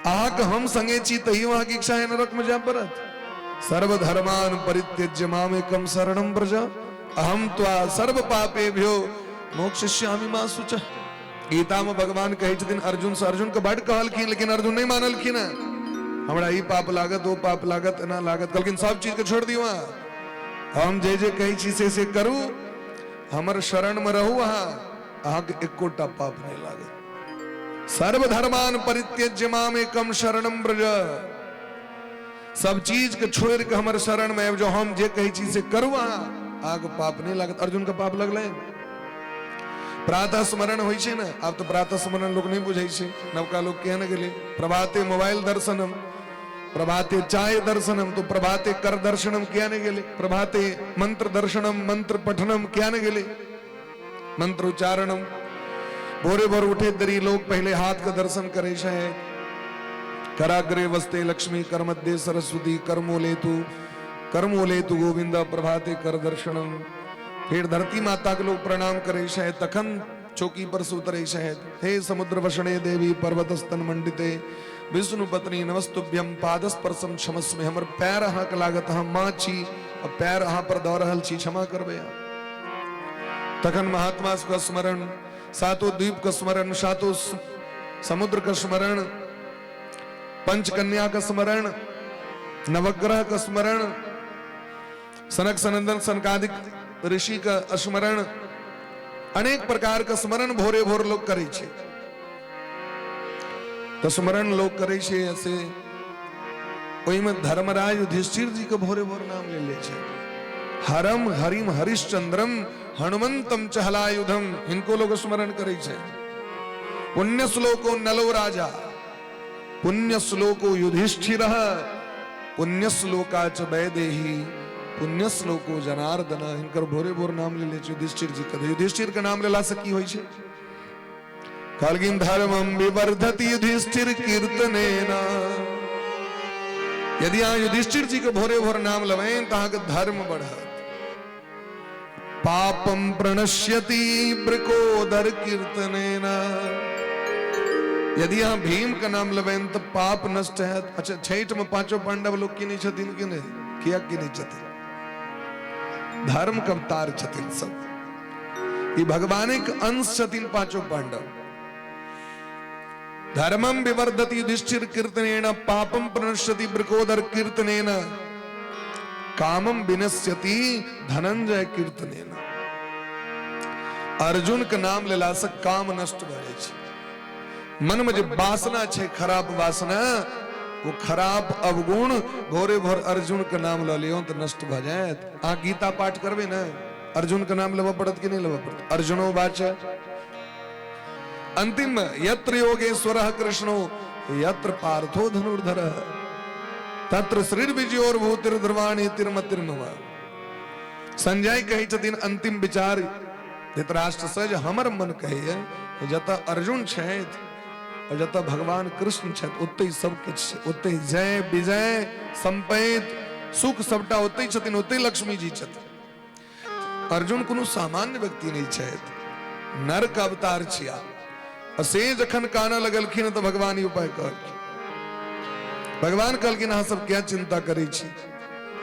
अहाँके हम संगे छी तैयो अहाँके इच्छा है नरक में जाय पड़त। सर्वधर्मान परित्यज्य मामेकम शरणम व्रज अहम त्वा सर्व पापेभ्यो मोक्षयिष्यामि मा शुचः। गीता में भगवान कहै छथिन अर्जुन से, अर्जुन के बड कहलखिन लेकिन अर्जुन नहीं मानलखिन, हमरा ई पाप लागत ओ पाप लागत एना लागत, कहलखिन सब चीज के छोड़ दियौ अहाँ, हम जे जे कहै छी से से करू, हमर शरण में रहू अहाँ, अहाँके एकोटा पाप नहीं लागत। सर्वधर्मान परित्यज्य मामेकम शरणम व्रज, सब चीज के छोड़ के हमर शरण में आबि जाउ, हम जे कहै छी से करू अहाँ, अहाँके पाप नहीं लागत। अर्जुन के पाप लगलै। प्रातः स्मरण होइ छै ने, आब तऽ प्रातः स्मरण लोक नहीं बुझै छै, नवका लोक केहन गेलै, प्रभाते मोबाइल दर्शनम, प्रभाते चाय दर्शनम, तो प्रभाते कर दर्शनम किया नहीं गेलै, प्रभाते मंत्र दर्शनम मंत्र पठनम किया नहीं गेलै, मंत्र उच्चारणम। भोरे भोर उठे दरी लोग पहले हाथ के दर्शन करे छै, कराग्रे वस्ते लक्ष्मी करमध्य सरस्वती कर्मोले तु कर्मोले तु गोविंद प्रभाते कर दर्शनम। फिर धरती माता के लोग प्रणाम करे छै, तखन चौकी पर से उतरे छै, हे समुद्र वसणे देवी पर्वत स्तन मंडिते विष्णु पत्नी नमस्तुभ्यम पादस्पर्शम क्षमस्मे, हमर पैर अहाँ के लागत, हम माँ छी आ पैर अहाँ पर दऽ रहल छी, क्षमा करबै अहाँ। तखन महात्मा सबके स्मरण, सातो द्वीप के स्मरण, सातो समुद्र के स्मरण, पंचकन्या के स्मरण, नवग्रह के स्मरण, सनक सनंदन सनकादिक ऋषि के स्मरण, अनेक प्रकार के स्मरण भोरे भोर लोग करै छै। तऽ स्मरण लोग करै छै ऐसे, ओहिमे धर्मराज युधिष्ठिर जी के भोरे भोर नाम ले ले छै। हरम हरिम हरिश्चंद्रम हनुमंतम चहलायुधम, हिनको लोग स्मरण करै छै। पुण्य श्लोको नलो राजा, पुण्य श्लोको युधिष्ठिर, पुण्य श्लोका च वैदेही, पुण्य श्लोको जनार्दन, हिनकर भोरे भोर नाम ले ले छै युधिष्ठिर जी के। युधिष्ठिर के नाम लेला से की होइ छै? कहलखिन धर्मम विवर्धति युधिष्ठिर कीर्तनेन। यदि अहाँ युधिष्ठिर जी के भोरे भोर नाम लेबनि तऽ अहाँके धर्म बढ़त। पापम प्रणश्यति वृकोदर कीर्तनेन। यदि अहाँ भीम के नाम लेबनि तऽ पाप नष्ट हैत। अच्छा, छठि में पांचों पांडव लोग किनै छथिन कि नहि? किया किनै छथिन? धर्म के अवतार छथिन सब, ई भगवानिक अंश छथिन पांचों पांडव। धर्मम विवर्धति युधिष्ठिर कीर्तनेन, पापम प्रणश्यति वृकोदर कीर्तनेन, कामम विनश्यति धनंजय कीर्तनेन। अर्जुन के नाम लेला से काम नष्ट भऽ जाइ छै। मन में जे वासना छै, खराब वासना, वो खराब अवगुण भोरे भोर अर्जुन के नाम लऽ लियौ तऽ नष्ट भऽ जायत। अहाँ गीता पाठ करबै ने, अर्जुन के नाम लेबऽ पड़त कि नहि लेबऽ पड़त? अर्जुनो वाच। अंतिम यत्र योगेश्वर कृष्णो यत्र पार्थो धनुर्धर तत्र श्रीर्विजयोर्भूतिर्ध्रुवाणी तिर्मतिर्मम। संजय कहै छथिन अंतिम विचार धृतराष्ट्र से जे हमर मन कहैए जतऽ अर्जुन छथि और जतऽ भगवान कृष्ण छथि ओतहि सब किछु छै, ओतहि जय विजय संपैत सुख सबटा ओतहि छथिन, ओतहि लक्ष्मी जी छथिन। अर्जुन कोनो सामान्य व्यक्ति नहीं छथि, नर के अवतार छिया। आ से जखन कानऽ लगलखिन तऽ भगवान ई उपाय कहलखिन। भगवान कहलखिन अहाँ सब किया चिंता करै छी,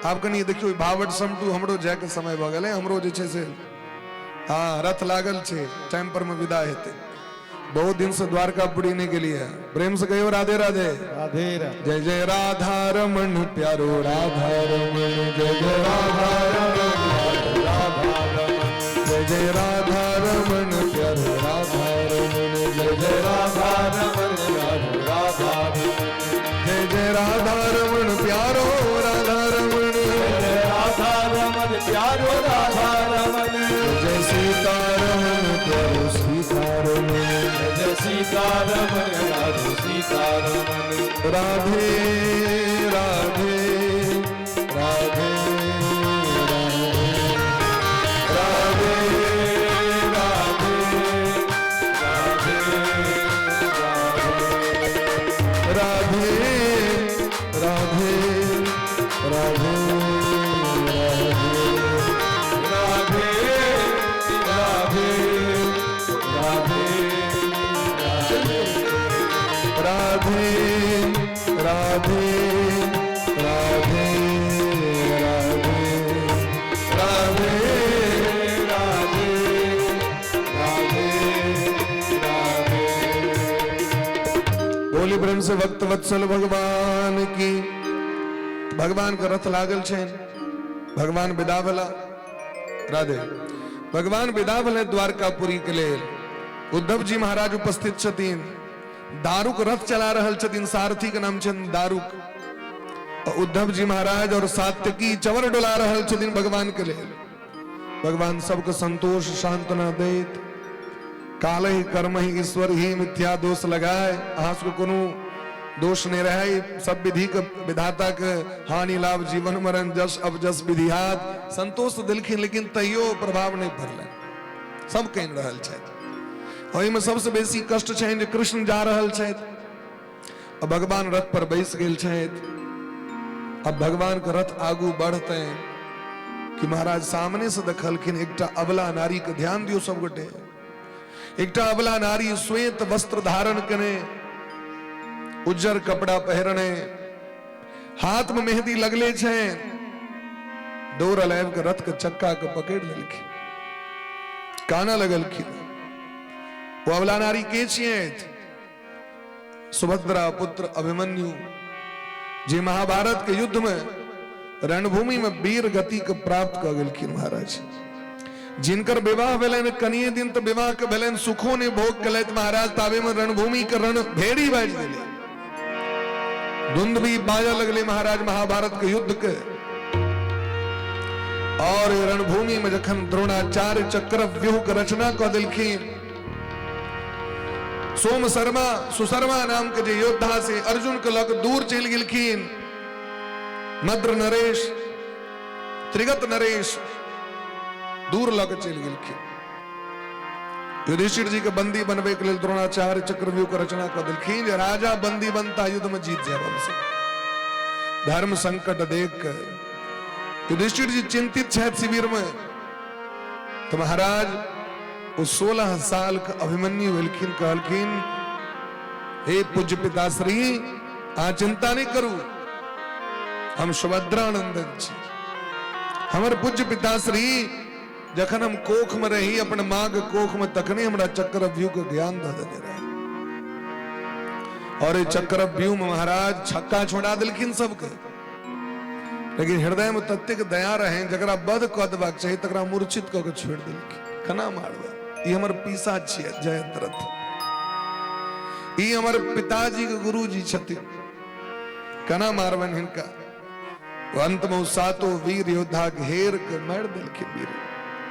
आब कनि देखियौ भावट समटू, हमरो जायके समय भऽ गेलै, हमरो जे छै से हाँ रथ लागल छै, टाइम पर में विदा हेतै। बहुत दिन से द्वारकापुरी नहीं गेलियै, प्रेम से कहियो राधे राधे। राधे राधे। जय जय राधा रमण प्यारो राधा रमण, जय जय राधा रमण राधा रमण, जय जय राधा रमण प्यारो राधा रमण, जय जय राधा रमण प्यारो राधा रमण, जय जय राधा रमण प्यारो राधा रमण, जय राधा रमण प्यारो राधा रमण, जय सीता रमण प्यारो सीता रमण, जय सीता रमण प्यारो सीता रमण। राधे राधे राधे राधे राधे राधे राधे राधे राधे राधे राधे राधे राधे राधे राधे राधे राधे राधे राधे। बोली प्रेम से भक्त वत्सल भगवान की। भगवान के रथ लागल छनि, भगवान विदा भेला। राधे भगवान विदा भेले द्वारकापुरी के लेल। उद्धव जी महाराज उपस्थित छथिन, दारुक रथ चला रहल छथिन, सारथी के नाम छनि दारुक। उद्धव जी महाराज और सात्यकी चवर डोला रहल छथिन भगवान के लेल। भगवान सबके संतोष सांत्वना दैत, काल ही कर्म ही ईश्वर ही मिथ्या दोष लगाए, अहाँ सबके कोनो दोष नहीं रहे, सब विधि के विधाता के हानि लाभ जीवन मरण जस अपजस विधिहात। संतोष तो दिलखिन लेकिन तैयो प्रभाव नहीं पड़ल, सब कहि रहल छथि। ओहिमे सबसे बेसी कष्ट छनि जे कृष्ण जा रहल छथि आ भगवान रथ पर बैस गेल छथि। अब भगवान के रथ आगू बढ़ते कि महाराज सामने से देखलखिन एकटा अबला नारी के, ध्यान दियो सब गोटे, एकटा अबला नारी श्वेत वस्त्र धारण केने, उज्जर कपड़ा पहिरने, हाथ में मेहंदी लगले छनि, दौड़ल आबि के रथ के चक्का के पकड़ लेलखिन, कानऽ लगलखिन। वो अबला नारी के छियथि? सुभद्रा पुत्र अभिमन्यु, जे महाभारत के युद्ध में रणभूमि में वीर गति के प्राप्त कऽ गेलखिन महाराज। जिनकर विवाह भेलनि कनिये दिन तऽ विवाह के भेलनि, सुखो नहीं भोग केलथि महाराज, ताबे में रणभूमि के रण भेड़ी बाजि गेलै, धुंध भी बाजऽ लगलै महाराज महाभारत के युद्ध के। और रणभूमि में जखन द्रोणाचार्य चक्रव्यूह के रचना कऽ देलखिन, सोम शर्मा सुशर्मा नाम के जे योद्धा से अर्जुन के लग दूर चलि गेलखिन, मद्र नरेश त्रिगत नरेश दूर लग चलि गेलखिन। युधिष्ठिर जी के बंदी बनबे के लेल द्रोणाचार्य चक्रव्यूह के रचना कऽ देलखिन जे राजा बंदी बनता युद्ध में जीत जायब हमसब। धर्म संकट देख के युधिष्ठिर जी चिंतित छथि शिविर में, तो महाराज वो 16 साल के अभिमन्यु भेलखिन, कहलखिन हे पूज्य पिताश्री अहाँ चिंता नहीं करू, हम सुभद्रानंदन छी। हमर पूज्य पिताश्री जखन हम कोख में रही अपन माँ के कोख में तखने हमरा चक्रव्यूह के ज्ञान दऽ देने रहे, और ये चक्रव्यूह में महाराज छक्का छोड़ा देलखिन सबके, लेकिन हृदय में ततेक दया रहे जकरा वध कऽ देबाक चाही तकरा मूर्छित कऽ के छोड़ि देलखिन। केना मारबै, ई हमर पीसा छियै जयद्रथ, ई हमर पिताजी के गुरुजी छथिन, केना मारबनि हिनका। अंत में सातो वीर योद्धा घेर के मारि देलखिन वीर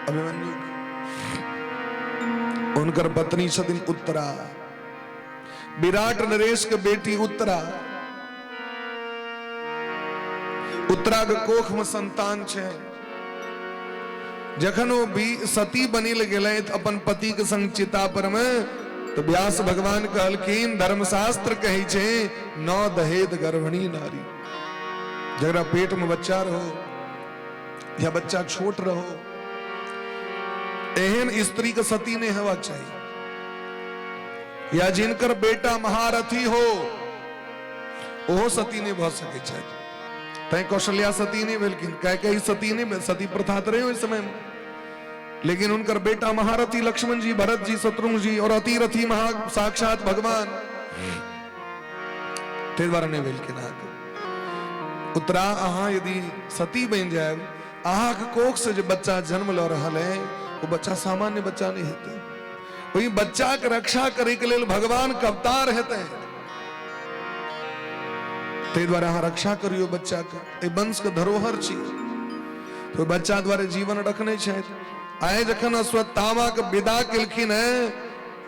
अभिमन्यु के। उनकर पत्नी छथिन उत्तरा, विराट नरेश के बेटी उत्तरा। उत्तरा के कोख में संतान छै। जखन ओ भी सती बनी ले गेलथि अपन पति के संग चिता पर में, तो व्यास भगवान कहलखिन धर्मशास्त्र कहै छै न दहेद गर्भिणी नारी, जकरा पेट में बच्चा रहो या बच्चा छोट रहो, एहन स्त्री के सती नहीं हेबाक चाही, या जिनकर बेटा महारथी हो ओहो सती नहीं भऽ सकै छथि। तैं कौशल्या सती नहीं भेलखिन, कैकेयी सती नहीं भेल, सती प्रथा तऽ रहै ओहि समय में, लेकिन उनकर बेटा महारथी लक्ष्मण जी, भरत जी, शत्रुघ्न जी और अतिरथी महा साक्षात भगवान, ताहि दुआरे नहीं भेलखिन। अहाँके उत्तरा अहाँ यदि सती बनि जायब, अहाँके कोख से जे बच्चा जन्म लऽ रहल है वो बच्चा सामान्य बच्चा नहीं हेतै, ओहि बच्चा के रक्षा करे के लेल भगवान के अवतार हेतै, ताहि दुआरे अहाँ रक्षा करियौ बच्चा के, एहि वंश के धरोहर छी, तो बच्चा द्वारे जीवन रखने छथि। आइ जखन अश्वत्थामा के विदा केलखिन है,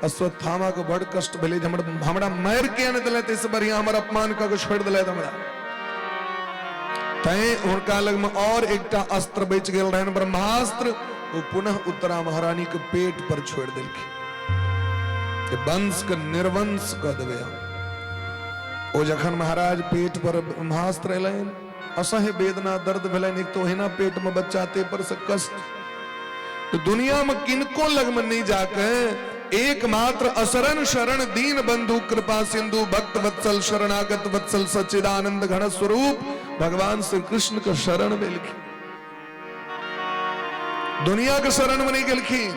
अश्वत्थामा के बड़ कष्ट भेलै जे हमरा मारि किया नहि देलथि, एहिसँ बढ़िया हमर अपमान कऽ के छोड़ि देलथि हमरा। तैं हुनका लगमे और एकटा अस्त्र बचि गेल रहनि, ब्रह्मास्त्र, ओ पुनः उत्तरा महारानी के पेट पर छोड़ि देलखिन, वंश के निर्वंश कऽ देबै हम। ओ जखन महाराज पेट पर ब्रह्मास्त्र एलनि, असह्य वेदना दर्द भेलनि, एक तो ओहिना पेट में बच्चा ते पर से कष्ट, तो दुनिया में किनको लगमे नहीं जाके एकमात्र असरण शरण दीन बंधु कृपा सिंधु भक्त वत्सल शरणागत वत्सल सच्चिदानंद घन स्वरूप भगवान श्री कृष्ण के शरण में गेलखिन, दुनिया के शरण में नहीं गेलखिन,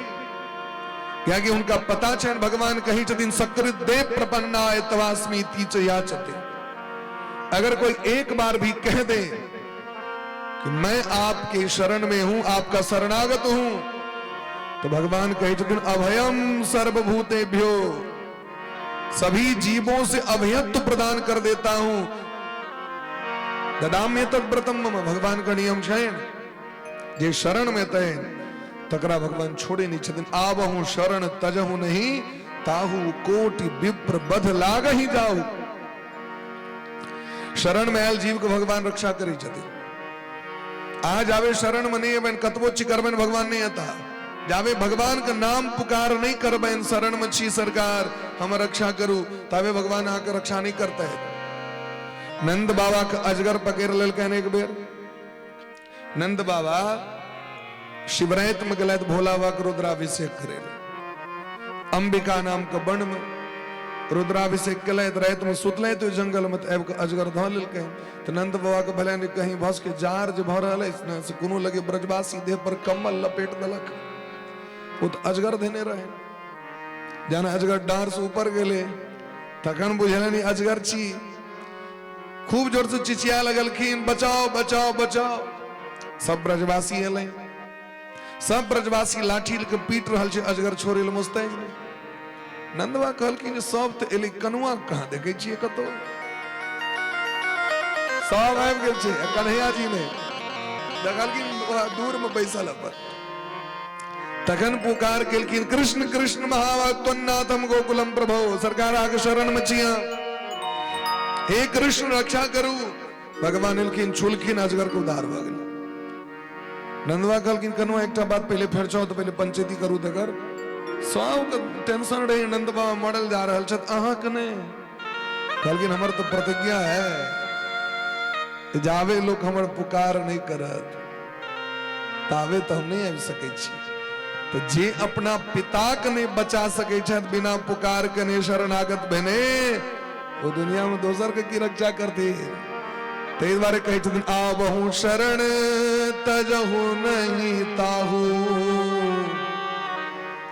कियाकि हुनका पता छनि भगवान कही छथिन सकृत देव प्रपन्नाय तवास्मी तीच याचते। अगर कोई एक बार भी कह दे कि मैं आपके शरण में हूं, आपका शरणागत हूं, तो भगवान कहे छथिन अभयम सर्वभूतेभ्यो, सभी जीवों से अभयत्व प्रदान कर देता हूं। ददाम्य तद्व्रतम मम, भगवान का नियम छै जे शरण में तय तकरा भगवान छोड़े नहीं छथिन। आवहु शरण तजहु नहीं ताहु कोटि विप्र बध लागहि जाहु। शरण में आयल जीव के भगवान रक्षा करै छथिन। आज आवे शरण में नहीं अबैन, कतबो चिकरबैन भगवान नहीं आता। जावे भगवान के नाम पुकार नहीं करबैन, शरण में छी सरकार हम रक्षा करू, तावे भगवान आके रक्षा नहीं करते। नंद बाबा के अजगर पकड़ लेलकैन एक बेर। नंद बाबा शिवरात में गलत भोला बाबा के रुद्राभिषेक करे, अंबिका नाम के वन में रुद्राभिषेक केलथि, राति में सुतलथि ओहि जंगल में, तऽ आबि कऽ अजगर धऽ लेलकै। तऽ नंद बाबा के भेलनि कहीं भस के जार जे भऽ रहल अछि ने, से कोनो लगे ब्रजवासी देह पर कम्बल लपेट देलक, ओ तऽ अजगर धेने रहे। जहन अजगर डाँर से ऊपर गेलै तखन बुझलनि अजगर छी, खूब जोर से चिचिया लगलखिन बचाओ बचाओ बचाओ। सब ब्रजवासी एलै, सब ब्रजवासी लाठी के पीट रहल छै अजगर छोड़े लए मुस्तैद। नंदवा कहलखिन सब तऽ एलै, कनुआ कहाँ देखै छियै, कतौ सब आबि गेल छै, कन्हैया जी ने देखलखिन दूर में बैसल अपन। तखन पुकार केलखिन कृष्ण कृष्ण महावाक्त्वन्नाथम गोकुलम प्रभो, सरकार आके शरण में छिया, हे कृष्ण रक्षा करू। भगवान एलखिन, छुलखिन, अजगर के उद्धार भऽ गेल। नंदवा कहलखिन कनुआ एकटा बात पहिले फेर छौ तऽ पहिले पंचायती करू, तकर सबके टेंशन रहे, नंद बाबा मरल जा रहल छथि, अहाँके नहि। कहलखिन हमर तऽ प्रतिज्ञा है जाबे लोक हमर पुकार नहीं करत ताबे तऽ हम नहीं आबि सकै छी। तऽ जे अपना पिता के नहीं बचा सकै छथि बिना पुकार के नहीं शरणागत भेने, वो दुनिया में दोसर के की रक्षा करती। ताहि दुआरे कहै छथिन आबहु शरण तजहु नहीं ताहू।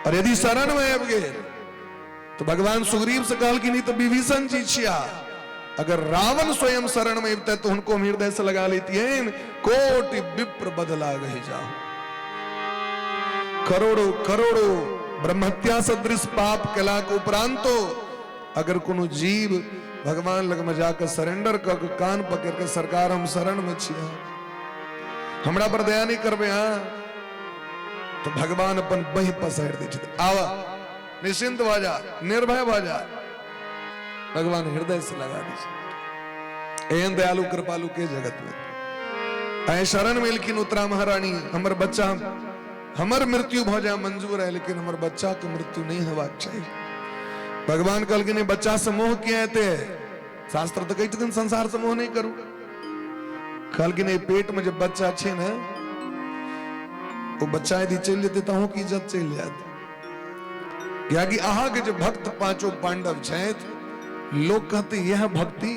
और यदि शरण में आबि गेल तो भगवान सुग्रीव से कहलखिन ई तऽ विभीषण जी छिया, अगर रावण स्वयं शरण में अबितै तो हुनको हम हृदय से लगा लेतियनि। कोटि विप्र बदला गहि जाहु, करोड़ों करोड़ों ब्रह्महत्या सदृश पाप केलाक उपरांतो अगर कोनो जीव भगवान लग में जाकर सरेंडर कऽ के कान पकड़ के सरकार हम शरण में छियै, हमरा पर दया नहीं करबै अहाँ, तो भगवान अपन बहि पसारि दै छथिन। आवा निश्चिंत भऽ जा, निर्भय भऽ जा, भगवान हृदय से लगा दै छथिन। एहन दयालु कृपालु के जगत में आइ शरण में एलखिन उत्तरा महारानी, हमर बच्चा हमर मृत्यु भऽ जाय मंजूर है, लेकिन हमर बच्चा के मृत्यु नहीं हेबाक चाही। भगवान कहलखिन "ई बच्चा से मोह किया हेतै? शास्त्र तऽ कहै छथिन संसार से मोह नहीं करू। कहलखिन एहि पेट में जे बच्चा छै ने, ओ बच्चा यदि चलि जेतै तऽ अहूँके इज्जत चलि जायत, कियाकि अहाँके जे भक्त पांचों पांडव छथि, लोक कहते यह भक्ति,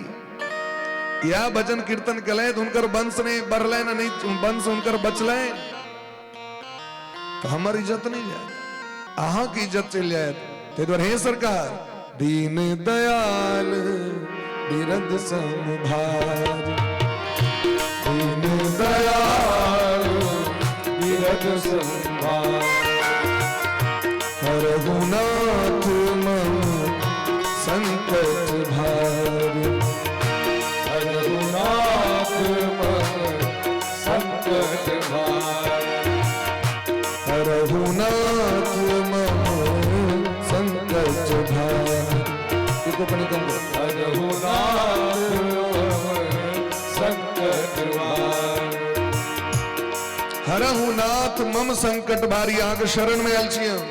यह भजन कीर्तन केलथि, हुनकर वंश नहीं बढ़लनि, नहीं वंश हुनकर बचलनि, तो हमर इज्जत नहीं जायत, अहाँके इज्जत चलि जायत। ताहि दुआरे हे सरकार, दीन दयाल बिरद समभार, दीन दयाल बिरद संभार, हरहु नाथ मम संकट भार, हरहुनाथ मम संकट भार, हरहु नाथ मम संकट भार। एको कनि कम करू। हरहुनाथ मम संकट भार, हरहु नाथ मम संकट भारी। अहाँके शरण में आयल छी हम,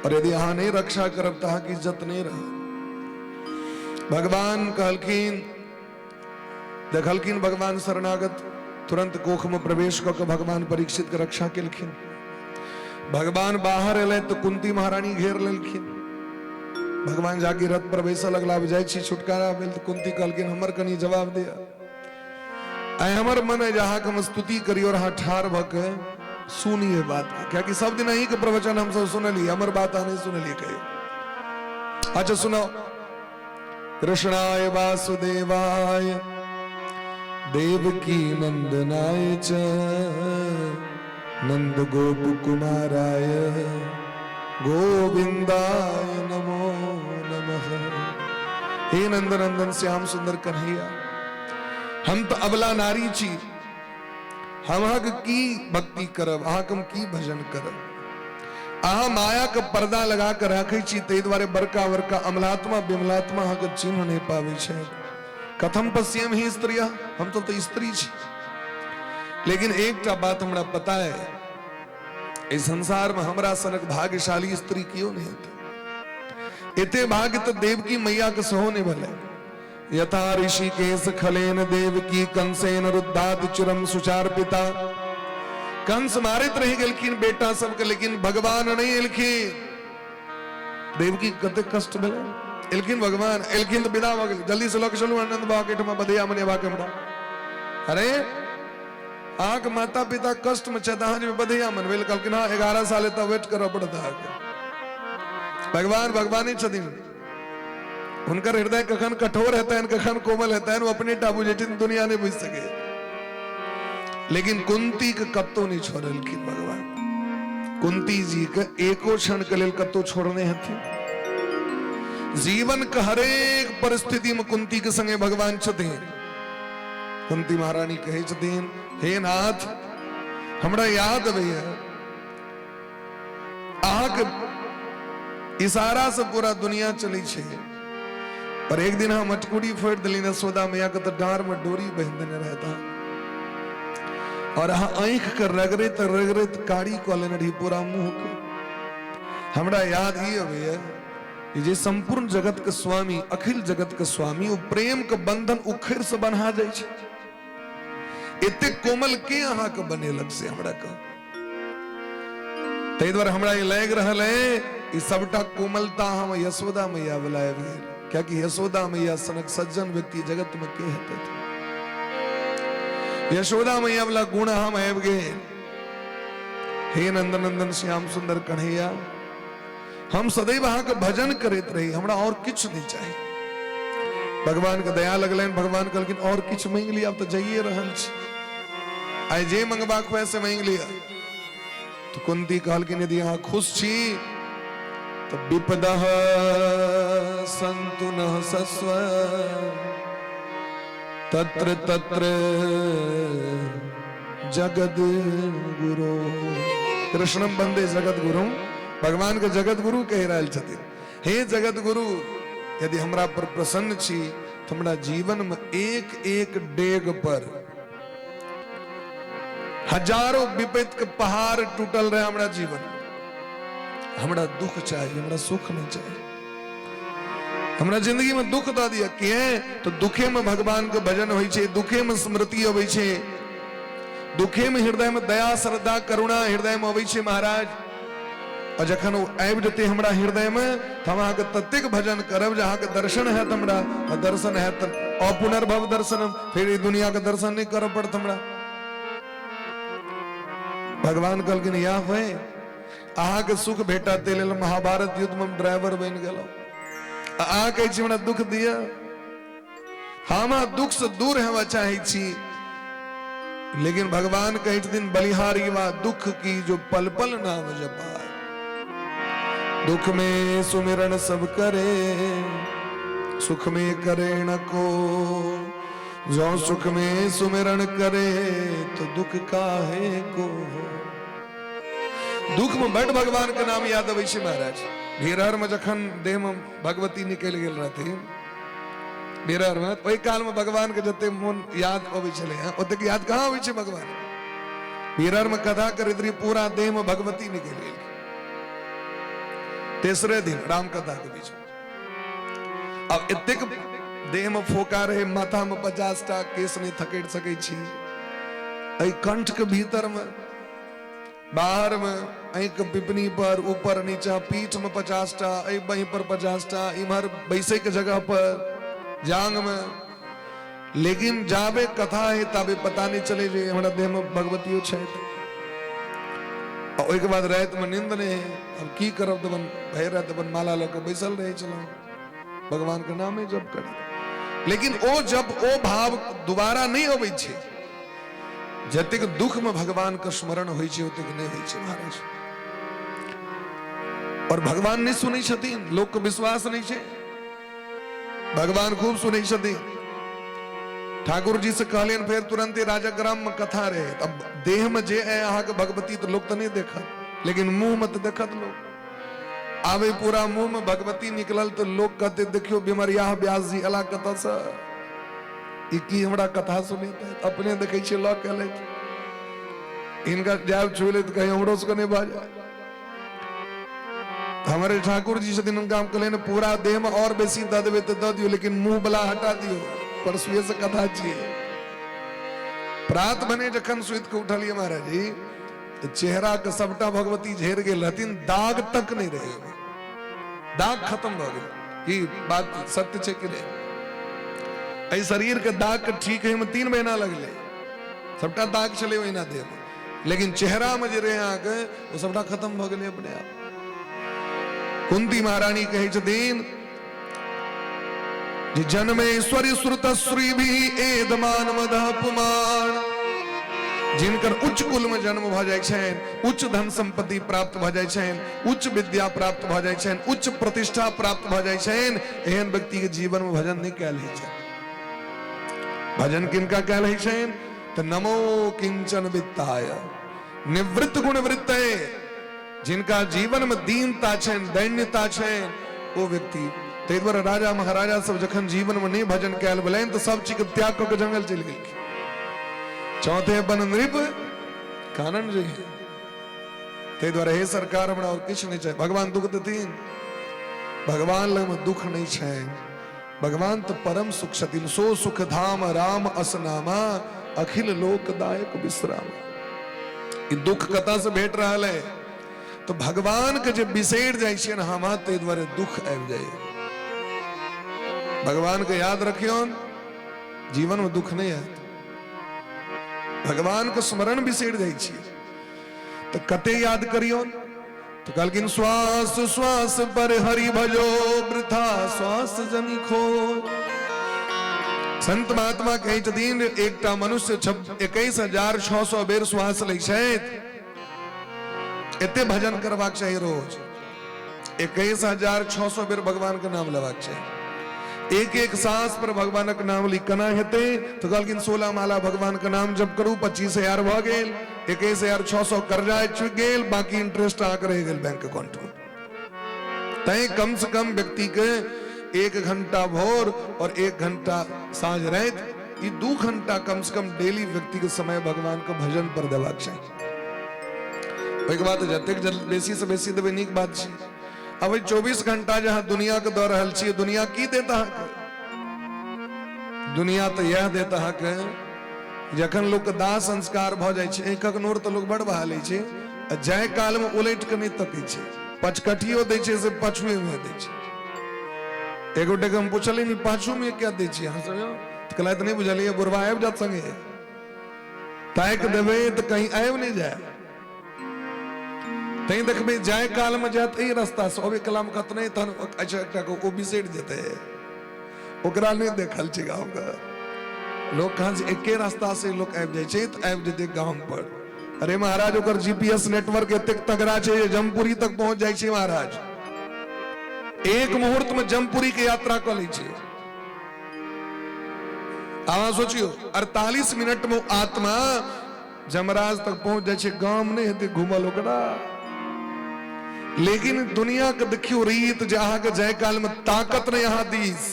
और यदि अहाँ नहीं रक्षा करब तऽ अहाँके इज्जत नहीं रहत। भगवान कहलखिन, देखलखिन भगवान शरणागत, तुरंत कोख में प्रवेश कऽ के भगवान परीक्षित के रक्षा केलखिन। भगवान बाहर एलै तऽ कुंती महारानी घेर लेलखिन। भगवान जाके रथ पर बैसऽ लगला, आब जाइ छी, छुटकारा भेल। तऽ कुंती कहलखिन हमर कनि जवाब दिअ, आइ हमर मन है जे अहाँके हम स्तुति करी और अहाँ ठाढ़ भऽ के सुनिए बात के, कियाकि सब दिन अहीं के प्रवचन हम सब सुनलियै, हमर बात अहाँ नहीं सुनलियै कहियो। अच्छा सुनाओ। कृष्णाय वासुदेवाय देवकी नंदनाय च नंद गोप कुमाराय गोविंदाय नमो नमः। हे नंद नंदन श्याम सुंदर कन्हैया, हम तो अबला नारी छी, हम अहाँके की भक्ति करब, अहाँके हम की भजन करब? अहाँ माया के पर्दा लगा के राखै छी, ताहि दुआरे बड़का बड़का अमलात्मा विमलात्मा अहाँके चिन्ह नहीं पाबै छै। कथम पश्यम ही स्त्रिय, हम तो स्त्री छी। लेकिन एकटा बात हमरा पता है, इस संसार में हमरा सनक भाग्यशाली स्त्री क्यों नहीं हेतै। एते भाग्य तो देवकी मैया के सेहो नहीं भेलै। यथा ऋषिकेश खलेन देवकी कंसेन रुद्धात चिरम सुचार पिता। कंस मारैत रहि गेलखिन बेटा सबके, लेकिन भगवान नहीं एलखिन। देवकी कते कष्ट भेलै, एलखिन भगवान, एलखिन तऽ विदा भऽ गेल, जल्दी से लऽ के चलू आनंद बाबा के एहिठमा बधिया मनेबाक हमरा। अरे अहाँके माता पिता कष्ट में छथि, अहाँ जेबै बधिया मनबै लए? कहलखिन हाँ, 11 साल एतऽ वेट करऽ पड़त अहाँके। भगवान भगवाने छथिन, हुनकर हृदय कखन कठोर हेतनि कखन कोमल हेतनि ओ अपने टा बुझै छथिन, दुनिया नहीं बुझि सकै। लेकिन कुंती के कतौ नहीं छोड़लखिन भगवान, कुंती जी के एको क्षण के लेल कतौ छोड़ने हथिन। जीवन के हरेक परिस्थिति में कुंती के संगे भगवान छथिन। कुंती महारानी कहै छथिन, हे नाथ हमरा याद अबैया अहाँके इशारा से पूरा दुनिया चलै छै, पर एक दिन हम मटकुरी फोड़ि देली यशोदा मैया के, तऽ डाँर में डोरी बान्हि देने रहता और अहाँ आँखि के रगड़ैत रगड़ैत कारी कऽ लेने रही पूरा मुँह के। हमरा याद ई अबैया जे संपूर्ण जगत के स्वामी, अखिल जगत के स्वामी, ओ प्रेम के बंधन उखड़ से बन्हा जाइ छै। एते कोमल के अहाँके बनेलक से हमरा कहू। ताहि दुआरे हमरा ई लागि रहल है ई सबटा कोमलता हम यशोदा मैया वाला आबि गेल, कियाकि यशोदा मैया सनक सज्जन व्यक्ति जगत में के हेतै। यशोदा मैया वाला गुण हम आबि गेल। हे नंदन नंदन श्याम सुंदर कन्हैया, हम सदैव अहाँके भजन करैत रही, हमरा और किछु नहीं चाही। भगवान के दया लगलनि, भगवान कहलखिन और किछु मांगि लिअ, आब तऽ जाइए रहल छी, आइ जे मंगबाक हुए से मांगि लिअ। तो कुंती कहलखिन यदि अहाँ खुश छी तऽ विपदः सन्तु नः सस्व तत्र तत्र जगद गुरु। कृष्णम वंदे जगत गुरु, भगवान के जगत गुरु कहि रहल छथिन। हे जगत गुरु, यदि हमरा पर प्रसन्न छी तो हमरा जीवन में एक एक डेग पर हजारों विपत्ति के पहाड़ टूटल रहे हमरा जीवन। हमरा दुख चाहिए, हमरा सुख नहीं चाहिए। हमरा जिंदगी में दुख दऽ दिया किए तो दुखे में भगवान के भजन होइ छै, दुखे में स्मृति अबै छै, दुखे में हृदय में दया श्रद्धा करुणा हृदय में अबै छै महाराज। और जखन ओ आबि जेतै हमरा हृदय में तऽ हम अहाँके ततेक भजन करब जे अहाँके दर्शन हैत हमरा, आ दर्शन हैत तऽ अपुनर्भव दर्शनम, फेर ई दुनिया के दर्शन नहि करऽ पड़त हमरा। भगवान कहलखिन इएह होय अहाँके सुख भेटत ताहि लेल महाभारत युद्ध में हम ड्राइवर बनि गेलहुँ, अहाँ कहै छी हमरा दुख दिअ। हम दुख से दूर हेबा चाहै छी, लेकिन भगवान कहै छथिन बलिहारी वा दुख की जो पल पल नाम जपा, दुख में सुमिरन सब करे सुख में करे न को, जो सुख में सुमिरन करे तो दुख काहे को। दुख में बड भगवान के नाम याद अबै छै महाराज। भेरहर में जखन देह में भगवती निकलि गेल रहथिन भेरहर में, ओहि काल में भगवान के जते मोन याद अबै छलै हँ ओतेक याद कहाँ अबै छै भगवान। भेरहर में कथा करैत रही, पूरा देह में भगवती निकलि गेल। तेसरे दिन राम कथा के बीच अब एतेक देह में फोका रहे, माथा में 50 टा केस नहीं थकेड़ सकै छी, एहि कंठ के भीतर में बाहर में आँखि पिपनी पर ऊपर नीचा पीठ में 50 टा, एहि बाँहि पर 50 टा, इम्हर बैसे के जगह पर जांग में। लेकिन जाबे कथा है ताबे पता नहीं चले जे हमरा देह में भगवतियो छथि। आ ओहिके बाद राति में नींद नहीं है, अब की करब तऽ अपन भरि राति अपन माला लऽ कऽ बैसल रहै छलहुँ भगवान के नामे जप करैत। लेकिन ओ जब ओ भाव दोबारा नहीं अबै छै, जतेक दुख में भगवान के स्मरण होइ छै ओतेक नहीं होइ छै महाराज। और भगवान नहीं सुनै छथिन, लोक के विश्वास नहीं छै, भगवान खूब सुनै छथिन। ठाकुर जी से कहलियनि फेर तुरंते राजाग्राम में कथा रहे, तब देह में जे है अहाँके भगवती तो लोग तो नहीं देखत, लेकिन मुंह में तो देखत लोग। आबे पूरा मुंह में भगवती निकलल तो लोग कहते देखियो बीमरिया व्यास जी अला कतऽ से, ई की हमरा कथा सुनेतै, अपने देखै छियै लऽ के एलथि, हिनका जायब छुए तऽ कहीं हमरो सबके नहि भऽ जाय। हमारे ठाकुर जी छथिन, हुनका हम कहलियनि पूरा देह में और बेसी दऽ देबै तऽ दऽ दियौ, लेकिन मुंह वाला हटा दियौ, परसुए से कथा छियै। प्रात भने जखन सुति के उठलियै महाराज जी तऽ चेहरा के सबटा भगवती झेर गेल रहथिन, दाग तक नहीं रहे, दाग खत्म भऽ गेल। की बात सत्य छै कि नहि? एहि शरीर के दाग के ठीक होय में 3 महीना लगलै, सबटा दाग छलै ओहिना देह में, लेकिन चेहरा में जे रहे अहाँके ओ सबटा खत्म भऽ गेलै अपने आप। कुंती महारानी कहै छथिन जे जन्मेश्वरी श्रुतश्री भी एदमान मदह पुमान, जिनकर उच्च कुल में जन्म भऽ जाइ छनि, उच्च धन संपत्ति प्राप्त भऽ जाइ छनि, उच्च विद्या प्राप्त भऽ जाइ छनि, उच्च प्रतिष्ठा प्राप्त भऽ जाइ छनि, एहन व्यक्ति के जीवन में भजन नहीं कयल होइ छनि। भजन किनका कयल होइ छनि? तऽ नमो किंचन वित्ताय निवृत्त गुण वृत्तये, जिनका जीवन में दीनता छनि, दैन्यता छनि, ओ व्यक्ति। ताहि दुआरे राजा महाराजा सब जखन जीवन में नहीं भजन कयल भेलनि तऽ सब चीज के त्याग कऽ के जंगल चलि गेलखिन। चौथे बन नृप कानन जे है, ताहि दुआरे हे सरकार हमरा और किछु नहीं चाही। भगवान दुख देथिन? भगवान लग में दुख नहीं छै, भगवान तो परम सुख छथिन। सो सुख धाम राम असनामा अखिल लोकदायक विश्राम। ई दुख कतऽ से भेट रहल है? तो भगवान के जे बिसरि जाइ छियनि हम, ताहि दुआरे दुख आबि जाइए। भगवान के याद रखियौन, जीवन में दुख नहीं आयत। भगवान के स्मरण बिसरि जाइ छियै तऽ कते याद करियौन? तो कहलखिन श्वास श्वास पर हरि भजो वृथा श्वास जनि खो। संत महात्मा कहै छथिन एकटा मनुष्य 21,600 बेर श्वास लै छथि, एते भजन करबाक चाही रोज। 21,600 बेर भगवान के नाम लेबाक चाही। एक एक सांस पर भगवानक नाम ली केना हेतै? तो कहलखिन 16 माला भगवान के नाम जप करू, 25,000 भऽ गेल, 21,600 कर्जा चुकि गेल, बाकी इंटरेस्ट अहाँके रहि गेल बैंक अकाउंट में। तैं कम से कम व्यक्ति के 1 घंटा भोर और 1 घंटा साँझ राति ई 2 घंटा कम से कम डेली व्यक्ति के समय भगवान के भजन पर देबाक चाही। ओहिके बाद जतेक बेसी से बेसी देबै नीक बात छै। अब 24 घंटा जहाँ दुनिया के दऽ रहल छियै, दुनिया की देत अहाँके? दुनिया तऽ इएह देत अहाँके, जखन लोक के दाह संस्कार भऽ जाइ छै, आँखिक नोर तऽ लोक बड़ बहा लै छै, आ जाय काल मे उलटि कऽ नहि तकै छै, पचकठियो दै छै से पाछुए मे दै छै। एक गोटे के हम पुछलियै, पाछू मे किया दै छियै अहाँ सब? तऽ कहलथि नहि बुझलियै, बुढ़वा आबि जायत संगे, ताकि देबै तऽ कहीं आबि नहि जाय। तैं देखबै जाय काल मे जायत एहि रास्ता से, अबै काल मे कहत नहि, तहन अच्छा एकटा के ओ बिसरि जेतै, ओकरा नहि देखल छै। गाँव के लोक कहाँ से एके रास्ता से लोक आबि जाइ छै तऽ आबि जेतै गाम पर। अरे महाराज, ओकर जीपीएस नेटवर्क एतेक तगड़ा छै जे जमपुरी तक पहुंच जाइ छै महाराज। एक मुहूर्त में जमपुरी के यात्रा कऽ लै छै। अहाँ सोचियो, 48 मिनट में आत्मा जमराज तक पहुंच जाइ छै, गाम नहि हेतै घूमल ओकरा। लेकिन दुनिया के देखियो रीत जे अहाँके जाय काल में ताकत नहीं अहाँ दीस,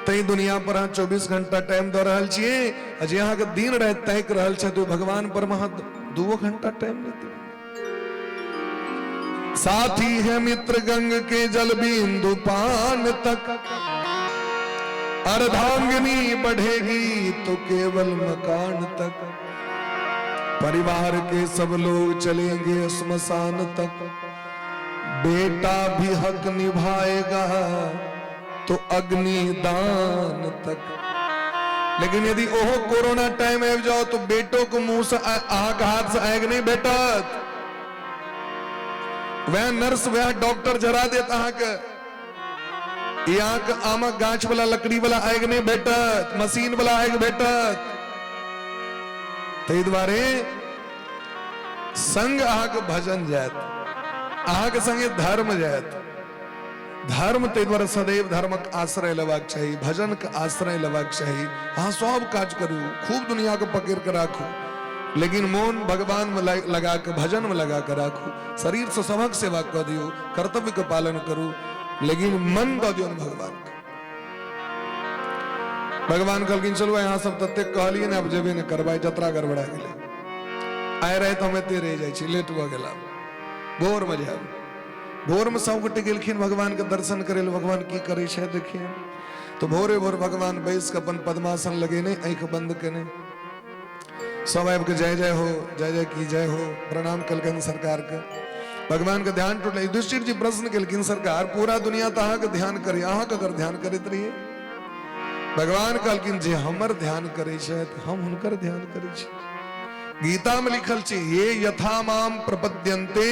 तै दुनिया पर अहाँ 24 घंटा टाइम दऽ रहल छियै, आ जे अहाँके दिन राति ताकि रहल छथि ओहि भगवान पर अहाँ 2 घंटा टाइम नहि देबै। साथी है मित्र गंग के जल बिंदु पान तक, अर्धांगिनी बढ़ेगी तो केवल मकान तक, परिवार के सब लोग चलेंगे श्मशान तक, बेटा भी हक निभाएगा तो अग्निदान तक। लेकिन यदि ओहो कोरोना टाइम आबि जाओ तो बेटो के मुंह से अहाँके हाथ से आगि नहीं भेटत, वह नर्स वह डॉक्टर जरा देत अहाँके। अहाँके आमक गाछ वाला लकड़ी वाला आगि नहीं भेटत, मशीन वाला आगि भेटत। ताहि दुआरे संग अहाँके भजन जायत, अहाँके संगे धर्म जायत। धर्म ताहि दुआरे सदैव धर्मक आश्रय लेबाक चाही, भजन के आश्रय लेबाक चाही। अहाँ सब काज करू, खूब दुनिया के पकड़ के राखू, लेकिन मोन भगवान में लगा के, भजन में लगा के राखू। शरीर से सबक सेवा कऽ दियौ, कर्तव्य के पालन करू, लेकिन मन दऽ दियौ भगवान के। भगवान कहलखिन चलू अहाँ सब ततेक कहलियै ने, आब जेबे ने करबै, जतरा गड़बड़ा गेलै। आइ राति हम एते रहि जाइ छी, लेट भऽ गेल, आब भोर में जायब। भोर में सब गोटे गेलखिन भगवान के दर्शन करे लए। भगवान की करै छै देखिए तो भोरे भोर भगवान बैस के अपन पद्मासन लगेने, आँखि बंद केने, सब आबि के जय जय हो, जय जय की जय हो प्रणाम केलकनि सरकार के। भगवान के ध्यान टूटलै। युधिष्ठिर जी प्रश्न केलखिन, सरकार पूरा दुनिया तऽ अहाँके ध्यान करे, अहाँ ककर ध्यान करैत रहियै? भगवान कहलखिन जे हमर ध्यान करै छथि हम हुनकर ध्यान करै छी। गीता में लिखल छै, ये यथा माम प्रपद्यन्ते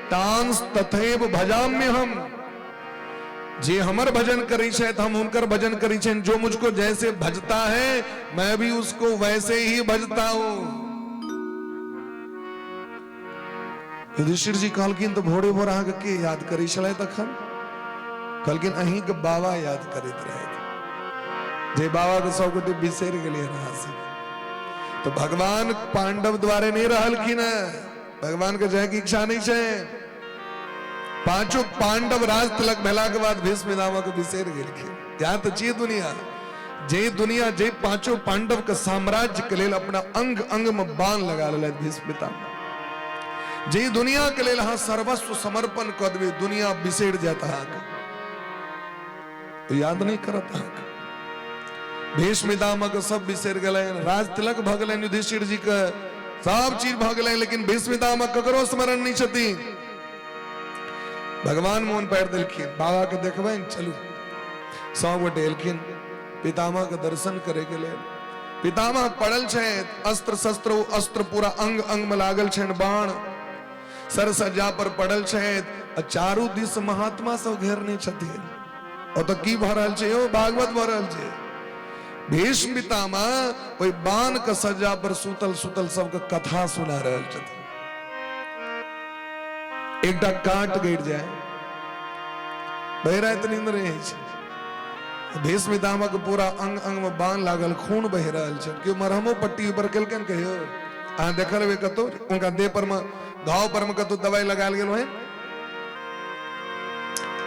तांस तथैव भजाम्य हम। जे हमर भजन करै छथि हम हुनकर भजन करै छियनि। जो मुझको जैसे भजता है मैं भी उसको वैसे ही भजता हूं। युधिष्ठिर जी कहलखिन तऽ भोरे भोर अहाँके के याद करै छलै तखन? कहलखिन अहींके बाबा याद करैत रहथि, जे बाबा के सब गोटे बिसरि गेलियै अहाँ सब। तो भगवान पांडव द्वारे नहीं रहलखिन है, भगवान के जाय के इच्छा नहीं छै। पांचों पांडव राज तिलक भेला के बाद भीष्म पितामह के बिसरि गेलखिन। यहाँ तो छियै दुनिया, जे दुनिया जे पांचों पांडव के साम्राज्य के लेल अपना अंग अंग में बाण लगा लेलथि भीष्म पितामह, जे दुनिया के लेल अहाँ सर्वस्व समर्पण कऽ देबै, दुनिया बिसरि जायत अहाँके, याद नहीं करत अहाँके। भीष्म पितामह के सब बिसरि गेलनि, राज तिलक भऽ गेलनि युधिष्ठिर जी के, सब चीज भऽ गेलनि, लेकिन भीष्म पितामह ककरो स्मरण नहीं छथिन। भगवान मोन पारि देलखिन, बाबा के देखबनि चलू। सब गोटे एलखिन पितामह के दर्शन करे के लेल। पितामह पड़ल छथि, अस्त्र शस्त्र अस्त्र पूरा अंग अंग में लागल छनि, बाण सरसज्जा पर पड़ल छथि, आ चारू दिस महात्मा सब घेरने छथिन। ओतऽ की भऽ रहल छै यौ? भागवत भऽ रहल छै। भीष्म पितामह ओहि बाण के सज्जा पर सुतल सुतल सबके कथा सुना रहल छथिन। एकटा काट गड़ि जाय, भरि राति नींद नहि होइ छै। भीष्म पितामह के पूरा अंग अंग में बाण लागल, खून बहि रहल छै। केओ मरहमो पट्टी ऊपर केलकनि कहियो? अहाँ देखल हेबै कतौ हुनका देह पर में, घाव पर में कतौ दवाई लगायल गेल होय?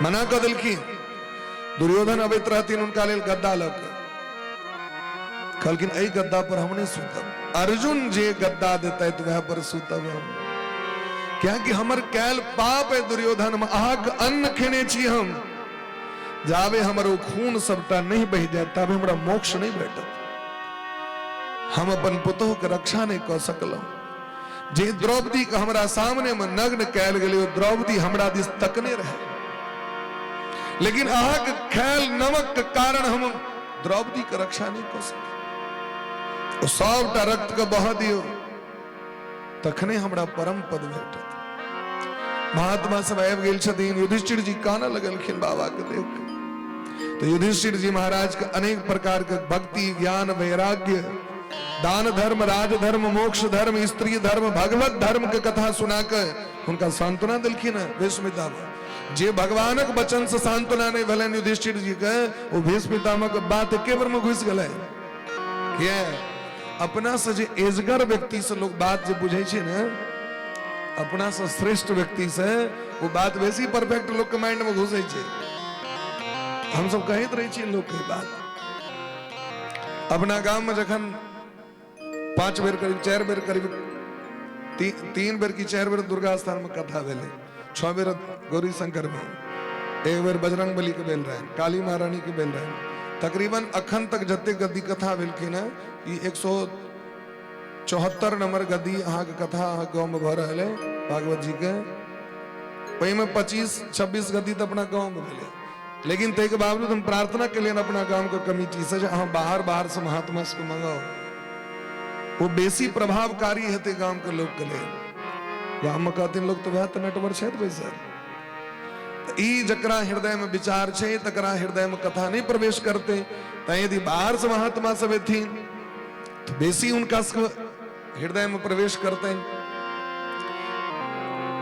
मना कऽ देलखिन। दुर्योधन अबैत रहथिन हुनका लेल गद्दा लऽ कऽ, कहलखिन एहि गद्दा पर हम नहि सुतब, अर्जुन जे गद्दा देतै तऽ वएह पर सुतब हम, कियाकि हमर कैल पाप है दुर्योधन, हम अहाँके अन्न खेने छी, हम जाबे हमर ओ खून सबटा नहि बहि जायत ताबे हमरा मोक्ष नहि भेटत। हम अपन पुतोह के रक्षा नहि कऽ सकलहुँ, जे द्रौपदी के हमरा सामने में नग्न कैल गेलै ओ द्रौपदी हमरा दिस तकने रहे, लेकिन अहाँके खैल नमक के कारण हम द्रौपदी के रक्षा नहि कऽ सकलहुँ। ओ सबटा रक्त के बह दियौ तखने हमरा परम पद भेटत। महात्मा सब आबि गेल छथिन, युधिष्ठिर जी कानऽ लगलखिन बाबा के देख के। तो युधिष्ठिर जी महाराज के अनेक प्रकार के भक्ति, ज्ञान, वैराग्य, दान धर्म, राज धर्म, मोक्ष धर्म, स्त्री धर्म, भगवत धर्म के कथा सुना के हुनका सांत्वना देलखिन है भीष्म पितामह। जे भगवानक वचन से सांत्वना नहीं भेलनि युधिष्ठिर जी के, वो भीष्म पितामह के बात एके बेर में घुसि गेलै। किया? अपना से जे एजगर व्यक्ति से लोग बात जे बुझै छै ने, अपना से श्रेष्ठ व्यक्ति से वो बात बेसी परफेक्ट लोग के माइंड में घुसै छै। हम सब कहैत रहै छियै लोग के बात। अपना गाम में जखन 5 बेर करीब 4 बेर करीब 3 बेर की 4 बेर दुर्गा स्थान में कथा भेलै, 6 बेर गौरी शंकर में, 1 बेर बजरंग बली के भेल रहे, काली महारानी के भेल रहे, तकरीबन अखन तक जते गद्दी कथा भेलखिन है, ई 174 नंबर गद्दी अहाँके कथा अहाँ गाँव में भऽ रहल है भागवत जी के, ओहिमे 25-26 गद्दी तऽ अपना गाँव में भेलै। लेकिन ताहिके बावजूद हम प्रार्थना केलियनि अपना गाम के कमिटी से जे अहाँ बाहर बाहर से महात्मा सबके मंगाउ, ओ बेसी प्रभावकारी हेतै गाम के लोक के लेल। गाम में कहथिन लोग तो वएह तऽ नटवर छथि बैसल। ई जकरा हृदय में विचार छै तकरा हृदय में कथा नहीं प्रवेश करते, तैं यदि बाहर से महात्मा सब एथिन तो बेसी हुनका सबके हृदय में प्रवेश करते।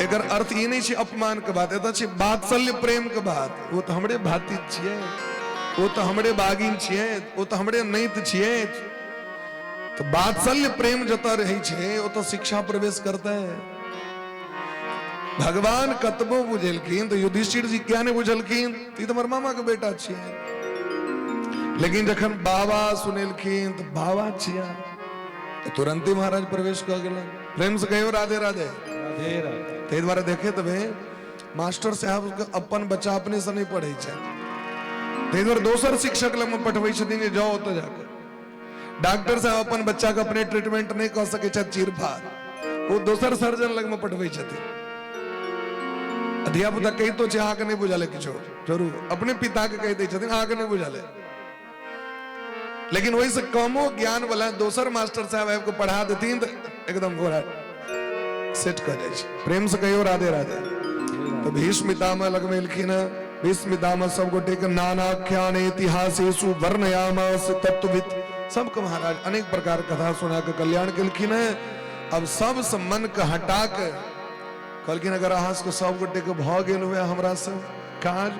एकर अर्थ ई नहीं छै अपमान के बात, एतऽ छै वात्सल्य प्रेम के बात। वो तो हमरे भातिज छियै, वो तो हमरे बागिन छियै, वो तो हमरे नैत छियै। तो वात्सल्य प्रेम जतऽ रहै छै ओतऽ शिक्षा प्रवेश करते। भगवान कतबो बुझेलखिन तो युधिष्ठिर जी क्या नहीं बुझलखिन, ई तऽ हमर मामा के बेटा छियै। लेकिन जखन बाबा सुनेलखिन तो बाबा छिया, तो तुरंते महाराज प्रवेश कऽ गेलनि। प्रेम से कहियो राधे राधे। ताहि दुआरे देखे तबे मास्टर साहब के अपन बच्चा अपने से नहीं पढ़ै छै, ताहि दुआरे दोसर शिक्षक लगमे पठबै छथिन जे जाओ ओतऽ जाकऽ। डॉक्टर साहब अपन बच्चा के अपने ट्रीटमेंट नहीं कऽ सकै छथि चीरफाड़, ओ दोसर सर्जन लगमे पठबै छथिन। धिया पुता कहितो छै अहाँके नहि बुझल है किछो, छोड़ू, अपने पिता के कहि दै छथिन अहाँके नहि बुझल है। लेकिन ओहिसँ कमो ज्ञान वाला दोसर मास्टर साहब आबि कऽ पढ़ा देथिन तऽ एकदम घोड़ा सेट कऽ जाइ छै। प्रेम से कहियो राधे राधे। तऽ भीष्म पितामह लगमे एलखिन हँ। भीष्म पितामह सब गोटे के नानाख्यान इतिहासेषु वर्णयामास तत्वविद, सबके महाराज अनेक प्रकार कथा सुना के कल्याण केलखिन हँ। अब सबसँ मन के हटा के कहलखिन अगर अहाँ सबके सब गोटे के भऽ गेल हुए हमरा से काज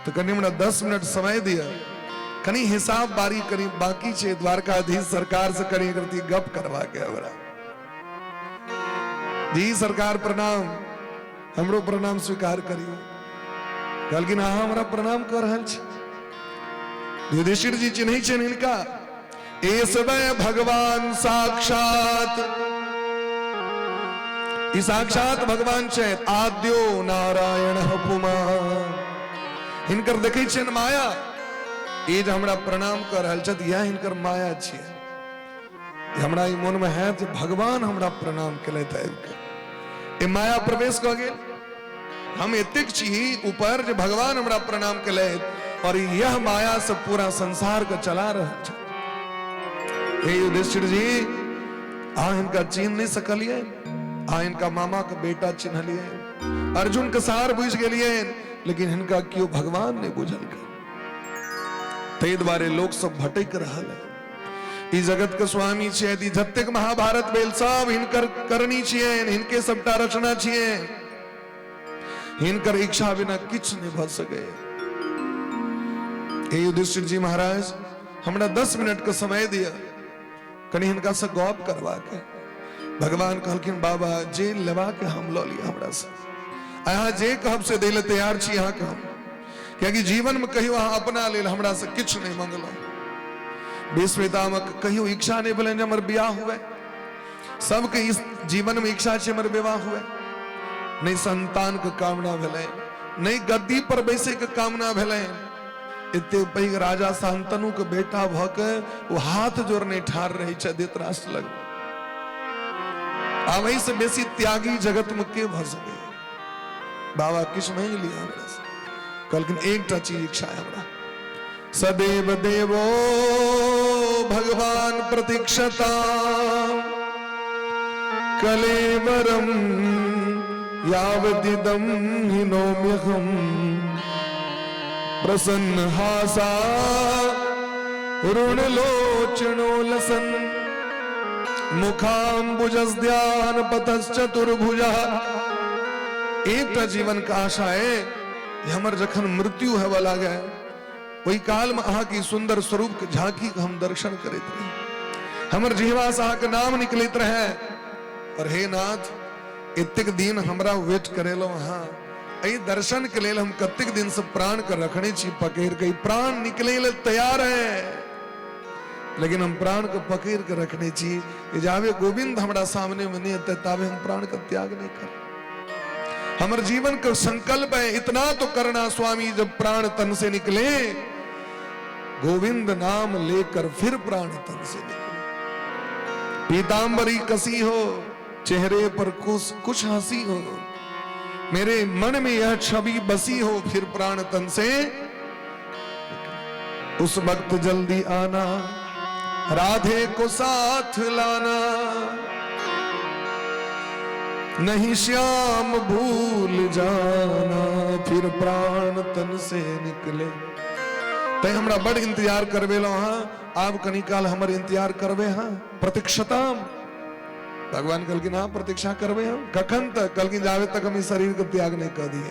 तऽ कनि हमरा 10 मिनट समय दिअ, कनि हिसाब बारी कनि बाकी छै, द्वारकाधीश सरकार से कनि एकरती गप करवा के हमरा। जी सरकार प्रणाम, हमरो प्रणाम स्वीकार करियौ। कहलखिन अहाँ हमरा प्रणाम कऽ रहल छी। युधिष्ठिर जी चिन्है छनि हिनका, एसवै भगवान साक्षात, ई साक्षात भगवान छथि, आद्यो नारायण पुमान। हिनकर देखै छियनि माया, ई जे हमरा प्रणाम कऽ रहल छथि इएह हिनकर माया छियै। हमरा ई मोनमे हैत जे भगवान हमरा प्रणाम केलथि आबि कऽ, ई माया प्रवेश कऽ गेल। हम एतेक छी ऊपर जे भगवान हमरा प्रणाम केलथि और यह माया से पूरा संसार के चला रहल छथि। हे युधिष्ठिर जी, अहाँ हिनका चिन्ह नहीं सकलियै, अहाँ हिनका मामा के बेटा चिन्हलियै, अर्जुन के सार बुझि गेलियै, लेकिन हिनका केओ भगवान नहीं बुझलकै। ताहि दुआरे लोक सब भटकि रहल है। ई जगत के स्वामी छियै, ई जतेक महाभारत भेल सब हिनकर करनी छियनि, हिनके सबटा रचना छियनि, हिनकर इच्छा बिना किछु नहि भऽ सकैए। हे युधिष्ठिर जी महाराज, हमरा 10 मिनट के समय दिअ, कनि हिनका से गप करबाक है। भगवान कहलखिन बाबा जे लेबाक हम लऽ लिअ हमरा से, अहाँ जे कहब से दै लए तैयार छी अहाँके हम, कियाकि जीवन में कहियो अहाँ अपना लेल हमरा से किछु नहीं मंगलहुँ। भीष्म पितामह कहियो इच्छा नहीं भेलनि जे हमर बियाह हुए। सबके इस जीवन में इच्छा छै हमर विवाह हुए। नहीं संतान के कामना भेलनि, नहीं गद्दी पर बैसे के कामना भेलनि। एते पैघ राजा शांतनु के बेटा भऽ के ओ हाथ जोड़ने ठाढ़ रहै छै धृतराष्ट्र लग। आब एहिसँ बेसी त्यागी जगत में के भऽ सकै? बाबा किछु मांगि लिअ हमरा से। कहलखिन एकटा चीज इच्छा है हमरा, सदैव देवो भगवान प्रतीक्षता कलेवरम यावदिदं हिनोम्यहम् प्रसन्न हासा ऋणलोचनो लसन मुखाम्बुजस्ध्यान पतश्चतुर्भुजः। एकटा जीवन के आशा है हमर जखन मृत्यु हेबऽ लागे ओहि काल में अहाँ के सुंदर स्वरूप के झांकी के हम दर्शन करैत रही, हमर जिहवा से अहाँ के नाम निकलैत रहे। और हे नाथ, एतेक दिन हमरा वेट करेलहुँ अहाँ, एहि दर्शन के लेल हम कतेक दिन से प्राण के रखने छी पकड़ के, प्राण निकले ले तैयार है लेकिन हम प्राण के पकड़ के रखने छी जाबे गोविंद हमरा सामने में नहीं एतै ताबे हम प्राण के त्याग नहीं कर। हमर जीवन के संकल्प है इतना तो करना स्वामी, जब प्राण तन से निकले गोविंद नाम लेकर फिर प्राण तन से निकले। पीतांबरी कसी हो, चेहरे पर कुछ कुछ हंसी हो, मेरे मन में यह छवि बसी हो, फिर प्राण तन से उस वक्त जल्दी आना, राधे को साथ लाना, नहीं श्याम भूल जाना, फिर प्राण तन से निकले। तैं हमरा बड़ इंतजार करबेलहुँ अहाँ, आब कनी काल हमर इंतजार करबे हाँ, प्रतीक्षताम। भगवान कहलखिन हाँ प्रतीक्षा करबे हम, कखन तक? कहलखिन जाबे तक हम ई शरीर के त्याग नहीं कऽ दिए।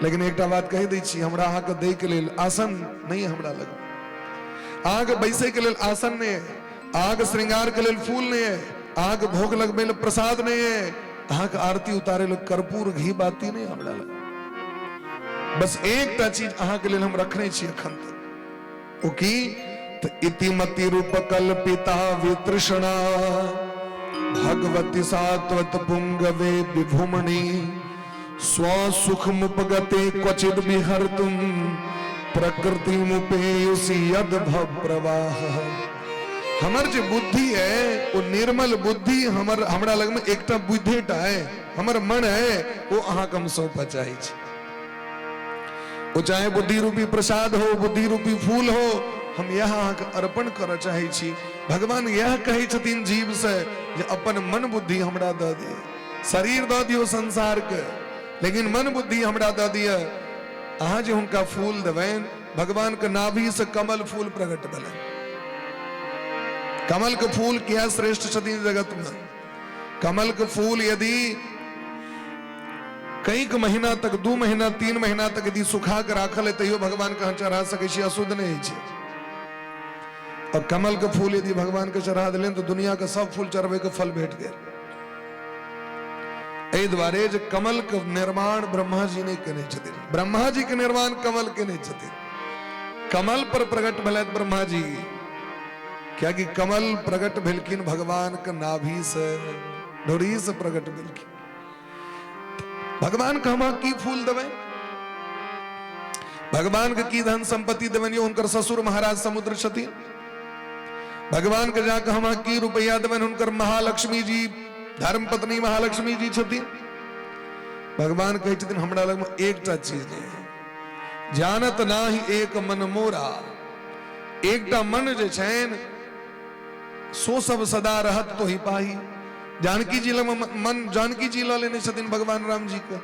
लेकिन एकटा बात कहि दै छी, हमरा अहाँके दै के लेल आसन नहीं हमरा लग, अहाँके बैसै के लेल आसन नहीं है, अहाँके श्रृंगार के लेल फूल नहीं है, अहाँके भोग लगबै लेल प्रसाद नहीं है, अहाँके आरती उतारे लेल कर्पूर घी बाती नहीं हमरा लग। बस एकटा चीज अहाँके लेल हम रखने छी अखन तक, ओ की? तऽ इतिमति रूप कल्पिता वितृष्णा भगवती सात्वत पुंगवे विभुमणि स्वसुखमुपगते क्वचिद विहर्तुम प्रकृति मुपेयुषी यद प्रवाह। हमर जे बुद्धि है वो निर्मल बुद्धि हमर हमरा लग में एकटा बुद्धिटा है, हमर मन है वो अहाँ के हम सौंपऽ चाहै छी। वो चाहे बुद्धि रूपी प्रसाद हो, बुद्धि रूपी फूल हो, हम यह अहाँ के अर्पण करऽ चाहै छी। भगवान यह कहै छथिन जीव से जे अपन मन बुद्धि हमरा दऽ दिअ, शरीर दऽ दियौ संसार के, लेकिन मन बुद्धि हमरा दऽ दिअ। अहाँ जे हुनका फूल देबनि, भगवान के नाभि से कमल फूल प्रकट भेलनि। कमल के फूल किया श्रेष्ठ छथिन जगत में? कमल के फूल यदि कई महीना तक, 2 महीना 3 महीना तक यदि सुखा के राखल है तैयो भगवान के अहाँ चढ़ा सकै छी, अशुद्ध नहीं होइ छै। और कमल के फूल यदि भगवान के चढ़ा देलनि तो दुनिया के सब फूल चढ़बै के फल भेट गेल। एहि दुआरे जे कमल के निर्माण ब्रह्मा जी नहीं केने छथिन, ब्रह्मा जी के निर्माण कमल केने छथिन। कमल पर प्रकट भेलथि ब्रह्मा जी, कियाकि कमल प्रकट भेलखिन भगवान के नाभि से, डोरी से प्रकट भेलखिन। भगवान के हम की फूल देबै, भगवान के की धन संपत्ति देबनि? हुनकर ससुर महाराज समुद्र छथिन। भगवान के जाके हम की रुपया देबनि? हुनकर महालक्ष्मी जी, धर्मपत्नी महालक्ष्मी जी छथिन। भगवान कहै छथिन हमरा लग में एकटा चीज नहीं है, जानत नाही एक मन मोरा। एकटा मन जे छनि सो सब सदा रहत तो ही पाही। जानकी जी लग मन, जानकी जी लऽ लेने छथिन भगवान राम जी के,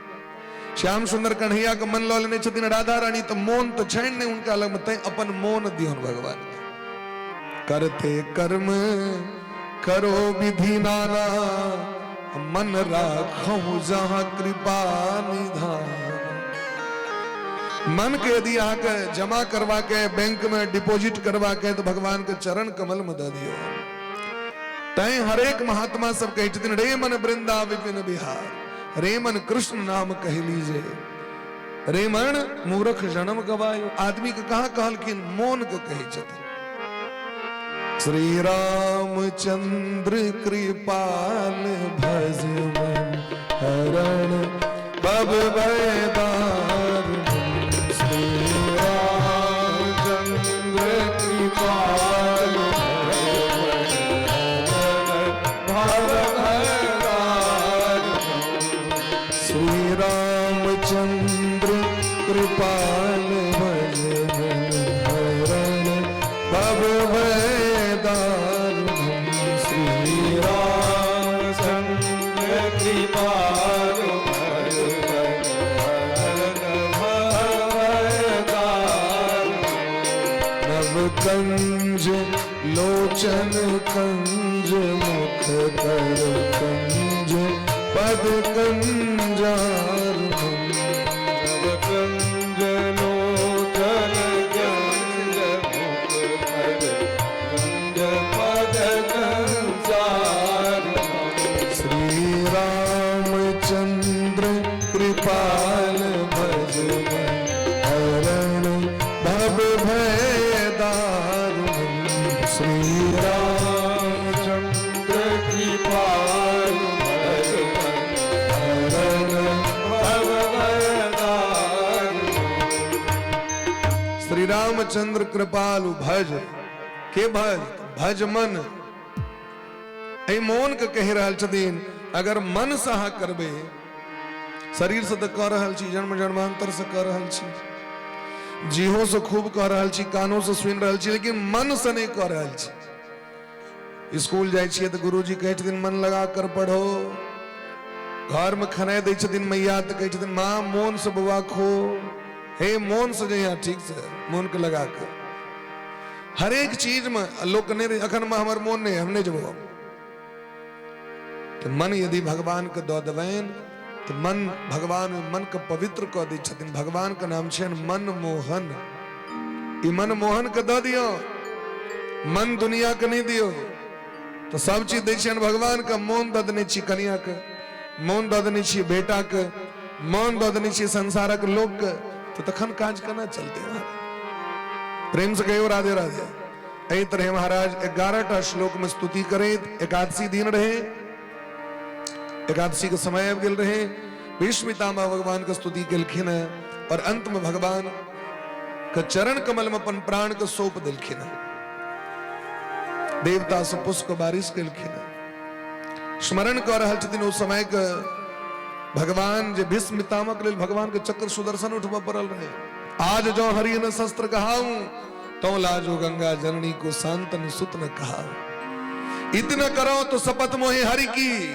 श्याम सुंदर कन्हैया के मन लऽ लेने छथिन राधा रानी, तऽ मोन तऽ छनि नहि हुनका लग में, तैं अपन मोन दियौन भगवान के। करते कर्म करो विधि नाना, मन राखो जहां कृपा निधान। मन के यदि अहाँके जमा करवा के बैंक में डिपॉजिट करवा के तो भगवान के चरण कमल में दऽ दियौ। तैं हरेक महात्मा सब कहै छथिन रे मन वृंदा विपिन बिहार, रे मन कृष्ण नाम कहि लीजे, रे मन मूर्ख जन्म गवायो। आदमी के कहाँ कहलखिन, मोन के कहै छथिन। श्री रामचंद्र कृपाल भज मन हरण भव भय दारुण। श्री रामचंद्र कृपाल भव भय दारुण। श्री रामचंद्र कृपाल भज मन हरण भव भय दारुण। श्री रामचंद्र कृपाल भज मन हरण भव भय दारुण। नव कंज लोचन कंज मुख कर कंज पद कंजारुण। नव कंज लोचन कंज मुख कर कंज पद कंजारुण। श्री रामचंद्र कृपाल भज मन हरण भव भय दारुण। श्री रामचंद्र कृपाल भज मन हरण भव भय दारुण। श्री रामचंद्र कृपालु भज के भज भज मन। एहि मोन के कहि रहल छथिन, अगर मन से अहाँ करबै, शरीर से तऽ कऽ रहल छी, जन्म जन्मांतर से कऽ रहल छी, जीहो से खूब कऽ रहल छी, कानो से सुनि रहल छी, लेकिन मन से नहि कऽ रहल छी। स्कूल जाइ छियै तऽ गुरुजी कहै छथिन मन लगा कर पढ़ो। घर में खेनाइ दै छथिन मैया तऽ कहै छथिन माँ मोन से बौआ खो, हे मोन से जइहा ठीक से मोन के लगा के। हरेक चीज में लोक नहि रहै, अखन में हमर मोन नहि, हम नहि जेबौ। तऽ मन यदि भगवान के दऽ देबनि तऽ मन भगवान मन के पवित्र कऽ दै छथिन। भगवान के नाम छनि मनमोहन। ई मनमोहन के दऽ दियौ, मन दुनिया के नहि दियौ। तऽ सब चीज दै छियनि भगवान के, मोन दऽ देने छी कनिया के, मोन दऽ देने छी बेटा के, मोन दऽ देने छी संसारक लोक के, तऽ तखन काज केना चलतै? प्रेम से कहियो राधे राधे। एहि तरह महाराज 11टा श्लोक में स्तुति करैत एकादशी दिन रहे, एकादशी के समय आबि गेल रहे। भीष्म पितामह भगवान के स्तुति केलखिन है और अंत में भगवान के चरण कमल में अपन प्राण के सौंप देलखिन है। देवता से पुष्प बारिश केलखिन है। स्मरण कऽ रहल छथिन ओ समय के भगवान जे भीष्म पितामह के लेल भगवान के चक्र सुदर्शन उठबऽ पड़ल रहे। आज जो हरि न शस्त्र कहाऊं तो लाजो गंगा जननी को शांतन सुत न कहा। इतना करो तो शपथ मोहे हरि की,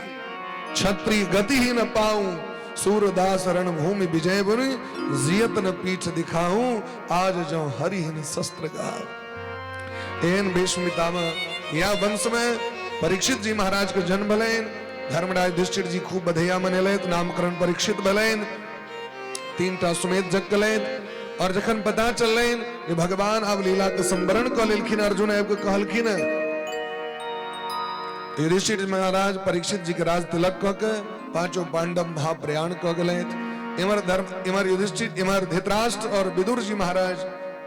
क्षत्रिय गति ही न पाऊं। सूरदास रणभूमि विजय बुनि, जियत न पीठ दिखाऊं। आज जो हरि न शस्त्र कहाऊं। एहन भीष्म पितामह या वंश में परीक्षित जी महाराज के जन्म भेलनि। धर्मराज युधिष्ठिर जी खूब बधैया मनेलथि, नामकरण परीक्षित भेलनि। 3टा सुमेध यज्ञ केलथि और जखन पता चललनि जे भगवान आब लीला के संवरण कऽ लेलखिन, अर्जुन आबि कऽ कहलखिन, युधिष्ठिर महाराज परीक्षित जी के राज तिलक कऽ के पांचों पांडव महाप्रयाण कऽ गेलथि। इमर धर्म इमर युधिष्ठिर इमर धृतराष्ट्र और विदुर जी महाराज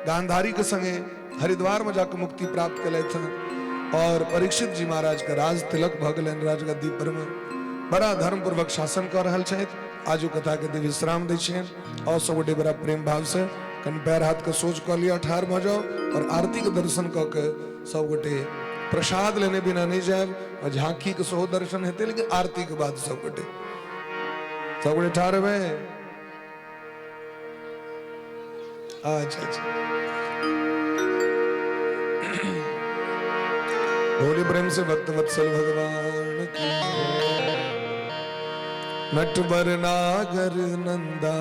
गांधारी के संगे हरिद्वार में जाकर मुक्ति प्राप्त केलथि और परीक्षित जी महाराज के राज तिलक भऽ गेलनि। राजगद्दी पर में बड़ा धर्मपूर्वक शासन कऽ रहल छथि। आजू कथा के दिव्य विश्राम दै छियनि और सब गोटे बड़ा प्रेम भाव से कनि पैर हाथ के सोच कऽ लिअ, ठाढ़ भऽ जाउ और आरती के दर्शन कऽ के सब गोटे प्रसाद लेने बिना नहीं जायब और झांकी के सेहो दर्शन हेतै, लेकिन आरती के बाद सब गोटे ठाढ़ हेबै। अच्छा अच्छा, भोले प्रेम से भक्त वत्सल भगवान की। नटवर नागर नंदा,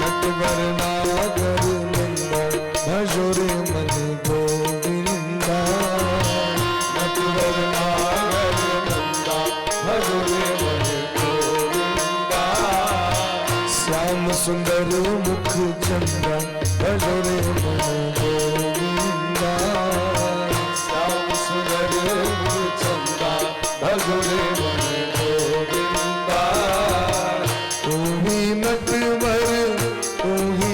नटवर नागर नंदा, भजो रे मन गोविंदा। नटवर नागर नंदा, भजो रे मन गोविंदा। श्याम सुंदर मुख चंदा, भजो रे मन गोविंदा। श्याम सुंदर मुख चंदा, भजो रे मन गोविंदा। तू ही नटवर, तू ही